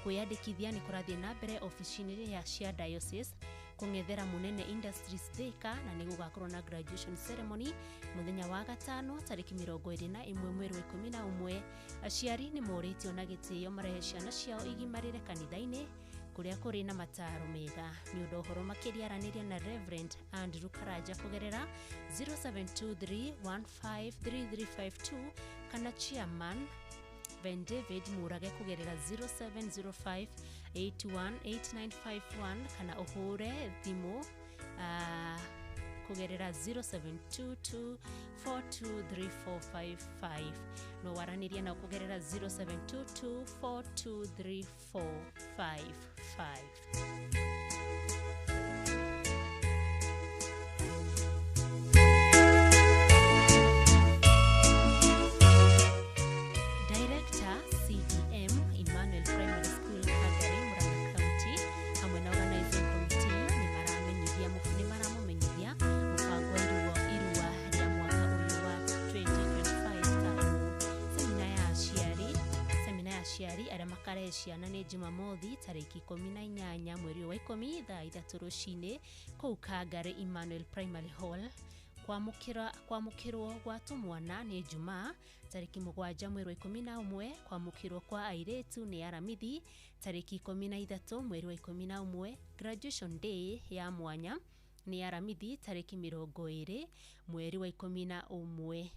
Kwĩyandĩkithia nĩ kũrathiĩ na mbere ofici-inĩ ya cia diocese kũng'ethera Munene Industries Thika na nĩ gũgakorwo na graduation ceremony mũthenya wa gatano tarĩki 21 mweri wa 11. Aciari nĩ morĩtio na gĩtĩo marehe ciana ciao igimarĩre kanitha-inĩ kũrĩa kũrĩ na mataro mega. Nĩ ũndũ ũhoro makĩria aranĩria na Reverend Andrew Karanja kũgerera 0723153352 kana chairman Ben David Murage kũgerera 0705818951 kana ũhũre thimũ kũgerera 0722423455 no waranĩrie nao kũgerera 0722423455. Aciari arĩa makarehe ciana nĩ Jumamothi tarĩki 18 mweri wa 10 thaa 3 rũcinĩ kũu Kangari Emmanuel Primary Hall. Kwamũkĩrwo gwa tũmwana nĩ Jumaa tarĩki 7 mweri wa 11, kwamũkĩrwo kwa airĩtu nĩ Aramithi tarĩki 13 mweri wa 11, graduation day ya mwanya nĩ Aramithi tarĩki 20 mweri wa 11.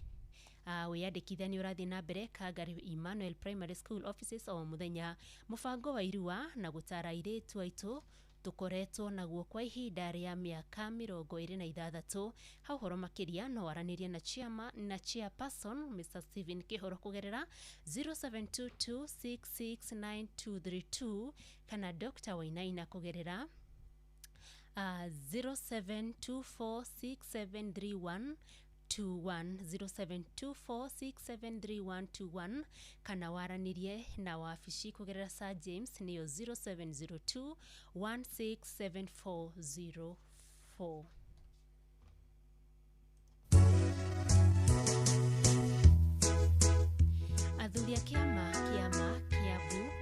Wĩyandĩkithia nĩ ũrathiĩ na mbere Kangari Emmanuel Primary School offices o mũthenya. Mũbango wa irua na gũtara airĩtu aitũ tũkoretwo naguo kwa ihinda rĩa mĩaka 26. Hau ũhoro makĩria no waranĩrie na chairman na chairperson Mr Stephen Kĩhoro kũgerera 0722669232 kana Dr Wainaina kũgerera 07246731 21 0724673121 kana waranĩrie na wabici kũgerera Sir James nĩyo 0702 167404. Athuri a kĩama Kiambu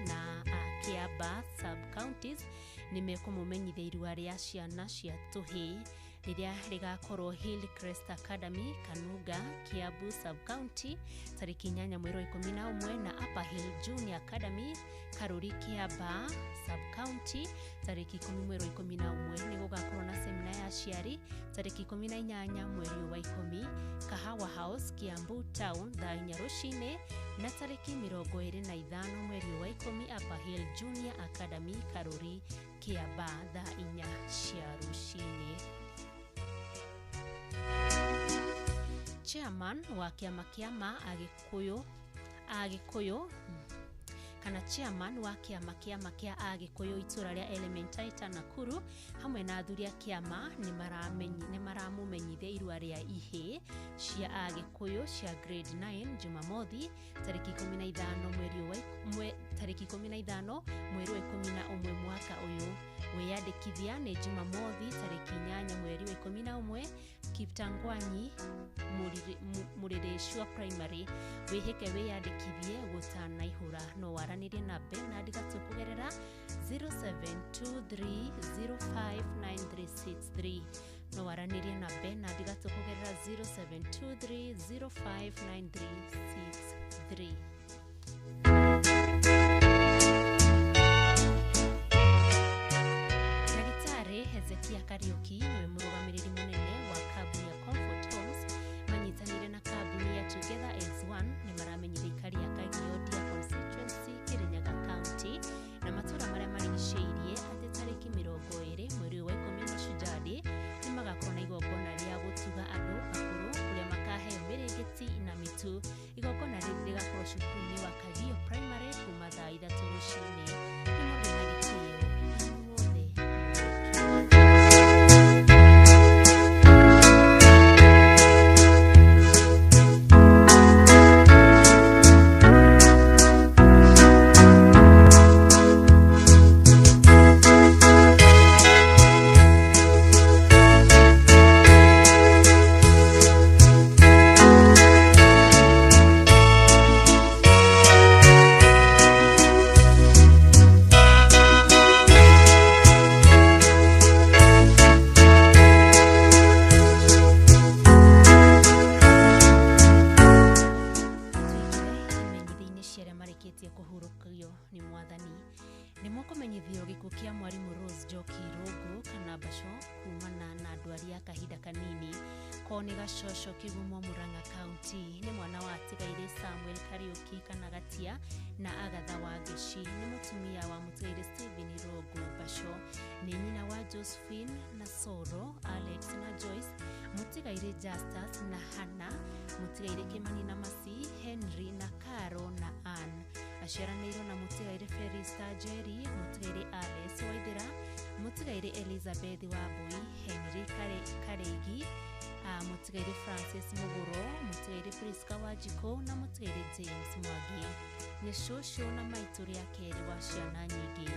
na Kiaba sub counties nĩ mekũmũmenyithia irua rĩa ciana cia tũhĩĩ rĩrĩa rĩgakorwo Hillcrest Academy Kanunga Kiambu sub county tarĩki 8 mweri wa 11 na Upper Hill Junior Academy Karuri Kiaba sub county tarĩki 10 mweri wa 11. Nĩ gũgakorwo na semina ya aciari tarĩki 18 mweri wa 10 Kahawa House Kiambu town thaa 4 rũcinĩ na tarĩki 25 mweri wa 10 Upper Hill Junior Academy Karuri Kiaba thaa 4 cia rũcinĩ. Chairman wa kĩama Agĩkũyũ kana chairman wa kĩama kĩa Agĩkũyũ itũra rĩa Elementaita Nakuru hamwe na athuri a kĩama nĩ maramũmenyithia irua rĩa ihĩĩ cia Agĩkũyũ cia grade 9 Jumamothi tarĩki 15 tarĩki 15 mweri wa 11 mwaka ũyũ. Wĩyandĩkithia nĩ Jumamothi tarĩki 8 mweri wa 11 Kiptangwanyi Mũrĩrĩcua Primary. Wĩhĩke wĩyandĩkithie gũtanaihũra. No waranĩrie na Bernard Gatũ kũgerera 0723059363. No waranĩrie na Bernard Gatũ kũgerera 0723059363. Ndagĩtarĩ Hezekia Kariuki nĩwe mũrũgamĩrĩri mũnene wa kambuni ya Comfort Homes manyitanĩire na kambuni ya Together as One nĩ maramenyithia aikari a Kagiodia constituency Kirinyaga County na matũũra marĩa marigicĩirie atĩ tarĩki 20 mweri wa 10 Mashujaa Day nĩ magakorwo na igongona rĩa gũtuga andũ akũrũ kũrĩa makaheo mĩrĩngĩti na mĩtu. Igongona rĩrĩ rĩgakorwo cukuru-inĩ wa Kagio Primary kuma thaa 3 rũcinĩ. Nĩ mũrĩ na gĩtĩo inyuothe. Cũcũ na maitũ rĩa kerĩ wa ciana nyingĩ.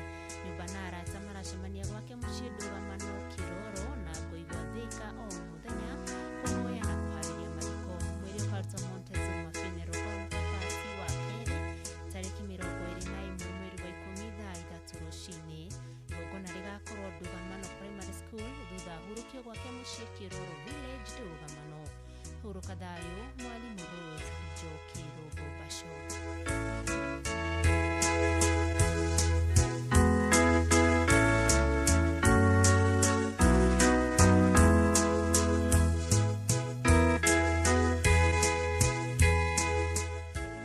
Nyũmba na arata maracemania gwake mũciĩ ndũgamano Kĩroro na Ngoigwa Thika o mũthenya kũhoya na kũharĩria mathiko. Mwĩrĩ ũkarutwo Montezuma Funeral Home Kabati wa kerĩ tarĩki 21 ũgathikio gwake mũciĩ Kĩroro Village Ndũgamano. Hurũka thayũ Mwalimu Rose Njoki Rũngũ Basho.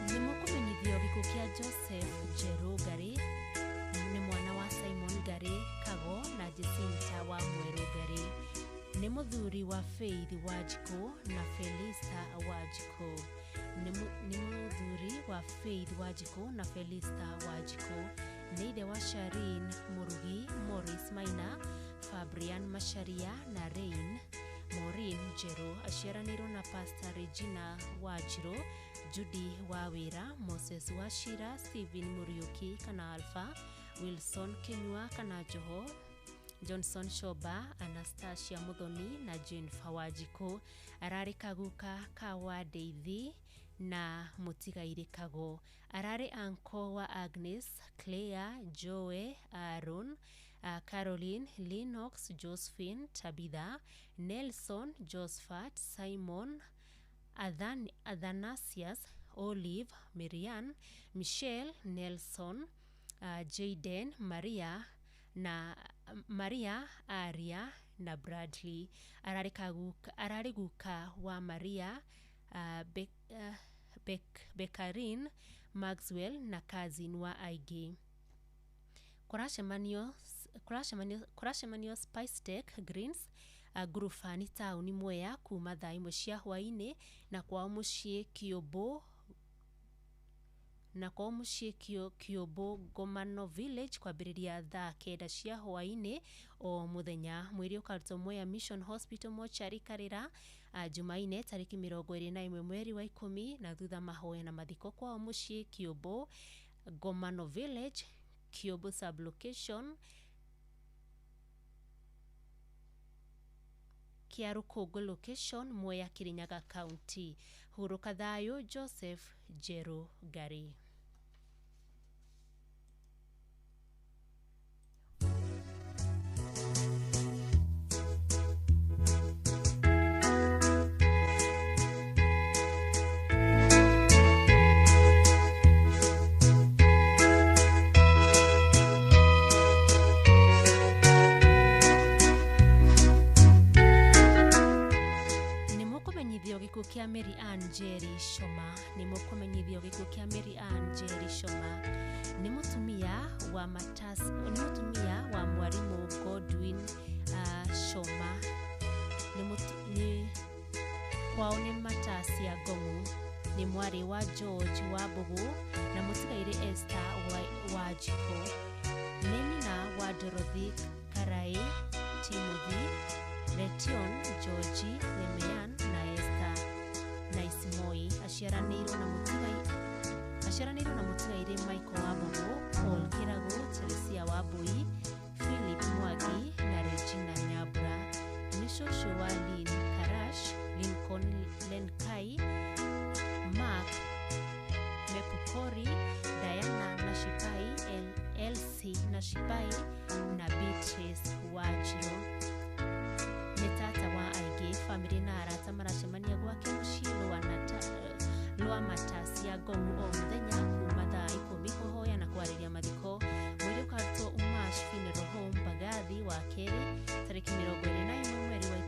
Nĩ mũkũmenyithio gĩkuũ kĩa Joseph Njerũ Ngarĩ, nĩ mwana wa Simon Ngarĩ Kago na Jacinta wa Mwerũ Ngarĩ. Nĩ mũthuri wa Faith Wanjikũ na Felista Wanjikũ. Nĩ mũthuri wa Faith Wanjikũ na Felista Wanjikũ. Nĩ ithe wa Sharin Mũrugi, Morris Maina, Fabrian Macharia na Rain Maureen Njerũ. Aciaranĩirwo na Pastor Regina Wanjirũ, Judy Wawĩra, Moses Wachira, Stephen Mũriũki kana Alpha, Wilson Kinyua kana Joho, Johnson Shoba, Anastasia Muthoni na Jennifer Wanjikũ. Ararĩ kaguka ka Wandeithi na mũtigairĩ Kago. Ararĩ anko wa Agnes, Claire, Joe, Aaron, Caroline, Lennox, Josephine, Tabitha, Nelson, Josephat, Simon, Athanasius, Olive, Miriam, Michelle, Nelson, Jaden, Maria na Maria, Aria na Bradley. Ararĩ guka wa Maria, Bekarin, Maxwell na cousin wa aingĩ. Kũracemanio Spice Tech Greens ngurubani taũni Mwea kuma thaa 1 cia hwaĩ-inĩ na kwao mũciĩ Kĩũmbũ Kĩũmbũ Ngomano Village kwambĩrĩria thaa 9 cia hwaĩ-inĩ o mũthenya. Mwĩrĩ ũkarutwo Mwea Mission Hospital mochari Karĩra Jumaine tarĩki 21 mweri wa 10 na thutha mahoya na mathiko kwao mũciĩ Kĩũmbũ Ngomano Village, Kĩũmbũ sublocation kĩa Rũkũngũ location Mwea Kirinyaga County. Hurũka thayũ Joseph Njerũ Ngarĩ. Gĩkuũ kĩa Mary Ann Njeri Shoma. Nĩ mũkũmenyithio gĩkuũ kĩa Mary Ann Njeri Shoma. Nĩ mũtumia wa mwarimũ Godwin Shoma. Kwao nĩ Matasia Ngong'u. Nĩ mwarĩ wa George Wambũgũ na mũtigairĩ Esther Wanjikũ. Nĩ nyina wa Dorothy Karai, Timothy, Letion, Georgie, Lemean na Esther na Isimoi. Aciaranĩirwo na mũtigairĩ Michael Wambũgũ, Paul Kĩragũ, Teresia Wambui, Philip Mwangi na Regina Nyambura. Nĩ cũcũ wa Lynn Karash, Lincoln Lenkai, Mark Mepukori, Diana Nashipai, Elsie Nashipai na Beatrice Wanjirũ. Nĩ tata wa aingĩ. Bamĩrĩ na arata maracemania gwake mũciĩ Lwa Matasia Ngong'u o mũthenya kuma thaa 10 kũhoya na kwarĩria mathiko. Mwĩrĩ ũkarutwo Umash Funeral Home Mbagathi wa kerĩ tarĩki 21 mweri wa 10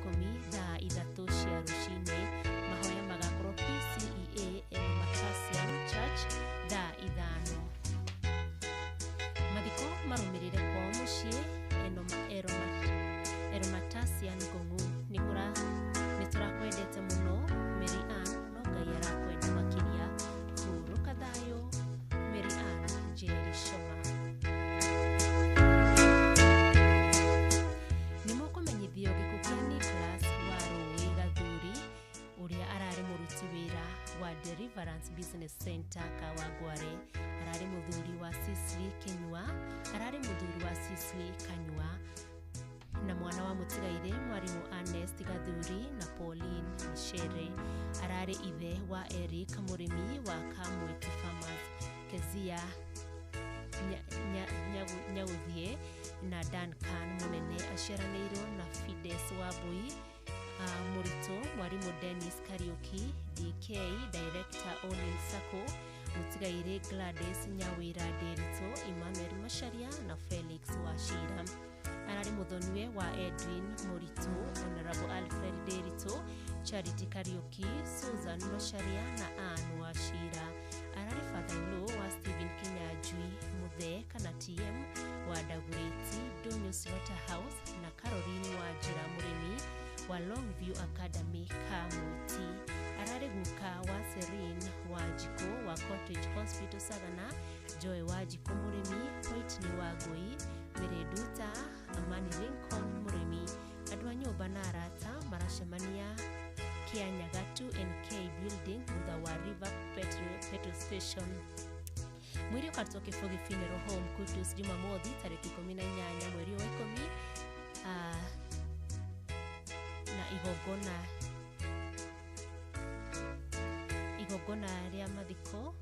thaa 3 cia rũcinĩ. Mahoya magakorwo PCEA El Matasian Church thaa 5. Mathiko marũmĩrĩre kwao mũciĩ Eromatasian Ngong'u. Nĩ tũrakwendete mũno Mary Ann, no Ngai arakwenda makĩria. Hurũka thayũ Mary Ann Njeri Shoma. Nĩ mũkũmenyithio gĩkuũ kĩa Nicholas wa Rũĩ Gathuri ũrĩa ararĩ mũruti wĩra wa Deliverance Business Center Kawangware. Ararĩ mũthuri wa Cicely Kĩnyua, ararĩ mũthuri wa Cicely Kanyua na mwana wa mũtigairĩ mwarimũ Ernest Gathuri na Pauline Michere. Ararĩ ithe wa Eric mũrĩmi wa Kamweti Farmers, Kezia Nyaguthie na Duncan Munene aciaranĩirwo na Fides Wambui Mũritũ Mwarimu Dennis Kariuki DK Director Olin Sacco Mũtigairĩ Gladys Nyawĩra Nderitu Emmanuel Macharia na Felix Wachira. Ararĩ mũthoniwe wa Edwin Mũritũ, Honorable Alfred Nderitu, Charity Kariuki, Susan Macharia na Ann Wachira. Ararĩ father-in-law wa Stephen Kinyanjui Muthee kana TM wa Dagoretti Ndũnyũ Slaughterhouse na Caroline Wanjĩra Mũrĩmi wa Longview Academy Kamuti. Ararĩ guka wa Serene Wanjikũ wa Cottage Hospital Sagana, Joy Wanjikũ Mũrĩmi, Whitney Wangũi, Mary Nduta, Amani Lincoln Mũrĩmi. Andũ a nyũmba na arata maracemania Kianyaga 2NK Building thutha wa River Petrol Station. Mwĩrĩ ũkarutwo Kĩbũgĩ Funeral Home Kutus Jumamothi tarĩki 18 mweri wa 10 na igongona rĩa mathiko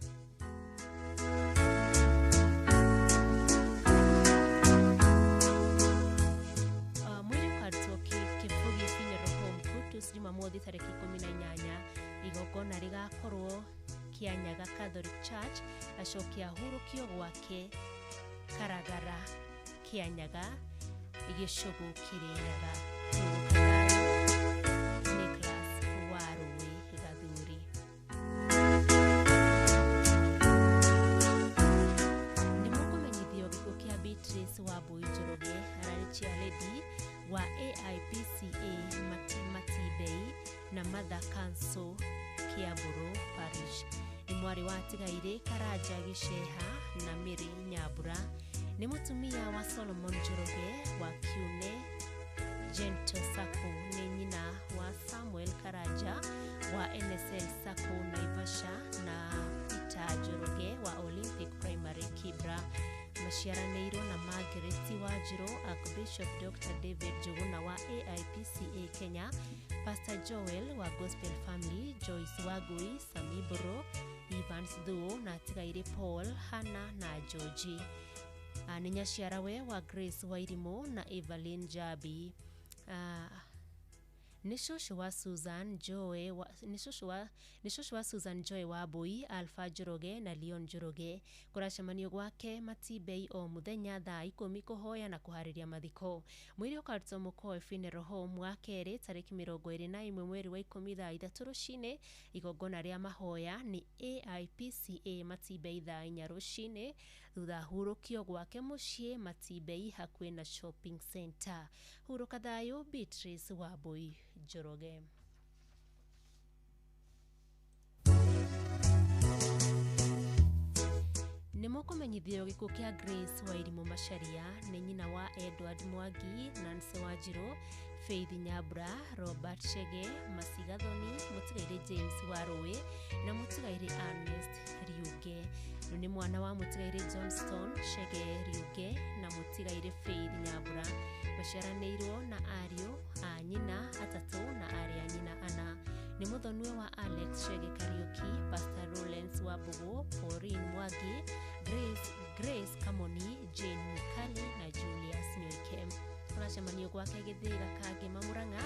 mwĩrĩ ũkarutwo Kĩbũgĩ Funeral Home Kutus Jumamothi tarĩki 18 igongona rĩgakorwo Kianyaga Catholic Church acoke ahurũkio gwake Karagara Kianyaga Gĩcũgũ Kĩrĩnyaga. Nicholas Warũĩ Gathuri. Nĩ mũkũmenyithio gĩkuũ kĩa Beatrice Wambui Njoroge ararĩ chairlady wa AIPCA Matibei na Mother Council Kiamburu Parish. Nĩ mwarĩ wa Tigairĩ Karanja Gĩceha na Mary Nyambura. Nĩ mũtumia wa Solomon Njoroge wa Kiune Gento Sacco. Nĩ nyina wa Samuel Karanja wa NSL Sacco Naivasha na Peter Njoroge wa Olympic Primary Kibra. Maciaranĩirwo na Margaret Wanjiru, Archbishop Dr. David Njuguna wa AIPCA Kenya, Pastor Joel wa Gospel Family, Joyce Wangui, Sami Boro, Evans Thuo na Tigairĩ Paul, Hannah na Georgie. Nĩ nyaciarawe wa Grace Wairimũ na Evelyn Njabi. Nĩ cũcũ wa Susan Joy wa, nĩ cũcũ wa Susan Joy Wambui, Alpha Njoroge na Leon Njoroge. Kũracemanio gwake Matibei o mũthenya thaa 10 kũhoya na kũharĩria mathiko. Mwĩrĩ ũkarutwo Mũkoe Funeral Home wa kerĩ tarĩki 21 mweri wa 10 thaa 3 rũcinĩ. Igongona rĩa mahoya nĩ AIPCA Matibei thaa 4 rũcinĩ. Thutha hurũkio gwake mũciĩ Matibei hakuhĩ na shopping center. Hurũka thayũ Beatrice Wambui Njoroge. Nĩ mũkũmenyithio gĩkuũ kĩa Grace Wairimũ Macharia. Nĩ nyina wa Edward Mwangi, Nancy Wanjiru, Faith Nyambura, Robert Chege, Masigathoni, Mũtigairĩ James Warũĩ na Mũtigairĩ Ernest Riũge. Nĩ mwana wa Mũtigairĩ Johnston Chege Riũge na Mũtigairĩ Faith Nyambura. Maciaranĩirwo na ariũ a nyina atatũ na arĩ a nyina ana. Nĩ mũthoniwe wa Alex Chege Kariuki, Pastor Lawrence Wambugu, Pauline Mwangi, Grace Kamoni, Jane Mukali na Julius Nyoike. Kũracemanio gwake Gĩthĩga Kangema Murang'a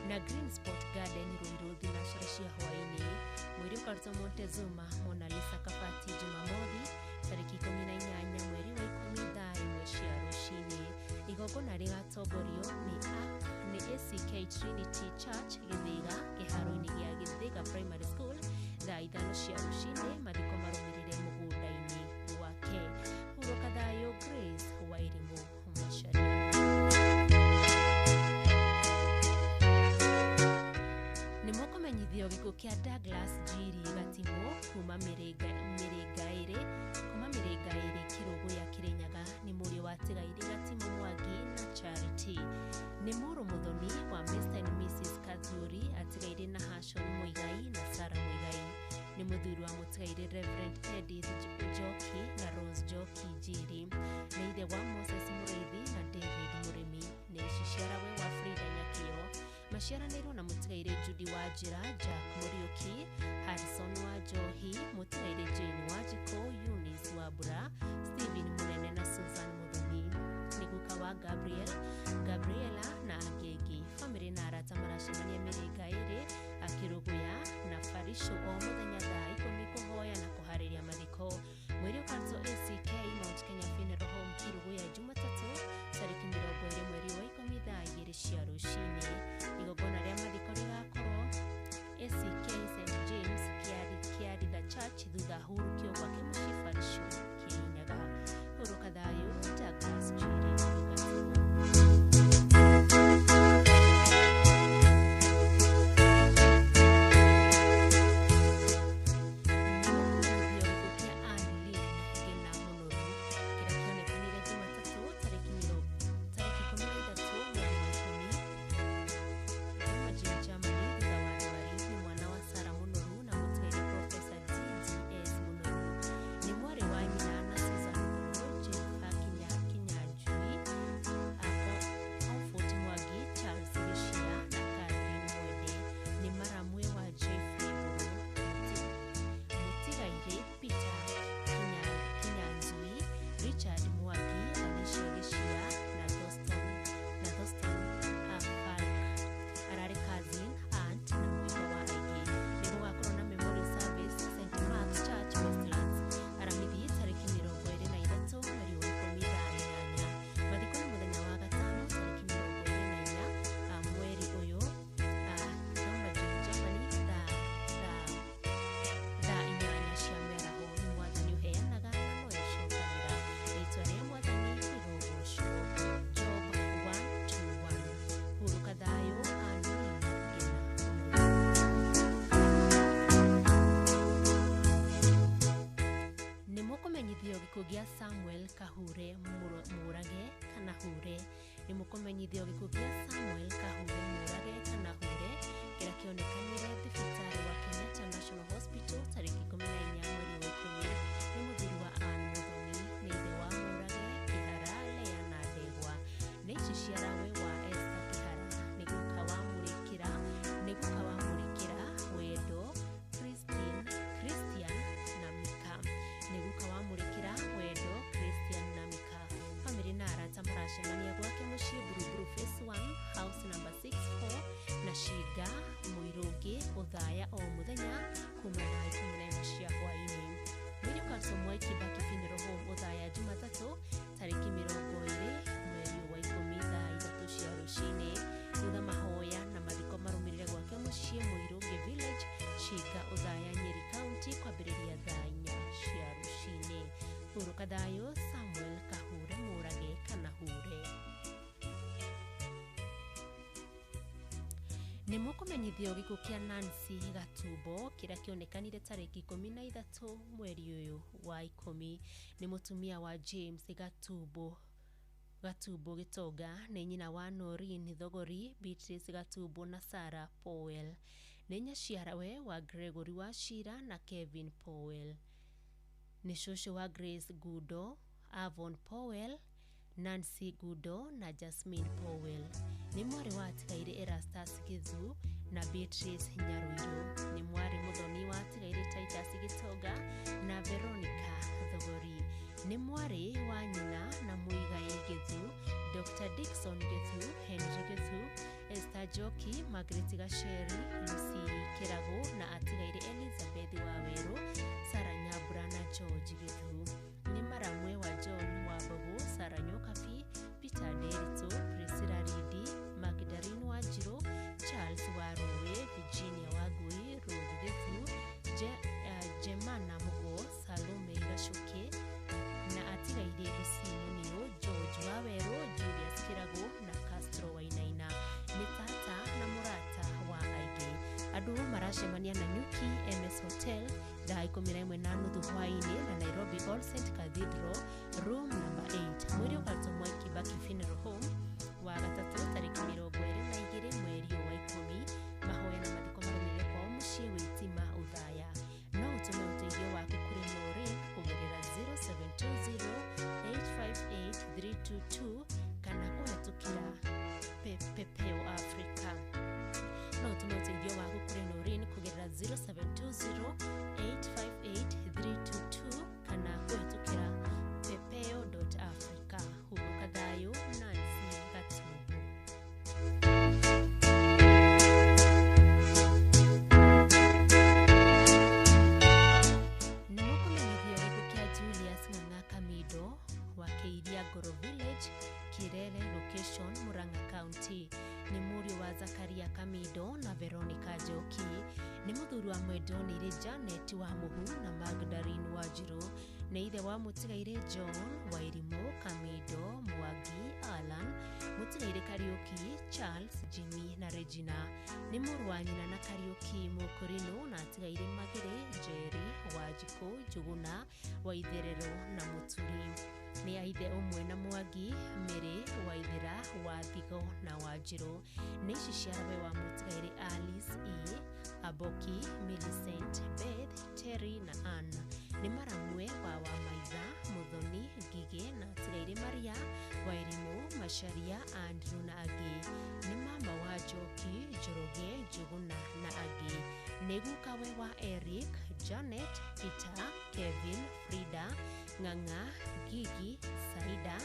na Green Spot Garden Ruiru thinacara cia hwaĩ-inĩ. Mwĩrĩ ũkarutwo Montezuma Mona Lisa Kabati Jumamothi tarĩki 18 mweri wa 10 thaa 1 cia rũcinĩ. Igongona rĩgatongorio nĩ ACK Trinity Church Gĩthĩga kĩharo-inĩ gĩa Gĩthĩga Primary School thaa 5 cia rũcinĩ. Mathiko marũmĩrĩre mũgũnda-inĩ gwake. Hurũka thayũ Grace Wairimũ Macharia. Nĩ mũkũmenyithio gĩkuũ kĩa Douglas Njiri Gatimũ kuma Mĩrĩnga ĩrĩ Kĩrũgũ ya Kĩrĩnyaga. Nĩ mũriũ wa Tigairĩ Gatimũ Mwangi na Charity. Nĩ mũrũ mũthoni wa Mr and Mrs Kathuri atigairĩ na Hashon Muigai na Sarah Muigai. Nĩ mũthuri wa mũtigairĩ Reverend Edith Njoki na Rose Njoki Njiri. Nĩ ithe wa Moses Mũrĩithi na David Mũrĩmi. Nĩ ciciarawe wa Frida Nyakĩo. Maciaranĩirwo na mũtigairĩ Judy Wanjĩra, Jack Mũriũki, Harrison wa Njohi, mũtigairĩ Jane Wanjikũ, Eunice Wambura, Stephen Munene na Susan Muthoni. Nĩ guka guka wa Gabriel, Gabriela na angĩ aingĩ. Bamĩrĩ na arata maracemania mĩrĩnga ĩrĩ akĩrũgũya na Farisho o mũthenya thaa 10 kũhoya na kũharĩria mathiko. Mwĩrĩ ũkarutwo ACK Mount Kenya Funeral Home Kiruguya Jumatatũ tarĩki 20 mweri wa 10 thaa 2 cia rũcinĩ. Igongona rĩa mathiko rĩgakorwo ACK St James Kĩaritha Church thutha hurũkio gwake mũciĩ Farisho Kirinyaga. Hurũka thayũ Douglas Njiri Gatimu. Gĩa Samuel Kahure Murage kana Hure. Nĩ mũkũmenyithio gĩkuũ kĩa Samuel Kahure Murage kana Hure kĩrĩa kĩonekanire thibitarĩ wa Kenyatta National Hospital tarĩki 14 mweri wa 10. Nĩ mũthuri wa Ann Muthoni, nĩ ithe wa Murage, Kĩhara, Lea na Ndegwa. Nĩ iciciarawe wa Esther Kĩhara, nĩ guka wa Mũrĩkĩra, nĩ guka wa Mũrĩkĩra, Wendo, Christine, Christian na Mika. Nĩ guka wa Mũrĩkĩra, Wendo, Christian na Mika. Bamĩrĩ na arata maracemania gwake mũciĩ Buruburu Phase 1 house number 64 na Shiga Mũirũngĩ Othaya o mũthenya kuma thaa 11 cia hwaĩ-inĩ. Mwĩrĩ ũkarutwo Mwai Kibaki Funeral Home Othaya Jumatatũ tarĩki 20 mweri wa 10 thaa 3 cia rũcinĩ. Thutha mahoya na mathiko marũmĩrĩre gwake mũciĩ Mũirũngĩ Village Shiga Othaya Nyeri County kwambĩrĩria thaa 4 cia rũcinĩ. Hurũka thayũ Samuel Kahure Murage kana Hure. Nĩ mũkũmenyithio gĩkuũ kĩa Nancy Gatumbo kĩrĩa kĩonekanire tarĩki 13 mweri ũyũ wa 10. Nĩ mũtumia wa James Gatumbo Gĩtonga, nĩ nyina wa Noreen Thogori, Beatrice Gatumbo na Sarah Powell. Nĩ nyaciarawe wa Gregory Wachira na Kevin Powell. Nĩ cũcũ wa Grace Gudo, Avon Powell, Nancy Gudo na Jasmine Powell. Nĩ mwarĩ wa atigaire Erastus Githu na Beatrice Nyaruiru. Nĩ mwarĩ mũthoni wa atigaire Titus Gĩtonga na Veronica Thogori. Nĩ mwarĩ wa nyina na Muigai Githu, Dr. Dickson Githu, Henry Githu, Esther Njoki, Margaret Gacheri, Lucy Kĩrago na atigaire Elizabeth Waweru, Sarah Nyambura na George Githu. Nĩ maramwe wa John Wambogo, Sarah Nyokabi, Peter Nderitu, Priscilla Ridi, Magdalene Wanjiru, Charles Waruwe, Virginia Wangui, Ruth Githu, Jemana Mugo, Salome Gacuke na atigaire Lucy Muniu, George Waweru, Julius Kĩrago na Castro Wainaina. Nĩ tata na mũrata wa aingĩ. Andũ maracemania na Nyuki MS Hotel thaa 11:30 hwaĩ-inĩ na Nairobi All Saint Cathedral room number 8. Mwĩrĩ ũkarutwo Mwai Kibaki Funeral Home wa gatatũ tarĩki 22 mweri wa 10. Mahoya na mathiko marũmĩrĩre kwao mũciĩ Wĩtima Othaya. No ũtũme ũteithio waku kũrĩ Maureen kũgerera 0720 858 322 kana kũhetũkĩra Pepeo Africa. No ũtũme ũteithio waku kũrĩ Noreen kũgerera 0720 858 322 kana kũhetũkĩra pepeo.africa. Hurũka thayũ na wa Zakaria Kamindo na Veronica Njoki. Nĩ mũthuri wa Mwendonire Janet wa Mũhu na Magdalene Wanjiru. Nĩ ithe wa mũtigairĩ John Wairimũ Kamindo Mwangi Alan, mũtigairĩ Kariũki Charles Jimmy na Regina. Nĩ mũrũ wa nyina na Kariũki Mũkũrinũ na atigairĩ Magĩrĩ Njeri Wanjikũ Njũgũna Waitherero na Mũturi. Nĩ aithe ũmwe na Mwangi Mĩrĩ Waithera wa Thigo na Wanjirũ. Nĩ ici ciarawe wa mũtigairĩ Alice E Aboki Millicent Beth Terry na Ann. Nĩ maramwe wa Wamaitha Muthoni Ngigĩ na atigairĩ Maria Wairimũ Macharia Andrew na angĩ. Nĩ mama wa Njoki Njoroge Njũgũna na angĩ. Nĩ gukawe wa Eric Janet Peter Kevin Frida Ng'ang'a Gigi Saida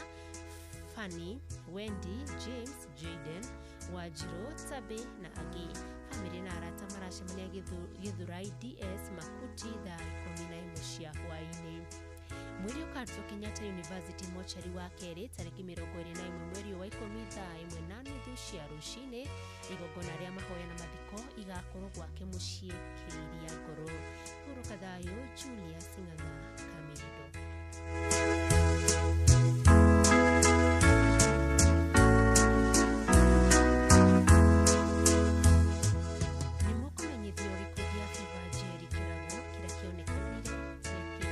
Fanny Wendy James Jaden Wanjiru Tabe na angĩ. Bamĩrĩ na arata maracemania Githurai DS Makuti thaa 11 cia hwaĩ-inĩ. Mwĩrĩ ũkarutwo Kenyatta University mochari wa kerĩ tarĩki 21 mweri wa 10 thaa 1:30 cia rũcinĩ. Igongona rĩa mahoya na mathiko igakorwo gwake mũciĩ Kĩiria Ngoro. Hurũka thayũ Julius Ng'ang'a Kamindo. Nĩmũkũmenyithio gĩkuũ gĩa Favor Njeri Kĩrago kĩrĩa kĩonekanire tarĩki 11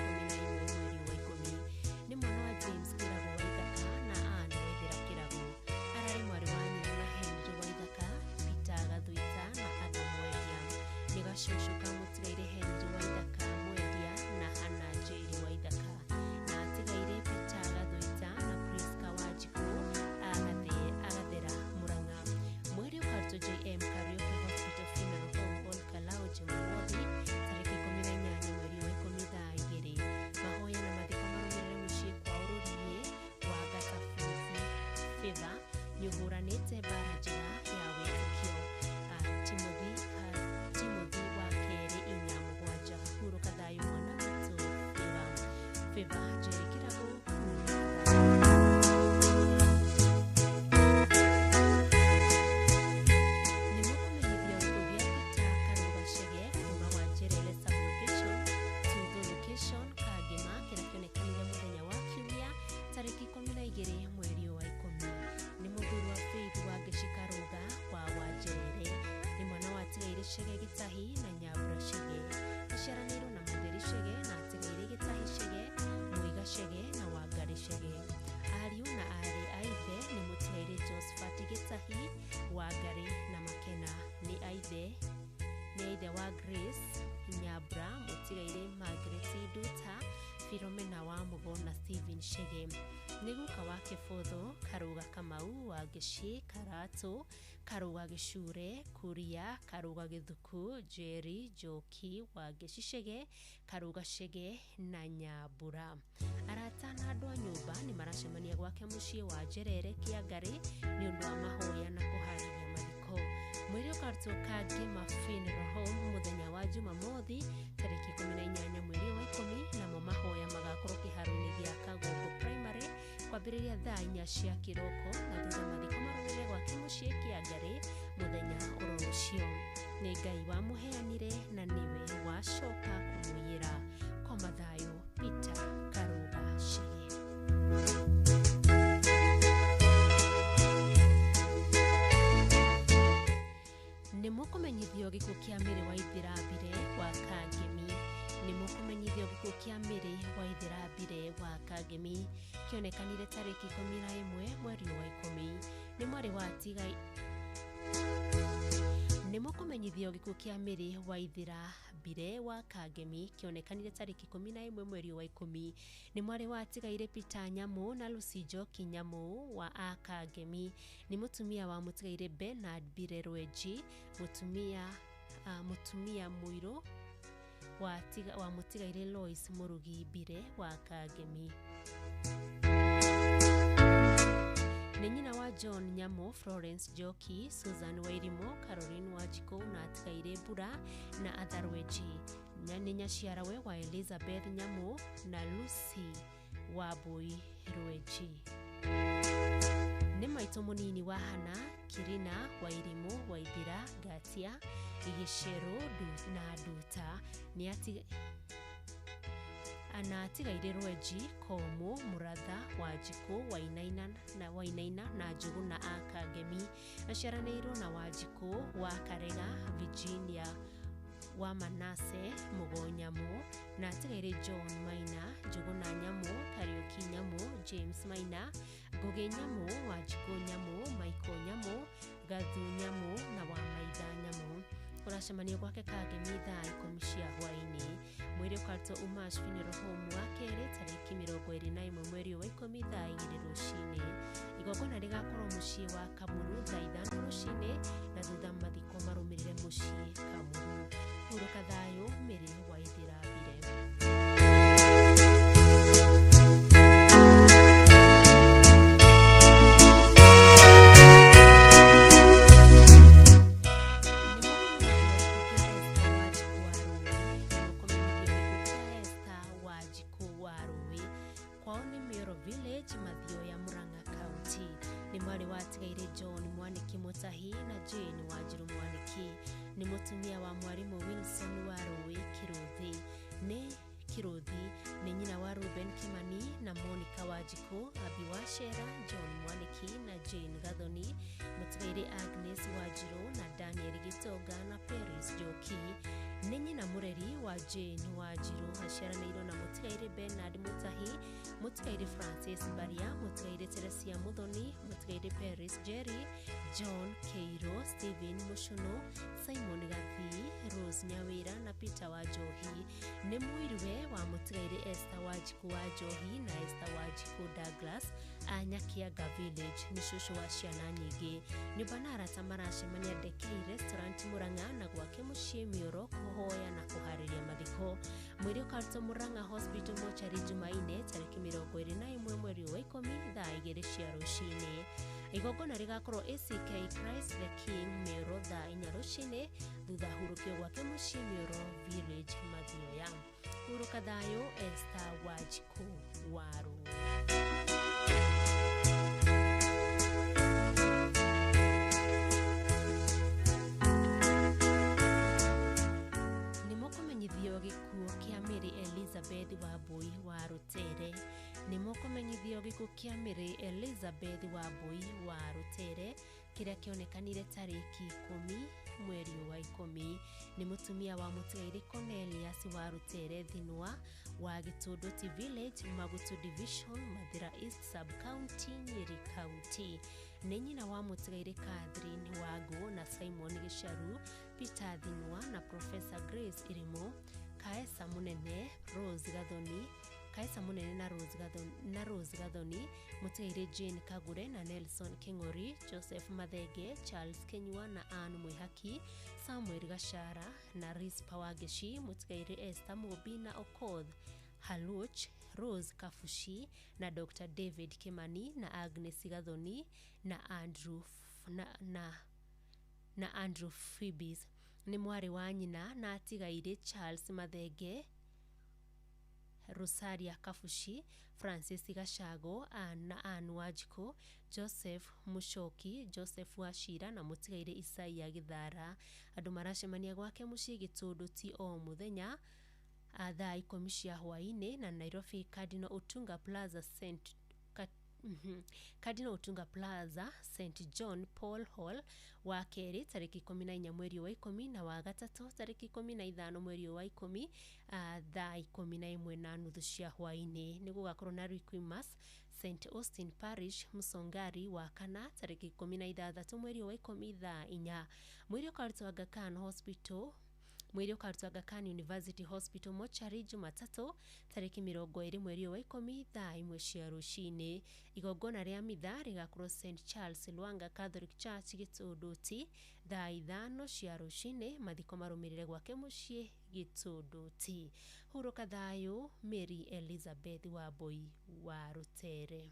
mweri wa 10. Nĩ mwana wa James Kĩrago Waithaka na Ann Waithera Kĩrago. Ararĩ mwarĩ wa nyina na Henry Waithaka, Peter Gathuita na Adam Mwendia. Nĩ gacũcũ ka mũtigairĩ Henry Waithaka Mwendia na Hannah Njeri Waithaka. Na atigairĩ Peter Gathuita na Priska Wanjikũ Agathera Murang'a. Mwĩrĩ ũkarutwo JM Kariuki Hospital Funeral Home Ol Kalou Jumamothi tarĩki 18 mweri wa 10 thaa 2. Mahoya na mathiko marũmĩrĩre mũciĩ kwao Rũriĩ wa Gatabuthi. Favor nĩũhũranĩte mbara njega ya wĩtĩkio. Timothy wa kerĩ 4:7. Hurũka thayũ mwana witũ Favor. Favor Njeri Kĩrago hurũka thayũ. Nĩmũkũmenyithio gĩkuũ gĩa Peter Karũga Chege kuma wa Njerere sub-location Tudho location Kangema kĩrĩa kĩonekanire mũthenya wa Kiumia tarĩki 12 mweri wa 10. Nĩ mũthuri wa Faith Wangeci Karũga wa Wanjerere. Nĩ mwana wa atigairĩ Chege Gĩtahi na Nyambura Chege. Aciaranĩirwo na Mũtheri Chege na atigairĩ Gĩtahi Chege, Mũiga Chege na Wangarĩ Chege. Ariũ na aarĩ a ithe nĩ mũtigairĩ Josephat Gĩtahi, Wangarĩ na Makena. Nĩ aithe wa Grace Nyambura, mũtigairĩ Margaret Nduta, Philomena wa Mũgo na Stephen Chege. Nĩ guka wa Kĩbũthũ, Karũga Kamau, Wangeci Karatũ, Karũga Gĩcure, Kuria, Karũga Gĩthuku, Njeri Njoki, Wangeci Chege, Karũga Chege na Nyambura. Arata na andũ a nyũmba nĩ maracemania gwake mũciĩ wa Njerere Kĩangarĩ nĩ ũndũ wa mahoya na kũharĩria mathiko. Mwĩrĩ ũkarutwo Kangema Funeral Home mũthenya wa Jumamothi tarĩki 18 mweri wa 10, namo mahoya magakorwo kĩharo-inĩ gĩa Kagongo Primary kwambĩrĩria thaa 4 cia kĩroko na thutha mathiko marũmĩrĩre gwake mũciĩ Kĩangarĩ mũthenya oro ũcio. Nĩ Ngai wamũheanire na nĩwe wacoka kũmũiyĩra. Koma thayũ Peter Karũga Chege. Nĩmũkũmenyithio gĩkuũ kĩa Mĩrĩ Waithera Mbire wa Kangemi. Nĩmũkũmenyithio gĩkuũ kĩa Mĩrĩ Waithera Mbire wa Kangemi kĩonekanire tarĩki 11 mweri wa 10. Nĩ mwarĩ wa Tigai. Nĩmũkũmenyithio gĩkuũ kĩa Mĩrĩ Waithera Mbire wa Kangemi kĩonekanire tarĩki 11 mweri wa 10. Nĩ mwarĩ wa atigairĩ Peter Nyamũ na Lucy Njoki Nyamũ wa a Kangemi. Nĩ mũtumia wa mũtigairĩ Bernard Mbire Rwenji, mũtumia mũirũ wa mũtigairĩ Lois Mũrugi Mbire wa Kangemi. Nĩ nyina wa John Nyamũ, Florence Njoki, Susan Wairimũ, Caroline Wanjikũ na atigairĩ Mbura na Arthur Rwenji. Nĩ nyaciarawe wa Elizabeth Nyamũ na Lucy Wambui Rwenji. Nĩ maitũ mũnini wa Hana, Kirina, Wairimu, Waithira, Ngatia, Gĩcerũ na Nduta. Nĩ ana atigaire Rwenji, Komũ, Mũratha, Wanjikũ, Wainaina na Wainaina na Njũgũna a Kangemi. Aciaranĩirwo na Wanjikũ wa Karega, Virginia wa Manase, Mũgonyamu, na atigaire John Maina, Njũgũna Nyamũ, Kariũki Nyamũ, James Maina, Ngũgĩ Nyamũ, Wanjikũ Nyamũ, Michael Nyamũ, Gathu Nyamũ na Wamaitha Nyamũ. Ũracemanio gwake Kangemi thaa 10 cia hwaĩ-inĩ. Mwĩrĩ ũkarutwo Umash Funeral Home wa kerĩ tarĩki 21 mweri wa 10 thaa 2 rũcinĩ. Igongona rĩgakorwo mũciĩ wa Kamuru thaa 5 rũcinĩ na thutha mathiko marũmĩrĩre mũciĩ Kamuru. Hurũka thayũ Mary Waithira Mbire. Esther Wanjikũ wa Rũĩ kwao nĩ Mĩoro Village, Mathioya, Murang'a County. Nĩ mwarĩ wa atigaire John Mwaniki Mutahi na Jane Wanjiru Mwaniki. Nĩ mũtumia wa mwarimũ Wilson wa Rũĩ Kĩrũthi. Nĩ Kĩrũthi nĩ nyina wa Ruben Kimani na Monica Wanjikũ, Abi Wachera, John Mwaniki na Jane Gathoni, mũtigairĩ Agnes Wanjiru na Daniel Gitonga na Paris Njoki. Nĩ nyina mũreri wa Jane Wanjiru, aciaranĩirwo na mũtigairĩ Bernard Mutahi, mũtigairĩ Francis Baria, mũtigairĩ Teresia Muthoni, mũtigairĩ Paris Jerry, John Keiro, Stephen Mucuno, Simon Gathii, Rose Nyawĩra na Peter Wanjohi. Nĩ mũiruwe wa mũtigairĩ Esther Wanjikũ wa Njohi na Esther Wanjikũ Douglas a Nyakianga Village. Nĩ cũcũ wa ciana nyingĩ. Nyũmba na arata maracemania Ndekei Restaurant Murang'a na gwake mũciĩ Mĩoro kũhoya na kũharĩria mathiko. Mwĩrĩ ũkarutwo Murang'a Hospital mochari Jumaine tarĩki 21 mweri wa 10 thaa 2 cia rũcinĩ. Igongona rĩgakorwo ACK Christ the King Mĩoro thaa 4 rũcinĩ thutha hurũkio gwake mũciĩ Mĩoro Village Mathioya. Hurũka thayũ Esther Wanjikũ wa Rũĩ. Nĩ mũkũmenyithio gĩkuũ kĩa Mary Elizabeth Wambui wa Rũtere. Nĩ mũkũmenyithio gĩkuũ kĩa Mary Elizabeth Wambui wa Rũtere kĩrĩa kĩonekanire tarĩki 10 mweri wa 10. Nĩ mũtumia wa mũtigairĩ Cornelius wa Rũtere Thinwa wa Gĩtũndũti Village, Magutu Division, Mathira East Sub-County, Nyeri County. Nĩ nyina wa mũtigairĩ Catherine Wangũ na Simon Gĩcaru, Peter Thinwa na Professor Grace Irimũ, Kaesa Mũnene, Rose Gathoni, Kaesa Mũnene na Rose Gathoni, mũtigairĩ Jane Kagure na Nelson King'ori, Joseph Mathenge, Charles Kenyua na Ann Mwihaki, Samuel Gachara na Rispa Wangeci, mũtigairĩ Esther Mũmbi na Okoth Haluch, Rose Kabushi na Dr. David Kimani na Agnes Gathoni na Andrew na Andrew Phoebes. Nĩ mwarĩ wa nyina na atigairĩ Charles Mathenge, Rosaria Kabushi, Francis Gacago na Ann Wanjikũ, Joseph Muchoki, Joseph Wachira na mũtigairĩ Isaia Gĩthara. Andũ maracemania gwake mũciĩ Gĩtũndũti o mũthenya thaa 10 cia hwaĩ-inĩ na Nairobi Cardinal Otunga Plaza St. Cardinal Otunga Plaza St John Paul Hall wa kerĩ tarĩki 14 mweri wa 10 na wa gatatũ tarĩki 15 mweri wa 10 thaa 11:30 cia hwaĩ-inĩ. Nĩ gũgakorwo na Requiem Mass St Austin Parish Msongari wa kana tarĩki 16 mweri wa 10 thaa 4. Mwĩrĩ ũkarutwo Aga Khan Hospital Mwĩrĩ ũkarutwo Aga Khan University Hospital mochari Jumatatũ tarĩki 20 mweri wa 10 thaa 1 cia rũcinĩ. Igongona rĩa mitha rĩgakorwo St Charles Lwanga Catholic Church Gĩtũndũti thaa 5 cia rũcinĩ. Mathiko marũmĩrĩre gwake mũciĩ Gĩtũndũti. Hurũka thayũ Mary Elizabeth Wambui wa Rũtere.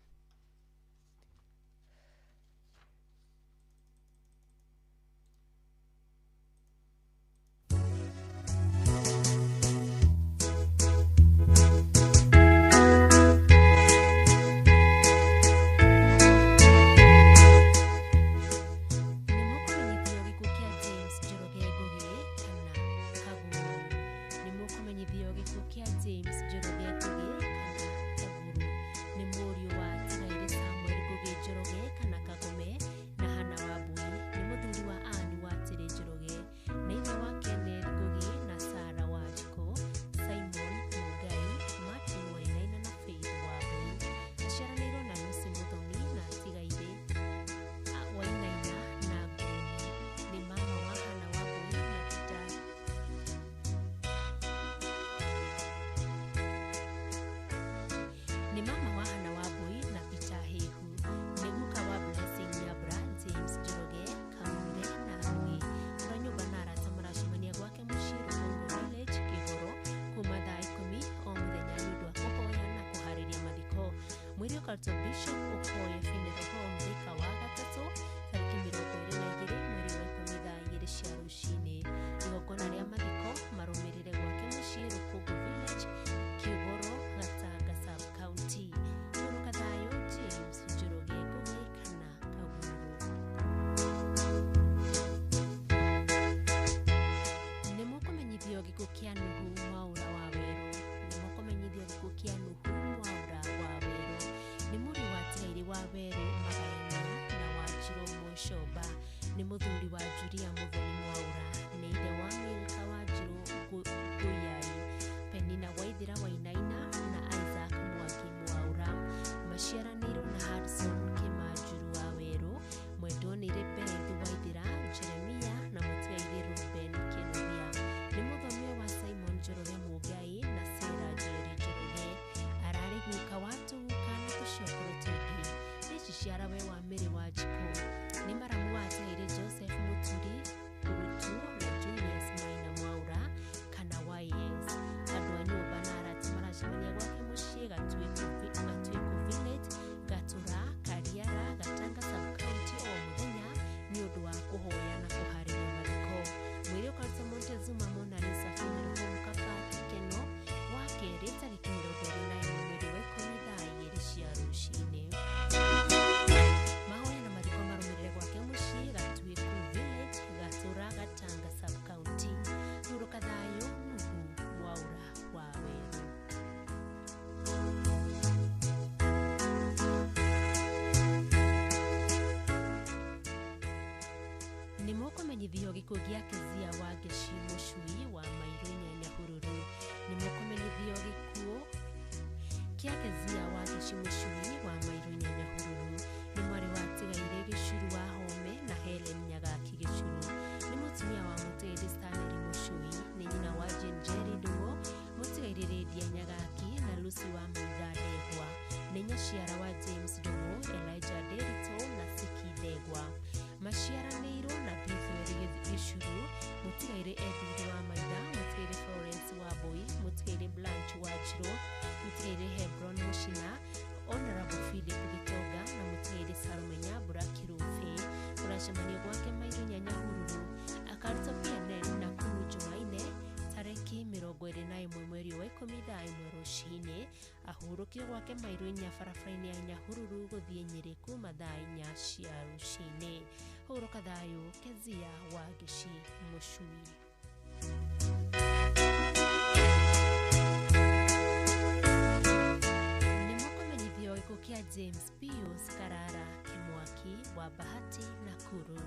ũkarutwo Bishop Okoye Funeral Home Thika wa gatatũ tarĩki 22 mweri wa 10 thaa 2 cia rũcinĩ. Igongona rĩa mathiko marũmĩrĩre gwake mũciĩ Rũkũngũ Village, Kĩgoro, Gatanga sub county. Hurũka thayũ James Njoroge Ngũgĩ kana Kaguru. Nĩ mũkũmenyithio gĩkuũ kĩa Nuhu Mwaũra wa Werũ. Nĩ mũkũmenyithio gĩkuũ kĩa Nuhu Mwaũra wa Werũ. Nĩ mũriũ wa Tigairĩ wa Werũ Magayania na Wanjirũ Mũcomba. Nĩ mũthuri wa Julia Mũthoni Mwaũra. Nĩ ithe wa Milka Wanjirũ Ngũyai, Penina Waithĩra Wainaina na Isaac Mwangi Mwaũra. Maciaranĩirwo na Hudson Kĩmanjuru wa Werũ, mwendwo nĩ Beth Waithĩra, Jeremia na mũtigairĩ Reuben Kĩnuthia. Nĩ mũthomio wa Simon Njoroge Mũngai na Sarah Njeri Njoroge. Ararĩ guka wa tũguka na tũcokoro tũingĩ. Nĩ ciciarawe wa Mary Wanjikũ. Nĩ maramu wa atigairĩ Joseph Mũturi Ũrutu na Julius Maina Mwaũra kana YS. Andũ a nyũmba na arata maracemania gwake mũciĩ Gatuĩku Village, Gatũra, Kariara, Gatanga sub-county o mũthenya nĩ ũndũ wa kũhoya na kũharĩria mathiko. Mwĩrĩ ũkarutwo Montezuma Mona Lisa Funeral Home Kabati Keno wa kerĩ tarĩki 21 mweri wa 10 thaa 2 cia rũcinĩ. Mahoya na mathiko marũmĩrĩre gwake mũciĩ Gatuĩku Village, Gatũra, Gatanga sub-county. Hurũka thayũ Nuhu Mwaũra wa Werũ. Nĩ mũkũmenyithio gĩkuũ gĩa Kezia wa Ngeci Mũcui wa Mairũ Nyanyahururu. Nĩ mũkũmenyithio gĩkuũ kĩa Kezia wa Ngeci Mũcui wa Mairũ Nyanyahururu. Nĩ mwarĩ wa Tigairĩ Gĩcuru wa Home na Helen Nyagaki Gĩcuru. Nĩ mũtumia wa mũtigairĩ Stanley Mũcui. Nĩ nyina wa Jane Njeri Ndung'u, mũtigairĩ Lydia Nyagaki na Lucy wa Maitha Ndegwa. Nĩ nyaciara wa James Ndung'u, Elijah Nderitu na Siki Ndegwa. Maciaranĩirwo na Bethuel Gĩcuru, mũtigairĩ Edwin wa Maitha, mũtigairĩ Florence Wambui, mũtigairĩ Blanche Wanjirũ, mũtigairĩ Hebron Mũcina, Honorable Philip Gĩtonga na mũtigairĩ Salome Nyambura Kĩrũbĩ. Kũracemanio gwake Mairũ Nyanyahururu. Akarutwo PNN Nakuru Jumaine tarĩki 21 mweri wa 10 thaa 1 rũcinĩ. Ahurũkio gwake Mairũ inya barabara-inĩ ya Nyahururu gũthiĩ Nyĩrĩ kuma thaa 4 cia rũcinĩ. Hurũka thayũ Kezia wa Ngeci Mũcui. Nĩ mũkũmenyithio gĩkuũ kĩa James Pius Karara Kĩmwaki wa Bahati Nakuru.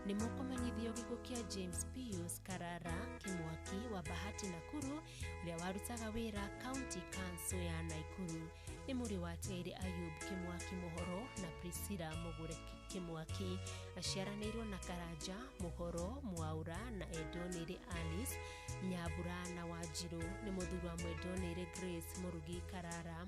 Nĩ mũkũmenyithio gĩkuũ kĩa James Pius Karara Kĩmwaki wa Bahati Nakuru ũrĩa warutaga wĩra County Council ya Nakuru. Nĩ mũriũ wa Tigairĩ Ayub Kĩmwaki Mũhoro na Priscilla Mũgũre Kĩmwaki. Aciaranĩirwo na Karanja Mũhoro Mwaũra na Endonĩrĩ Alice Nyambura na Wanjirũ. Nĩ mũthuri wa Mwendonĩrĩ Grace Mũrugi Karara.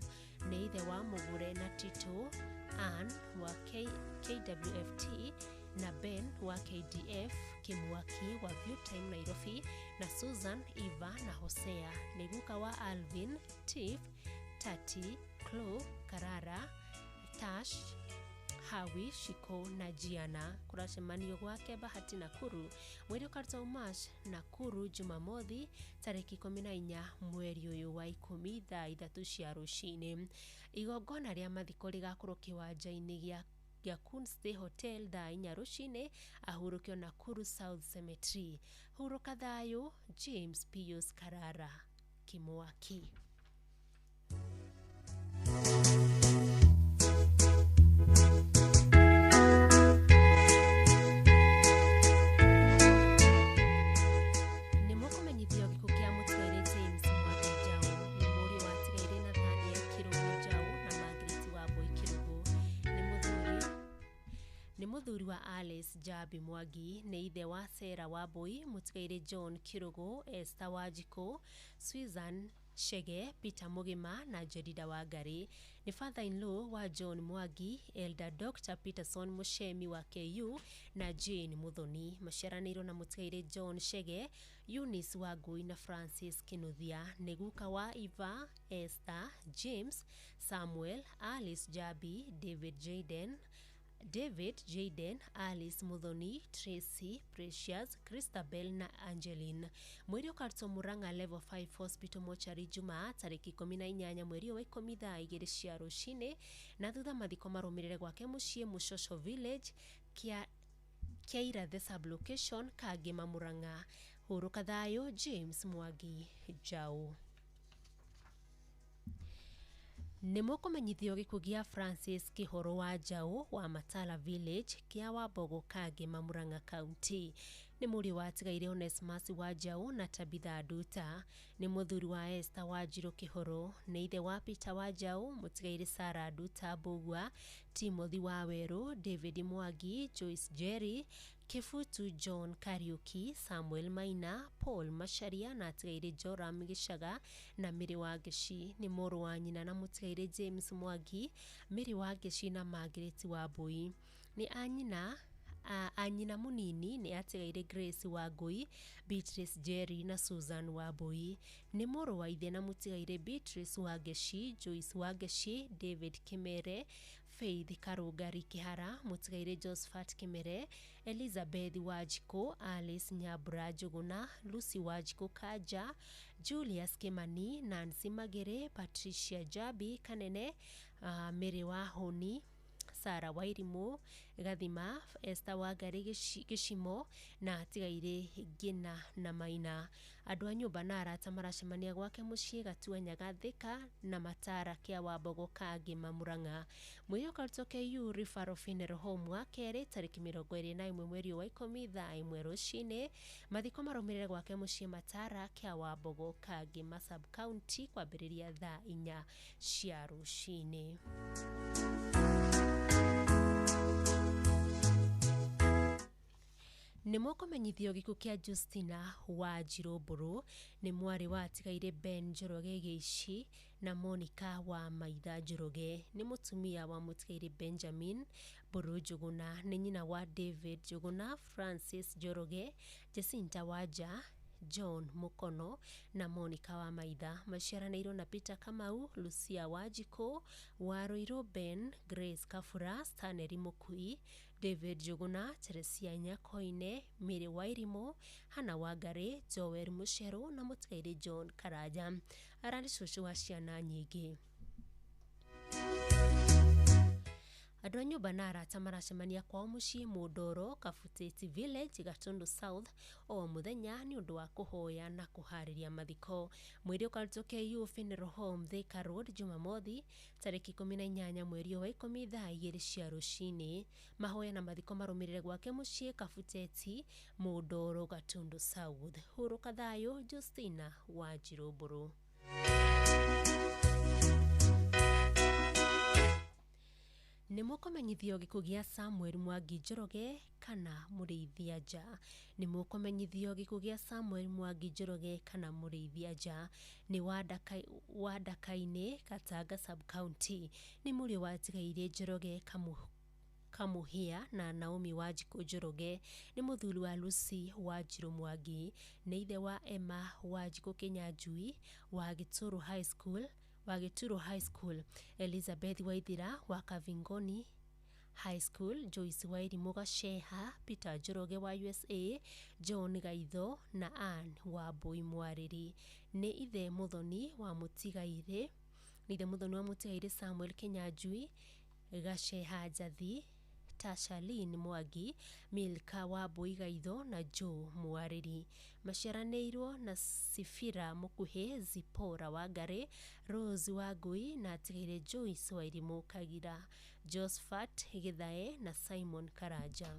Nĩ ithe wa Mũgũre na Tito Ann wa KWFT na Ben wa KDF, Kimwaki wa Viewtime Nairobi na Susan, Eva na Hosea. Nĩ guka wa Alvin, Tiff, Tati, Chloe, Karara, Tash, Hawi, Shiko na Giana. Kũracemanio gwake Bahati Nakuru mwĩrĩ ũkarutwo Umash Nakuru Jumamothi tarĩki 14 mweri ũyũ wa 10 thaa 3 cia rũcinĩ. Igongona rĩa mathiko rĩgakorwo kĩwanja-inĩ gĩa Kunstay Hotel thaa 4 rũcinĩ. Ahurũkio Nakuru South Cemetery. Hurũka thayũ James Pius Karara Kĩmwaki. Nĩ mũkũmenyithio gĩkuũ kĩa mũtigairĩ James Mwangi Njaũ. Nĩ mũriũ wa Tigairĩ Nathaniel Kĩrũgũ Njaũ na Margaret Wambui Kĩrũgũ. Nĩ mũthuri wa Alice Njambi Mwangi. Nĩ ithe wa Sarah Wambui, mũtigairĩ John Kĩrũgũ, Esther Wanjikũ, Susan Chege, Peter Mugima na Jedida Wangari. Nĩ father in law wa John Mwangi, Elder Dr Peterson Muchemi wa KU na Jane Muthoni. Maciaranĩirwo na mũtigairĩ John Chege, Eunice Wangui na Francis Kinuthia. Nĩ guka wa Eva, Esther, James, Samuel, Alice Jabi, David Jaden, David Jaden, Alice Muthoni, Tracy, Precious, Christabel na Angeline. Mwĩrĩ ũkarutwo Murang'a Level 5 Hospital mochari Jumaa tarĩki 18 mweri wa 10 thaa 2 cia rũcinĩ, na thutha mathiko marũmĩrĩre gwake mũciĩ Mushosho Village kia Kiaira sub-location Kangema Murang'a. Hurũka thayũ James Mwangi Njau. Nĩ mũkũmenyithio gĩkuũ gĩa Francis Kĩhoro wa Njaũ wa Matala Village kĩa Wambogo Kangema Murang'a County. Nĩ mũriũ wa atigaire Onesmus wa Njaũ na Tabitha Nduta. Nĩ mũthuri wa Esther Wanjirũ Kĩhoro. Nĩ ithe wa Peter wa Njaũ, mũtigaire Sarah Nduta Mbũgua, Timothy Wawerũ, David Mwangi, Joyce Jerry, Kĩbutu John Kariuki, Samuel Maina, Paul Macharia na atigaire Joram Gĩcaga na Mary Wangeci. Nĩ mũrũ wa nyina na mũtigaire James Mwangi, Mary Wangeci na Margaret Wambui. Nĩ anyina anyina mũnini nĩ atigaire Grace Wangui, Beatrice Jerry na Susan Wambui. Nĩ mũrũ wa ithe na mũtigaire Beatrice Wangeci, Joyce Wangeci, David Kĩmere, Faith Karũngari Kĩhara, mũtigaire Josephat Kĩmere, Elizabeth Wanjikũ, Alice Nyambura Njũgũna, Lucy Wanjikũ Kanja, Julius Kĩmani, Nancy Magere, Patricia Jabi Kanene, Mary Wahũni, Sarah Wairimũ Gathima, Esther Wangari Gĩcimo na atigaire Ngina na Maina. Andũ a nyũmba na arata maracemania gwake mũciĩ Gatua Nyaga Thika na Matara kĩa Wambogo Kangema Murang'a. Mwĩrĩ ũkarutwo KU Referral Funeral Home wa kerĩ tarĩki 21 mweri wa 10 thaa 1 rũcinĩ. Mathiko marũmĩrĩre gwake mũciĩ Matara kĩa Wambogo Kangema sub county kwambĩrĩria thaa 4 cia rũcinĩ. Nĩ mũkũmenyithio gĩkuũ kĩa Justina Wanjirũ Mbũrũ. Nĩ mwarĩ wa atigaire Ben Njoroge Gĩici na Monica wa Maitha Njoroge. Nĩ mũtumia wa mũtigaire Benjamin Mbũrũ Njũgũna. Nĩ nyina wa David Njũgũna, Francis Njoroge, Jacinta Wanja, John Mukono na Monica wa Maitha. Maciaranĩirwo na Peter Kamau, Lucia Wanjikũ, Waruiru Ben, Grace Kabura, Stanley Mũkui, David Njũgũna, Teresia Nyakoine, Mary Wairimũ, Hannah Wangari, Joel Mũcerũ na mũtigairĩ John Karanja. Ararĩ cũcũ wa ciana nyingĩ. Andũ a nyũmba na arata maracemania kwao mũciĩ Mũndoro, Kabutiti Village, Gatundu South o mũthenya nĩ ũndũ wa kũhoya na kũharĩria mathiko. Mwĩrĩ ũkarutwo KU Funeral Home Thika Road Jumamothi tarĩki 18 mweri wa 10 thaa 2 cia rũcinĩ. Mahoya na mathiko marũmĩrĩre gwake mũciĩ Kabuteti, Mũndoro, Gatundu South. Hurũka thayũ Justina Wanjirũ Mbũrũ. Nĩ mũkũmenyithio gĩkuũ gĩa Samuel Mwangi Njoroge kana mũrĩithia nja. Nĩ mũkũmenyithio gĩkuũ gĩa Samuel Mwangi Njoroge kana mũrĩithia nja. Nĩ wa Ndaka-inĩ, Gatanga sub-county. Nĩ mũriũ wa atigaire Njoroge Kamuhia na Naomi Wanjikũ Njoroge. Nĩ mũthuri wa Lucy Wanjirũ Mwangi. Nĩ ithe wa Emma Wanjikũ Kĩnyanjui wa Gĩtũrũ High School wa Gĩturo High School, Elizabeth Waithira wa Kavingoni High School, Joyce Wairimũ Gaceha, Peter Njoroge wa USA, John Gaitho na Ann Wambui Mwarĩri. Nĩ ithe mũthoni wa mũtigairĩ Samuel Kĩnyanjui, Gaceha Njathi, Tashalin Mwangi, Milka Wambui Gaitho na Joe Mwarĩri. Maciaranĩirwo na Sifira Mũkuhĩ, Zipora Wangari, Rose Wangui na atigaire Joyce Wairimũ Kagira, Josephat Gĩthae na Simon Karanja.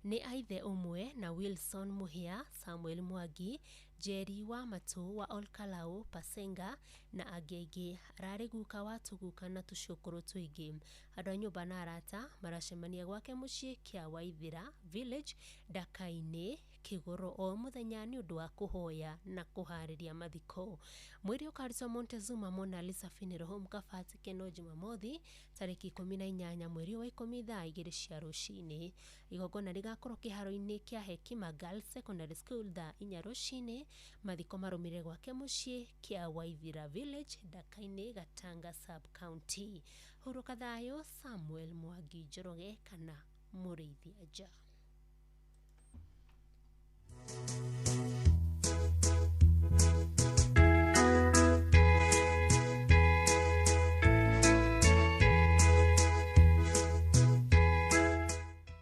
Nĩ aithe ũmwe na Wilson Mũhia, Samuel Mwangi, Njeri wa Matũ wa Olkalau, Pasenga na angĩ aingĩ. Ararĩ guka wa tũguka na tũcũkũrũ tũingĩ. Andũ a nyũmba na arata maracemania gwake mũciĩ kĩa Waithĩra Village, Ndaka-inĩ, Kĩgũrũ o mũthenya nĩ ũndũ wa kũhoya na kũharĩria mathiko. Mwĩrĩ ũkarutwo Montezuma Mona Lisa Funeral Home, Kabati, Keno, Jumamothi tarĩki 18 mweri wa 10 thaa 2 cia rũcinĩ. Igongona rĩgakorwo kĩharo-inĩ kĩa Hekima Girls Secondary School thaa 4 rũcinĩ. Mathiko marũmĩrĩre gwake mũciĩ kĩa Waithira Village, Ndaka-inĩ, Gatanga Sub County. Hurũka thayũ Samuel Mwangi Njoroge kana Mũrĩithi Nja.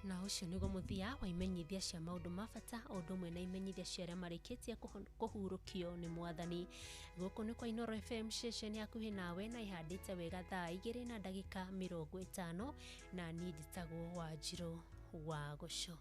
Na ũcio nĩguo mũthia wa imenyithia cia maũndũ ma bata o ũndũ ũmwe na imenyithia cia arĩa marĩkĩtie kũhurũkio nĩ mwathani. Gũkũ nĩ kwa Inooro FM, ceceni hakuhĩ nawe na ĩhandĩte wega thaa 2:50, na niĩ njĩtagwo Wanjirũ wa Gũcũ.